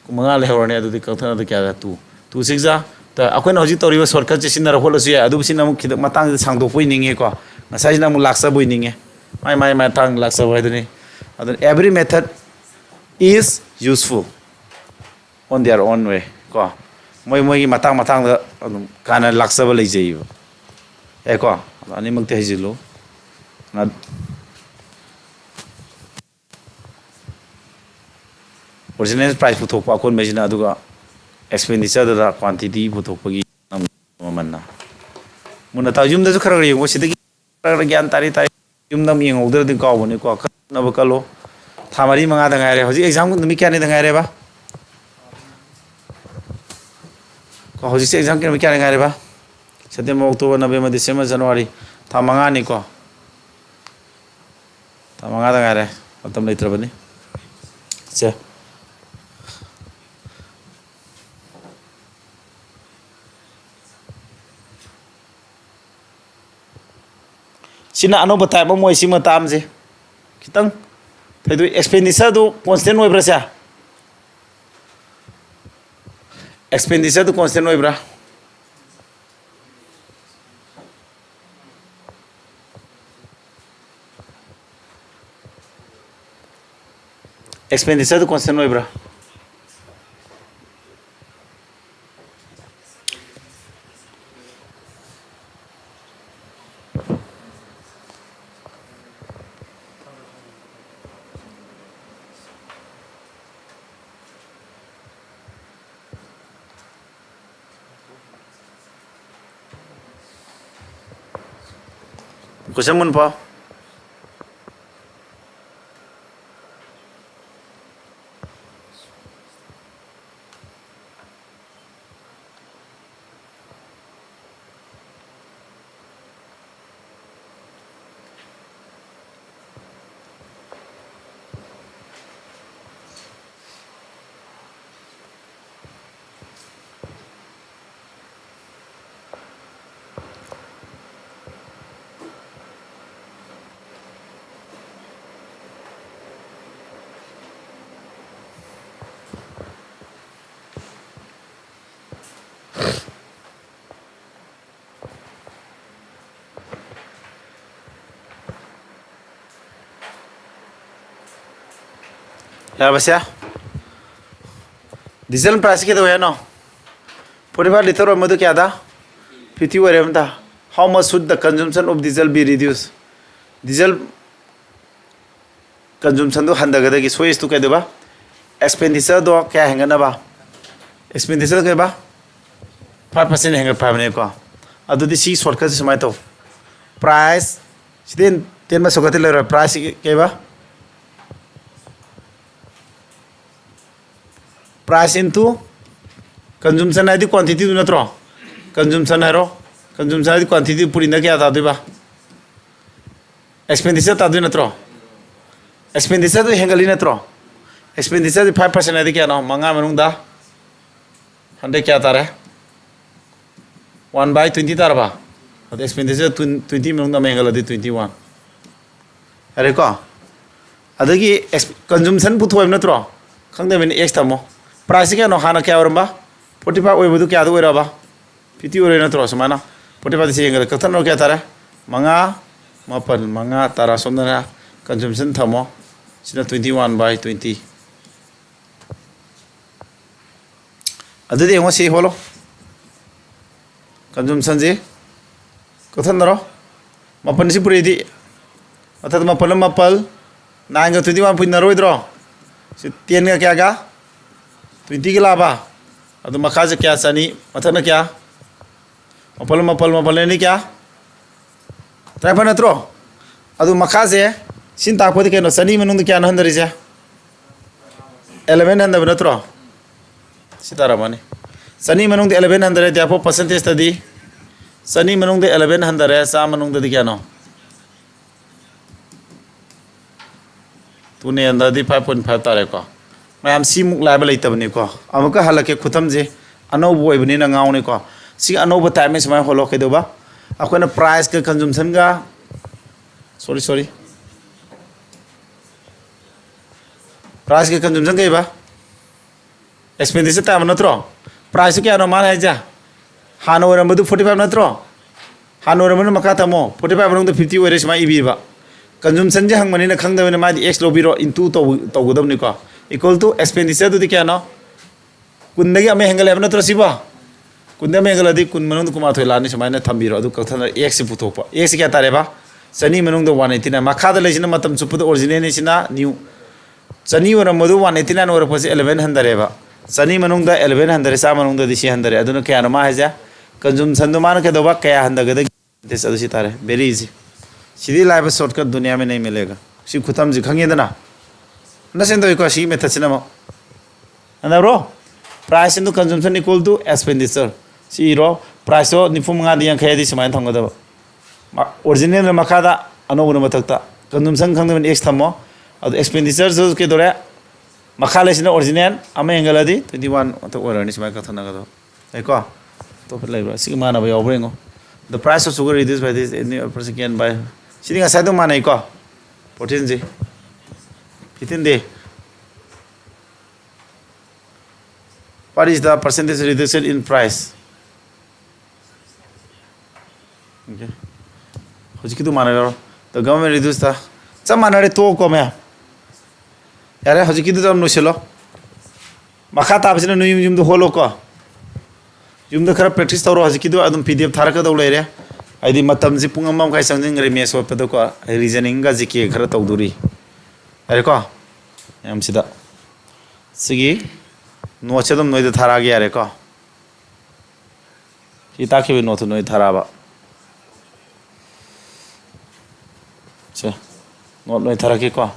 ꯀꯨꯟ ꯃꯉꯥ ꯂꯩꯍꯧꯔꯅꯤ꯫ ꯑꯗꯨꯗꯤ ꯀꯛꯊꯠꯅꯗ ꯀꯌꯥ? Two꯫ Two six ꯖꯥ꯫ ꯑꯩꯈꯣꯏꯅ ꯍꯧꯖꯤꯛ ꯇꯧꯔꯤꯕ ꯁꯣꯔꯠꯀꯠꯁꯦ ꯁꯤꯖꯤꯟꯅꯔ ꯍꯣꯠꯂꯁꯨ ꯌꯥꯏ꯫ ꯑꯗꯨꯕꯨ ꯁꯤꯅ ꯑꯃꯨꯛ ꯈꯤꯇꯪ ꯃꯇꯥꯡꯁꯤꯗ ꯁꯥꯡꯗꯣꯛꯄ ꯑꯣꯏꯅꯤꯡꯉꯦꯀꯣ꯫ ꯉꯁꯥꯏꯁꯤꯅ ꯑꯃꯨꯛ ꯂꯥꯛꯆꯕ ꯑꯣꯏꯅꯤꯡꯉꯦ꯫ ꯃꯥꯏ ꯃꯥꯏ ꯃꯇꯥꯡ ꯂꯥꯛꯆꯕ ꯍꯥꯏꯗꯨꯅꯤ꯫ ꯑꯗꯨꯅ every method is useful on their own way ꯀꯣ꯫ ꯃꯣꯏ ꯃꯣꯏꯒꯤ ꯃꯇꯥꯡ ꯃꯇꯥꯡꯗ ꯑꯗꯨꯝ ꯀꯥꯟꯅ ꯂꯥꯛꯆꯕ ꯂꯩꯖꯩꯕ꯫ ꯌꯥꯏꯀꯣ? ꯑꯗꯣ ꯑꯅꯤꯃꯛꯇꯤ ꯍꯩꯖꯤꯜꯂꯨ꯫ ꯑꯣꯔꯤꯖꯤꯅꯦꯜ ꯄ꯭ꯔꯥꯏꯁ ꯄꯨꯊꯣꯛꯄ ꯑꯀꯣꯟꯕꯩꯁꯤꯅ, ꯑꯗꯨꯒ ꯑꯦꯛꯁꯄꯦꯟꯗꯤꯆꯔꯗꯨꯗ ꯀ꯭ꯋꯥꯟꯇꯤꯇꯤ ꯄꯨꯊꯣꯛꯄꯒꯤ ꯃꯃꯜꯅ꯫ ꯃꯨꯟꯅ ꯇꯥꯎ꯫ ꯌꯨꯝꯗꯁꯨ ꯈꯔ ꯈꯔ ꯌꯦꯡꯉꯣ꯫ ꯁꯤꯗꯒꯤ ꯈꯔ ꯈꯔ ꯒ꯭ꯌꯥꯟ ꯇꯥꯔꯤ ꯇꯥꯔꯤ꯫ ꯌꯨꯝꯗ ꯑꯃꯨꯛ ꯌꯦꯡꯍꯧꯗ꯭ꯔꯗꯤ ꯀꯥꯎꯕꯅꯤꯀꯣ꯫ ꯈꯔ ꯍꯣꯠꯅꯕ ꯀꯜꯂꯣ꯫ ꯊꯥ ꯃꯔꯤ ꯃꯉꯥꯗ ꯉꯥꯏꯔꯦ꯫ ꯍꯧꯖꯤꯛ ꯑꯦꯛꯖꯥꯝ ꯅꯨꯃꯤꯠ ꯀꯌꯥꯅꯤꯗ ꯉꯥꯏꯔꯦꯕ? ꯀꯣ, ꯍꯧꯖꯤꯛꯁꯦ ꯑꯦꯛꯖꯥꯝ ꯅꯨꯃꯤꯠ ꯀꯌꯥꯅꯤ ꯉꯥꯏꯔꯦꯕ? September, October, November, December, January. ꯊꯥ ꯃꯉꯥꯅꯤꯀꯣ꯫ ꯊꯥ ꯃꯉꯥꯗ ꯉꯥꯏꯔꯦ꯫ ꯃꯇꯝ ꯂꯩꯇ꯭ꯔꯕꯅꯤ꯫ ꯁꯦ꯫ ꯁꯤꯅ ꯑꯅꯧꯕ ꯇꯥꯏꯞ ꯑꯃ ꯑꯣꯏ, ꯁꯤꯃ ꯇꯥꯛꯑꯝꯁꯦ꯫ ꯈꯤꯇꯪ ꯊꯣꯏꯗꯣꯛ, ꯑꯦꯛꯁꯄꯦꯟꯗꯤꯆꯔꯗꯨ ꯀꯣꯟꯁꯇꯦꯟ ꯑꯣꯏꯕ꯭ꯔꯥ ꯁꯦ? ꯑꯦꯛꯁꯄꯦꯟꯗꯤꯆꯔꯗꯨ ꯀꯣꯟꯁꯇꯦꯟ ꯑꯣꯏꯕ꯭ꯔꯥ? ꯑꯦꯛꯁꯄꯦꯟꯗꯤꯆꯔꯗꯨ ꯀꯣꯟꯁꯇꯦꯟ ꯑꯣꯏꯕ꯭ꯔꯥ? Question ꯃꯨꯟꯐꯝ꯫ ꯌꯥꯔꯕꯁꯦ? Diesel price ꯀꯩꯗꯧꯋꯦ ꯍꯥꯏꯅꯣ? Forty five litre ꯑꯣꯏꯔꯝꯕꯗꯨ ꯀꯌꯥꯗ? Fifty ꯑꯣꯏꯔꯦ ꯑꯝꯇ. How much should the consumption of diesel be reduced? Diesel consumptionꯗꯨ ꯍꯟꯊꯒꯗꯒꯦ, so as to ꯀꯩꯗꯧꯕ? Expenditureꯗꯣ ꯀꯌꯥ ꯍꯦꯟꯒꯠꯅꯕ? Expenditure ꯀꯩꯕ? Five percent ꯍꯦꯟꯒꯠꯄ ꯍꯥꯏꯕꯅꯦꯀꯣ꯫ ꯑꯗꯨꯗꯤ ꯁꯤ shortcutꯁꯤ ꯁꯨꯃꯥꯏꯅ ꯇꯧ꯫ Price ꯁꯤꯗꯤ ꯇꯦꯟꯕ shortcutꯇꯤ ꯂꯩꯔꯣꯏ꯫ Price ꯀꯩꯕ? Price into consumption ꯍꯥꯏꯗꯤ quantityꯗꯨ ꯅꯠꯇ꯭ꯔꯣ? Consumption ꯍꯥꯏꯔꯣ꯫ Consumption ꯍꯥꯏꯗꯤ quantity, ꯄꯨꯔꯤꯅ ꯀꯌꯥ ꯇꯥꯗꯣꯏꯕ? Expenditure ꯇꯥꯗꯣꯏ ꯅꯠꯇ꯭ꯔꯣ? Expenditureꯗꯨ ꯍꯦꯟꯒꯠꯂꯤ ꯅꯠꯇ꯭ꯔꯣ? Expenditureꯗꯤ five percent ꯍꯥꯏꯗꯤ ꯀꯌꯥꯅꯣ? ꯃꯉꯥ ꯃꯅꯨꯡꯗ hundred ꯀꯌꯥ ꯇꯥꯔꯦ? One by twenty ꯇꯥꯔꯕ? ꯑꯗ expenditure twenty ꯃꯅꯨꯡꯗ ꯑꯃ ꯍꯦꯟꯒꯠꯂꯗꯤ twenty one꯫ ꯌꯥꯔꯦꯀꯣ? ꯑꯗꯒꯤ consumption ꯄꯨꯊꯣꯛꯑꯦꯕ ꯅꯠꯇ꯭ꯔꯣ? ꯈꯪꯗꯕꯅꯤꯅ x ꯊꯝꯃꯣ꯫ Priceꯁꯤ ꯀꯌꯥꯅꯣ? ꯍꯥꯟꯅ ꯀꯌꯥ ꯑꯣꯏꯔꯝꯕ? Forty five ꯑꯣꯏꯕꯗꯨ ꯀꯌꯥꯗ ꯑꯣꯏꯔꯕ? Fifty ꯑꯣꯏꯔꯦ ꯅꯠꯇ꯭ꯔꯣ? ꯁꯨꯃꯥꯏꯅ forty fiveꯇ ꯁꯤ ꯌꯦꯡꯒꯗ ꯀꯛꯊꯠꯅꯔꯣ꯫ ꯀꯌꯥ ꯇꯥꯔꯦ? ꯃꯉꯥ, ꯃꯥꯄꯜ, ꯃꯉꯥ, ꯇꯔꯥ꯫ ꯁꯣꯝꯗꯅ consumption ꯊꯝꯃꯣ꯫ ꯁꯤꯅ twenty one by twenty꯫ ꯑꯗꯨꯗꯤ ꯌꯦꯡꯉꯣ ꯁꯤ ꯍꯣꯜꯂꯣ꯫ Consumptionꯁꯤ ꯀꯛꯊꯠꯅꯔꯣ꯫ ꯃꯥꯄꯜꯁꯤ ꯄꯨꯔꯛꯏꯗꯤ ꯃꯊꯛꯇ ꯃꯥꯄꯜ ꯑꯃ ꯃꯥꯄꯜ, nineꯒ twenty one ꯄꯨꯟꯅꯔꯣꯏꯗ꯭ꯔꯣ? ꯁꯤ tenꯒ ꯀꯌꯥꯒ? Twentyꯒ ꯂꯥꯛꯑꯕ? ꯑꯗꯨ ꯃꯈꯥꯁꯦ ꯀꯌꯥ ꯆꯠꯅꯤ? ꯃꯊꯛꯅ ꯀꯌꯥ? ꯃꯥꯄꯜ, ꯃꯥꯄꯜ, ꯃꯥꯄꯜ ꯑꯅꯤ ꯀꯌꯥ? ꯇꯔꯥꯅꯤꯄꯥꯜ ꯅꯠꯇ꯭ꯔꯣ? ꯑꯗꯨ ꯃꯈꯥꯁꯦ ꯁꯤꯅ ꯇꯥꯛꯄꯗꯤ ꯀꯩꯅꯣ? ꯆꯅꯤ ꯃꯅꯨꯡꯗ ꯀꯌꯥꯅꯣ ꯍꯟꯊꯔꯤꯁꯦ? Eleven ꯍꯟꯊꯕ ꯅꯠꯇ꯭ꯔꯣ? ꯁꯤ ꯇꯥꯔꯝꯃꯅꯤ꯫ ꯆꯅꯤ ꯃꯅꯨꯡꯗ eleven ꯍꯟꯊꯔꯦ, therefore percentageꯇꯗꯤ ꯆꯅꯤ ꯃꯅꯨꯡꯗ eleven ꯍꯟꯊꯔꯦ, ꯆꯥꯝꯃ ꯃꯅꯨꯡꯗꯗꯤ ꯀꯌꯥꯅꯣ? Two ꯅ ꯍꯟꯊꯔꯗꯤ five point five ꯇꯥꯔꯦꯀꯣ꯫ ꯃꯌꯥꯝ ꯁꯤꯃꯨꯛ ꯂꯥꯏꯕ ꯂꯩꯇꯕꯅꯤꯀꯣ꯫ ꯑꯃꯨꯛꯀ ꯍꯜꯂꯛꯀꯦ ꯈꯨꯊꯝꯁꯦ, ꯑꯅꯧꯕ ꯑꯣꯏꯕꯅꯤꯅ ꯉꯥꯎꯅꯤꯀꯣ꯫ ꯁꯤ ꯑꯅꯧꯕ typeꯅꯤ꯫ ꯁꯨꯃꯥꯏꯅ ꯍꯣꯜꯂꯣ꯫ ꯀꯩꯗꯧꯕ? ꯑꯩꯈꯣꯏꯅ priceꯀ consumptionꯒ, sorry, sorry, priceꯀ consumption ꯀꯩꯕ? Expenditure ꯇꯥꯕ ꯅꯠꯇ꯭ꯔꯣ? Priceꯁꯨ ꯀꯌꯥꯅꯣ ꯃꯥꯅ ꯍꯥꯏꯁꯦ? ꯍꯥꯟꯅ ꯑꯣꯏꯔꯝꯕꯗꯨ forty five ꯅꯠꯇ꯭ꯔꯣ? ꯍꯥꯟꯅ ꯑꯣꯏꯔꯝꯕꯗꯨ ꯃꯈꯥ ꯊꯝꯃꯣ꯫ Forty five ꯃꯅꯨꯡꯗ fifty ꯑꯣꯏꯔꯦ ꯁꯨꯃꯥꯏꯅ ꯏꯕꯤꯕ꯫ Consumptionꯁꯦ ꯍꯪꯕꯅꯤꯅ ꯈꯪꯗꯕꯅꯤꯅ ꯃꯥꯗꯤ x ꯂꯧꯕꯤꯔꯣ, into ꯇꯧ-, ꯇꯧꯒꯗꯕꯅꯤꯀꯣ꯫ Equal to expenditure ꯗꯨꯗꯤ ꯀꯌꯥꯅꯣ? ꯀꯨꯟꯗꯒꯤ ꯑꯃ ꯍꯦꯟꯒꯠꯂꯦ ꯍꯥꯏꯕ ꯅꯠꯇ꯭ꯔꯣ ꯁꯤꯕꯣ? ꯀꯨꯟꯗꯒꯤ ꯑꯃ ꯍꯦꯟꯒꯠꯂꯗꯤ ꯀꯨꯟ ꯃꯅꯨꯡꯗ ꯀꯨꯟꯃꯥꯊꯣꯏ ꯂꯥꯛꯑꯅꯤ, ꯁꯨꯃꯥꯏꯅ ꯊꯝꯕꯤꯔꯣ꯫ ꯑꯗꯨ ꯀꯛꯊꯠꯅ x ꯁꯤ ꯄꯨꯊꯣꯛꯄ꯫ X ꯁꯤ ꯀꯌꯥ ꯇꯥꯔꯦꯕ? ꯆꯅꯤ ꯃꯅꯨꯡꯗ ꯋꯥꯟ ꯑꯩꯠꯇꯤ ꯅꯥꯏꯟ꯫ ꯃꯈꯥꯗ ꯂꯩꯁꯤꯅ ꯃꯇꯝ ꯆꯨꯞꯄꯗ ꯑꯣꯔꯤꯖꯤꯅꯦꯜꯅꯤ, ꯁꯤꯅ ꯅ꯭ꯌꯨ꯫ ꯆꯅꯤ ꯑꯣꯏꯔꯝꯕꯗꯨ ꯋꯥꯟ ꯑꯩꯠꯇꯤ ꯅꯥꯏꯟ ꯑꯣꯏꯔꯛꯄꯁꯦ ꯑꯦꯂꯦꯚꯦꯟ ꯍꯟꯊꯔꯦꯕ꯫ ꯆꯅꯤ ꯃꯅꯨꯡꯗ ꯑꯦꯂꯦꯚꯦꯟ ꯍꯟꯊꯔꯦ, ꯆꯥꯝꯃ ꯃꯅꯨꯡꯗꯗꯤ ꯁꯤ ꯍꯟꯊꯔꯦ꯫ ꯑꯗꯨꯅ ꯀꯌꯥꯅꯣ ꯃꯥ ꯍꯥꯏꯁꯦ? ꯀꯟꯖꯨꯝꯁꯟꯗꯨ ꯃꯥꯅ ꯀꯩꯗꯧꯕ, ꯀꯌꯥ ꯍꯟꯊꯒꯗꯒꯦ? This ꯑꯗꯨ ꯁꯤ ꯇꯥꯔꯦ꯫ Very easy꯫ ꯁꯤꯗꯤ ꯂꯥꯏꯕ shortcut ꯗꯨꯅꯤꯌꯥ ꯃꯤ ꯅꯩ ꯃꯤꯂꯦꯒ꯫ ꯁꯤ ꯈꯨꯊꯝꯁꯤ ꯈꯪꯉꯦꯗꯅ? Understand ꯇꯧꯏꯀꯣ ꯁꯤꯒꯤ method ꯁꯤꯅ ꯑꯃꯨꯛ? ꯍꯟꯊꯕ꯭ꯔꯣ? Price into consumption equal to expenditure꯫ ꯁꯤ ꯏꯔꯣ꯫ Price ꯇꯣ ꯅꯤꯐꯨ ꯃꯉꯥꯗꯤ ꯌꯥꯡꯈꯩ ꯍꯥꯏꯗꯤ ꯁꯨꯃꯥꯏꯅ ꯊꯝꯒꯗꯕ꯫ ꯃ-, original ꯅ ꯃꯈꯥꯗ, ꯑꯅꯧꯕꯅ ꯃꯊꯛꯇ꯫ Consumption ꯈꯪꯗꯕꯅꯤ x ꯊꯝꯃꯣ꯫ ꯑꯗꯨ expenditure ꯁꯨ ꯀꯩꯗꯧꯔꯦ? ꯃꯈꯥ ꯂꯩꯁꯤꯅ original, ꯑꯃ ꯍꯦꯟꯒꯠꯂꯗꯤ twenty one ꯃꯊꯛ ꯑꯣꯏꯔꯅꯤ, ꯁꯨꯃꯥꯏꯅ ꯀꯛꯊꯠꯅꯒꯗꯕ꯫ ꯌꯥꯏꯀꯣ? ꯑꯇꯣꯞꯄ ꯂꯩꯕ꯭ꯔꯥ? ꯁꯤꯒ ꯃꯥꯟꯅꯕ ꯌꯥꯎꯕ꯭ꯔꯥ ꯌꯦꯡꯉꯣ꯫ The price of sugar reduced by this any person can buy꯫ ꯁꯤꯗꯤ ꯉꯁꯥꯏ ꯑꯗꯨꯝ ꯃꯥꯟꯅꯩꯀꯣ? Fourteen ꯁꯤ꯫ Fifteen D. What is the percentage reduction in price? Okay. ꯍꯧꯖꯤꯛꯀꯤꯗꯨ ꯃꯥꯟꯅꯔꯣ꯫ The government reduce the, ꯆꯞ ꯃꯥꯟꯅꯔꯦ, ꯇꯣꯛꯑꯣꯀꯣ ꯃꯌꯥꯝ꯫ ꯌꯥꯔꯦ, ꯍꯧꯖꯤꯛꯀꯤꯗꯨꯗ ꯑꯗꯨꯝ ꯂꯣꯏꯁꯤꯜꯂꯣ꯫ ꯃꯈꯥ ꯇꯥꯕꯁꯤꯅ ꯅꯣꯏ ꯌꯨꯝ ꯌꯨꯝꯗ ꯍꯣꯠꯂꯣꯀꯣ꯫ ꯌꯨꯝꯗ ꯈꯔ practice ꯇꯧꯔꯣ꯫ ꯍꯧꯖꯤꯛꯀꯤꯗꯣ ꯑꯗꯨꯝ P D F ꯊꯥꯔꯛꯀꯗꯧ ꯂꯩꯔꯦ꯫ ꯍꯥꯏꯗꯤ ꯃꯇꯝꯁꯤ ꯄꯨꯡ ꯑꯃ ꯃꯈꯥꯏ ꯆꯪꯁꯤꯟꯈ꯭ꯔꯦ maths ꯍꯣꯠꯄꯗꯀꯣ꯫ ꯑꯩ reasoning ꯒ G K ꯈꯔ ꯇꯧꯗꯣꯔꯤ꯫ ꯌꯥꯔꯦꯀꯣ? ꯃꯌꯥꯝꯁꯤꯗ꯫ ꯁꯤꯒꯤ note ꯁꯦ ꯑꯗꯨꯝ ꯅꯣꯏꯗ ꯊꯥꯔꯛꯑꯒꯦ, ꯌꯥꯔꯦꯀꯣ? ꯁꯤ ꯇꯥꯛꯈꯤꯕ note ꯇꯨ ꯅꯣꯏ ꯊꯥꯔꯛꯑꯕ? ꯁꯦ, note ꯅꯣꯏ ꯊꯥꯔꯛꯀꯦꯀꯣ꯫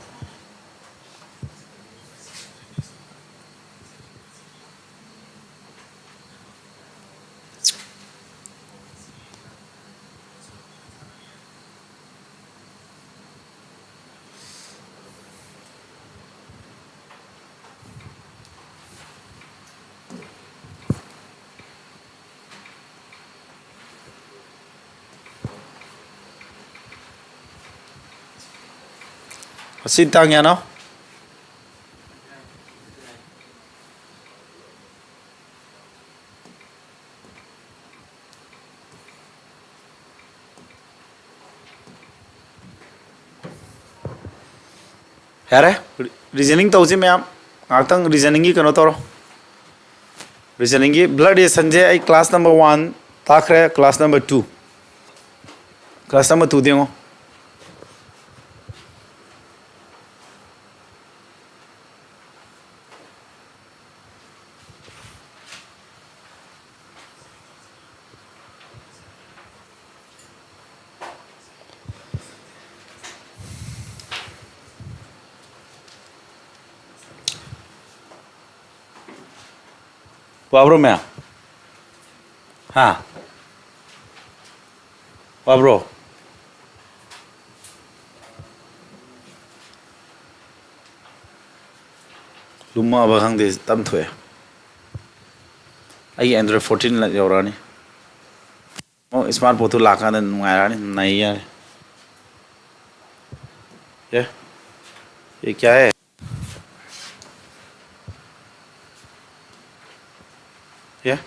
ꯉꯁꯤ ꯇꯥꯡ ꯀꯌꯥꯅꯣ? ꯌꯥꯔꯦ, reasoning ꯇꯧꯁꯤ ꯃꯌꯥꯝ꯫ ꯉꯥꯏꯍꯥꯛꯇꯪ ꯔꯤꯖꯅꯤꯡꯒꯤ ꯀꯩꯅꯣ ꯇꯧꯔꯣ꯫ ꯔꯤꯖꯅꯤꯡꯒꯤ ꯕ꯭ꯂꯠ ꯔꯤꯂꯦꯁꯟꯁꯦ ꯑꯩ ꯀ꯭ꯂꯥꯁ ꯅꯝꯕꯔ ꯋꯥꯟ ꯇꯥꯛꯈ꯭ꯔꯦ, class number two, class number ꯇꯨꯗ ꯌꯦꯡꯉꯣ꯫ ꯋꯥꯕ꯭ꯔꯣ ꯃꯌꯥꯝ? ꯍꯥ? ꯋꯥꯕ꯭ꯔꯣ? ꯂꯨꯝꯃꯛꯑꯕ ꯈꯪꯗꯦ, ꯇꯞ ꯊꯣꯛꯑꯦ꯫ ꯑꯩꯒꯤ ꯑꯦꯟꯗ꯭ꯔꯣꯏꯗ ꯐꯣꯔꯇꯤꯟ ꯌꯧꯔꯛꯑꯅꯤ꯫ ꯑꯣ, ꯏꯁꯃꯥꯔꯠ ꯕꯣꯔꯗꯇꯨ ꯂꯥꯛꯀꯥꯟꯗ ꯅꯨꯡꯉꯥꯏꯔꯛꯑꯅꯤ, ꯅꯩ ꯌꯥꯔꯦ꯫ ꯑꯦ, ꯌꯦ ꯀꯌꯥ ꯍꯦ? ꯌꯦ?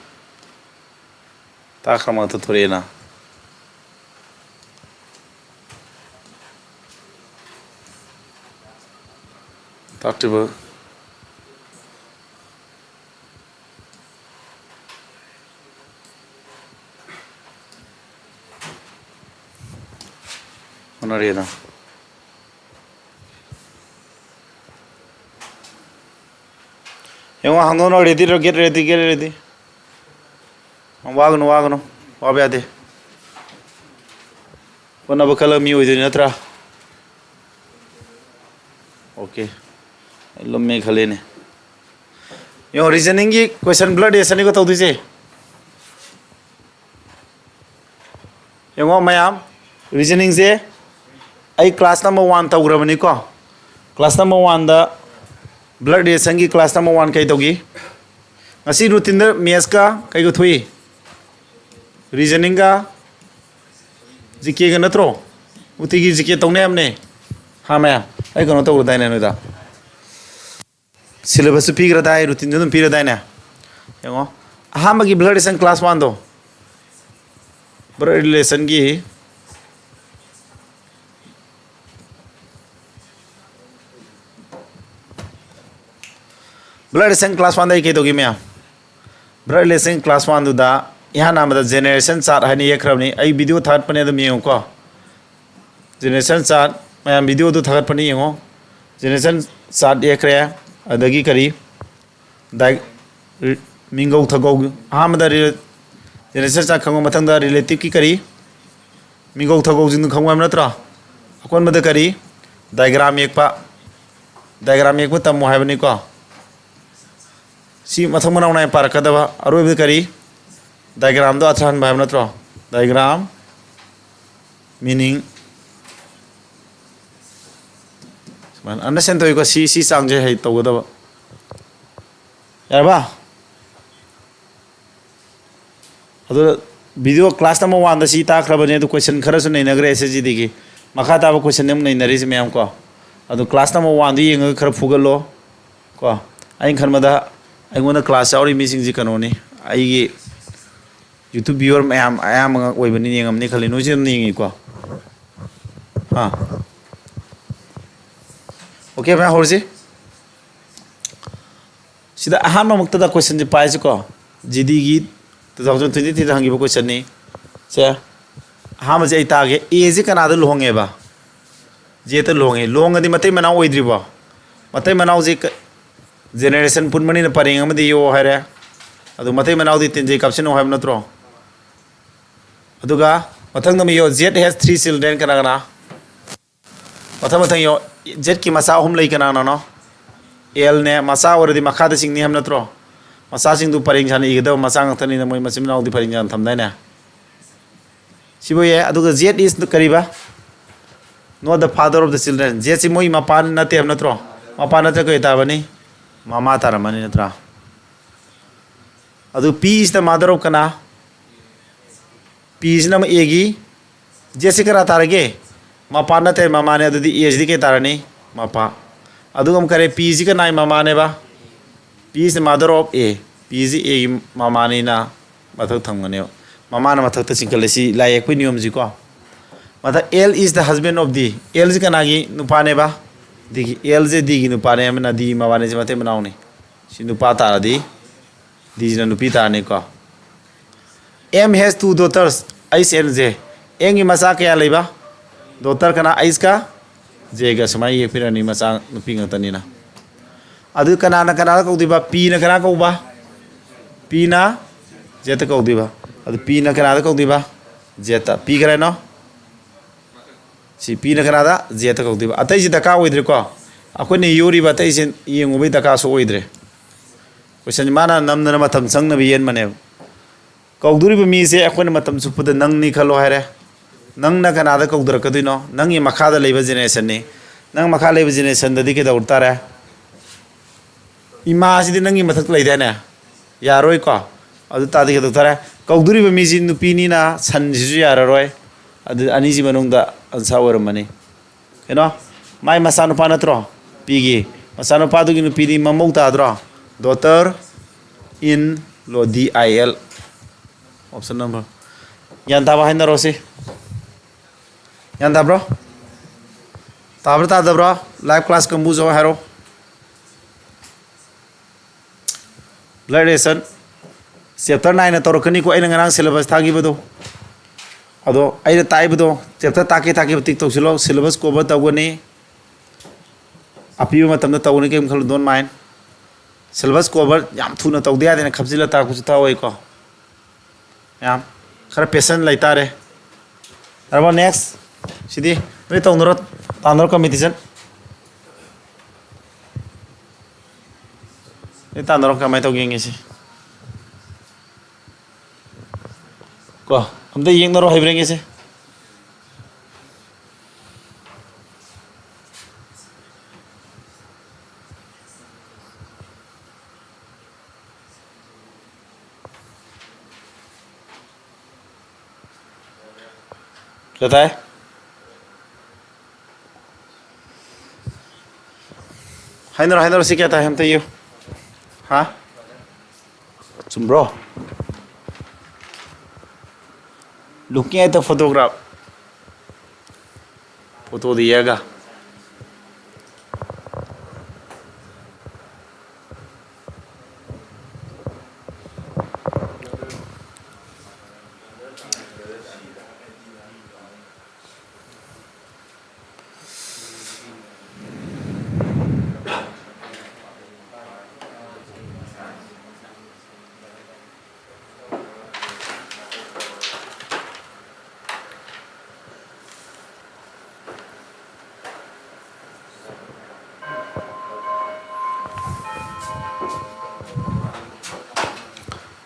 ꯇꯥꯈ꯭ꯔ ꯃꯥꯜꯂꯦ, ꯊꯣꯔꯛꯑꯦꯅ꯫ ꯇꯥꯛꯇ꯭ꯔꯤꯕ꯫ ꯍꯣꯠꯅꯔꯦꯅ꯫ ꯌꯦꯡꯉꯣ, ꯍꯥꯡꯗꯣꯛꯅ ready, get ready, get ready꯫ ꯋꯥꯒꯅꯨ, ꯋꯥꯒꯅꯨ, ꯋꯥꯕ ꯌꯥꯗꯦ꯫ ꯍꯣꯠꯅꯕ ꯀꯜꯂ ꯃꯤ ꯑꯣꯏꯗꯣꯏꯅꯤ ꯅꯠꯇ꯭ꯔꯥ? ꯑꯣꯀꯦ꯫ ꯑꯩ ꯂꯨꯝꯃꯦ ꯈꯜꯂꯦꯅꯦ꯫ ꯌꯦꯡꯉꯣ, ꯔꯤꯖꯅꯤꯡꯒꯤ ꯀꯣꯏꯁꯟ ꯕ꯭ꯂꯠ ꯔꯤꯂꯦꯁꯟꯅꯤꯀꯣ ꯇꯧꯗꯣꯏꯁꯦ꯫ ꯌꯦꯡꯉꯣ ꯃꯌꯥꯝ, ꯔꯤꯖꯅꯤꯡꯁꯦ ꯑꯩ ꯀ꯭ꯂꯥꯁ ꯅꯝꯕꯔ ꯋꯥꯟ ꯇꯧꯈ꯭ꯔꯕꯅꯤꯀꯣ꯫ ꯀ꯭ꯂꯥꯁ ꯅꯝꯕꯔ ꯋꯥꯟꯗ ꯕ꯭ꯂꯠ ꯔꯤꯂꯦꯁꯟꯒꯤ ꯀ꯭ꯂꯥꯁ ꯅꯝꯕꯔ ꯋꯥꯟ ꯀꯩ ꯇꯧꯈꯤ? ꯉꯁꯤ ꯔꯨꯇꯤꯟꯗ ꯃꯦꯠꯁꯀ ꯀꯩꯒ ꯊꯣꯛꯏ? ꯔꯤꯖꯅꯤꯡꯒ ꯖꯤ ꯀꯦꯒ ꯅꯠꯇ꯭ꯔꯣ? ꯅꯨꯡꯇꯤꯒꯤ ꯖꯤ ꯀꯦ ꯇꯧꯅꯤ ꯍꯥꯏꯕꯅꯦ꯫ ꯍꯥ ꯃꯌꯥꯝ, ꯑꯩ ꯀꯩꯅꯣ ꯇꯧꯔꯗꯥꯏꯅꯦ ꯅꯣꯏꯗ? ꯁꯤꯂꯦꯕꯁꯁꯨ ꯄꯤꯈ꯭ꯔꯗꯥꯏ, ꯔꯨꯇꯤꯟꯁꯨ ꯑꯗꯨꯝ ꯄꯤꯔꯗꯥꯏꯅꯦ? ꯌꯦꯡꯉꯣ, ꯑꯍꯥꯟꯕꯒꯤ ꯕ꯭ꯂꯠ ꯔꯤꯂꯦꯁꯟ ꯀ꯭ꯂꯥꯁ ꯋꯥꯟꯗꯣ, ꯕ꯭ꯂꯠ ꯔꯤꯂꯦꯁꯟꯒꯤ Blood relation class one ꯗ ꯑꯩ ꯀꯩꯗꯧꯒꯦ ꯃꯌꯥꯝ? Blood relation class one ꯗꯨꯗ ꯏꯍꯥꯟ ꯍꯥꯟꯕꯗ generation chart ꯍꯥꯏꯅ ꯌꯦꯛꯈ꯭ꯔꯕꯅꯤ꯫ ꯑꯩ video ꯊꯥꯒꯠꯄꯅꯦ, ꯑꯗꯨꯝ ꯌꯦꯡꯉꯨꯀꯣ꯫ Generation chart, ꯃꯌꯥꯝ video ꯗꯨ ꯊꯥꯒꯠꯄꯅꯤ, ꯌꯦꯡꯉꯣ꯫ Generation chart ꯌꯦꯛꯈ꯭ꯔꯦ꯫ ꯑꯗꯒꯤ ꯀꯔꯤ? Di-, ꯔꯤ-, ꯃꯤꯡꯒꯧ ꯊꯒꯧ꯫ ꯑꯍꯥꯟꯕꯗ ꯔꯤ-, generation chart ꯈꯪꯉꯣ꯫ ꯃꯊꯪꯗ relative ꯀꯤ ꯀꯔꯤ? ꯃꯤꯡꯒꯧ ꯊꯒꯧꯁꯤꯡꯗꯨ ꯈꯪꯉꯨ ꯍꯥꯏꯕ ꯅꯠꯇ꯭ꯔꯣ? ꯑꯀꯣꯟꯕꯗ ꯀꯔꯤ? Diagram ꯌꯦꯛꯄ꯫ Diagram ꯌꯦꯛꯄ ꯇꯝꯃꯨ ꯍꯥꯏꯕꯅꯤꯀꯣ꯫ ꯁꯤ ꯃꯊꯪ ꯃꯅꯥꯎ ꯅꯥꯏꯅ ꯄꯥꯔꯛꯀꯗꯕ꯫ ꯑꯔꯣꯏꯕꯗ ꯀꯔꯤ? Diagram ꯗꯣ ꯑꯊ꯭ꯔ ꯍꯟꯕ ꯍꯥꯏꯕ ꯅꯠꯇ꯭ꯔꯣ? Diagram meaning ꯁꯨꯃꯥꯏꯅ understand ꯇꯧꯏꯀꯣ꯫ ꯁꯤ, ꯁꯤ ꯆꯥꯡꯁꯦ ꯍꯩ ꯇꯧꯒꯗꯕ꯫ ꯌꯥꯔꯕ? ꯑꯗꯨ video class number one ꯗ ꯁꯤ ꯇꯥꯛꯈ꯭ꯔꯕꯅꯦ꯫ ꯑꯗꯨ question ꯈꯔꯁꯨ ꯅꯩꯅꯈ꯭ꯔꯦ S S G D ꯒꯤ꯫ ꯃꯈꯥ ꯇꯥꯕ question ꯅꯦ ꯑꯃꯨꯛ ꯅꯩꯅꯔꯤꯁꯦ ꯃꯌꯥꯝ ꯀꯣ꯫ ꯑꯗꯨ class number one ꯗꯨ ꯌꯦꯡꯉꯒ ꯈꯔ ꯐꯨꯒꯠꯂꯣ ꯀꯣ꯫ ꯑꯩꯅ ꯈꯟꯕꯗ ꯑꯩꯉꯣꯟꯗ class ꯌꯥꯎꯔꯤ ꯃꯤꯁꯤꯡꯁꯤ ꯀꯩꯅꯣꯅꯤ, ꯑꯩꯒꯤ YouTube viewer ꯃꯌꯥꯝ ꯑꯌꯥꯝꯕ ꯑꯣꯏꯕꯅꯤ, ꯌꯦꯡꯉꯝꯅꯤ ꯈꯜꯂꯤ꯫ ꯅꯣꯏꯁꯨ ꯑꯗꯨꯝ ꯌꯦꯡꯉꯤꯀꯣ? ꯑꯥ, okay, ꯃꯌꯥꯝ ꯍꯧꯔꯁꯤ꯫ ꯁꯤꯗ ꯑꯍꯥꯟꯕꯃꯛꯇꯗ question ꯁꯦ ꯄꯥꯏꯁꯤꯀꯣ꯫ G D ꯒꯤ two thousand twenty three ꯗ ꯍꯪꯈꯤꯕ question ꯅꯤ꯫ ꯁꯦ, ꯑꯍꯥꯟꯕꯁꯦ ꯑꯩ ꯇꯥꯛꯑꯒꯦ꯫ A ꯁꯤ ꯀꯅꯥꯗ ꯂꯨꯍꯣꯡꯉꯦꯕ? Z ꯇ ꯂꯨꯍꯣꯡꯉꯦ꯫ ꯂꯨꯍꯣꯡꯉꯗꯤ ꯃꯇꯩ ꯃꯅꯥꯎ ꯑꯣꯏꯗ꯭ꯔꯤꯕꯣ? ꯃꯇꯩ ꯃꯅꯥꯎꯁꯦ ꯀ-, generation ꯄꯨꯟꯕꯅꯤꯅ ꯄꯔꯦꯡ ꯑꯃꯗ ꯌꯦꯛꯑꯣ ꯍꯥꯏꯔꯦ꯫ ꯑꯗꯨ ꯃꯇꯩ ꯃꯅꯥꯎꯗꯤ ꯇꯦꯟꯖꯩ ꯀꯥꯞꯁꯤꯟꯅꯧ ꯍꯥꯏꯕ ꯅꯠꯇ꯭ꯔꯣ? ꯑꯗꯨꯒ ꯃꯊꯪꯗ ꯑꯃ ꯌꯦꯛꯑꯣ, Z has three children꯫ ꯀꯅꯥ ꯀꯅꯥ? ꯃꯊꯪ ꯃꯊꯪ ꯌꯦꯡꯉꯣ, Z ꯀꯤ ꯃꯆꯥ ꯑꯍꯨꯝ ꯂꯩ꯫ ꯀꯅꯥ ꯀꯅꯥꯅꯣ? L ꯅꯦ꯫ ꯃꯆꯥ ꯑꯣꯏꯔꯗꯤ ꯃꯈꯥꯗ ꯆꯤꯡꯅꯤ ꯍꯥꯏꯕ ꯅꯠꯇ꯭ꯔꯣ? ꯃꯆꯥꯁꯤꯡꯗꯨ ꯄꯔꯦꯡ ꯁꯥꯅ ꯏꯒꯗꯕ꯫ ꯃꯆꯥ ꯉꯥꯛꯇꯅꯤꯅ ꯃꯣꯏ ꯃꯆꯤꯟ ꯃꯅꯥꯎꯗꯤ ꯄꯔꯦꯡ ꯁꯥꯅ ꯊꯝꯗꯥꯏꯅꯦ? ꯁꯤꯕꯨ ꯌꯥꯏ꯫ ꯑꯗꯨꯒ Z is ꯀꯔꯤꯕ? Not the father of the children꯫ Z ꯁꯤ ꯃꯣꯏ ꯃꯄꯥ ꯅꯠꯇꯦ ꯍꯥꯏꯕ ꯅꯠꯇ꯭ꯔꯣ? ꯃꯄꯥ ꯅꯠꯇ꯭ꯔ ꯀꯔꯤ ꯇꯥꯕꯅꯤ? ꯃꯃꯥ ꯇꯥꯔꯝꯃꯅꯤ ꯅꯠꯇ꯭ꯔꯥ? ꯑꯗꯨ P is the mother of ꯀꯅꯥ? P ꯁꯤꯅ ꯑꯃ A ꯒꯤ, Z ꯁꯤ ꯀꯅꯥ ꯇꯥꯔꯒꯦ? ꯃꯄꯥ ꯅꯠꯇꯦ, ꯃꯃꯥꯅꯦ꯫ ꯑꯗꯨꯗꯤ A ꯁꯤꯗꯤ ꯀꯩ ꯇꯥꯔꯅꯤ? ꯃꯄꯥ꯫ ꯑꯗꯨꯒ ꯑꯃꯨꯛ ꯀꯔꯤ? P ꯁꯤ ꯀꯅꯥꯒꯤ ꯃꯃꯥꯅꯦꯕ? P is the mother of A꯫ P ꯁꯤ A ꯒꯤ ꯃꯃꯥꯅꯤꯅ ꯃꯊꯛ ꯊꯝꯒꯅꯦꯕ꯫ ꯃꯃꯥꯅ ꯃꯊꯛꯇ ꯆꯤꯡꯈꯠꯂꯦ꯫ ꯁꯤ ꯂꯥꯏ ꯌꯦꯛꯄꯒꯤ ꯅꯤꯌꯣꯝꯁꯤꯀꯣ꯫ ꯃꯊꯛ, L is the husband of D꯫ L ꯁꯤ ꯀꯅꯥꯒꯤ ꯅꯨꯄꯥꯅꯦꯕ? D ꯒꯤ꯫ L ꯁꯦ D ꯒꯤ ꯅꯨꯄꯥꯅꯦ ꯍꯥꯏꯕꯅ D ꯒꯤ ꯃꯃꯥꯅꯦ꯫ ꯁꯤ ꯃꯇꯩ ꯃꯅꯥꯎꯅꯤ꯫ ꯁꯤ ꯅꯨꯄꯥ ꯇꯥꯔꯗꯤ, ꯗꯤꯁꯤꯅ ꯅꯨꯄꯤ ꯇꯥꯔꯅꯤꯀꯣ꯫ M has two daughters, H and J꯫ ꯑꯦꯝꯒꯤ ꯃꯆꯥ ꯀꯌꯥ ꯂꯩꯕ? Daughter ꯀꯅꯥ? H ꯀ J ꯒ ꯁꯨꯃꯥꯏꯅ ꯌꯦꯛꯄꯤꯔꯅꯤ, ꯃꯆꯥ ꯅꯨꯄꯤ ꯉꯥꯛꯇꯅꯤꯅ꯫ ꯑꯗꯨ ꯀꯅꯥꯅ ꯀꯅꯥꯗ ꯀꯧꯗꯣꯏꯕ? Pꯅ ꯀꯅꯥ ꯀꯧꯕ? Pꯅ Zꯇ ꯀꯧꯗꯣꯏꯕ꯫ ꯑꯗꯨ Pꯅ ꯀꯅꯥꯗ ꯀꯧꯗꯣꯏꯕ? Zꯇ꯫ P ꯀꯅꯥꯅꯣ? ꯁꯤ Pꯅ ꯀꯅꯥꯗ? Zꯇ ꯀꯧꯗꯣꯏꯕ꯫ ꯑꯇꯩꯁꯤ ꯗꯔꯀꯥꯔ ꯑꯣꯏꯗ꯭ꯔꯦꯀꯣ꯫ ꯑꯩꯈꯣꯏꯅ ꯌꯣꯔꯤꯕ ꯑꯇꯩꯁꯤ ꯌꯦꯡꯉꯨꯕꯩ ꯗꯔꯀꯥꯔꯁꯨ ꯑꯣꯏꯗ꯭ꯔꯦ꯫ Question ꯃꯥꯅ ꯅꯝꯗꯅ ꯃꯇꯝ ꯆꯪꯅꯕ ꯌꯦꯟꯕꯅꯦꯕ꯫ ꯀꯧꯗꯣꯔꯤꯕ ꯃꯤꯁꯦ ꯑꯩꯈꯣꯏꯅ ꯃꯇꯝ ꯆꯨꯞꯄꯗ ꯅꯪꯅꯤ ꯈꯜꯂꯣ ꯍꯥꯏꯔꯦ꯫ ꯅꯪꯅ ꯀꯅꯥꯗ ꯀꯧꯗꯔꯛꯀꯗꯣꯏꯅꯣ? ꯅꯪꯒꯤ ꯃꯈꯥꯗ ꯂꯩꯕ generationꯅꯤ꯫ ꯅꯪ ꯃꯈꯥ ꯂꯩꯕ generationꯗꯗꯤ ꯀꯩꯗꯧ ꯇꯥꯔꯦ? ꯏꯃꯥꯁꯤꯗꯤ ꯅꯪꯒꯤ ꯃꯊꯛꯇ ꯂꯩꯗꯥꯏꯅꯦ? ꯌꯥꯔꯣꯏꯀꯣ꯫ ꯑꯗꯨ ꯇꯥꯔꯗꯤ ꯀꯩꯗꯧ ꯇꯥꯔꯦ? ꯀꯧꯗꯣꯔꯤꯕ ꯃꯤꯁꯤ ꯅꯨꯄꯤꯅꯤꯅ ꯁꯟꯁꯤꯁꯨ ꯌꯥꯔꯔꯣꯏ꯫ ꯑꯗꯨ ꯑꯅꯤꯁꯤ ꯃꯅꯨꯡꯗ answer ꯑꯣꯏꯔꯝꯃꯅꯤ꯫ ꯀꯩꯅꯣ? ꯃꯥꯏ ꯃꯆꯥꯅꯨꯄꯥ ꯅꯠꯇ꯭ꯔꯣ? Pꯒꯤ ꯃꯆꯥꯅꯨꯄꯥꯗꯨꯒꯤ ꯅꯨꯄꯤꯗꯤ ꯃꯃꯧ ꯇꯥꯗ꯭ꯔꯣ? Daughter in law, D I L꯫ Option number꯫ ꯒ꯭ꯌꯥꯟ ꯇꯥꯕ ꯍꯥꯏꯅꯔꯣ ꯁꯤ꯫ ꯒ꯭ꯌꯥꯟ ꯇꯥꯕ꯭ꯔꯣ? ꯇꯥꯕ꯭ꯔꯥ ꯇꯥꯗꯕ꯭ꯔꯣ? Live class ꯀꯥꯡꯕꯨꯁꯨ ꯍꯥꯏꯔꯣ꯫ Blood relation chapter nineꯅ ꯇꯧꯔꯛꯀꯅꯤꯀꯣ, ꯑꯩꯅ ꯉꯔꯥꯡ syllabus ꯊꯥꯈꯤꯕꯗꯣ꯫ ꯑꯗꯣ ꯑꯩꯅ ꯇꯥꯛꯏꯕꯗꯣ chapter ꯇꯥꯛꯀꯦ ꯇꯥꯛꯈꯤꯕ tick ꯇꯧꯁꯤꯜꯂꯣ, syllabus cover ꯇꯧꯒꯅꯤ꯫ ꯑꯄꯤꯕ ꯃꯇꯝꯗ ꯇꯧꯒꯅꯤ, ꯀꯩꯝ ꯈꯜꯂꯨ, don't mind꯫ Syllabus cover ꯌꯥꯝ ꯊꯨꯅ ꯇꯧꯗ ꯌꯥꯗꯦꯅ ꯈꯞꯆꯤꯜꯂ ꯇꯥꯛꯄꯁꯨ ꯇꯥꯛꯑꯣꯏꯀꯣ꯫ ꯌꯥꯝ ꯈꯔ patience ꯂꯩꯇꯥꯔꯦ꯫ ꯑꯗꯨꯒ next ꯁꯤꯗꯤ ꯅꯣꯏ ꯇꯧꯅꯔꯣ, ꯇꯥꯟꯅꯔꯣ competition꯫ ꯅꯣꯏ ꯇꯥꯟꯅꯔꯣ ꯀꯃꯥꯏꯅ ꯇꯧꯒꯦ ꯌꯦꯡꯒꯦꯁꯦ꯫ ꯀꯣ, ꯑꯝꯇ ꯌꯦꯡꯅꯔꯣ ꯍꯩꯕ꯭ꯔꯥ ꯌꯦꯡꯒꯦꯁꯦ꯫ ꯀꯗꯥꯏ? ꯍꯥꯏꯅꯔꯣ, ꯍꯥꯏꯅꯔꯣ, ꯁꯤ ꯀꯌꯥ ꯇꯥꯏ ꯑꯝꯇ ꯌꯦꯡꯉꯨ꯫ ꯍꯥ? ꯆꯨꯝꯕ꯭ꯔꯣ? Looking at the photograph. Photo ꯗ ꯌꯦꯛꯑꯒ꯫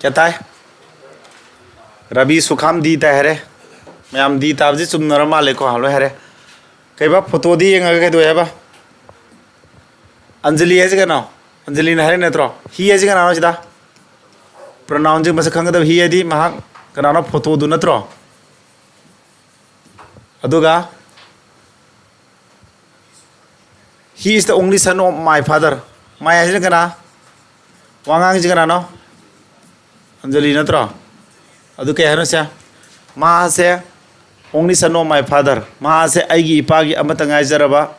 ꯀꯌꯥ ꯇꯥꯏ? ꯔꯕꯤ ꯁꯨꯈꯥꯝ ꯗꯤ ꯇꯥꯏ ꯍꯥꯏꯔꯦ꯫ ꯃꯌꯥꯝ ꯗꯤ ꯇꯥꯕꯁꯤ ꯆꯨꯝꯅꯔ ꯃꯥꯜꯂꯦꯀꯣ, ꯂꯣꯏ ꯍꯥꯏꯔꯦ꯫ ꯀꯩꯕ, ꯐꯣꯇꯣꯗꯤ ꯌꯦꯡꯉꯒ ꯀꯩꯗꯧꯋꯦ ꯍꯥꯏꯕ? ꯑꯟꯖꯂꯤ ꯍꯥꯏꯁꯦ ꯀꯩꯅꯣ? ꯑꯟꯖꯂꯤꯅ ꯍꯥꯏꯔꯛꯏ ꯅꯠꯇ꯭ꯔꯣ? ꯍꯤ ꯍꯥꯏꯁꯦ ꯀꯅꯥꯅꯣ ꯁꯤꯗ? ꯄ꯭ꯔꯣꯅꯥꯎꯟꯁꯦ ꯃꯁꯛ ꯈꯪꯒꯗꯕ꯫ ꯍꯤ ꯍꯥꯏꯗꯤ ꯃꯍꯥꯛ ꯀꯅꯥꯅꯣ? ꯐꯣꯇꯣꯗꯨ ꯅꯠꯇ꯭ꯔꯣ? ꯑꯗꯨꯒ he is the only son of my father. My ꯍꯥꯏꯁꯤꯅ ꯀꯅꯥ? ꯋꯥꯉꯥꯡꯁꯤ ꯀꯅꯥꯅꯣ? ꯑꯟꯖꯂꯤ ꯅꯠꯇ꯭ꯔꯣ? ꯑꯗꯨ ꯀꯩ ꯍꯥꯏꯅꯣ ꯁꯦ? ꯃꯥꯁꯦ only son of my father, ꯃꯥꯁꯦ ꯑꯩꯒꯤ ꯏꯄꯥꯒꯤ ꯑꯃꯠꯇ ꯉꯥꯏꯖꯔꯕ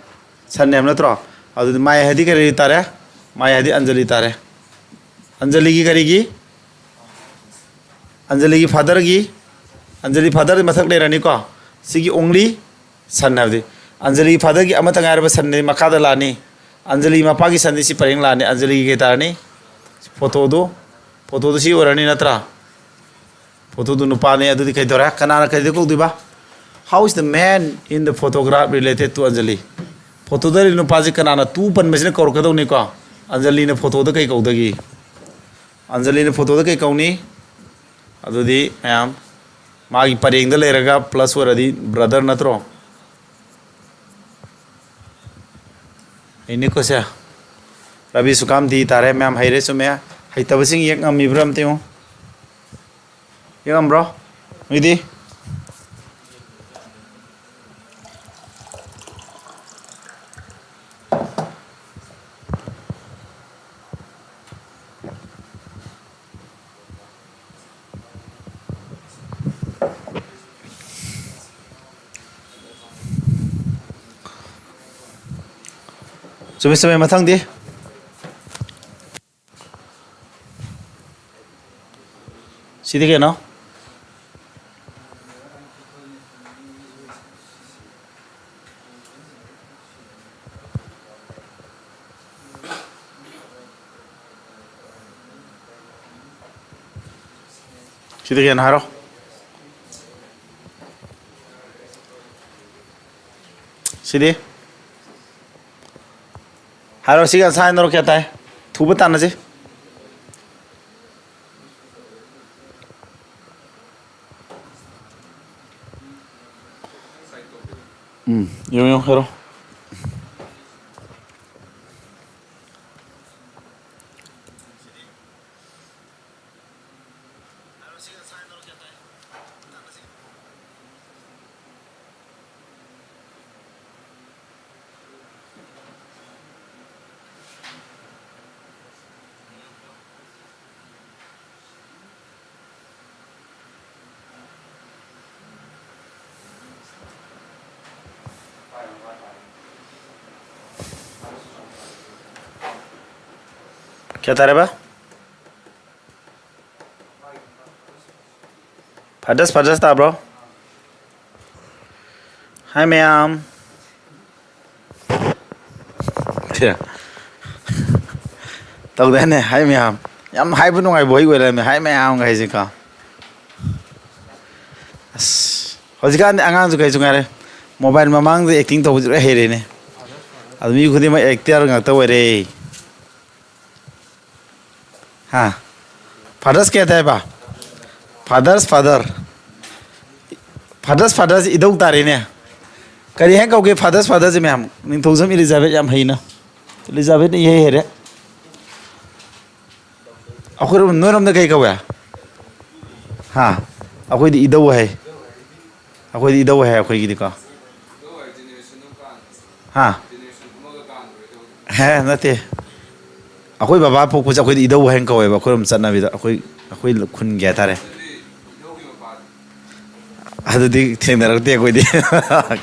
ꯁꯟꯅꯦ ꯍꯥꯏꯕ ꯅꯠꯇ꯭ꯔꯣ? ꯑꯗꯨꯗꯤ my ꯍꯥꯏꯗꯤ ꯀꯔꯤ ꯇꯥꯔꯦ? My ꯍꯥꯏꯗꯤ ꯑꯟꯖꯂꯤ ꯇꯥꯔꯦ꯫ ꯑꯟꯖꯂꯤꯒꯤ ꯀꯔꯤꯒꯤ? ꯑꯟꯖꯂꯤꯒꯤ ꯐꯥꯗꯔꯒꯤ, ꯑꯟꯖꯂꯤ ꯐꯥꯗꯔꯗꯤ ꯃꯊꯛ ꯂꯩꯔꯅꯤꯀꯣ꯫ ꯁꯤꯒꯤ only son ꯍꯥꯏꯕꯗꯤ ꯑꯟꯖꯂꯤꯒꯤ ꯐꯥꯗꯔꯒꯤ ꯑꯃꯠꯇ ꯉꯥꯏꯔꯕ ꯁꯟꯗꯤ ꯃꯈꯥꯗ ꯂꯥꯛꯑꯅꯤ꯫ ꯑꯟꯖꯂꯤ ꯃꯄꯥꯒꯤ ꯁꯟꯗꯤ ꯁꯤ ꯄꯔꯦꯡ ꯂꯥꯛꯑꯅꯤ꯫ ꯑꯟꯖꯂꯤꯒꯤ ꯀꯩ ꯇꯥꯔꯅꯤ? ꯐꯣꯇꯣꯗꯨ, ꯐꯣꯇꯣꯗꯨ ꯁꯤ ꯑꯣꯏꯔꯅꯤ ꯅꯠꯇ꯭ꯔꯥ? ꯐꯣꯇꯣꯗꯨ ꯅꯨꯄꯥꯅꯤ꯫ ꯑꯗꯨꯗꯤ ꯀꯩꯗꯧꯔꯦ? ꯀꯅꯥꯅ ꯀꯩꯗ ꯀꯧꯗꯣꯏꯕ? How is the man in the photograph related to Anjali? ꯐꯣꯇꯣꯗ ꯂꯩꯔꯤꯕ ꯅꯨꯄꯥꯁꯤ ꯀꯅꯥꯅ ꯇꯨ ꯄꯟꯕꯁꯤꯅ ꯀꯧꯔꯛꯀꯗꯧꯅꯤꯀꯣ? ꯑꯟꯖꯂꯤꯅ ꯐꯣꯇꯣꯗ ꯀꯩ ꯀꯧꯗꯒꯤ? ꯑꯟꯖꯂꯤꯅ ꯐꯣꯇꯣꯗ ꯀꯩ ꯀꯧꯅꯤ? ꯑꯗꯨꯗꯤ ꯃꯌꯥꯝ ꯃꯥꯒꯤ ꯄꯔꯦꯡꯗ ꯂꯩꯔꯒ ꯄ꯭ꯂꯁ ꯑꯣꯏꯔꯗꯤ ꯕ꯭ꯔꯗꯔ ꯅꯠꯇ꯭ꯔꯣ? ꯑꯩꯅꯤꯀꯣ ꯁꯦ꯫ ꯔꯕꯤ ꯁꯨꯀꯥꯝ ꯗꯤ ꯇꯥꯔꯦ꯫ ꯃꯌꯥꯝ ꯍꯩꯔꯦ, ꯆꯨꯝꯃꯦ꯫ ꯍꯩꯇꯕꯁꯤꯡ ꯌꯦꯛ ꯉꯝꯃꯤꯕ꯭ꯔꯥ ꯑꯝꯇ ꯌꯦꯡꯉꯨ꯫ ꯌꯦꯛ ꯉꯝꯕ꯭ꯔꯣ? ꯃꯤꯗꯤ? ꯆꯨꯝꯃꯦ, ꯆꯨꯝꯃꯦ꯫ ꯃꯊꯪꯗꯤ ꯁꯤꯗꯤ ꯀꯩꯅꯣ? ꯁꯤꯗꯤ ꯀꯩꯅꯣ ꯍꯥꯏꯔꯣ? ꯁꯤꯗꯤ? ꯍꯥꯏꯔꯣ, ꯁꯤꯒ answer ꯍꯥꯏꯅꯔꯣ, ꯀꯌꯥ ꯇꯥꯏ? ꯊꯨꯕ ꯇꯥꯟꯅꯁꯤ꯫ ꯎꯝ, ꯌꯦꯡꯉꯣ, ꯌꯦꯡꯉꯣ, ꯍꯥꯏꯔꯣ꯫ ꯀꯌꯥ ꯇꯥꯔꯦꯕ? ꯐꯥꯗꯔꯁ, ꯐꯥꯗꯔꯁ ꯇꯥꯕ꯭ꯔꯣ? ꯍꯥꯏ ꯃꯌꯥꯝ꯫ ꯁꯦ꯫ ꯇꯧꯗꯥꯏꯅꯦ? ꯍꯥꯏ ꯃꯌꯥꯝ꯫ ꯌꯥꯝ ꯍꯥꯏꯕ ꯅꯨꯡꯉꯥꯏꯕ ꯋꯥꯍꯩ ꯑꯣꯏꯔꯝꯃꯦ, ꯍꯥꯏ ꯃꯌꯥꯝꯒ ꯍꯥꯏꯁꯦꯀꯣ꯫ ꯑꯁ, ꯍꯧꯖꯤꯛꯀꯥꯟꯗꯤ ꯑꯉꯥꯡꯁꯨ ꯀꯩꯁꯨ ꯉꯥꯏꯔꯦ, ꯃꯣꯕꯥꯏꯜ ꯃꯃꯥꯡꯗ ꯑꯦꯛꯇꯤꯡ ꯇꯧꯕꯁꯨ ꯂꯣꯏ ꯍꯩꯔꯦꯅꯦ꯫ ꯑꯗꯨ ꯃꯤ ꯈꯨꯗꯤꯡꯃꯛ ꯑꯦꯛꯇꯔ ꯉꯥꯛꯇ ꯑꯣꯏꯔꯦ꯫ ꯍꯥ? ꯐꯥꯗꯔꯁ ꯀꯩ ꯍꯥꯏꯕ? Fathers, father. ꯐꯥꯗꯔꯁ, ꯐꯥꯗꯔꯁ ꯏꯙꯧ ꯇꯥꯔꯦꯅꯦ꯫ ꯀꯔꯤ ꯍꯥꯏꯅ ꯀꯧꯒꯦ ꯐꯥꯗꯔꯁ, ꯐꯥꯗꯔꯁꯦ ꯃꯌꯥꯝ? ꯅꯤꯡꯊꯧꯖꯝ ꯏꯂꯤꯖꯥꯕꯦꯠ ꯌꯥꯝ ꯍꯩꯅ꯫ ꯏꯂꯤꯖꯥꯕꯦꯠꯅ ꯏꯍꯩ ꯍꯩꯔꯦ꯫ ꯑꯩꯈꯣꯏꯔꯣꯝ, ꯅꯣꯏꯔꯣꯝꯗ ꯀꯩ ꯀꯧꯋꯦ? ꯍꯥ? ꯑꯩꯈꯣꯏꯗꯤ ꯏꯙꯧ ꯍꯥꯏ꯫ ꯑꯩꯈꯣꯏꯗꯤ ꯏꯙꯧ ꯍꯥꯏ ꯑꯩꯈꯣꯏꯒꯤꯗꯤꯀꯣ꯫ ꯍꯥ? ꯍꯦ, ꯅꯠꯇꯦ꯫ ꯑꯩꯈꯣꯏ ꯕꯕꯥ ꯄꯣꯛꯄꯁꯦ ꯑꯩꯈꯣꯏꯗꯤ ꯏꯙꯧ ꯍꯥꯏꯅ ꯀꯧꯋꯦꯕ, ꯑꯩꯈꯣꯏꯔꯣꯝ ꯆꯠꯅꯕꯤꯗ, ꯑꯩꯈꯣꯏ, ꯑꯩꯈꯣꯏ ꯈꯨꯟꯒꯤ ꯍꯥꯏꯇꯥꯔꯦ꯫ ꯑꯗꯨꯗꯤ ꯊꯦꯡꯅꯔꯛꯇꯦ ꯑꯩꯈꯣꯏꯗꯤ꯫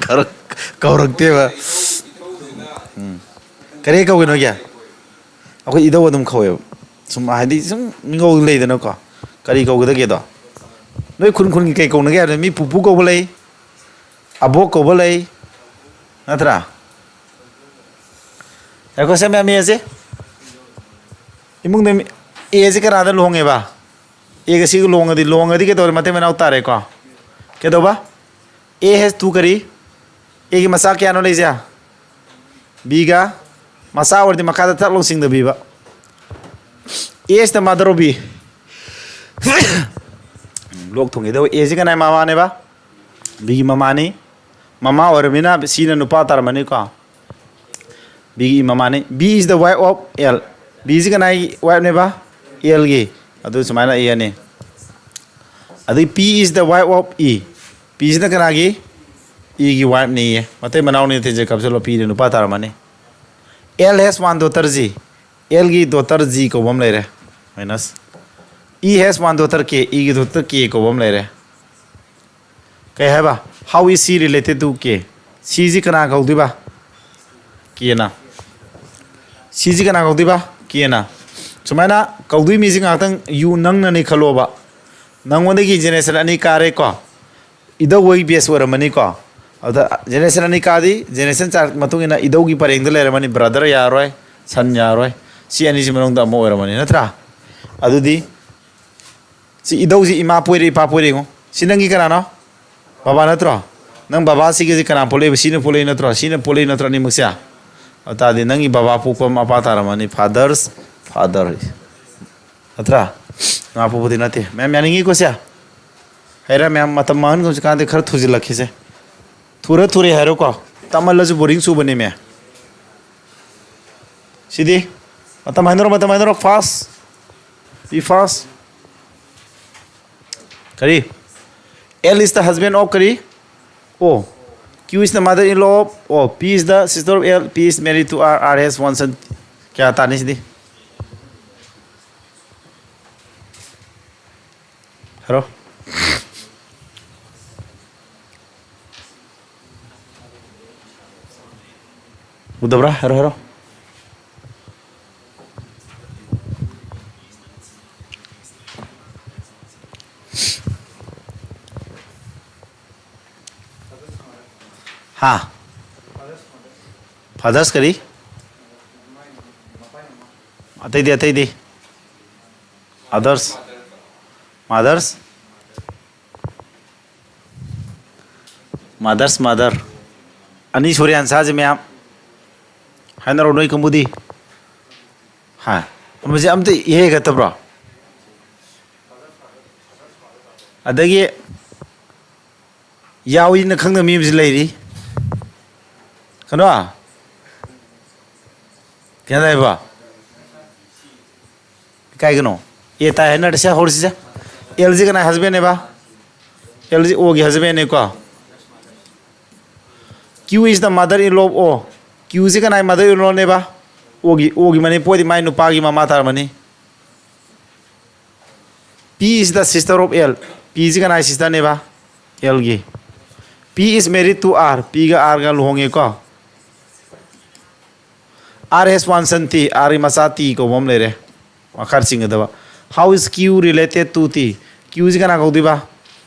ꯀꯧꯔꯛ-, ꯀꯧꯔꯛꯇꯦꯕ꯫ ꯎꯝ꯫ ꯀꯔꯤ ꯀꯧꯒꯦ ꯅꯣꯏꯒꯤ? ꯑꯩꯈꯣꯏ ꯏꯙꯧ ꯑꯗꯨꯝ ꯀꯧꯋꯦꯕ꯫ ꯁꯨꯝ ꯍꯥꯏꯗꯤ ꯁꯨꯝ ꯃꯤꯉꯧ ꯂꯩꯗꯅꯀꯣ꯫ ꯀꯔꯤ ꯀꯧꯒꯗꯒꯦꯗꯣ? ꯅꯣꯏ ꯈꯨꯟ ꯈꯨꯟꯒꯤ ꯀꯩ ꯀꯧꯅꯒꯦ ꯍꯥꯏꯕꯗ ꯃꯤ ꯄꯨꯄꯨ ꯀꯧꯕ ꯂꯩ, ꯑꯕꯣꯛ ꯀꯧꯕ ꯂꯩ, ꯅꯠꯇ꯭ꯔꯥ? ꯉꯥꯏꯈꯣ, ꯁꯦ ꯃꯌꯥꯝ ꯌꯦꯡꯁꯦ꯫ ꯏꯃꯨꯡꯗ ꯃꯤ, ꯑꯦꯁꯦ ꯀꯅꯥꯗ ꯂꯨꯍꯣꯡꯉꯦꯕ? ꯑꯦꯒ ꯁꯤꯒ ꯂꯨꯍꯣꯡꯉꯗꯤ, ꯂꯨꯍꯣꯡꯉꯗꯤ ꯀꯩꯗꯧꯔꯦ? ꯃꯇꯩ ꯃꯅꯥꯎ ꯇꯥꯔꯦꯀꯣ꯫ ꯀꯩꯗꯧꯕ? ꯑꯦ ꯍꯦꯁ ꯇꯨ ꯀꯔꯤ? ꯑꯦꯒꯤ ꯃꯆꯥ ꯀꯌꯥꯅꯣ ꯂꯩꯁꯦ? ꯕꯤꯒ ꯃꯆꯥ ꯑꯣꯏꯔꯗꯤ ꯃꯈꯥꯗ ꯊꯛ ꯂꯥꯎ ꯆꯤꯡꯗꯕꯤꯕ꯫ ꯑꯦꯁꯇ ꯃꯥꯗꯔ ꯑꯣꯐ ꯕꯤ꯫ ꯂꯣꯛ ꯊꯨꯡꯒꯦ ꯇꯧꯋꯦ꯫ ꯑꯦꯁꯤ ꯀꯅꯥꯏ ꯃꯃꯥꯅꯦꯕ? ꯕꯤꯒꯤ ꯃꯃꯥꯅꯤ꯫ ꯃꯃꯥ ꯑꯣꯏꯔꯕꯅꯤꯅ Cꯅ ꯅꯨꯄꯥ ꯇꯥꯔꯝꯃꯅꯤꯀꯣ꯫ Bꯒꯤ ꯃꯃꯥꯅꯤ꯫ B is the wife of L꯫ Bꯁꯤ ꯀꯅꯥꯒꯤ wifeꯅꯦꯕ? Lꯒꯤ꯫ ꯑꯗꯨ ꯁꯨꯃꯥꯏꯅ ꯏꯔꯅꯤ꯫ ꯑꯗꯩ P is the wife of E꯫ Pꯁꯤꯅ ꯀꯅꯥꯒꯤ? Eꯒꯤ wifeꯅꯤꯌꯦ꯫ ꯃꯇꯩ ꯃꯅꯥꯎꯅꯤ ꯇꯤꯟꯖꯩ ꯀꯥꯞꯁꯤꯜꯂꯣ, Pꯅ ꯅꯨꯄꯥ ꯇꯥꯔꯝꯃꯅꯤ꯫ L has one daughter G꯫ Lꯒꯤ daughter G ꯀꯧꯕ ꯑꯃ ꯂꯩꯔꯦ꯫ Minus꯫ E has one daughter K꯫ Eꯒꯤ daughter K ꯀꯧꯕ ꯑꯃ ꯂꯩꯔꯦ꯫ ꯀꯩ ꯍꯥꯏꯕ? How is she related to K? Cꯁꯤ ꯀꯅꯥ ꯀꯧꯗꯣꯏꯕ? Kꯅ꯫ Cꯁꯤ ꯀꯅꯥ ꯀꯧꯗꯣꯏꯕ? Kꯅ꯫ ꯁꯨꯃꯥꯏꯅ ꯀꯧꯗꯣꯏ ꯃꯤꯁꯤ ꯉꯥꯛꯇꯪ you ꯅꯪꯅꯅꯤ ꯈꯜꯂꯣꯕ꯫ ꯅꯪꯉꯣꯟꯗꯒꯤ generation ꯑꯅꯤ ꯀꯥꯔꯦꯀꯣ꯫ ꯏꯙꯧ ꯍꯣꯏ batch ꯑꯣꯏꯔꯝꯃꯅꯤꯀꯣ꯫ ꯑꯗ generation ꯑꯅꯤ ꯀꯥꯗꯤ generation chart ꯃꯇꯨꯡ ꯏꯟꯅ ꯏꯙꯧꯒꯤ ꯄꯔꯦꯡꯗ ꯂꯩꯔꯝꯃꯅꯤ, brother ꯌꯥꯔꯣꯏ, son ꯌꯥꯔꯣꯏ꯫ ꯁꯤ ꯑꯅꯤꯁꯤ ꯃꯅꯨꯡꯗ ꯑꯃ ꯑꯣꯏꯔꯝꯃꯅꯤ, ꯅꯠꯇ꯭ꯔꯥ? ꯑꯗꯨꯗꯤ ꯁꯤ ꯏꯙꯧꯁꯤ ꯏꯃꯥ ꯄꯣꯏꯔꯦ, ꯏꯄꯥ ꯄꯣꯏꯔꯦ ꯌꯦꯡꯉꯣ꯫ ꯁꯤ ꯅꯪꯒꯤ ꯀꯅꯥꯅꯣ? ꯕꯕꯥ ꯅꯠꯇ꯭ꯔꯣ? ꯅꯪ ꯕꯕꯥꯁꯤꯒꯤꯁꯤ ꯀꯅꯥ ꯄꯣꯛꯂꯛꯏꯕ? Cꯅ ꯄꯣꯛꯂꯛꯏ ꯅꯠꯇ꯭ꯔꯣ? Cꯅ ꯄꯣꯛꯂꯛꯏ ꯅꯠꯇ꯭ꯔꯣ ꯑꯅꯤꯃꯛꯁꯦ? ꯑꯗꯨ ꯇꯥꯔꯗꯤ ꯅꯪꯒꯤ ꯕꯕꯥ ꯄꯣꯛꯄ ꯃꯄꯥ ꯇꯥꯔꯝꯃꯅꯤ, father's father꯫ ꯅꯠꯇ꯭ꯔꯥ? ꯏꯃꯥ ꯄꯣꯛꯄꯗꯤ ꯅꯠꯇꯦ꯫ ꯃꯌꯥꯝ ꯌꯥꯅꯤꯡꯉꯤꯀꯣ ꯁꯦ? ꯍꯩꯔꯦ ꯃꯌꯥꯝ, ꯃꯇꯝ ꯃꯥꯡꯍꯟꯒꯨꯝꯁꯤ ꯀꯥꯟꯗꯦ, ꯈꯔ ꯊꯨꯖꯤꯜꯂꯛꯈꯤꯁꯦ꯫ ꯊꯨꯔ ꯊꯨꯔꯦ ꯍꯥꯏꯔꯣꯀꯣ꯫ ꯇꯞꯃꯜꯂꯁꯨ boring ꯆꯨꯕꯅꯦꯃꯦ꯫ ꯁꯤꯗꯤ ꯃꯇꯝ ꯍꯥꯏꯅꯔꯣ, ꯃꯇꯝ ꯍꯥꯏꯅꯔꯣ, fast꯫ Be fast꯫ ꯀꯔꯤ? L is the husband of ꯀꯔꯤ? O꯫ Q is the mother-in-law of O꯫ P is the sister of L꯫ P is married to R꯫ R has one son꯫ ꯀꯌꯥ ꯇꯥꯅꯤ ꯁꯤꯗꯤ? ꯍꯥꯏꯔꯣ꯫ ꯎꯗꯕ꯭ꯔꯥ? ꯍꯥꯏꯔꯣ, ꯍꯥꯏꯔꯣ꯫ ꯍꯥ? Father's ꯀꯔꯤ? ꯑꯇꯩꯗꯤ, ꯑꯇꯩꯗꯤ? Others? Mothers? Mother's mother꯫ ꯑꯅꯤ ꯁꯨꯔꯦ answerꯁꯦ ꯃꯌꯥꯝ꯫ ꯍꯥꯏꯅꯔꯣ ꯅꯣꯏ ꯀꯥꯡꯕꯨꯗꯤ꯫ ꯍꯥ? ꯑꯃꯁꯦ ꯑꯝꯇ ꯏꯍꯦ ꯍꯦꯛꯇꯕ꯭ꯔꯣ? ꯑꯗꯒꯤ ꯌꯥꯎꯏꯅ ꯈꯪꯗꯕ ꯃꯤ ꯑꯃꯁꯨ ꯂꯩꯔꯤ꯫ ꯀꯩꯅꯣ? ꯀꯩ ꯍꯥꯏꯕ? ꯀꯥꯏꯒꯤꯅꯣ? ꯑꯦ ꯇꯥꯏ ꯍꯥꯏꯅꯔꯦ, ꯁꯦ ꯍꯧꯔꯁꯤꯁꯦ꯫ ꯑꯦꯜꯁꯤ ꯀꯅꯥꯏ ꯍꯁꯕꯦꯟꯅꯦꯕ? ꯑꯦꯜꯁꯤ ꯑꯣꯒꯤ ꯍꯁꯕꯦꯟꯅꯦꯀꯣ꯫ Q is the mother in law of O꯫ Qꯁꯤ ꯀꯅꯥꯏ mother in lawꯅꯦꯕ? ꯑꯣꯒꯤ, ꯑꯣꯒꯤ ꯃꯅꯦꯝꯄꯣꯛ ꯑꯣꯏꯗꯤ ꯃꯥꯏ ꯅꯨꯄꯥꯒꯤ ꯃꯃꯥ ꯇꯥꯔꯝꯃꯅꯤ꯫ P is the sister of L꯫ Pꯁꯤ ꯀꯅꯥꯏ sisterꯅꯦꯕ? Lꯒꯤ꯫ P is married to R꯫ Pꯒ Rꯒ ꯂꯨꯍꯣꯡꯉꯦꯀꯣ꯫ R has one son T꯫ Rꯒꯤ ꯃꯆꯥ T ꯀꯧꯕ ꯑꯃ ꯂꯩꯔꯦ꯫ ꯃꯈꯥ ꯆꯤꯡꯒꯗꯕ꯫ How is Q related to T? Qꯁꯤ ꯀꯅꯥ ꯀꯧꯗꯣꯏꯕ?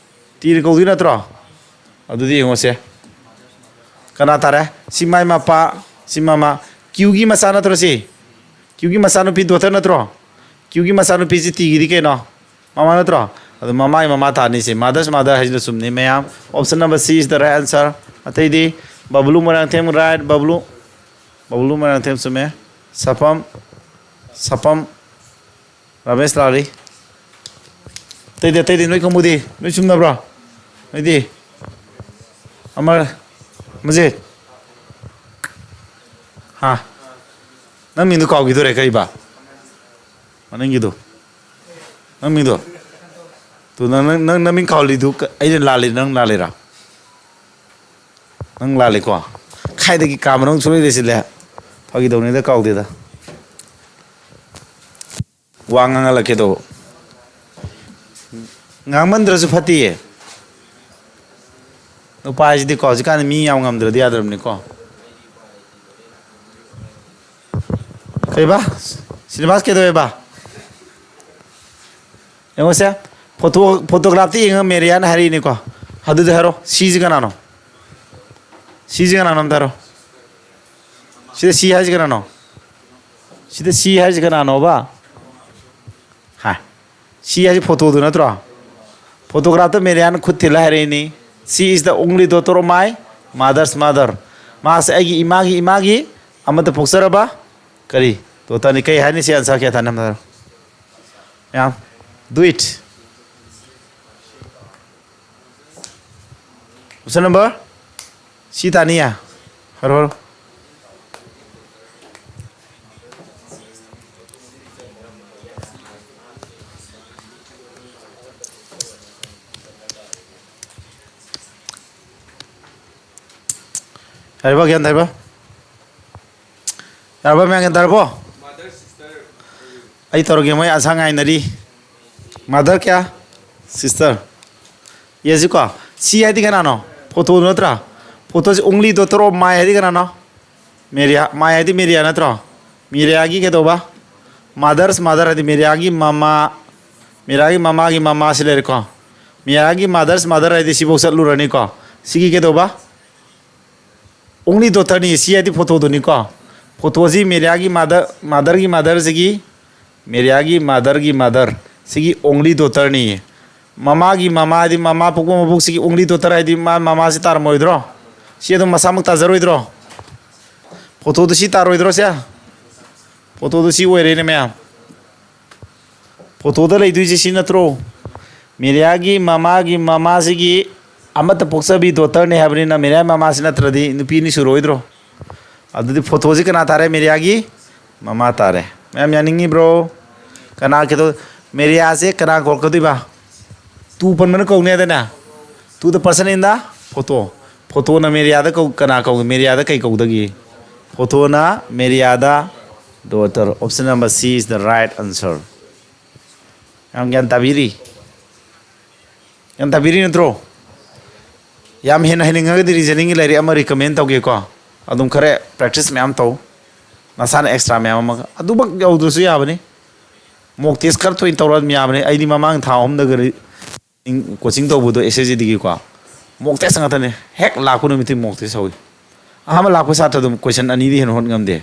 Tꯅ ꯀꯧꯗꯣꯏ ꯅꯠꯇ꯭ꯔꯣ? ꯑꯗꯨꯗꯤ ꯌꯦꯡꯉꯣꯁꯦ꯫ ꯀꯅꯥ ꯇꯥꯔꯦ? ꯁꯤ ꯃꯥꯏ ꯃꯄꯥ, ꯁꯤ ꯃꯃꯥ꯫ Qꯒꯤ ꯃꯆꯥ ꯅꯠꯇ꯭ꯔꯣ ꯁꯤ? Qꯒꯤ ꯃꯆꯥꯅꯨꯄꯤ daughter ꯅꯠꯇ꯭ꯔꯣ? Qꯒꯤ ꯃꯆꯥꯅꯨꯄꯤꯁꯤ Tꯒꯤꯗꯤ ꯀꯩꯅꯣ? ꯃꯃꯥ ꯅꯠꯇ꯭ꯔꯣ? ꯑꯗꯨ ꯃꯃꯥꯒꯤ ꯃꯃꯥ ꯇꯥꯅꯤꯁꯦ, mother's mother ꯍꯥꯏꯁꯤꯅ ꯆꯨꯝꯅꯤ ꯃꯌꯥꯝ꯫ Option number C is the right answer꯫ ꯑꯇꯩꯗꯤ ꯕꯕꯂꯨ ꯃꯣꯏꯔꯥꯡꯊꯦꯝ, right꯫ ꯕꯕꯂꯨ, ꯕꯕꯂꯨ ꯃꯣꯏꯔꯥꯡꯊꯦꯝ ꯆꯨꯝꯃꯦ꯫ ꯁꯐꯝ, ꯁꯐꯝ, ꯔꯃꯦꯁ ꯂꯥꯛꯂꯤ꯫ ꯑꯇꯩꯗꯤ, ꯑꯇꯩꯗꯤ ꯅꯣꯏ ꯀꯥꯡꯕꯨꯗꯤ ꯅꯣꯏ ꯆꯨꯝꯅꯕ꯭ꯔꯣ? ꯅꯣꯏꯗꯤ? ꯑꯃꯔ, ꯃꯖꯤꯠ꯫ ꯍꯥ? ꯅꯪ ꯃꯤꯡꯗꯣ ꯀꯥꯎꯈꯤꯗꯣꯔꯦ, ꯀꯔꯤꯕ? ꯃꯅꯤꯡꯒꯤꯗꯣ꯫ ꯅꯪ ꯃꯤꯡꯗꯣ꯫ ꯇꯨ, ꯅꯪ, ꯅꯪ, ꯅꯪ ꯅꯃꯤꯡ ꯀꯥꯎꯍꯜꯂꯤꯗꯨ ꯀ-, ꯑꯩꯅ ꯂꯥꯜꯂꯤ, ꯅꯪ ꯂꯥꯜꯂꯤꯔꯥ? ꯅꯪ ꯂꯥꯜꯂꯤꯀꯣ? ꯈꯥꯏꯗꯒꯤ ꯀꯥ ꯃꯅꯨꯡ ꯁꯨꯡꯂꯩ ꯂꯩꯁꯤꯜꯂꯦ꯫ ꯐꯥꯒꯤ ꯇꯧꯅꯤꯗ, ꯀꯥꯎꯗꯦꯗ꯫ ꯋꯥ ꯉꯥꯡꯍꯜꯂꯛꯀꯦ ꯇꯧꯕ꯫ ꯉꯥꯡꯃꯟꯗ꯭ꯔꯁꯨ ꯐꯠꯇꯤꯌꯦ꯫ ꯅꯨꯄꯥ ꯍꯥꯏꯁꯤꯗꯤꯀꯣ, ꯍꯧꯖꯤꯛꯀꯥꯟꯗꯤ ꯃꯤ ꯌꯥꯝ ꯉꯝꯗ꯭ꯔꯗꯤ ꯌꯥꯗ꯭ꯔꯕꯅꯤꯀꯣ꯫ ꯀꯩꯕꯥ? ꯁ꯭ꯔꯤꯅꯤꯕꯥꯁ ꯀꯩꯗꯧꯋꯦꯕ? ꯌꯦꯡꯉꯣꯁꯦ, photo, photographꯇ ꯌꯦꯡꯉ ꯃꯦꯔꯤꯌꯥꯅ ꯍꯥꯏꯔꯛꯏꯅꯤꯀꯣ꯫ ꯑꯗꯨꯗꯤ ꯍꯥꯏꯔꯣ, Cꯁꯤ ꯀꯅꯥꯅꯣ? Cꯁꯤ ꯀꯅꯥꯅꯣ ꯑꯝꯇ ꯍꯥꯏꯔꯣ꯫ ꯁꯤꯗ C ꯍꯥꯏꯁꯤ ꯀꯅꯥꯅꯣ? ꯁꯤꯗ C ꯍꯥꯏꯁꯤ ꯀꯅꯥꯅꯣꯕ? ꯍꯥ, C ꯍꯥꯏꯁꯤ photoꯗꯨ ꯅꯠꯇ꯭ꯔꯣ? Photographꯇ ꯃꯦꯔꯤꯌꯥꯅ ꯈꯨꯠ ꯊꯤꯜꯂ ꯍꯥꯏꯔꯛꯏꯅꯤ, "She is the only daughter of my mother's mother." ꯃꯥꯁꯦ ꯑꯩꯒꯤ ꯏꯃꯥꯒꯤ ꯏꯃꯥꯒꯤ ꯑꯃꯠꯇ ꯄꯣꯛꯆꯔꯕ ꯀꯔꯤ? Daughterꯅꯤ꯫ ꯀꯩ ꯍꯥꯏꯅꯤ ꯁꯤ answer ꯀꯌꯥ ꯊꯥꯅꯤ ꯑꯝꯇ ꯍꯥꯏꯔꯣ? ꯃꯌꯥꯝ, do it꯫ Option number C ꯇꯥꯅꯤꯌꯦ꯫ ꯍꯥꯏꯔꯣ, ꯍꯥꯏꯔꯣ꯫ ꯌꯥꯔꯕ? ꯒ꯭ꯌꯥꯟ ꯇꯥꯔꯕ? ꯌꯥꯔꯕ? ꯃꯌꯥꯝ ꯒ꯭ꯌꯥꯟ ꯇꯥꯔꯕꯣ? ꯑꯩ ꯇꯧꯔꯒꯦ, ꯃꯣꯏ ꯑꯟꯁꯥꯔ ꯉꯥꯏꯅꯔꯤ꯫ Mother ꯀꯌꯥ? Sister꯫ ꯌꯦꯁꯤꯀꯣ꯫ C ꯍꯥꯏꯗꯤ ꯀꯅꯥꯅꯣ? ꯐꯣꯇꯣꯗꯨ ꯅꯠꯇ꯭ꯔꯥ? ꯐꯣꯇꯣꯁꯤ only daughter of ꯃꯥꯏ ꯍꯥꯏꯗꯤ ꯀꯅꯥꯅꯣ? ꯃꯦꯔꯤꯌꯥ꯫ ꯃꯥꯏ ꯍꯥꯏꯗꯤ ꯃꯦꯔꯤꯌꯥ ꯅꯠꯇ꯭ꯔꯣ? ꯃꯦꯔꯤꯌꯥꯒꯤ ꯀꯩꯗꯧꯕ? Mother's mother ꯍꯥꯏꯗꯤ ꯃꯦꯔꯤꯌꯥꯒꯤ ꯃꯃꯥ꯫ ꯃꯦꯔꯤꯌꯥꯒꯤ ꯃꯃꯥꯒꯤ ꯃꯃꯥꯁꯤ ꯂꯩꯔꯦꯀꯣ꯫ ꯃꯦꯔꯤꯌꯥꯒꯤ mother's mother ꯍꯥꯏꯗꯤ ꯁꯤꯐꯧ ꯆꯠꯂꯨꯔꯅꯤꯀꯣ꯫ ꯁꯤꯒꯤ ꯀꯩꯗꯧꯕ? Only daughterꯅꯤ꯫ C ꯍꯥꯏꯗꯤ ꯐꯣꯇꯣꯗꯨꯅꯤꯀꯣ꯫ ꯐꯣꯇꯣꯁꯤ ꯃꯦꯔꯤꯌꯥꯒꯤ mother, motherꯒꯤ motherꯁꯤꯒꯤ, ꯃꯦꯔꯤꯌꯥꯒꯤ motherꯒꯤ mother ꯁꯤꯒꯤ only daughterꯅꯤ꯫ ꯃꯃꯥꯒꯤ ꯃꯃꯥ ꯍꯥꯏꯗꯤ ꯃꯃꯥ ꯄꯣꯛꯄ ꯃꯄꯣꯛꯁꯤꯒꯤ only daughter ꯍꯥꯏꯗꯤ ꯃꯥ ꯃꯃꯥꯁꯤ ꯇꯥꯔꯝꯃꯣꯏꯗ꯭ꯔꯣ? ꯁꯤ ꯑꯗꯨꯝ ꯃꯁꯥꯃꯛ ꯇꯥꯖꯔꯣꯏꯗ꯭ꯔꯣ? ꯐꯣꯇꯣꯗꯨ ꯁꯤ ꯇꯥꯔꯣꯏꯗ꯭ꯔꯣ ꯁꯦ? ꯐꯣꯇꯣꯗꯨ ꯁꯤ ꯑꯣꯏꯔꯦꯅꯦ ꯃꯌꯥꯝ꯫ ꯐꯣꯇꯣꯗ ꯂꯩꯗꯣꯏꯁꯦ ꯁꯤ ꯅꯠꯇ꯭ꯔꯣ? ꯃꯦꯔꯤꯌꯥꯒꯤ ꯃꯃꯥꯒꯤ ꯃꯃꯥꯁꯤꯒꯤ ꯑꯃꯠꯇ ꯄꯣꯛꯆꯕꯤ daughterꯅꯦ ꯍꯥꯏꯕꯅꯤꯅ ꯃꯦꯔꯤꯌꯥ ꯃꯃꯥꯁꯤ ꯅꯠꯇ꯭ꯔꯗꯤ ꯅꯨꯄꯤ ꯑꯅꯤ ꯁꯨꯔꯣꯏꯗ꯭ꯔꯣ? ꯑꯗꯨꯗꯤ ꯐꯣꯇꯣꯁꯤ ꯀꯅꯥ ꯇꯥꯔꯦ? ꯃꯦꯔꯤꯌꯥꯒꯤ ꯃꯃꯥ ꯇꯥꯔꯦ꯫ ꯃꯌꯥꯝ ꯌꯥꯅꯤꯡꯉꯤꯕ꯭ꯔꯣ? ꯀꯅꯥ ꯀꯩꯗꯧ-, ꯃꯦꯔꯤꯌꯥꯁꯦ ꯀꯅꯥ ꯀꯧꯔꯛꯀꯗꯣꯏꯕ? To ꯄꯟꯕꯅ ꯀꯧꯅꯤ ꯍꯥꯏꯗꯅ? To the person in the photo꯫ ꯐꯣꯇꯣꯅ ꯃꯦꯔꯤꯌꯥꯗ ꯀꯧ-, ꯀꯅꯥ ꯀꯧ-, ꯃꯦꯔꯤꯌꯥꯗ ꯀꯩ ꯀꯧꯗꯒꯦ? ꯐꯣꯇꯣꯅ ꯃꯦꯔꯤꯌꯥꯗ daughter꯫ Option number C is the right answer꯫ ꯌꯥꯝ ꯒ꯭ꯌꯥꯟ ꯇꯥꯕꯤꯔꯤ? ꯒ꯭ꯌꯥꯟ ꯇꯥꯕꯤꯔꯤ ꯅꯠꯇ꯭ꯔꯣ? ꯌꯥꯝ ꯍꯦꯟꯅ ꯍꯩꯅꯤꯡꯉꯒꯗꯤ reasoningꯒꯤ ꯂꯥꯏꯔꯤꯛ ꯑꯃ recommend ꯇꯧꯒꯦꯀꯣ꯫ ꯑꯗꯨꯝ ꯈꯔ practice ꯃꯌꯥꯝ ꯇꯧ꯫ ꯅꯁꯥꯅ extra ꯃꯌꯥꯝ ꯑꯃꯒ꯫ ꯑꯗꯨꯃꯛ ꯌꯧꯗ꯭ꯔꯁꯨ ꯌꯥꯕꯅꯤ꯫ Mock test ꯈꯔ ꯊꯣꯏꯅ ꯇꯧꯔ ꯑꯗꯨꯝ ꯌꯥꯕꯅꯤ꯫ ꯑꯩꯗꯤ ꯃꯃꯥꯡ ꯊꯥ ꯑꯍꯨꯝꯗꯒ ꯔꯤ-, coaching ꯇꯧꯕꯗꯣ S S C Dꯒꯤꯀꯣ, mock test ꯉꯥꯛꯇꯅꯦ꯫ ꯍꯦꯛ ꯂꯥꯛꯄ ꯅꯨꯃꯤꯠꯇꯨ mock test ꯍꯧꯏ꯫ ꯑꯍꯥꯟꯕ ꯂꯥꯛꯄ ꯁꯥꯇ꯭ꯔꯗꯨ question ꯑꯅꯤꯗꯤ ꯍꯦꯟꯅ ꯍꯣꯠ ꯉꯝꯗꯦ꯫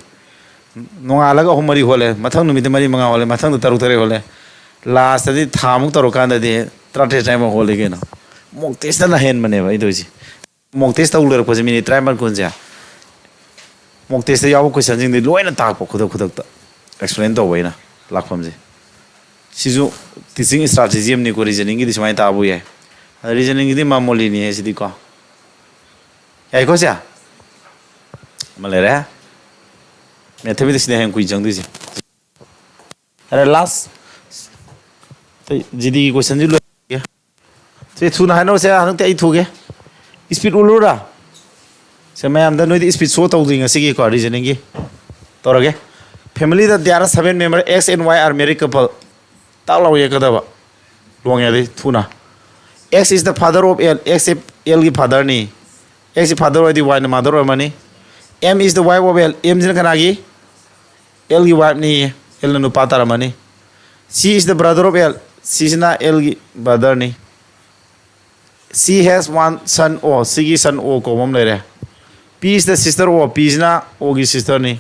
ꯅꯣꯡꯉꯥꯜꯂꯒ ꯑꯍꯨꯝ ꯃꯔꯤ ꯍꯣꯠꯂꯦ, ꯃꯊꯪ ꯅꯨꯃꯤꯠꯇ ꯃꯔꯤ ꯃꯉꯥ ꯍꯣꯠꯂꯦ, ꯃꯊꯪꯗ ꯇꯔꯨꯛ ꯇꯔꯦꯠ ꯍꯣꯠꯂꯦ꯫ Lastꯇꯗꯤ ꯊꯥꯃꯨꯛ ꯇꯧꯔꯀꯥꯟꯗꯗꯤ ꯇꯔꯥꯇꯔꯦꯠ ꯇꯔꯥꯅꯤꯄꯥꯟ ꯍꯣꯠꯂꯤ ꯀꯩꯅꯣ꯫ Mock testꯅ ꯍꯦꯟꯕꯅꯦꯕ ꯑꯩ ꯇꯧꯔꯤꯁꯦ꯫ Mock test ꯇꯧ ꯂꯣꯏꯔꯛꯄꯁꯦ minute ꯇꯔꯥꯅꯤꯄꯥꯟ ꯀꯨꯟꯁꯦ, mock testꯇ ꯌꯥꯎꯕ questionꯁꯤꯡꯗꯤ ꯂꯣꯏꯅ ꯇꯥꯛꯄ, ꯈꯨꯗꯛ ꯈꯨꯗꯛꯇ explain ꯇꯧꯕ ꯑꯩꯅ ꯂꯥꯛꯐꯝꯁꯦ꯫ ꯁꯤꯁꯨ teaching strategy ꯑꯃꯅꯤꯀꯣ, reasoningꯒꯤꯗꯤ ꯁꯨꯃꯥꯏꯅ ꯇꯥꯛꯄ ꯌꯥꯏ꯫ ꯑꯗ reasoningꯒꯤꯗꯤ ꯃꯥꯃꯣꯂꯤꯅꯤ ꯍꯥꯏꯁꯤꯗꯤꯀꯣ, ꯌꯥꯏꯀꯣ ꯁꯦ? ꯑꯃ ꯂꯩꯔꯦ꯫ Mathematics ꯅꯦ ꯍꯌꯦꯡ ꯀꯨꯏ ꯆꯪꯗꯣꯏꯁꯦ꯫ ꯑꯔꯦ, last꯫ ꯑꯇꯩ G D ꯒꯤ question ꯁꯤ ꯂꯣꯏꯔꯒꯦ꯫ ꯁꯦ, ꯊꯨꯅ ꯍꯥꯏꯅꯧꯁꯦ, ꯍꯟꯗꯛꯇꯤ ꯑꯩ ꯊꯨꯒꯦ꯫ Speed ꯎꯠꯂꯨꯔꯥ? ꯁꯦ, ꯃꯌꯥꯝꯗ ꯅꯣꯏꯗꯤ speed show ꯇꯧꯗ꯭ꯔꯤ ꯉꯁꯤꯒꯤꯀꯣ, reasoning ꯒꯤ꯫ ꯇꯧꯔꯒꯦ꯫ Family the there are seven member, X and Y are married couple꯫ ꯇꯥꯛ ꯂꯥꯎ ꯌꯦꯛꯀꯗꯕ꯫ ꯂꯣꯡꯉꯦꯗꯤ ꯊꯨꯅ꯫ X is the father of L, X say L ꯒꯤ father ꯅꯤ꯫ X ꯁꯤ father ꯑꯣꯏꯔꯗꯤ Y ꯅ mother ꯑꯣꯏꯔꯝꯃꯅꯤ꯫ M is the wife of L, M ꯁꯤꯅ ꯀꯅꯥꯒꯤ? L ꯒꯤ wife ꯅꯤ꯫ L ꯅ ꯅꯨꯄꯥ ꯇꯥꯔꯝꯃꯅꯤ꯫ C is the brother of L, C ꯁꯤꯅ L ꯒꯤ brother ꯅꯤ꯫ C has one son O, C ꯒꯤ son O ꯀꯧꯕ ꯑꯃ ꯂꯩꯔꯦ꯫ P is the sister of, P ꯁꯤꯅ O ꯒꯤ sister ꯅꯤ꯫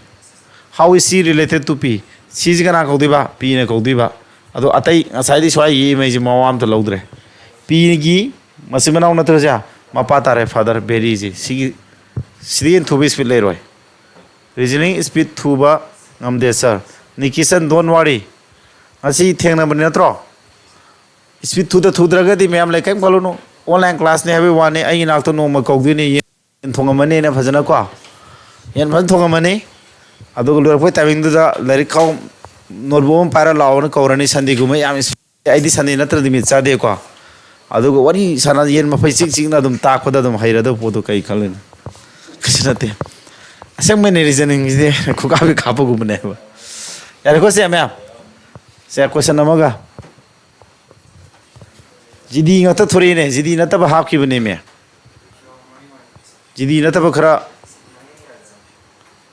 How is C related to P? C ꯁꯤ ꯀꯅꯥ ꯀꯧꯗꯣꯏꯕ? P ꯅ ꯀꯧꯗꯣꯏꯕ꯫ ꯑꯗꯣ ꯑꯇꯩ ꯉꯁꯥꯏꯗꯤ ꯁ꯭ꯋꯥꯏꯒꯤ ꯏꯃꯩꯁꯤ ꯃꯋꯥ ꯑꯝꯇ ꯂꯧꯗ꯭ꯔꯦ꯫ P ꯒꯤ ꯃꯆꯤꯟ ꯃꯅꯥꯎ ꯅꯠꯇ꯭ꯔꯁꯦ? ꯃꯄꯥ ꯇꯥꯔꯦ, father, very easy꯫ ꯁꯤꯒꯤ, ꯁꯤꯗꯤ ꯍꯦꯟꯅ ꯊꯨꯕ speed ꯂꯩꯔꯣꯏ꯫ Reasoning speed ꯊꯨꯕ ꯉꯝꯗꯦ, sir꯫ Nikishan, don't worry꯫ ꯉꯁꯤ ꯊꯦꯡꯅꯕꯅꯤ ꯅꯠꯇ꯭ꯔꯣ? Speed ꯊꯨꯗ ꯊꯨꯗ꯭ꯔꯒꯗꯤ ꯃꯌꯥꯝ ꯂꯩ, ꯀꯔꯤꯝ ꯈꯜꯂꯨꯅꯨ꯫ Online class ꯅꯤ ꯍꯥꯏꯕꯒꯤ ꯋꯥꯅꯤ, ꯑꯩꯒꯤ ꯅꯥꯛꯇ ꯅꯣꯡꯃ ꯀꯧꯗꯣꯏꯅꯤ꯫ ꯌꯦꯟ ꯊꯣꯡꯉꯝꯃꯅꯤꯅ ꯐꯖꯅ ꯀꯣ꯫ ꯌꯦꯟ ꯐꯖꯅ ꯊꯣꯡꯉꯝꯃꯅꯤ꯫ ꯑꯗꯨꯒ ꯂꯣꯏꯔꯛꯄꯩ timing ꯗꯨꯗ ꯂꯥꯏꯔꯤꯛ ꯈꯥꯎ, notebook ꯑꯃ ꯄꯥꯏꯔ ꯂꯥꯛꯑꯣꯅ ꯀꯧꯔꯅꯤ꯫ Sunday ꯒꯨꯝꯕ ꯌꯥꯝ ꯏꯁ-, ꯑꯩꯗꯤ Sunday ꯅꯠꯇ꯭ꯔꯗꯤ ꯃꯤꯠ ꯆꯥꯗꯦꯀꯣ꯫ ꯑꯗꯨꯒ ꯋꯥꯔꯤ ꯁꯥꯟꯅ ꯌꯦꯟ ꯃꯐꯩ ꯆꯤꯛ ꯆꯤꯛꯅ ꯑꯗꯨꯝ ꯇꯥꯛꯄꯗ ꯑꯗꯨꯝ ꯍꯩꯔꯗꯕ ꯄꯣꯠꯇꯣ ꯀꯩ ꯈꯜꯂꯤꯅꯣ? ꯀꯩꯁꯨ ꯅꯠꯇꯦ꯫ ꯑꯁꯦꯡꯕꯩꯅꯦ reasoning ꯁꯤꯗꯤ ꯈꯨꯀꯥꯞꯄꯤ ꯀꯥꯞꯄꯒꯨꯝꯕꯅꯦꯕ꯫ ꯌꯥꯔꯦꯀꯣ ꯁꯦ ꯃꯌꯥꯝ? ꯁꯦ question ꯑꯃꯒ꯫ G D ꯉꯥꯛꯇ ꯊꯣꯔꯛꯏꯅꯦ, G D ꯅꯠꯇꯕ ꯍꯥꯞꯈꯤꯕꯅꯦꯃꯦ꯫ G D ꯅꯠꯇꯕ ꯈꯔ,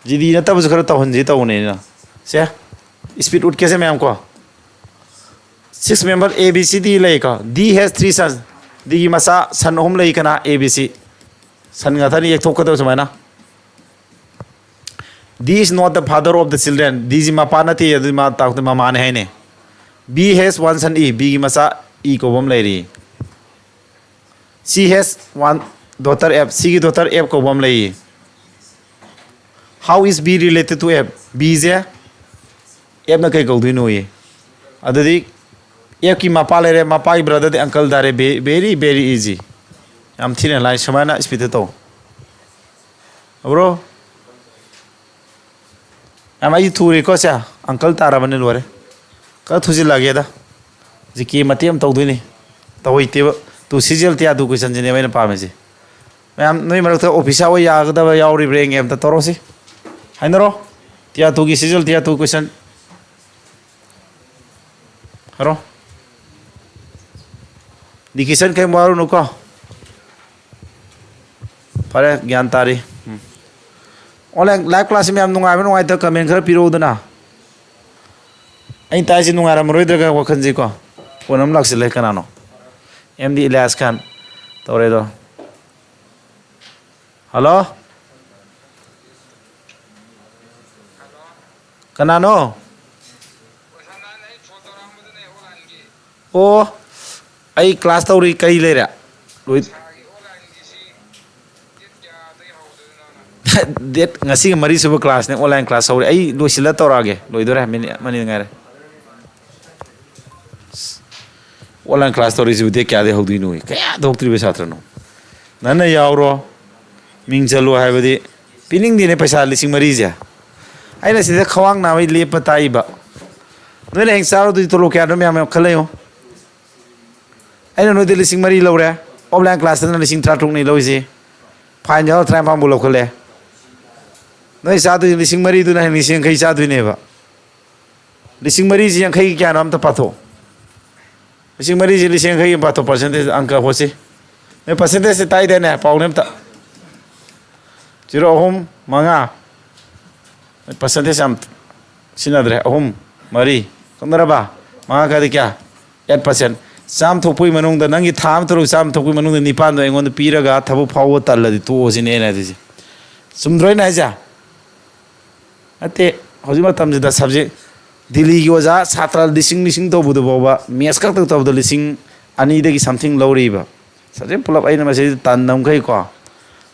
G D ꯅꯠꯇꯕꯁꯨ ꯈꯔ ꯇꯧꯍꯟꯁꯤ ꯇꯧꯕꯅꯦ ꯑꯩꯅ꯫ ꯁꯦ, speed ꯎꯠꯀꯦꯁꯦ ꯃꯌꯥꯝ ꯀꯣ꯫ Six member A B C D ꯂꯩꯀꯣ꯫ D has three sons꯫ D ꯒꯤ ꯃꯆꯥ son ꯑꯍꯨꯝ ꯂꯩ, ꯀꯅꯥ? A B C꯫ Son ꯉꯥꯛꯇꯅꯤ ꯌꯦꯛꯊꯣꯛꯀꯗꯕ ꯁꯨꯃꯥꯏꯅ꯫ D is not the father of the children꯫ D ꯁꯤ ꯃꯄꯥ ꯅꯠꯇꯦ, ꯑꯗꯨꯗꯤ ꯃꯥ ꯇꯥꯛꯇ ꯃꯃꯥꯅꯦ ꯍꯥꯏꯅꯦ꯫ B has one son E꯫ B ꯒꯤ ꯃꯆꯥ E ꯀꯧꯕ ꯑꯃ ꯂꯩꯔꯤ꯫ C has one daughter F꯫ C ꯒꯤ daughter F ꯀꯧꯕ ꯑꯃ ꯂꯩꯌꯦ꯫ How is B related to F? B say F ꯅ ꯀꯩ ꯀꯧꯗꯣꯏꯅꯣꯌꯦ? ꯑꯗꯨꯗꯤ F ꯀꯤ ꯃꯄꯥ ꯂꯩꯔꯦ, ꯃꯄꯥꯒꯤ brother ꯗꯤ uncle ꯇꯥꯔꯦ꯫ Ve-, very, very easy꯫ ꯌꯥꯝ ꯊꯤꯅ ꯂꯥꯏ, ꯁꯨꯃꯥꯏꯅ speed ꯇꯧ꯫ ꯕ꯭ꯔꯣ, ꯌꯥꯝ ꯑꯩ ꯊꯨꯔꯦꯀꯣ ꯁꯦ꯫ ꯑꯪꯀꯜ ꯇꯥꯔꯕꯅꯤ, ꯂꯣꯏꯔꯦ꯫ ꯈꯔ ꯊꯨꯖꯤꯜꯂꯛꯑꯒꯦꯗ꯫ ꯖꯤ ꯀꯦ ꯃꯇꯦꯛ ꯑꯃ ꯇꯧꯗꯣꯏꯅꯤ꯫ ꯇꯧꯍꯩꯇꯦꯕ꯫ ꯇꯨ C G L tier two ꯀꯣꯏꯁꯟꯁꯤꯅꯦꯕ ꯑꯩꯅ ꯄꯥꯝꯃꯤꯁꯦ꯫ ꯃꯌꯥꯝ ꯅꯣꯏ ꯃꯔꯛꯇ ꯑꯣꯐꯤꯁꯥꯔ ꯑꯣꯏ ꯌꯥꯒꯗꯕ ꯌꯥꯎꯔꯤꯕ꯭ꯔꯥ ꯌꯦꯡꯒꯦ, ꯑꯝꯇ ꯇꯧꯔꯛꯑꯣꯁꯤ꯫ ꯍꯥꯏꯅꯔꯣ꯫ ꯇꯤꯌꯥ ꯇꯨꯒꯤ ꯁꯤ ꯖꯤ ꯑꯦꯜ ꯇꯤꯌꯥ ꯇꯨ ꯀꯣꯏꯁꯟ꯫ ꯍꯥꯏꯔꯣ꯫ ꯗꯤꯀꯤꯁꯟ ꯀꯩꯝ ꯋꯥꯔꯨꯅꯨꯀꯣ꯫ ꯐꯔꯦ, ꯒ꯭ꯌꯥꯟ ꯇꯥꯔꯤ꯫ ꯎꯝ꯫ ꯑꯣꯟꯂꯥꯏꯟ ꯂꯥꯏꯚ ꯀ꯭ꯂꯥꯁꯁꯤ ꯃꯌꯥꯝ ꯅꯨꯡꯉꯥꯏꯕ ꯅꯨꯡꯉꯥꯏꯇꯕ ꯀꯃꯦꯟ ꯈꯔ ꯄꯤꯔꯛꯎꯗꯅ꯫ ꯑꯩꯅ ꯇꯥꯏꯁꯤ ꯅꯨꯡꯉꯥꯏꯔꯝꯃꯔꯣꯏꯗ꯭ꯔꯒ ꯋꯥꯈꯜꯁꯤꯀꯣ꯫ ꯐꯣꯟ ꯑꯃ ꯂꯥꯛꯁꯤꯜꯂꯦ, ꯀꯅꯥꯅꯣ? ꯑꯦꯝ ꯗꯤ ꯏꯂꯤꯌꯥꯁ ꯈꯥꯟ ꯇꯧꯔꯦꯗꯣ꯫ ꯍꯜꯂꯣ? ꯀꯅꯥꯅꯣ? ꯑꯣ, ꯑꯩ ꯀ꯭ꯂꯥꯁ ꯇꯧꯔꯤ, ꯀꯔꯤ ꯂꯩꯔꯦ? ꯂꯣꯏ-, ꯗꯦꯠ, ꯉꯁꯤꯒ ꯃꯔꯤꯁꯨꯕ ꯀ꯭ꯂꯥꯁꯅꯦ, ꯑꯣꯟꯂꯥꯏꯟ ꯀ꯭ꯂꯥꯁ ꯍꯧꯔꯦ꯫ ꯑꯩ ꯂꯣꯏꯁꯤꯜꯂ ꯇꯧꯔꯛꯑꯒꯦ, ꯂꯣꯏꯗꯣꯔꯦ, ꯃꯤꯅꯤꯠ ꯑꯃꯅꯤ ꯉꯥꯏꯔꯦ꯫ ꯑꯣꯟꯂꯥꯏꯟ ꯀ꯭ꯂꯥꯁ ꯇꯧꯔꯤꯁꯤꯕꯨ ꯗꯦꯠ ꯀꯌꯥꯗꯩ ꯍꯧꯗꯣꯏꯅꯣ? ꯀꯌꯥ ꯊꯣꯛꯇ꯭ꯔꯤꯕ ꯁꯥꯇ꯭ꯔꯅꯣ? ꯅꯪꯅ ꯌꯥꯎꯔꯣ, ꯃꯤꯡ ꯆꯜꯂꯣ ꯍꯥꯏꯕꯗꯤ ꯄꯤꯅꯤꯡꯗꯦꯅꯦ ꯄꯩꯁꯥ ꯂꯤꯁꯤꯡ ꯃꯔꯤꯁꯦ꯫ ꯑꯩꯅ ꯁꯤꯗ ꯈ꯭ꯋꯥꯡ ꯅꯥꯕꯩ ꯂꯦꯞꯄ ꯇꯥꯛꯏꯕ꯫ ꯅꯣꯏꯅ ꯍꯌꯦꯡ ꯆꯥꯔꯨꯗꯣꯏ ꯇꯣꯂꯣꯞ ꯀꯌꯥꯅꯣ ꯃꯌꯥꯝ ꯃꯌꯥꯝ ꯈꯜꯂ ꯌꯦꯡꯉꯣ꯫ ꯑꯩꯅ ꯅꯣꯏꯗ ꯂꯤꯁꯤꯡ ꯃꯔꯤ ꯂꯧꯔꯦ, ꯑꯣꯐꯂꯥꯏꯟ ꯀ꯭ꯂꯥꯁꯇꯅ ꯂꯤꯁꯤꯡ ꯇꯔꯥꯇꯔꯨꯛꯅꯤ ꯂꯧꯔꯤꯁꯤ꯫ ꯐꯥꯏꯟ ꯌꯥꯎꯔ ꯇꯔꯥꯅꯤꯄꯥꯟꯕꯨ ꯂꯧꯈꯠꯂꯦ꯫ ꯅꯣꯏ ꯆꯥꯗꯣꯏꯁꯤ ꯂꯤꯁꯤꯡ ꯃꯔꯤꯗꯨꯅ ꯍꯌꯦꯡ ꯂꯤꯁꯤꯡ ꯌꯥꯡꯈꯩ ꯆꯥꯗꯣꯏꯅꯦꯕ꯫ ꯂꯤꯁꯤꯡ ꯃꯔꯤꯁꯤ ꯌꯥꯡꯈꯩꯒꯤ ꯀꯌꯥꯅꯣ ꯑꯝꯇ ꯄꯥꯊꯣꯛꯑꯣ꯫ ꯂꯤꯁꯤꯡ ꯃꯔꯤꯁꯤ ꯂꯤꯁꯤꯡ ꯌꯥꯡꯈꯩꯒꯤ ꯄꯥꯊꯣꯛ, ꯄꯥꯔꯁꯦꯟꯇꯦꯖ ꯑꯪꯀ ꯍꯣꯠꯁꯤ꯫ ꯅꯣꯏ ꯄꯥꯔꯁꯦꯟꯇꯦꯖꯁꯤ ꯇꯥꯏꯗꯥꯏꯅꯦ? ꯄꯥꯎꯅꯦ ꯑꯝꯇ꯫ ꯖꯤꯔꯣ ꯑꯍꯨꯝ ꯃꯉꯥ꯫ ꯅꯣꯏ ꯄꯥꯔꯁꯦꯟꯇꯦꯖ ꯌꯥꯝ ꯁꯤꯖꯤꯟꯅꯗ꯭ꯔꯦ꯫ ꯑꯍꯨꯝ ꯃꯔꯤ꯫ ꯈꯪꯅꯔꯕ? ꯃꯉꯥ ꯀꯥꯏꯗ ꯀꯌꯥ? Eight percent. ꯆꯥꯝ ꯊꯣꯛꯄꯒꯤ ꯃꯅꯨꯡꯗ, ꯅꯪꯒꯤ ꯊꯥ ꯑꯃ ꯇꯔꯨꯛ ꯆꯥꯝ ꯊꯣꯛꯄꯒꯤ ꯃꯅꯨꯡꯗ ꯅꯤꯄꯥꯟꯗꯣ ꯑꯩꯉꯣꯟꯗ ꯄꯤꯔꯒ ꯊꯕꯛ ꯐꯥꯎꯕ ꯇꯜꯂꯗꯤ ꯇꯣꯛꯑꯣ ꯁꯤꯅꯦ ꯑꯩꯅ ꯍꯥꯏꯗꯣꯏꯁꯦ꯫ ꯆꯨꯝꯗ꯭ꯔꯣ ꯑꯩꯅ ꯍꯥꯏꯁꯦ? ꯅꯠꯇꯦ, ꯍꯧꯖꯤꯛ ꯃꯇꯝꯁꯤꯗ ꯁꯕꯖꯦꯛ ꯗꯤꯜꯂꯤꯒꯤ ꯑꯣꯖꯥ ꯁꯥꯇ꯭ꯔ ꯂꯤꯁꯤꯡ ꯂꯤꯁꯤꯡ ꯇꯧꯕꯗꯨ ꯐꯥꯎꯕ ꯃꯦꯠꯁ ꯈꯛꯇ ꯇꯧꯕꯗ ꯂꯤꯁꯤꯡ ꯑꯅꯤꯗꯒꯤ ꯁꯝꯊꯤꯡ ꯂꯧꯔꯤꯕ꯫ ꯁꯕꯖꯦꯛ ꯄꯨꯂꯞ ꯑꯩꯅ ꯃꯁꯤꯗꯩꯗ ꯇꯟꯗꯕ ꯃꯈꯩꯀꯣ,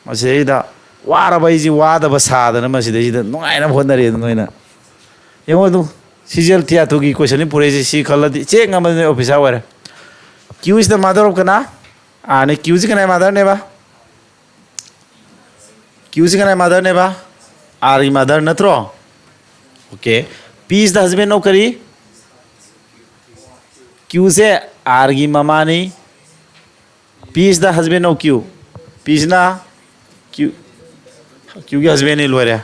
ꯃꯁꯤꯗꯩꯗ ꯋꯥꯔꯕ ꯑꯩꯁꯤ ꯋꯥꯗꯕ ꯁꯥꯗꯅ ꯃꯁꯤꯗꯩꯁꯤꯗ ꯅꯨꯡꯉꯥꯏꯅꯕ ꯍꯣꯠꯅꯔꯦ꯫ ꯑꯗꯨ ꯅꯣꯏꯅ ꯌꯦꯡꯉꯣ ꯑꯗꯨ, ꯁꯤ ꯖꯤ ꯑꯦꯜ ꯇꯤꯌꯥ ꯇꯨꯒꯤ ꯀꯣꯏꯁꯟꯅꯤ ꯄꯨꯔꯛꯏꯁꯦ, ꯁꯤ ꯈꯜꯂꯗꯤ ꯆꯦꯛ ꯉꯝꯕꯗꯨꯅ ꯑꯣꯐꯤꯁꯥꯔ ꯑꯣꯏꯔꯦ꯫ ꯀ꯭ꯌꯨꯁꯤꯗ ꯃꯥꯗꯔ ꯑꯣꯐ ꯀꯅꯥ? ꯑꯥꯔꯅꯤ꯫ ꯀ꯭ꯌꯨꯁꯤ ꯀꯅꯥꯏ ꯃꯥꯗꯔꯅꯦꯕ? Q ꯁꯤ ꯀꯅꯥꯏ mother ꯅꯦꯕ? R ꯒꯤ mother ꯅꯠꯇ꯭ꯔꯣ? Okay. P is the husband of ꯀꯔꯤ? Q ꯁꯦ R ꯒꯤ ꯃꯃꯥꯅꯤ. P is the husband of Q. P ꯁꯤꯅ Q, Q ꯒꯤ husband ꯅꯤ, ꯂꯣꯏꯔꯦ.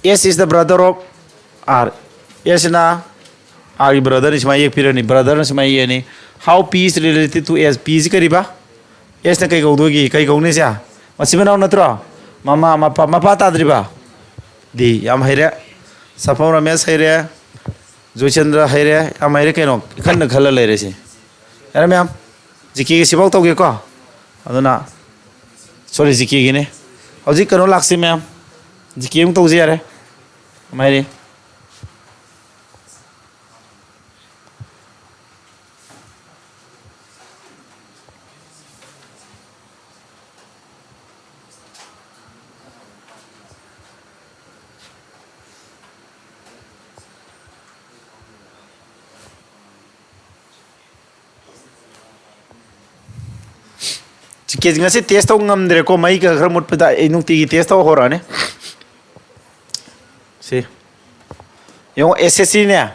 S is the brother of R. S ꯁꯤꯅ R ꯒꯤ brother ꯅꯤ, ꯁꯨꯃꯥꯏꯅ ꯌꯦꯛꯄꯤꯔꯅꯤ. Brother ꯅ ꯁꯨꯃꯥꯏꯅ ꯌꯦꯛꯑꯅꯤ. How P is related to S? P ꯁꯤ ꯀꯔꯤꯕ? S ꯅ ꯀꯩ ꯀꯧꯗꯣꯏꯒꯤ? ꯀꯩ ꯀꯧꯅꯤ ꯁꯦ? ꯃꯆꯤꯟ ꯃꯅꯥꯎ ꯅꯠꯇ꯭ꯔꯣ? ꯃꯃꯥ, ꯃꯄꯥ, ꯃꯄꯥ ꯇꯥꯗ꯭ꯔꯤꯕ? D. ꯌꯥꯝ ꯍꯩꯔꯦ. ꯁꯥꯐꯧ ꯔꯥꯃꯦꯁ ꯍꯩꯔꯦ. ꯖꯣꯏꯆꯟꯗ꯭ꯔ ꯍꯩꯔꯦ. ꯌꯥꯝ ꯍꯩꯔꯦ ꯀꯩꯅꯣ? ꯏꯈꯟꯗ ꯈꯜꯂ ꯂꯩꯔꯦ ꯁꯤ. ꯌꯥꯔꯦ ꯃꯌꯥꯝ? GK ꯒꯤ ꯁꯤꯐꯥꯎ ꯇꯧꯒꯦꯀꯣ. ꯑꯗꯨꯅ, sorry, GK ꯒꯤꯅꯦ. ꯍꯧꯖꯤꯛ ꯀꯩꯅꯣ ꯂꯥꯛꯁꯤ ꯃꯌꯥꯝ. GK ꯑꯃꯨꯛ ꯇꯧꯁꯤ ꯌꯥꯔꯦ. ꯌꯥꯝ ꯍꯩꯔꯦ. GK ꯉꯁꯤ test ꯇꯧ ꯉꯝꯗ꯭ꯔꯦꯀꯣ, ꯃꯩꯒ ꯈꯔ ꯃꯨꯠꯄꯗ ꯑꯩ ꯅꯨꯡꯇꯤꯒꯤ test ꯇꯧ ꯍꯧꯔꯛꯑꯅꯤ꯫ ꯁꯤ ꯌꯦꯡꯉꯣ, SSC ꯅꯦ,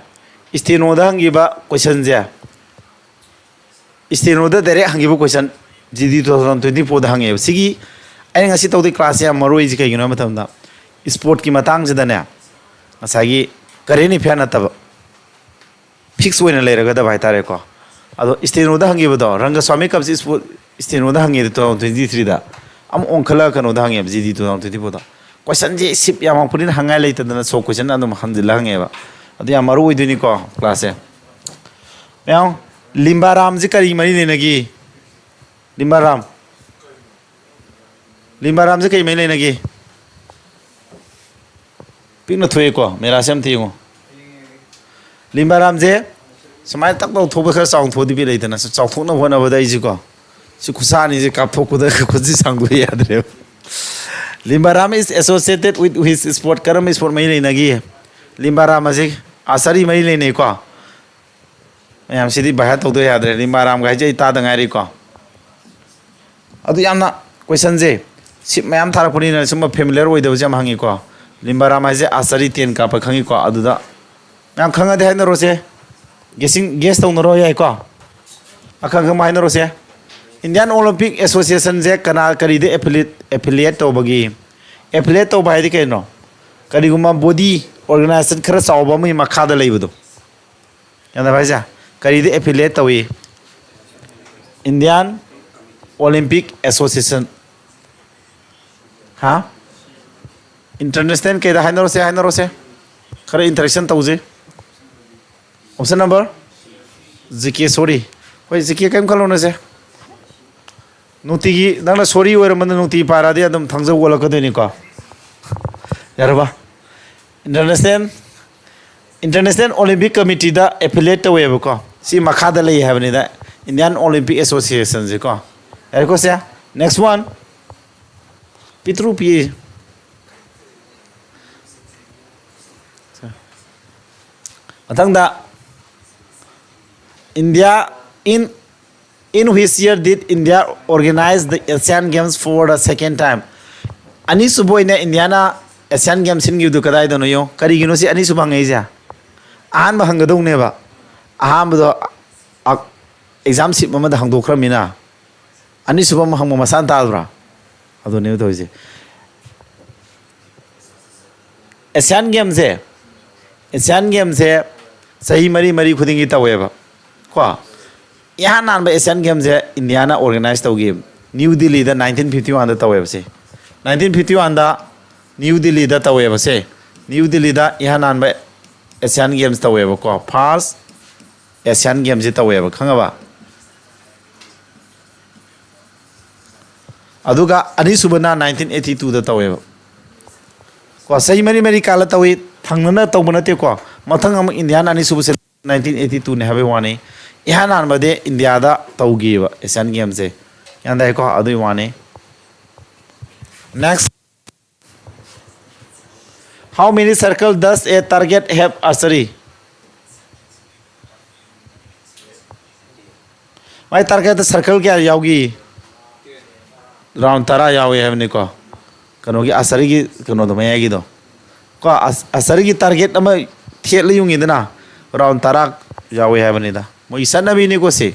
steno ꯗ ꯍꯪꯈꯤꯕ question ꯁꯦ, steno ꯗ direct ꯍꯪꯈꯤꯕ question, GD two thousand twenty four ꯗ ꯍꯪꯉꯦꯕ꯫ ꯁꯤꯒꯤ ꯑꯩꯅ ꯉꯁꯤ ꯇꯧꯗꯣꯏ class ꯁꯦ ꯌꯥꯝ ꯃꯔꯨ ꯑꯣꯏꯁꯤ ꯀꯩꯒꯤꯅꯣ ꯍꯥꯏꯕ ꯃꯇꯝꯗ, sport ꯀꯤ ꯃꯇꯥꯡꯁꯤꯗꯅꯦ, ꯉꯁꯥꯏꯒꯤ current affair ꯅꯠꯇꯕ, fix ꯑꯣꯏꯅ ꯂꯩꯔꯒꯗꯕ ꯍꯥꯏꯇꯥꯔꯦꯀꯣ꯫ ꯑꯗꯣ steno ꯗ ꯍꯪꯈꯤꯕꯗꯣ, ꯔꯪꯒꯁ꯭ꯋꯥꯃꯤ ꯀꯞꯁꯤ sport steno ꯗ ꯍꯪꯉꯦ two thousand twenty three ꯗ, ꯑꯃꯨꯛ ꯑꯣꯟꯈꯠꯂꯒ ꯀꯩꯅꯣꯗ ꯍꯪꯉꯦꯕ, GD two thousand twenty four ꯗ꯫ Question ꯁꯦ ꯁꯤꯞ ꯌꯥꯝꯃꯛꯄꯅꯤꯅ ꯍꯪꯉꯥꯏ ꯂꯩꯇꯗꯅ short question ꯑꯗꯨꯝ ꯍꯪꯖꯤꯜꯂ ꯍꯪꯉꯦꯕ꯫ ꯑꯗꯨ ꯌꯥꯝ ꯃꯔꯨ ꯑꯣꯏꯗꯣꯏꯅꯤꯀꯣ class ꯁꯦ꯫ ꯃꯌꯥꯝ, ꯂꯤꯝꯕꯥꯔꯥꯝꯁꯦ ꯀꯔꯤ ꯃꯔꯤ ꯂꯩꯅꯒꯦ? ꯂꯤꯝꯕꯥꯔꯥꯝ꯫ ꯂꯤꯝꯕꯥꯔꯥꯝꯁꯦ ꯀꯩ ꯃꯔꯤ ꯂꯩꯅꯒꯦ? ꯄꯤꯛꯅ ꯊꯣꯛꯑꯦꯀꯣ, ꯃꯦꯔꯥꯁꯦ ꯑꯝꯇ ꯌꯦꯡꯉꯣ꯫ ꯂꯤꯝꯕꯥꯔꯥꯝꯁꯦ ꯁꯨꯃꯥꯏꯅ ꯇꯛ ꯇꯧ ꯊꯣꯛꯄ, ꯈꯔ ꯆꯥꯎꯊꯣꯛꯑꯗꯤ ꯕꯤꯠ ꯂꯩꯗꯅ, ꯆꯥꯎꯊꯣꯛꯅꯕ ꯍꯣꯠꯅꯕꯗ ꯑꯩꯁꯦꯀꯣ, ꯁꯤ ꯈꯨꯠꯁꯥ ꯑꯅꯤꯁꯦ ꯀꯥꯞꯊꯣꯛꯄꯗ ꯈꯨꯠꯁꯤ ꯁꯥꯡꯗꯣꯛꯑ ꯌꯥꯗ꯭ꯔꯦꯕ꯫ ꯂꯤꯝꯕꯥꯔꯥꯝ is associated with which sport? ꯀꯔꯝꯕ sport ꯃꯔꯤ ꯂꯩꯅꯒꯦ? ꯂꯤꯝꯕꯥꯔꯥꯝ ꯑꯁꯤ archery ꯃꯔꯤ ꯂꯩꯅꯩꯀꯣ꯫ ꯃꯌꯥꯝ, ꯁꯤꯗꯤ by heart ꯇꯧꯗ ꯌꯥꯗ꯭ꯔꯦ꯫ ꯂꯤꯝꯕꯥꯔꯥꯝꯒ ꯍꯥꯏꯁꯦ ꯑꯩ ꯇꯥꯗ ꯉꯥꯏꯔꯤꯀꯣ꯫ ꯑꯗꯨ ꯌꯥꯝꯅ question ꯁꯦ ꯁꯤꯞ ꯃꯌꯥꯝ ꯊꯥꯔꯛꯄꯅꯤꯅ ꯁꯨꯝꯕ ꯐꯦꯃꯤꯂꯤꯌꯔ ꯑꯣꯏꯗꯕꯁꯦ ꯌꯥꯝ ꯍꯪꯉꯤꯀꯣ꯫ ꯂꯤꯝꯕꯥ ꯔꯥꯝ ꯍꯥꯏꯁꯦ ꯑꯥꯔꯆꯔꯤ ꯇꯦꯟ ꯀꯥꯞꯄ ꯈꯪꯉꯤꯀꯣ꯫ ꯑꯗꯨꯗ ꯃꯌꯥꯝ ꯈꯪꯉꯗꯤ ꯍꯥꯏꯅꯔꯣꯁꯦ꯫ ꯒꯦꯁꯤꯡ ꯒꯦꯁ ꯇꯧꯅꯔꯣ ꯌꯥꯏꯀꯣ꯫ ꯑꯈꯪ ꯑꯈꯪꯕ ꯍꯥꯏꯅꯔꯣꯁꯦ꯫ ꯏꯟꯗꯤꯌꯥꯟ ꯑꯣꯂꯤꯝꯄꯤꯛ ꯑꯦꯁꯣꯁꯤꯌꯦꯁꯟꯁꯦ ꯀꯅꯥ, ꯀꯔꯤꯗ ꯑꯦꯐꯤꯂꯤꯌꯦꯠ ꯑꯦꯐꯤꯂꯤꯌꯦꯠ ꯇꯧꯕꯒꯤ? ꯑꯦꯐꯤꯂꯤꯌꯦꯠ ꯇꯧꯕ ꯍꯥꯏꯗꯤ ꯀꯩꯅꯣ? ꯀꯔꯤꯒꯨꯝꯕ ꯕꯣꯗꯤ, ꯑꯣꯔꯒꯅꯥꯏꯖꯦꯁꯟ ꯈꯔ ꯆꯥꯎꯕ ꯑꯃꯒꯤ ꯃꯈꯥꯗ ꯂꯩꯕꯗꯣ꯫ ꯒ꯭ꯌꯥꯟ ꯇꯥꯕ ꯍꯥꯏꯁꯦ? ꯀꯔꯤꯗ ꯑꯦꯐꯤꯂꯤꯌꯦꯠ ꯇꯧꯏ? Indian Olympic association. ꯍꯥ? ꯏꯟꯇꯔꯅꯦꯁꯅꯦꯜ ꯀꯩꯗ ꯍꯥꯏꯅꯔꯣꯁꯦ, ꯍꯥꯏꯅꯔꯣꯁꯦ꯫ ꯈꯔ ꯏꯟꯇꯔꯦꯛꯁꯟ ꯇꯧꯁꯦ꯫ Option number? ꯖꯤ ꯀꯦ ꯁꯣꯔꯤ꯫ ꯍꯣꯏ, ꯖꯤ ꯀꯦ ꯀꯔꯤꯝ ꯈꯜꯂꯨꯅꯨꯁꯦ꯫ ꯅꯨꯡꯇꯤꯒꯤ ꯅꯪꯅ ꯁꯣꯔꯤ ꯑꯣꯏꯔꯝꯕꯅ ꯅꯨꯡꯇꯤꯒꯤ ꯄꯥꯔꯛꯑꯗꯤ ꯑꯗꯨꯝ ꯊꯥꯡꯖꯧ ꯑꯣꯜꯂꯛꯀꯗꯣꯏꯅꯤꯀꯣ꯫ ꯌꯥꯔꯕ? ꯏꯟꯇꯔꯅꯦꯁꯅꯦꯜ, ꯏꯟꯇꯔꯅꯦꯁꯅꯦꯜ ꯑꯣꯂꯤꯝꯄꯤꯛ ꯀꯃꯤꯇꯤꯗ ꯑꯦꯐꯤꯂꯤꯌꯦꯠ ꯇꯧꯋꯦꯕꯀꯣ꯫ ꯁꯤ ꯃꯈꯥꯗ ꯂꯩ ꯍꯥꯏꯕꯅꯤꯗ, ꯏꯟꯗꯤꯌꯥꯟ ꯑꯣꯂꯤꯝꯄꯤꯛ ꯑꯦꯁꯣꯁꯤꯌꯦꯁꯟꯁꯦꯀꯣ꯫ ꯌꯥꯔꯦꯀꯣ ꯁꯦ? Next one. ꯄꯤꯛꯇ꯭ꯔꯨ ꯄꯤꯛꯏ꯫ ꯃꯊꯪꯗ, India, in, in which year did India organize the Asian Games for the second time? ꯑꯅꯤꯁꯨꯕ ꯑꯣꯏꯅ ꯏꯟꯗꯤꯌꯥꯅ ꯑꯦꯁꯤꯌꯥꯟ ꯒꯦꯝ ꯁꯤꯟꯈꯤꯕꯗꯨ ꯀꯗꯥꯏꯗꯅꯣ ꯌꯦꯡꯉꯣ꯫ ꯀꯔꯤꯒꯤꯅꯣ ꯁꯤ ꯑꯅꯤꯁꯨꯕ ꯍꯪꯉꯛꯏꯁꯦ? ꯑꯍꯥꯟꯕ ꯍꯪꯒꯗꯧꯅꯦꯕ꯫ ꯑꯍꯥꯟꯕꯗꯣ ꯑꯦꯛꯖꯥꯝ ꯁꯤꯞ ꯑꯃꯗ ꯍꯪꯗꯣꯛꯈ꯭ꯔꯃꯤꯅ꯫ ꯑꯅꯤꯁꯨꯕ ꯑꯃ ꯍꯪꯕ ꯃꯁꯥꯅ ꯇꯥꯗ꯭ꯔꯥ? ꯑꯗꯨꯅꯦꯕ ꯇꯧꯔꯤꯁꯦ꯫ ꯑꯦꯁꯤꯌꯥꯟ ꯒꯦꯝꯁꯦ, ꯑꯦꯁꯤꯌꯥꯟ ꯒꯦꯝꯁꯦ ꯆꯍꯤ ꯃꯔꯤ ꯃꯔꯤ ꯈꯨꯗꯤꯡꯒꯤ ꯇꯧꯋꯦꯕ ꯀꯣ꯫ ꯏꯍꯥꯟ ꯍꯥꯟꯕ ꯑꯦꯁꯤꯌꯥꯟ ꯒꯦꯝꯁꯦ ꯏꯟꯗꯤꯌꯥꯅ ꯑꯣꯔꯒꯅꯥꯏꯖ ꯇꯧꯈꯤꯕ꯫ ꯅ꯭ꯌꯨ ꯗꯤꯜꯂꯤꯗ ꯅꯥꯏꯟꯇꯤꯟ ꯐꯤꯐꯇꯤ ꯋꯥꯟꯗ ꯇꯧꯋꯦꯕ ꯁꯦ꯫ ꯅꯥꯏꯟꯇꯤꯟ ꯐꯤꯐꯇꯤ ꯋꯥꯟꯗ ꯅ꯭ꯌꯨ ꯗꯤꯜꯂꯤꯗ ꯇꯧꯋꯦꯕ ꯁꯦ꯫ ꯅ꯭ꯌꯨ ꯗꯤꯜꯂꯤꯗ ꯏꯍꯥꯟ ꯍꯥꯟꯕ ꯑꯦꯁꯤꯌꯥꯟ ꯒꯦꯝꯁ ꯇꯧꯋꯦꯕꯀꯣ꯫ ꯐꯥꯔꯁ ꯑꯦꯁꯤꯌꯥꯟ ꯒꯦꯝꯁꯦ ꯇꯧꯋꯦꯕ, ꯈꯪꯉꯕ? ꯑꯗꯨꯒ ꯑꯅꯤꯁꯨꯕꯅ ꯅꯥꯏꯟꯇꯤꯟ ꯑꯩꯠꯇꯤ ꯇꯨꯗ ꯇꯧꯋꯦꯕ꯫ ꯀꯣ, ꯆꯍꯤ ꯃꯔꯤ ꯃꯔꯤ ꯀꯥꯜꯂ ꯇꯧꯏ, ꯊꯪꯅꯅ ꯇꯧꯕ ꯅꯠꯇꯦꯀꯣ꯫ ꯃꯊꯪ ꯑꯃꯨꯛ ꯏꯟꯗꯤꯌꯥꯅ ꯑꯅꯤꯁꯨꯕꯁꯦ ꯅꯥꯏꯟꯇꯤꯟ ꯑꯩꯠꯇꯤ ꯇꯨꯅꯦ ꯍꯥꯏꯕꯒꯤ ꯋꯥꯅꯤ꯫ ꯏꯍꯥꯟ ꯍꯥꯟꯕꯗꯤ ꯏꯟꯗꯤꯌꯥꯗ ꯇꯧꯈꯤꯕ ꯑꯦꯁꯤꯌꯥꯟ ꯒꯦꯝꯁꯦ꯫ ꯒ꯭ꯌꯥꯟ ꯇꯥꯏꯀꯣ? ꯑꯗꯨꯒꯤ ꯋꯥꯅꯤ꯫ Next. How many circle does a target have archery? ꯃꯥꯏ ꯇꯥꯔꯒꯦꯠꯇ ꯁꯔꯀꯜ ꯀꯌꯥ ꯌꯥꯎꯈꯤ? ꯔꯥꯎꯟ ꯇꯔꯥ ꯌꯥꯎꯋꯦ ꯍꯥꯏꯕꯅꯤꯀꯣ꯫ ꯀꯩꯅꯣꯒꯤ ꯑꯥꯔꯆꯔꯤꯒꯤ ꯀꯩꯅꯣꯗꯣ, ꯃꯌꯥꯏꯒꯤꯗꯣ ꯀꯣ, ꯑꯥꯔꯆꯔꯤꯒꯤ ꯇꯥꯔꯒꯦꯠ ꯑꯃ ꯊꯦꯠꯂ ꯌꯨꯡꯉꯤꯗꯅ, ꯔꯥꯎꯟ ꯇꯔꯥ ꯌꯥꯎꯋꯦ ꯍꯥꯏꯕꯅꯤꯗ, ꯃꯣꯏꯒꯤ ꯆꯠꯅꯕꯤꯅꯤꯀꯣ ꯁꯤ꯫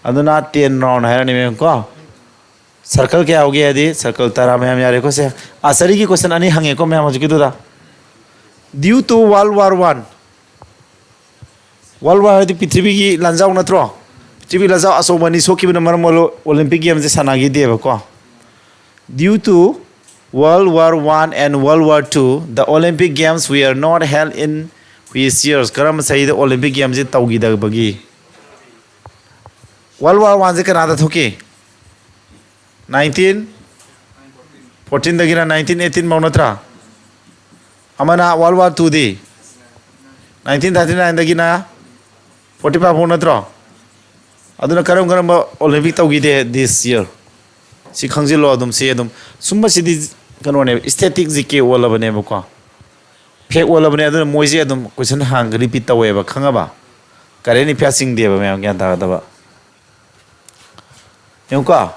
ꯑꯗꯨꯅ ꯇꯦꯟ ꯔꯥꯎꯟ ꯍꯥꯏꯔꯅꯤ ꯃꯦꯝ ꯀꯣ꯫ ꯁꯔꯀꯜ ꯀꯌꯥ ꯌꯥꯎꯒꯦ ꯍꯥꯏꯗꯤ ꯁꯔꯀꯜ ꯇꯔꯥ ꯃꯌꯥꯝ ꯌꯥꯔꯦꯀꯣ ꯁꯦ꯫ ꯑꯥꯔꯆꯔꯤꯒꯤ ꯀꯣꯏꯁꯟ ꯑꯅꯤ ꯍꯪꯉꯦꯀꯣ ꯃꯌꯥꯝ ꯍꯧꯖꯤꯛꯀꯤꯗꯨꯗ꯫ Due to World War One, World War ꯍꯥꯏꯗꯤ ꯄ꯭ꯔꯤꯊꯤꯕꯤꯒꯤ ꯂꯥꯟꯖꯥꯎ ꯅꯠꯇ꯭ꯔꯣ? ꯄ꯭ꯔꯤꯊꯤꯕꯤ ꯂꯥꯟꯖꯥꯎ ꯑꯆꯧꯕ ꯑꯅꯤ ꯁꯣꯛꯈꯤꯕꯅ ꯃꯔꯝ ꯑꯣꯏꯔꯒ ꯑꯣꯂꯤꯝꯄꯤꯛ ꯒꯦꯝꯁꯦ ꯁꯥꯟꯅꯈꯤꯗꯦꯕꯀꯣ꯫ Due to World War One and World War Two, the Olympic Games were not held in which years? ꯀꯔꯝꯕ ꯆꯍꯤꯗ ꯑꯣꯂꯤꯝꯄꯤꯛ ꯒꯦꯝꯁꯦ ꯇꯧꯈꯤꯗꯕꯒꯤ? World War One ꯁꯦ ꯀꯅꯥꯗ ꯊꯣꯛꯈꯤ? Nineteen fourteen ꯗꯒꯤꯅ nineteen eighteen ꯐꯥꯎ ꯅꯠꯇ꯭ꯔꯥ? ꯑꯃꯅ World War Two ꯗꯤ nineteen thirty nine ꯗꯒꯤꯅ forty five ꯐꯥꯎ ꯅꯠꯇ꯭ꯔꯣ? ꯑꯗꯨꯅ ꯀꯔꯝ ꯀꯔꯝꯕ ꯑꯣꯂꯤꯝꯄꯤꯛ ꯇꯧꯈꯤꯗꯦ this year? ꯁꯤ ꯈꯪꯖꯤꯜꯂꯣ ꯑꯗꯨꯝ, ꯁꯤ ꯑꯗꯨꯝ꯫ ꯁꯨꯝꯕꯁꯤꯗꯤ ꯀꯩꯅꯣꯅꯦꯕ, static G K ꯑꯣꯜꯂꯕꯅꯦꯕꯀꯣ, fake ꯑꯣꯜꯂꯕꯅꯦ꯫ ꯑꯗꯨꯅ ꯃꯣꯏꯁꯦ ꯑꯗꯨꯝ ꯀꯣꯏꯁꯟ ꯍꯥꯡꯒ repeat ꯇꯧꯋꯦꯕ, ꯈꯪꯉꯕ? Current affair ꯆꯤꯡꯗꯦꯕ ꯃꯌꯥꯝ, ꯒ꯭ꯌꯥꯟ ꯇꯥꯒꯗꯕ꯫ ꯌꯦꯡꯉꯨꯀꯣ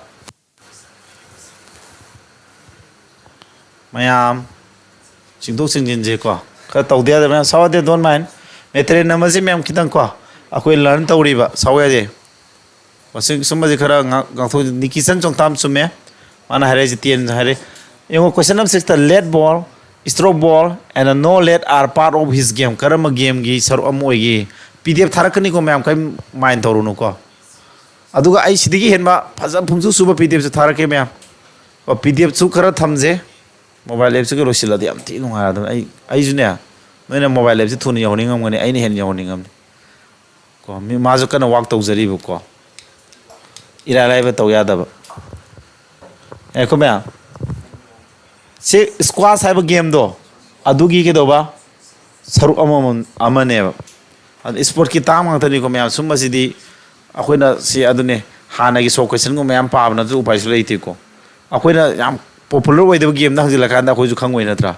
ꯃꯌꯥꯝ, ꯆꯤꯡꯊꯣꯛ ꯆꯤꯡꯁꯤꯟꯁꯦꯀꯣ ꯈꯔ ꯇꯧꯗ ꯌꯥꯗꯕ ꯃꯌꯥꯝ, ꯁꯥꯎ ꯌꯥꯗꯦ, don't mind꯫ Material number ꯁꯤ ꯃꯌꯥꯝ ꯈꯤꯇꯪ ꯀꯣ ꯑꯩꯈꯣꯏ learn ꯇꯧꯔꯤꯕ, ꯁꯥꯎ ꯌꯥꯗꯦ꯫ ꯃꯁꯤ, ꯁꯨꯝꯕꯁꯤ ꯈꯔ ꯉꯥꯛ-, ꯉꯥꯛꯊꯣꯛ-, ꯅꯤꯀꯤꯁꯟ ꯆꯣꯡꯊꯥꯝ ꯆꯨꯝꯃꯦ꯫ ꯃꯥꯅ ꯍꯥꯏꯔꯛꯏꯁꯦ ten ꯍꯥꯏꯔꯦ꯫ ꯌꯦꯡꯉꯣ, question number six ꯇ lead ball, stroke ball and no lead are part of his game꯫ ꯀꯔꯝꯕ game ꯒꯤ ꯁꯔꯨꯛ ꯑꯃ ꯑꯣꯏꯒꯦ? P D F ꯊꯥꯔꯛꯀꯅꯤꯀꯣ ꯃꯌꯥꯝ, ꯀꯔꯤꯝ mind ꯇꯧꯔꯨꯅꯨꯀꯣ꯫ ꯑꯗꯨꯒ ꯑꯩ ꯁꯤꯗꯒꯤ ꯍꯦꯟꯕ ꯐꯖ ꯄꯨꯝꯁꯨ ꯁꯨꯕ P D F ꯁꯨ ꯊꯥꯔꯛꯀꯦ ꯃꯌꯥꯝ꯫ ꯀꯣ, P D F ꯁꯨ ꯈꯔ ꯊꯝꯁꯦ꯫ Mobile app ꯁꯤꯒ ꯂꯣꯏꯁꯤꯜꯂꯗꯤ ꯌꯥꯝ ꯊꯤ ꯅꯨꯡꯉꯥꯏꯔꯗꯕꯅꯤ꯫ ꯑꯩ, ꯑꯩꯁꯨꯅꯦ, ꯅꯣꯏꯅ mobile app ꯁꯤ ꯊꯨꯅ ꯌꯧꯍꯟꯅꯤꯡꯉꯝꯒꯅꯤ, ꯑꯩꯅ ꯍꯦꯟꯅ ꯌꯧꯍꯟꯅꯤꯡꯉꯝꯅꯤ꯫ ꯀꯣ, ꯃꯤ, ꯃꯥꯁꯨ ꯀꯟꯅ work ꯇꯧꯖꯔꯤꯕꯀꯣ꯫ ꯏꯔꯥꯏ ꯂꯥꯏꯕ ꯇꯧ ꯌꯥꯗꯕ꯫ ꯉꯥꯏꯈꯣ ꯃꯌꯥꯝ꯫ ꯁꯤ squash ꯍꯥꯏꯕ game ꯗꯣ, ꯑꯗꯨꯒꯤ ꯀꯩꯗꯧꯕ? ꯁꯔꯨꯛ ꯑꯃꯃꯝ, ꯑꯃꯅꯦꯕ꯫ ꯑꯗꯨ sport ꯀꯤ ꯇꯥꯝ ꯉꯥꯛꯇꯅꯤꯀꯣ ꯃꯌꯥꯝ꯫ ꯁꯨꯝꯕꯁꯤꯗꯤ ꯑꯩꯈꯣꯏꯅ ꯁꯤ ꯑꯗꯨꯅꯦ, ꯍꯥꯟꯅꯒꯤ soft question ꯒꯨꯝꯕ ꯃꯌꯥꯝ ꯄꯥꯕ ꯅꯠꯇ꯭ꯔ ꯎꯄꯥꯏꯁꯨ ꯂꯩꯇꯦꯀꯣ꯫ ꯑꯩꯈꯣꯏꯅ ꯌꯥꯝ popular ꯑꯣꯏꯗꯕ game ꯗ ꯍꯪꯖꯤꯜꯂꯀꯥꯟꯗ ꯑꯩꯈꯣꯏꯁꯨ ꯈꯪꯉꯣꯏ ꯅꯠꯇ꯭ꯔꯥ?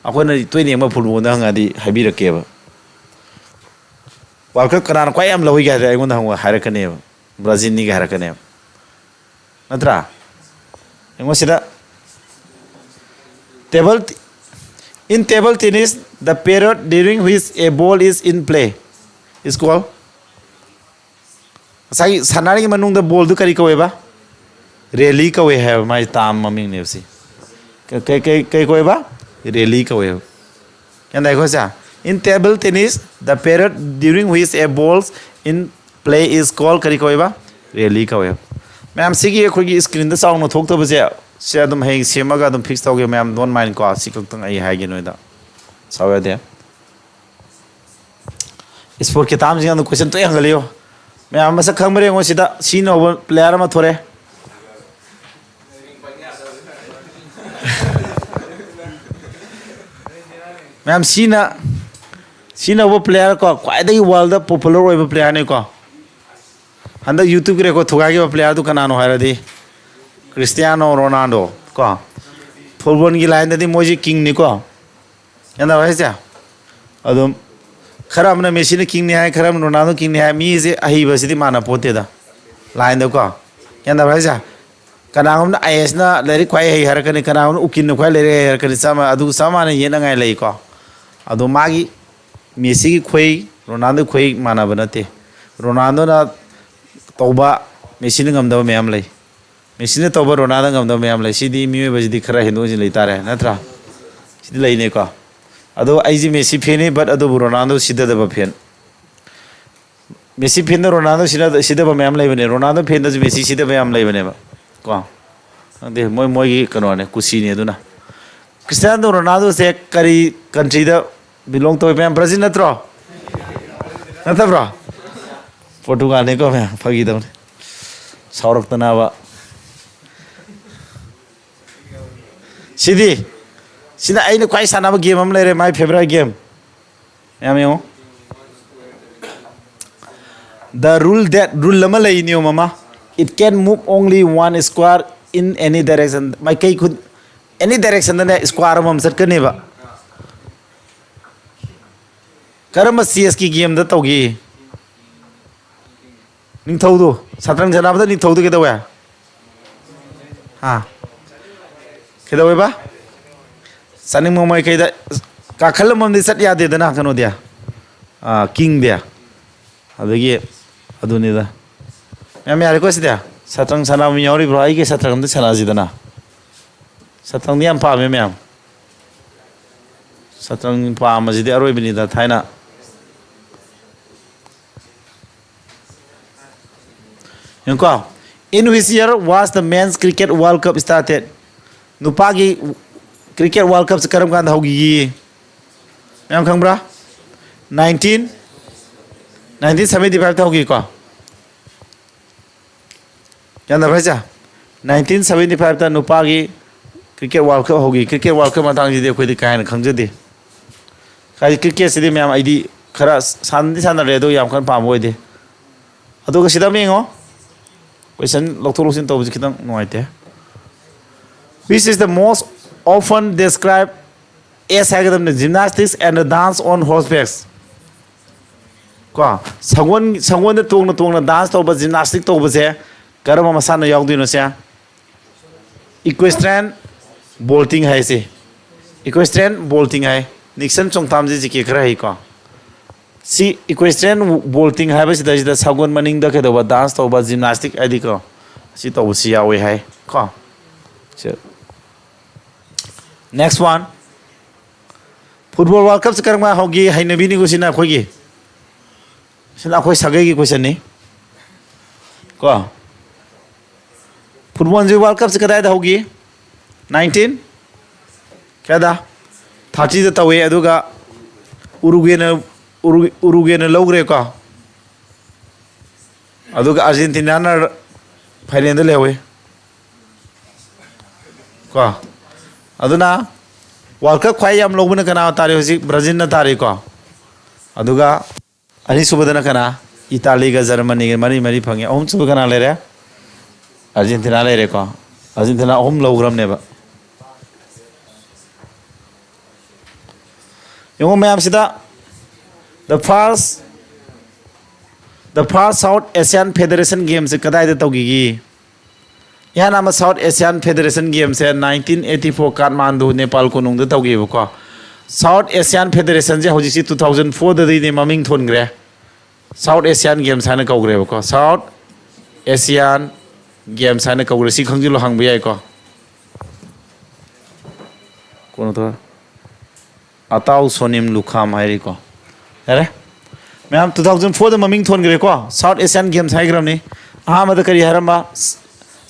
ꯑꯩꯈꯣꯏꯅ ꯇꯣꯏꯅ ꯌꯦꯡꯕ football ꯗ ꯍꯪꯉꯗꯤ ꯍꯥꯏꯕꯤꯔꯛꯀꯦꯕ꯫ World Cup ꯀꯅꯥꯅ ꯈ꯭ꯋꯥꯏ ꯌꯥꯝ ꯂꯧꯏꯒꯦ ꯍꯥꯏꯗꯅ ꯑꯩꯉꯣꯟꯗ ꯍꯪꯉꯣ ꯍꯥꯏꯔꯛꯀꯅꯦꯕ꯫ Brazil ꯅꯤꯒ ꯍꯥꯏꯔꯛꯀꯅꯦꯕ꯫ ꯅꯠꯇ꯭ꯔꯥ? ꯌꯦꯡꯉꯣ ꯁꯤꯗ, table t- in table tennis, the period during which a ball is in play is called, ꯉꯁꯥꯏꯒꯤ ꯁꯥꯟꯅꯔꯤꯉꯩ ꯃꯅꯨꯡꯗ ꯕꯣꯜꯗꯨ ꯀꯔꯤ ꯀꯧꯋꯦꯕ? ꯔꯦꯂꯤ ꯀꯧꯋꯦ ꯍꯥꯏꯕ, ꯃꯥꯒꯤ ꯇꯥꯝ ꯃꯃꯤꯡꯅꯦꯕ ꯁꯤ꯫ ꯀ- ꯀꯩ ꯀꯩ ꯀꯩ ꯀꯧꯋꯦꯕ? ꯔꯦꯂꯤ ꯀꯧꯋꯦꯕ꯫ ꯒ꯭ꯌꯥꯟ ꯇꯥꯏꯀꯣ ꯁꯦ? In table tennis, the period during which a ball in play is called ꯀꯔꯤ ꯀꯧꯋꯦꯕ? ꯔꯦꯂꯤ ꯀꯧꯋꯦꯕ꯫ ꯃꯌꯥꯝ, ꯁꯤꯒꯤ ꯑꯩꯈꯣꯏꯒꯤ ꯁ꯭ꯀ꯭ꯔꯤꯟꯗ ꯆꯥꯎꯅ ꯊꯣꯛꯇꯕꯁꯦ, ꯁꯦ ꯑꯗꯨꯝ ꯍꯌꯦꯡ ꯁꯦꯝꯃꯒ ꯑꯗꯨꯝ ꯐꯤꯛꯁ ꯇꯧꯒꯦ ꯃꯌꯥꯝ, don't mind ꯀꯣ꯫ ꯁꯤ ꯈꯛꯇꯪ ꯑꯩ ꯍꯥꯏꯒꯦ ꯅꯣꯏꯗ, ꯁꯥꯎ ꯌꯥꯗꯦ꯫ ꯏꯁꯄꯣꯔꯠꯀꯤ ꯇꯥꯝꯁꯤꯡ ꯑꯗꯨꯝ ꯀꯣꯏꯁꯟ ꯇꯣꯏ ꯍꯪꯒꯠꯂꯤꯌꯣ꯫ ꯃꯌꯥꯝ ꯃꯁꯛ ꯈꯪꯕ꯭ꯔꯥ ꯌꯦꯡꯉꯣ ꯁꯤꯗ, ꯁꯤꯅ ꯍꯧꯕ ꯄ꯭ꯂꯦꯌꯥꯔ ꯑꯃ ꯊꯣꯔꯛꯑꯦ꯫ ꯃꯌꯥꯝ, ꯁꯤꯅ, ꯁꯤꯅ ꯍꯧꯕ ꯄ꯭ꯂꯦꯌꯥꯔ ꯀꯣ, ꯈ꯭ꯋꯥꯏꯗꯒꯤ ꯋꯥꯔꯜꯗ ꯄꯣꯄꯨꯂꯔ ꯑꯣꯏꯕ ꯄ꯭ꯂꯦꯌꯥꯔꯅꯤꯀꯣ꯫ ꯍꯟꯗꯛ ꯌꯨꯇ꯭ꯌꯨꯕꯀꯤ ꯔꯦꯀꯣꯔꯗ ꯊꯨꯒꯥꯏꯈꯤꯕ ꯄ꯭ꯂꯦꯌꯥꯔꯗꯨ ꯀꯅꯥꯅꯣ ꯍꯥꯏꯔꯗꯤ, ꯀ꯭ꯔꯤꯁꯇꯤꯌꯥꯅꯣ ꯔꯣꯅꯥꯜꯗꯣ ꯀꯣ꯫ ꯐꯨꯠꯕꯣꯜꯒꯤ ꯂꯥꯏꯟꯗꯗꯤ ꯃꯣꯏꯁꯦ ꯀꯤꯡꯅꯤꯀꯣ꯫ ꯒ꯭ꯌꯥꯟ ꯇꯥꯕ꯭ꯔꯥ ꯍꯥꯏꯁꯦ? ꯑꯗꯨꯝ ꯈꯔ ꯑꯃꯅ ꯃꯦꯁꯤꯅ ꯀꯤꯡꯅꯤ ꯍꯥꯏ, ꯈꯔ ꯑꯃꯅ ꯔꯣꯅꯥꯜꯗꯣ ꯀꯤꯡꯅꯤ ꯍꯥꯏ꯫ ꯃꯤꯁꯦ ꯑꯍꯩꯕꯁꯤꯗꯤ ꯃꯥꯟꯅ ꯄꯣꯠꯇꯦꯗ, ꯂꯥꯏꯟꯗꯀꯣ꯫ ꯒ꯭ꯌꯥꯟ ꯇꯥꯕ꯭ꯔꯥ ꯍꯥꯏꯁꯦ? ꯀꯅꯥꯒꯨꯝꯕꯅ ꯑꯥꯏ ꯑꯦꯁꯅ ꯂꯥꯏꯔꯤꯛ ꯈ꯭ꯋꯥꯏ ꯍꯩ ꯍꯥꯏꯔꯛꯀꯅꯤ, ꯀꯅꯥꯒꯨꯝꯕꯅ ꯎꯀꯤꯜꯅ ꯈ꯭ꯋꯥꯏ ꯂꯥꯏꯔꯤꯛ ꯍꯩ ꯍꯥꯏꯔꯛꯀꯅꯤ꯫ ꯆꯞ ꯃꯥꯟꯅ, ꯑꯗꯨ ꯆꯞ ꯃꯥꯟꯅ ꯌꯦꯠꯅꯉꯥꯏ ꯂꯩꯀꯣ꯫ ꯑꯗꯣ ꯃꯥꯒꯤ, ꯃꯦꯁꯤꯒꯤ ꯈꯨꯍꯩ ꯔꯣꯅꯥꯜꯗꯣ ꯈꯨꯍꯩ ꯃꯥꯟꯅꯕ ꯅꯠꯇꯦ꯫ ꯔꯣꯅꯥꯜꯗꯣꯅ ꯇꯧꯕ ꯃꯦꯁꯤꯅ ꯉꯝꯗꯕ ꯃꯌꯥꯝ ꯂꯩ꯫ ꯃꯦꯁꯤꯅ ꯇꯧꯕ ꯔꯣꯅꯥꯜꯗꯣ ꯉꯝꯗꯕ ꯃꯌꯥꯝ ꯂꯩ꯫ ꯁꯤꯗꯤ ꯃꯤꯑꯣꯏꯕꯁꯤꯗꯤ ꯈꯔ ꯍꯦꯟꯗꯣꯛ ꯍꯦꯟꯖꯤꯟ ꯂꯩꯇꯥꯔꯦ, ꯅꯠꯇ꯭ꯔꯥ? ꯁꯤꯗꯤ ꯂꯩꯅꯤꯀꯣ꯫ ꯑꯗꯣ ꯑꯩꯁꯦ ꯃꯦꯁꯤ ꯐꯦꯟꯅꯤ, but ꯑꯗꯨꯕꯨ ꯔꯣꯅꯥꯜꯗꯣ ꯁꯤꯗꯗꯕ ꯐꯦꯟ꯫ ꯃꯦꯁꯤ ꯐꯦꯟꯗ ꯔꯣꯅꯥꯜꯗꯣ ꯁꯤꯗ-, ꯁꯤꯗꯕ ꯃꯌꯥꯝ ꯂꯩꯕꯅꯦ, ꯔꯣꯅꯥꯜꯗꯣ ꯐꯦꯟꯗꯁꯨ ꯃꯦꯁꯤ ꯁꯤꯗꯕ ꯌꯥꯝ ꯂꯩꯕꯅꯦꯕ ꯀꯣ꯫ ꯈꯪꯗꯦ, ꯃꯣꯏ, ꯃꯣꯏꯒꯤ ꯀꯩꯅꯣꯅꯦ, ꯀꯨꯁꯤꯅꯤ꯫ ꯑꯗꯨꯅ ꯀ꯭ꯔꯤꯁꯇꯤꯌꯥꯅꯣ ꯔꯣꯅꯥꯜꯗꯣꯁꯦ ꯀꯔꯤ ꯀꯟꯇ꯭ꯔꯤꯗ ꯕꯤꯂꯣꯡ ꯇꯧꯏ? ꯃꯌꯥꯝ ꯕ꯭ꯔꯥꯖꯤꯜ ꯅꯠꯇ꯭ꯔꯣ? ꯅꯠꯇꯕ꯭ꯔꯣ? ꯄꯣꯔꯇꯨꯒꯥꯜꯅꯤꯀꯣ ꯃꯌꯥꯝ, ꯐꯥꯒꯤ ꯇꯧꯅꯤ, ꯁꯥꯎꯔꯛꯇꯅꯕ꯫ ꯁꯤꯗꯤ, ꯁꯤꯗ ꯑꯩꯅ ꯈ꯭ꯋꯥꯏ ꯁꯥꯟꯅꯕ ꯒꯦꯝ ꯑꯃ ꯂꯩꯔꯦ, my favourite game꯫ ꯃꯌꯥꯝ ꯌꯦꯡꯉꯣ꯫ The rule that, rule ꯑꯃ ꯂꯩ, ꯅꯤꯌꯣꯝ ꯑꯃ, it can move only one square in any direction꯫ ꯃꯥꯏꯀꯩ ꯈꯨꯠ, any directionꯗꯅꯦ ꯁ꯭ꯀ꯭ꯋꯥꯔ ꯑꯃꯃꯝ ꯆꯠꯀꯅꯦꯕ꯫ ꯀꯔꯝꯕ ꯆꯦꯁꯀꯤ ꯒꯦꯝꯗ ꯇꯧꯒꯦ? ꯅꯤꯡꯊꯧꯗꯨ, ꯁꯇ꯭ꯔꯪ ꯁꯥꯟꯅꯕꯗ ꯅꯤꯡꯊꯧꯗꯨ ꯀꯩꯗꯧꯋꯦ? ꯍꯥ? ꯀꯩꯗꯧꯋꯦꯕ? ꯆꯥꯅꯤꯡꯕ ꯃꯥꯏꯀꯩꯗ ꯀꯥꯈꯜ ꯑꯃꯃꯝꯗꯤ ꯆꯠ ꯌꯥꯗꯦꯗꯅ, ꯀꯩꯅꯣꯗꯤ, ꯑꯥ, ꯀꯤꯡꯗꯤ꯫ ꯑꯗꯒꯤ ꯑꯗꯨꯅꯤꯗ꯫ ꯃꯌꯥꯝ ꯌꯥꯔꯦꯀꯣ ꯁꯤꯗꯤ? ꯁꯇ꯭ꯔꯪ ꯁꯥꯟꯅꯕ ꯃꯤ ꯌꯥꯎꯔꯤꯕ꯭ꯔꯣ? ꯑꯩꯒꯤ ꯁꯇ꯭ꯔꯪ ꯑꯝꯇ ꯁꯥꯟꯅꯁꯤꯗꯅ꯫ ꯁꯇ꯭ꯔꯪꯗꯤ ꯌꯥꯝ ꯄꯥꯝꯃꯦ ꯃꯌꯥꯝ꯫ ꯁꯇ꯭ꯔꯪ ꯄꯥꯝꯕꯁꯤꯗꯤ ꯑꯔꯣꯏꯕꯅꯤꯗ ꯊꯥꯏꯅ꯫ ꯌꯦꯡꯉꯨꯀꯣ꯫ In which year was the men's cricket World Cup started? ꯅꯨꯄꯥꯒꯤ cricket World Cupꯁꯦ ꯀꯔꯝ ꯀꯥꯟꯗ ꯍꯧꯈꯤꯒꯦ? ꯃꯌꯥꯝ ꯈꯪꯕ꯭ꯔꯥ? Nineteen, nineteen seventy fiveꯇ ꯍꯧꯈꯤꯀꯣ꯫ ꯒ꯭ꯌꯥꯟ ꯇꯥꯕ꯭ꯔꯥ ꯍꯥꯏꯁꯦ? Nineteen seventy fiveꯇ ꯅꯨꯄꯥꯒꯤ cricket World Cup ꯍꯧꯈꯤ꯫ Cricket World Cup ꯃꯇꯥꯡꯁꯤꯗꯤ ꯑꯩꯈꯣꯏꯗꯤ ꯀꯥ ꯍꯦꯟꯅ ꯈꯪꯖꯗꯦ꯫ ꯍꯥꯏꯗꯤ cricketꯁꯤꯗꯤ ꯃꯌꯥꯝ ꯑꯩꯗꯤ ꯈꯔ ꯁꯥꯟꯅꯗꯤ ꯁꯥꯟꯅꯔꯦ, ꯑꯗꯨ ꯌꯥꯝ ꯀꯟꯅ ꯄꯥꯝꯕ ꯑꯣꯏꯗꯦ꯫ ꯑꯗꯨꯒ ꯁꯤꯗ ꯑꯃ ꯌꯦꯡꯉꯣ, question ꯂꯧꯊꯣꯛ ꯂꯧꯁꯤꯟ ꯇꯧꯕꯁꯤ ꯈꯤꯇꯪ ꯅꯨꯡꯉꯥꯏꯇꯦ꯫ Which is the most often described as ꯍꯥꯏꯒꯗꯕꯅꯤ, gymnastics and the dance on horseback꯫ ꯀꯣ, ꯁꯒꯣꯜ, ꯁꯒꯣꯜꯗ ꯇꯣꯡꯅ ꯇꯣꯡꯅ dance ꯇꯧꯕ, gymnastic ꯇꯧꯕꯁꯦ ꯀꯔꯝꯕ ꯃꯁꯥꯟꯅ ꯌꯥꯎꯗꯣꯏꯅꯣ ꯁꯦ? Equestrian vaulting ꯍꯥꯏꯁꯦ, equestrian vaulting ꯍꯥꯏ꯫ ꯅꯤꯛꯁꯟ ꯆꯣꯡꯊꯥꯝꯁꯦ ꯖꯤ ꯀꯦ ꯈꯔ ꯍꯩꯀꯣ꯫ ꯁꯤ equestrian vaulting ꯍꯥꯏꯕꯁꯤꯗꯩꯁꯤꯗ ꯁꯒꯣꯜ ꯃꯅꯤꯡꯗ ꯀꯩꯗꯧꯕ, dance ꯇꯧꯕ, gymnastic ꯍꯥꯏꯗꯤꯀꯣ, ꯁꯤ ꯇꯧꯕꯁꯤ ꯌꯥꯎꯋꯦ ꯍꯥꯏ ꯀꯣ꯫ ꯁꯤ, next one꯫ Football World Cupꯁꯦ ꯀꯔꯝ ꯀꯥꯟ ꯍꯧꯒꯦ? ꯍꯩꯅꯕꯤꯅꯤꯀꯣ ꯁꯤꯅ ꯑꯩꯈꯣꯏꯒꯤ, ꯁꯤꯅ ꯑꯩꯈꯣꯏ ꯁꯥꯒꯩꯒꯤ questionꯅꯤ ꯀꯣ꯫ Footballꯁꯦ World Cupꯁꯦ ꯀꯗꯥꯏꯗ ꯍꯧꯈꯤ? Nineteen ꯀꯌꯥꯗ? Thirtyꯗ ꯇꯧꯋꯦ, ꯑꯗꯨꯒ ꯎꯔꯨꯒꯦꯅ, ꯎꯔꯨ-, ꯎꯔꯨꯒꯦꯅ ꯂꯧꯈ꯭ꯔꯦꯀꯣ, ꯑꯗꯨꯒ ꯑꯥꯔꯖꯦꯟꯇꯤꯅꯥꯅ finalꯗ ꯂꯩꯍꯧꯋꯤ ꯀꯣ꯫ ꯑꯗꯨꯅ World Cup ꯈ꯭ꯋꯥꯏ ꯌꯥꯝ ꯂꯧꯕꯅ ꯀꯅꯥ ꯇꯥꯔꯤ ꯍꯧꯖꯤꯛ? ꯕ꯭ꯔꯥꯖꯤꯜꯅ ꯇꯥꯔꯤꯀꯣ꯫ ꯑꯗꯨꯒ ꯑꯅꯤꯁꯨꯕꯗꯅ ꯀꯅꯥ? ꯏꯇꯥꯂꯤꯒ ꯖꯔꯃꯅꯤꯒ ꯃꯔꯤ ꯃꯔꯤ ꯐꯪꯉꯤ꯫ ꯑꯍꯨꯝꯁꯨꯕ ꯀꯅꯥ ꯂꯩꯔꯦ? ꯑꯥꯔꯖꯦꯟꯇꯤꯅꯥ ꯂꯩꯔꯦꯀꯣ꯫ ꯑꯥꯔꯖꯦꯟꯇꯤꯅꯥ ꯑꯍꯨꯝ ꯂꯧꯈ꯭ꯔꯕꯅꯦꯕ꯫ ꯌꯦꯡꯉꯣ ꯃꯌꯥꯝꯁꯤꯗ, the first, the first South Asian Federation Gamesꯁꯦ ꯀꯗꯥꯏꯗ ꯇꯧꯈꯤꯒꯦ? ꯏꯍꯥꯟ ꯍꯥꯟꯕ South Asian Federation Gamesꯁꯦ nineteen eighty four Kathmandu, Nepal ꯀꯣꯅꯨꯡꯗ ꯇꯧꯈꯤꯕꯀꯣ꯫ South Asian Federationꯁꯦ ꯍꯧꯖꯤꯛꯁꯤ two thousand fourꯗꯗꯤꯅꯦ ꯃꯃꯤꯡ ꯊꯣꯟꯈ꯭ꯔꯦ꯫ South Asian Games ꯍꯥꯏꯅ ꯀꯧꯈ꯭ꯔꯦꯕꯀꯣ꯫ South Asian Games ꯍꯥꯏꯅ ꯀꯧꯈ꯭ꯔꯦ꯫ ꯁꯤ ꯈꯪꯖꯤꯜꯂꯣ, ꯍꯪꯕ ꯌꯥꯏꯀꯣ꯫ ꯀꯣꯟꯅ ꯇꯧꯔ ꯑꯇꯥꯎ ꯁꯣꯅꯤꯝ ꯂꯨꯈꯥꯝ ꯍꯥꯏꯔꯤꯀꯣ꯫ ꯌꯥꯔꯦ꯫ ꯃꯌꯥꯝ, two thousand fourꯗ ꯃꯃꯤꯡ ꯊꯣꯟꯈ꯭ꯔꯦꯀꯣ꯫ South Asian Games ꯍꯥꯏꯈ꯭ꯔꯕꯅꯤ꯫ ꯑꯍꯥꯟꯕꯗ ꯀꯔꯤ ꯍꯥꯏꯔꯝꯕ?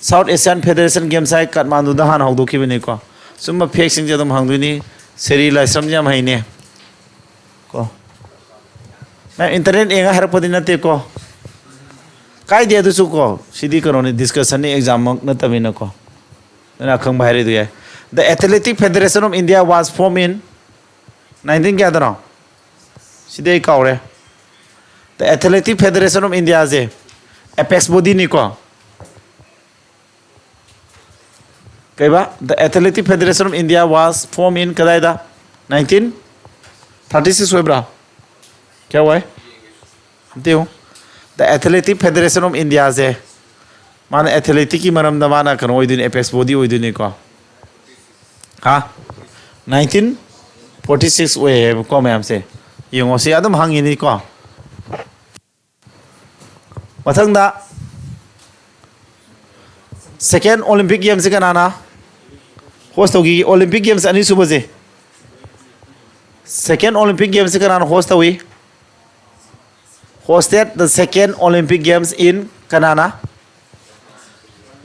South Asian Federation Games ꯍꯥꯏ, ꯀꯥꯊꯃꯥꯟꯗꯨꯗ ꯍꯥꯟꯅ ꯍꯧꯗꯣꯛꯈꯤꯕꯅꯤꯀꯣ꯫ ꯁꯨꯝꯕ factꯁꯤꯡꯁꯦ ꯑꯗꯨꯝ ꯍꯪꯗꯣꯏꯅꯤ꯫ ꯁꯦꯔꯤ ꯂꯥꯏꯁ꯭ꯔꯝꯁꯦ ꯌꯥꯝ ꯍꯩꯅꯦ꯫ ꯀꯣ꯫ ꯃꯌꯥꯝ, internet ꯌꯦꯡꯉ ꯍꯥꯏꯔꯛꯄꯗꯤ ꯅꯠꯇꯦꯀꯣ꯫ ꯀꯥꯏꯗꯦ ꯑꯗꯨꯁꯨ ꯀꯣ꯫ ꯁꯤꯗꯤ ꯀꯩꯅꯣꯅꯤ, discussionꯅꯤ, examꯃꯛ ꯅꯠꯇꯕꯅꯤꯅꯀꯣ꯫ ꯅꯪꯅ ꯑꯈꯪꯕ ꯍꯥꯏꯔꯤꯗꯨ ꯌꯥꯏ꯫ The Athletic Federation of India was formed in nineteen ꯀꯌꯥꯗꯅꯣ? ꯁꯤꯗꯤ ꯑꯩ ꯀꯥꯎꯔꯦ꯫ The Athletic Federation of Indiaꯁꯦ apex bodyꯅꯤꯀꯣ꯫ ꯀꯩꯕ? The Athletic Federation of India was formed in ꯀꯗꯥꯏꯗ? Nineteen thirty six ꯑꯣꯏꯕ꯭ꯔꯥ? ꯀꯌꯥ ꯑꯣꯏ? ꯑꯝꯇ ꯌꯦꯡꯉꯨ꯫ The Athletic Federation of Indiaꯁꯦ, ꯃꯥꯅ athleticꯀꯤ ꯃꯔꯝꯗ ꯃꯥꯅ ꯀꯩꯅꯣ ꯑꯣꯏꯗꯣꯏꯅꯤ, apex body ꯑꯣꯏꯗꯣꯏꯅꯤꯀꯣ꯫ ꯍꯥ? Nineteen forty six ꯑꯣꯏꯌꯦꯕꯀꯣ ꯃꯌꯥꯝꯁꯦ꯫ ꯌꯦꯡꯉꯣ, ꯁꯤ ꯑꯗꯨꯝ ꯍꯪꯉꯤꯅꯤꯀꯣ꯫ ꯃꯊꯪꯗ, second Olympic Gamesꯁꯦ ꯀꯅꯥꯅ host ꯇꯧꯈꯤꯒꯦ? Olympic Games ꯑꯅꯤꯁꯨꯕꯁꯦ, second Olympic Gamesꯁꯦ ꯀꯅꯥꯅ host ꯇꯧꯏ? Hosted the second Olympic Games in ꯀꯅꯥꯅ?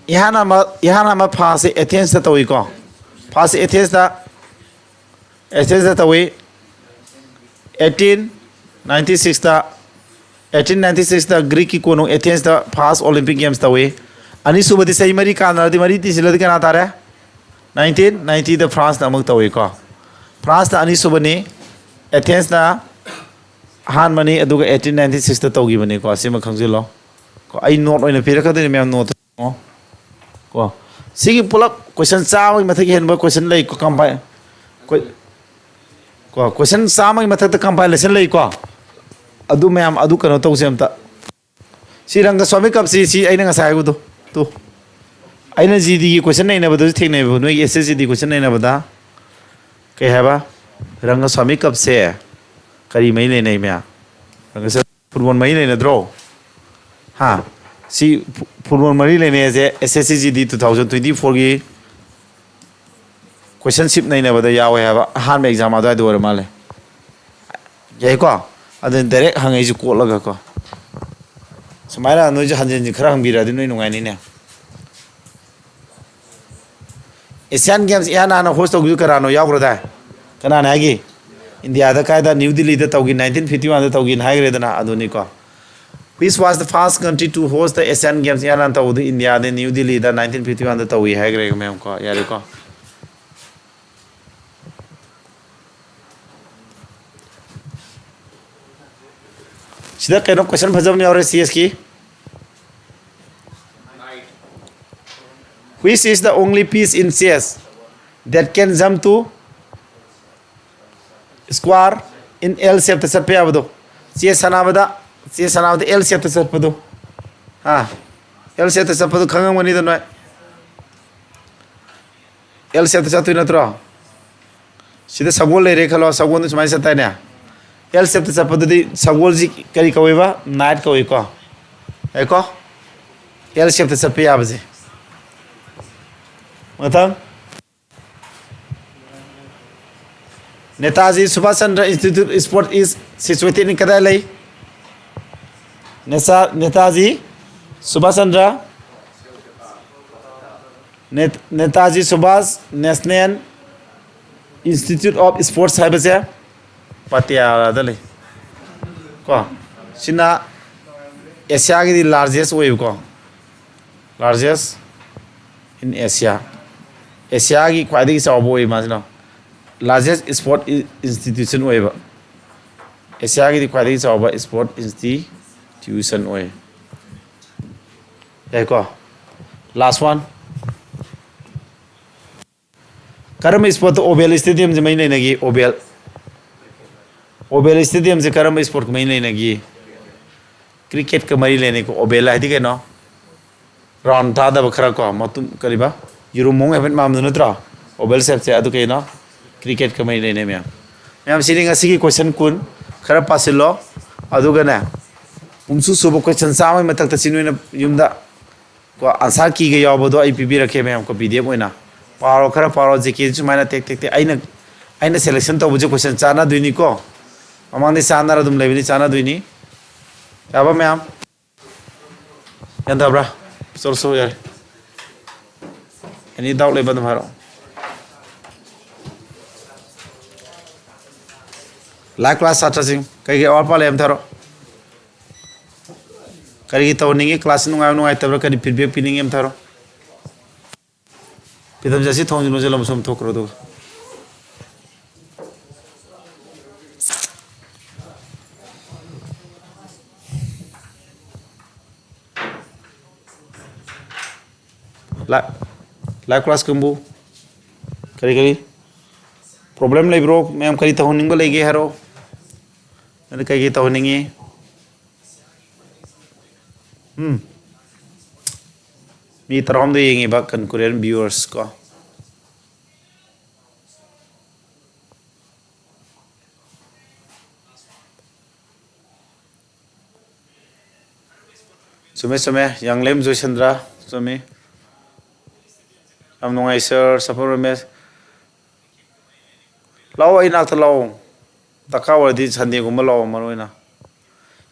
ꯏꯍꯥꯟ ꯍꯥꯟꯕ, ꯏꯍꯥꯟ ꯍꯥꯟꯕ firstꯁꯦ Athensꯇ ꯇꯧꯏꯀꯣ꯫ First Athensꯇ, Athensꯇ ꯇꯧꯏ꯫ Eighteen ninety sixꯇ, eighteen ninety sixꯇ Greeceꯀꯤ ꯀꯣꯅꯨꯡ Athensꯇ first Olympic Games ꯇꯧꯏ꯫ ꯑꯅꯤꯁꯨꯕꯗꯤ ꯆꯍꯤ ꯃꯔꯤ ꯀꯥꯟꯅꯔꯗꯤ, ꯃꯔꯤ ꯇꯤꯁꯤꯜꯂꯗꯤ ꯀꯅꯥ ꯇꯥꯔꯦ? Nineteen ninetyꯗ Franceꯅ ꯑꯃꯨꯛ ꯇꯧꯏꯀꯣ꯫ Franceꯅ ꯑꯅꯤꯁꯨꯕꯅꯤ, Athensꯅ ꯑꯍꯥꯟꯕꯅꯤ, ꯑꯗꯨꯒ eighteen ninety sixꯇ ꯇꯧꯈꯤꯕꯅꯤꯀꯣ꯫ ꯁꯤꯃ ꯈꯪꯖꯤꯜꯂꯣ꯫ ꯀꯣ, ꯑꯩ note ꯑꯣꯏꯅ ꯄꯤꯔꯛꯀꯗꯣꯏꯅꯤ ꯃꯌꯥꯝ, note ꯇꯧꯔꯣ꯫ ꯀꯣ, ꯁꯤꯒꯤ ꯄꯨꯂꯞ question ꯆꯥꯝꯃꯒꯤ ꯃꯊꯛ ꯍꯦꯟꯕ question ꯂꯩꯀꯣ, compile-, ꯀꯣ-, ꯀꯣ, question ꯆꯥꯝꯃꯒꯤ ꯃꯊꯛꯇ compilation ꯂꯩꯀꯣ꯫ ꯑꯗꯨ ꯃꯌꯥꯝ ꯑꯗꯨ ꯀꯩꯅꯣ ꯇꯧꯁꯦ ꯑꯝꯇ꯫ ꯁꯤ ꯔꯪꯒꯁ꯭ꯋꯥꯃꯤ Cupꯁꯤ, ꯁꯤ ꯑꯩꯅ ꯉꯁꯥꯏ ꯍꯥꯏꯕꯗꯣ, ꯇꯨ꯫ ꯑꯩꯅ ꯖꯤꯗꯤꯒꯤ ꯀꯣꯏꯁꯟ ꯅꯩꯅꯕꯗꯁꯨ ꯊꯦꯡꯅꯩꯕ, ꯅꯣꯏꯒꯤ ꯑꯦꯁ ꯑꯦꯁ ꯖꯤꯗꯤ ꯀꯣꯏꯁꯟ ꯅꯩꯅꯕꯗ꯫ ꯀꯩ ꯍꯥꯏꯕ? ꯔꯪꯒꯁ꯭ꯋꯥꯃꯤ ꯀꯞꯁꯦ ꯀꯔꯤ ꯃꯔꯤ ꯂꯩꯅꯩ, ꯃꯌꯥꯝ? ꯔꯪꯒꯁ꯭ꯋꯥꯃꯤ ꯐꯨꯠꯕꯣꯜ ꯃꯔꯤ ꯂꯩꯅꯗ꯭ꯔꯣ? ꯍꯥ? ꯁꯤ ꯐꯨ-, ꯐꯨꯠꯕꯣꯜ ꯃꯔꯤ ꯂꯩꯅꯩ ꯍꯥꯏꯁꯦ ꯑꯦꯁ ꯑꯦꯁ ꯁꯤ ꯖꯤꯗꯤ ꯇꯨ ꯊꯥꯎꯖꯟ ꯇ꯭ꯋꯦꯟꯇꯤ ꯐꯣꯔꯒꯤ ꯀꯣꯏꯁꯟ ꯁꯤꯞ ꯅꯩꯅꯕꯗ ꯌꯥꯎꯋꯦ ꯍꯥꯏꯕ, ꯑꯍꯥꯟꯕ ꯑꯦꯛꯖꯥꯝ ꯑꯗꯨꯋꯥꯏꯗ ꯑꯣꯏꯔ ꯃꯥꯜꯂꯦ꯫ ꯌꯥꯏꯀꯣ? ꯑꯗꯨꯅ ꯗꯥꯏꯔꯦꯛ ꯍꯪꯉꯛꯏꯁꯦ ꯀꯣꯠꯂꯒꯀꯣ꯫ ꯁꯨꯃꯥꯏꯅ ꯅꯣꯏꯁꯨ ꯍꯟꯖꯤꯟ ꯍꯟꯖꯤꯟ ꯈꯔ ꯍꯪꯕꯤꯔꯛꯑꯗꯤ ꯅꯣꯏ ꯅꯨꯡꯉꯥꯏꯅꯤꯅꯦ꯫ ꯑꯦꯁꯤꯌꯥꯟ ꯒꯦꯝꯁ ꯏꯍꯥꯟ ꯍꯥꯟꯅ ꯍꯣꯁ ꯇꯧꯈꯤꯕꯗꯨ ꯀꯅꯥꯅꯣ, ꯌꯥꯎꯈ꯭ꯔꯗꯥꯏ? ꯀꯅꯥꯅ ꯍꯥꯏꯒꯤ? ꯏꯟꯗꯤꯌꯥꯗ ꯀꯥꯏꯗ? ꯅ꯭ꯌꯨ ꯗꯤꯜꯂꯤꯗ ꯇꯧꯈꯤ, ꯅꯥꯏꯟꯇꯤꯟ ꯐꯤꯐꯇꯤ ꯋꯥꯟꯗ ꯇꯧꯈꯤꯅ ꯍꯥꯏꯈ꯭ꯔꯦꯗꯅ, ꯑꯗꯨꯅꯤꯀꯣ꯫ Which was the first country to host the Asian Games? ꯏꯍꯥꯟ ꯍꯥꯟꯅ ꯇꯧꯕꯗꯨ ꯏꯟꯗꯤꯌꯥꯗ ꯅ꯭ꯌꯨ ꯗꯤꯜꯂꯤꯗ ꯅꯥꯏꯟꯇꯤꯟ ꯐꯤꯐꯇꯤ ꯋꯥꯟꯗ ꯇꯧꯏ ꯍꯥꯏꯈ꯭ꯔꯦ ꯃꯌꯥꯝ ꯀꯣ, ꯌꯥꯔꯦꯀꯣ꯫ ꯁꯤꯗ ꯀꯩꯅꯣ ꯀꯣꯏꯁꯟ ꯐꯖꯕ ꯑꯃ ꯌꯥꯎꯔꯦ ꯁꯤ ꯑꯦꯁꯀꯤ꯫ Which is the only piece in chess that can jump to square in L shape ꯇ ꯆꯠꯄ ꯌꯥꯕꯗꯣ? ꯆꯦꯁ ꯁꯥꯟꯅꯕꯗ, ꯆꯦꯁ ꯁꯥꯟꯅꯕꯗ L shape ꯇ ꯆꯠꯄꯗꯣ꯫ ꯑꯥ, L shape ꯇ ꯆꯠꯄꯗꯣ ꯈꯪꯉꯝꯒꯅꯤꯗ ꯅꯣꯏ꯫ L shape ꯇ ꯆꯠꯇꯣꯏ ꯅꯠꯇ꯭ꯔꯣ? ꯁꯤꯗ ꯁꯒꯣꯜ ꯂꯩꯔꯦ ꯈꯜꯂꯣ, ꯁꯒꯣꯜꯗꯨ ꯁꯨꯃꯥꯏꯅ ꯆꯠꯇꯥꯏꯅꯦ꯫ L shape ꯇ ꯆꯠꯄꯗꯨꯗꯤ ꯁꯒꯣꯜꯁꯤ ꯀꯔꯤ ꯀꯧꯏꯕ? Knight ꯀꯧꯏꯀꯣ꯫ ꯌꯥꯏꯀꯣ? L shape ꯇ ꯆꯠꯄ ꯌꯥꯕꯁꯦ꯫ ꯃꯊꯪ꯫ Netaji Subhash Chandra Institute of Sport is situated in ꯀꯗꯥꯏ ꯂꯩ? ꯅꯦꯁꯥ-, Netaji Subhash Chandra, net-, Netaji Subhash National Institute of Sports ꯍꯥꯏꯕꯁꯦ ꯄꯇꯤꯌꯥꯂꯥꯗ ꯂꯩ꯫ ꯀꯣ, ꯁꯤꯅ ꯑꯦꯁꯤꯌꯥꯒꯤꯗꯤ largest ꯑꯣꯏꯌꯦꯕꯀꯣ꯫ Largest in Asia꯫ ꯑꯦꯁꯤꯌꯥꯒꯤ ꯈ꯭ꯋꯥꯏꯗꯒꯤ ꯆꯥꯎꯕ ꯑꯣꯏ ꯃꯥꯁꯤꯅ꯫ Largest sport i-, institution ꯑꯣꯏꯌꯦꯕ꯫ ꯑꯦꯁꯤꯌꯥꯒꯤꯗꯤ ꯈ꯭ꯋꯥꯏꯗꯒꯤ ꯆꯥꯎꯕ sport institution ꯑꯣꯏ꯫ ꯌꯥꯏꯀꯣ? Last one꯫ ꯀꯔꯝꯕ sportꯇ Oval Stadiumꯁꯦ ꯃꯔꯤ ꯂꯩꯅꯒꯦ? Oval꯫ Oval Stadiumꯁꯦ ꯀꯔꯝꯕ sportꯀ ꯃꯔꯤ ꯂꯩꯅꯒꯦ? Cricketꯀ ꯃꯔꯤ ꯂꯩꯅꯩꯀꯣ꯫ Oval ꯍꯥꯏꯗꯤ ꯀꯩꯅꯣ? ꯔꯥꯎꯟ ꯊꯥꯗꯕ ꯈꯔ ꯀꯣ, ꯃꯇꯨꯝ, ꯀꯔꯤꯕ, ꯌꯦꯔꯨꯝ ꯃꯑꯣꯡ ꯍꯥꯏꯐꯦꯠ ꯃꯥꯟꯕꯗꯨ ꯅꯠꯇ꯭ꯔꯣ? ꯑꯣꯕꯦꯜ ꯁꯦꯞꯁꯦ꯫ ꯑꯗꯨ ꯀꯩꯅꯣ? ꯀ꯭ꯔꯤꯀꯦꯠꯀ ꯃꯔꯤ ꯂꯩꯅꯩ ꯃꯌꯥꯝ꯫ ꯃꯌꯥꯝ, ꯁꯤꯗꯤ ꯉꯁꯤꯒꯤ ꯀꯣꯏꯁꯟ ꯀꯨꯟ꯫ ꯈꯔ ꯄꯥꯁꯤꯜꯂꯣ꯫ ꯑꯗꯨꯒꯅꯦ, ꯄꯨꯝꯁꯨ ꯁꯨꯕ ꯀꯣꯏꯁꯟ ꯆꯥꯝꯃꯒꯤ ꯃꯊꯛꯇ ꯁꯤ ꯅꯣꯏꯅ ꯌꯨꯝꯗ ꯀꯣ, ꯑꯟꯁꯥꯔ ꯀꯤꯒ ꯌꯥꯎꯕꯗꯣ ꯑꯩ ꯄꯤꯕꯤꯔꯛꯀꯦ ꯃꯌꯥꯝ ꯀꯣ, ꯄꯤ ꯗꯤ ꯑꯦꯐ ꯑꯣꯏꯅ꯫ ꯄꯥꯔꯣ, ꯈꯔ ꯄꯥꯔꯣ꯫ ꯖꯤ ꯀꯦ ꯁꯨꯃꯥꯏꯅ ꯇꯦꯛ ꯇꯦꯛ ꯇꯦꯛ꯫ ꯑꯩꯅ, ꯑꯩꯅ ꯁꯦꯂꯦꯛꯁꯟ ꯇꯧꯕꯁꯦ ꯀꯣꯏꯁꯟ ꯆꯥꯟꯅꯗꯣꯏꯅꯤꯀꯣ꯫ ꯃꯃꯥꯡꯗꯤ ꯆꯥꯟꯅꯔ ꯑꯗꯨꯝ ꯂꯩꯕꯅꯤ, ꯆꯥꯟꯅꯗꯣꯏꯅꯤ꯫ ꯌꯥꯕ ꯃꯌꯥꯝ? ꯒ꯭ꯌꯥꯟ ꯇꯥꯕ꯭ꯔꯥ? ꯆꯠꯂꯁꯨ ꯌꯥꯔꯦ꯫ ꯑꯦꯅꯤ ꯗꯥꯎꯠ ꯂꯩꯕ ꯑꯗꯨꯝ ꯍꯥꯏꯔꯛꯑꯣ꯫ ꯂꯥꯏꯚ ꯀ꯭ꯂꯥꯁ ꯁꯥꯇ꯭ꯔꯁꯤꯡ, ꯀꯩꯀꯩ ꯑꯋꯥꯠ ꯑꯄꯥ ꯂꯩ ꯑꯝꯇ ꯍꯥꯏꯔꯛꯑꯣ꯫ ꯀꯔꯤꯒꯤ ꯇꯧꯍꯟꯅꯤꯡꯉꯤ? ꯀ꯭ꯂꯥꯁꯁꯤ ꯅꯨꯡꯉꯥꯏꯕ ꯅꯨꯡꯉꯥꯏꯇꯕ꯭ꯔꯥ? ꯀꯔꯤ ꯐꯤꯗꯕꯦꯛ ꯄꯤꯅꯤꯡꯉꯤ? ꯑꯝꯇ ꯍꯥꯏꯔꯛꯑꯣ꯫ ꯄꯤꯇꯝꯁꯦ ꯑꯁꯤ ꯊꯣꯡꯁꯤ ꯂꯣꯟꯁꯤꯜꯂꯝꯃꯣ, ꯁꯣꯝ ꯊꯣꯛꯈ꯭ꯔꯣ ꯑꯗꯨꯒ꯫ ꯂꯥꯏ-, ꯂꯥꯏꯚ ꯀ꯭ꯂꯥꯁ ꯀꯥꯡꯕꯨ, ꯀꯔꯤ ꯀꯔꯤ ꯄ꯭ꯔꯣꯕ꯭ꯂꯦꯝ ꯂꯩꯕ꯭ꯔꯣ? ꯃꯌꯥꯝ ꯀꯔꯤ ꯇꯧꯍꯟꯅꯤꯡꯕ ꯂꯩꯒꯦ ꯍꯥꯏꯔꯣ꯫ ꯅꯪꯅ ꯀꯩꯀꯩ ꯇꯧꯍꯟꯅꯤꯡꯉꯤ? ꯎꯝ꯫ ꯃꯤ ꯇꯔꯥꯍꯨꯝꯗꯣꯏ ꯌꯦꯡꯉꯤꯕ concurrent viewers ꯀꯣ꯫ ꯆꯨꯝꯃꯦ, ꯆꯨꯝꯃꯦ꯫ ꯌꯥꯡꯂꯦꯝ ꯖꯣꯏꯁꯟꯗ꯭ꯔ, ꯆꯨꯝꯃꯤ꯫ ꯌꯥꯝ ꯅꯨꯡꯉꯥꯏ ꯁꯥꯔ, ꯁꯐꯜ ꯔꯣꯃꯦꯁ꯫ ꯂꯥꯛꯑꯣ, ꯑꯩ ꯅꯥꯛꯇ ꯂꯥꯛꯑꯣ꯫ ꯗꯔꯀꯥꯔ ꯑꯣꯏꯔꯗꯤ ꯁꯟꯗꯦꯒꯨꯝꯕ ꯂꯥꯛꯑꯣ, ꯃꯔꯨ ꯑꯣꯏꯅ꯫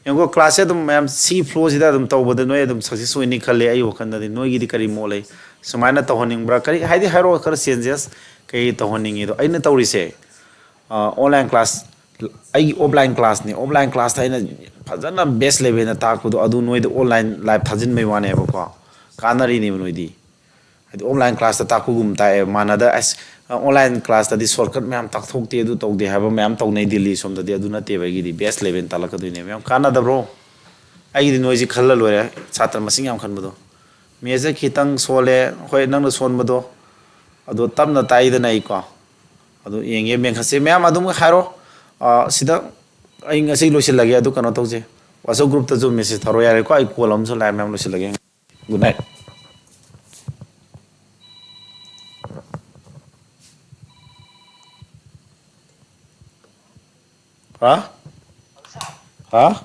ꯌꯦꯡꯉꯨꯀꯣ, ꯀ꯭ꯂꯥꯁꯁꯦ ꯑꯗꯨꯝ ꯃꯌꯥꯝ ꯁꯤ ꯐ꯭ꯂꯣꯁꯤꯗ ꯑꯗꯨꯝ ꯇꯧꯕꯗ ꯅꯣꯏ ꯑꯗꯨꯝ ꯁꯛꯁꯦꯁ ꯑꯣꯏꯅꯤ ꯈꯜꯂꯦ ꯑꯩ ꯋꯥꯈꯜꯗꯗꯤ꯫ ꯅꯣꯏꯒꯤꯗꯤ ꯀꯔꯤ ꯃꯣꯠ ꯂꯩ? ꯁꯨꯃꯥꯏꯅ ꯇꯧꯍꯟꯅꯤꯡꯕ꯭ꯔꯥ? ꯀꯔꯤ ꯍꯥꯏꯗꯤ ꯍꯥꯏꯔꯛꯑꯣ, ꯈꯔ ꯆꯦꯟꯖꯦꯁ ꯀꯩ ꯇꯧꯍꯟꯅꯤꯡꯉꯤꯗꯣ? ꯑꯩꯅ ꯇꯧꯔꯤꯁꯦ, ꯑ, ꯑꯣꯟꯂꯥꯏꯟ ꯀ꯭ꯂꯥꯁ, ꯑꯩꯒꯤ ꯑꯣꯐꯂꯥꯏꯟ ꯀ꯭ꯂꯥꯁꯅꯦ꯫ ꯑꯣꯐꯂꯥꯏꯟ ꯀ꯭ꯂꯥꯁꯇ ꯑꯩꯅ ꯐꯖꯅ ꯕꯦꯁ ꯂꯦꯚꯦꯜꯗ ꯇꯥꯛꯄꯗꯣ, ꯑꯗꯨ ꯅꯣꯏꯗ ꯑꯣꯟꯂꯥꯏꯟ ꯂꯥꯏꯚ ꯊꯥꯖꯤꯟꯕꯩ ꯋꯥꯅꯦꯕꯀꯣ, ꯀꯥꯟꯅꯔꯤꯅꯦꯕ ꯅꯣꯏꯗꯤ꯫ ꯍꯥꯏꯗꯤ ꯑꯣꯐꯂꯥꯏꯟ ꯀ꯭ꯂꯥꯁꯇ ꯇꯥꯛꯄꯒꯨꯝ ꯇꯥꯛꯑꯦ, ꯃꯥꯟꯅꯗ꯫ ꯑꯁ, ꯑꯣꯟꯂꯥꯏꯟ ꯀ꯭ꯂꯥꯁꯇꯗꯤ ꯁꯣꯔꯠꯀꯠ ꯃꯌꯥꯝ ꯇꯥꯛꯊꯣꯛꯇꯦ, ꯑꯗꯨ ꯇꯧꯗꯦ ꯍꯥꯏꯕ ꯃꯌꯥꯝ ꯇꯧꯅꯩ ꯗꯤꯜꯂꯤ ꯁꯣꯝꯗꯗꯤ꯫ ꯑꯗꯨ ꯅꯠꯇꯦꯕ ꯑꯩꯒꯤꯗꯤ, ꯕꯦꯁ ꯂꯦꯚꯦꯜ ꯇꯥꯛꯂꯛꯀꯗꯣꯏꯅꯦꯕ꯫ ꯌꯥꯝ ꯀꯥꯟꯅꯗꯕ꯭ꯔꯣ? ꯑꯩꯒꯤꯗꯤ ꯅꯣꯏꯁꯤ ꯈꯜꯂ ꯂꯣꯏꯔꯦ, ꯁꯥꯇ꯭ꯔ ꯃꯁꯤꯡ ꯌꯥꯝꯈꯠꯄꯗꯣ꯫ ꯃꯦꯠꯁꯇ ꯈꯤꯇꯪ ꯁꯣꯜꯂꯦ, ꯍꯣꯏ, ꯅꯪꯅ ꯁꯣꯟꯕꯗꯣ, ꯑꯗꯣ ꯇꯞꯅ ꯇꯥꯛꯏꯗꯅ ꯑꯩꯀꯣ꯫ ꯑꯗꯣ ꯌꯦꯡꯒꯦ, ꯃꯦꯟꯈꯠꯁꯦ꯫ ꯃꯌꯥꯝ ꯑꯗꯨꯝ ꯍꯥꯏꯔꯣ꯫ ꯑꯥ, ꯁꯤꯗ ꯑꯩ ꯉꯁꯤ ꯂꯣꯏꯁꯤꯜꯂꯒꯦ꯫ ꯑꯗꯨ ꯀꯩꯅꯣ ꯇꯧꯁꯦ, WhatsApp ꯒ꯭ꯔꯨꯞꯇꯁꯨ ꯃꯦꯁꯦꯖ ꯊꯥꯔꯣ, ꯌꯥꯔꯦꯀꯣ? ꯑꯩ ꯀꯣꯜ ꯑꯃꯁꯨ ꯂꯥꯛꯑꯦ, ꯃꯌꯥꯝ ꯂꯣꯏꯁꯤꯜꯂꯒꯦ꯫ Good night꯫ ꯍꯥ? ꯍꯥ?